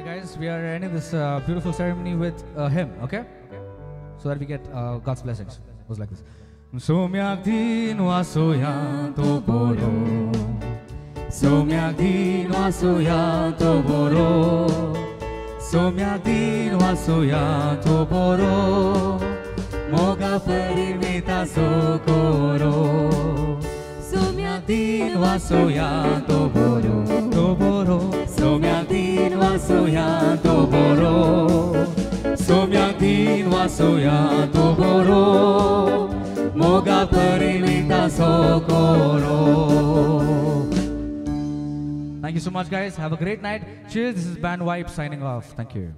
Guys, we are ending this beautiful ceremony with a hymn, okay? So that we get God's blessings. It goes like this. Somyagdin wasoya to boro. Somyagdin wasoya to boro. Somyagdin wasoya to boro. Moga parimita sokoro. Somyagdin wasoya to boro. To boro. Somyagdin wasoya to boro. Somyagdin wasoya to boro. Moga parimita sokoro. Thank you so much, guys. Have a great night. Cheers. This is Band Vibe signing off. Thank you.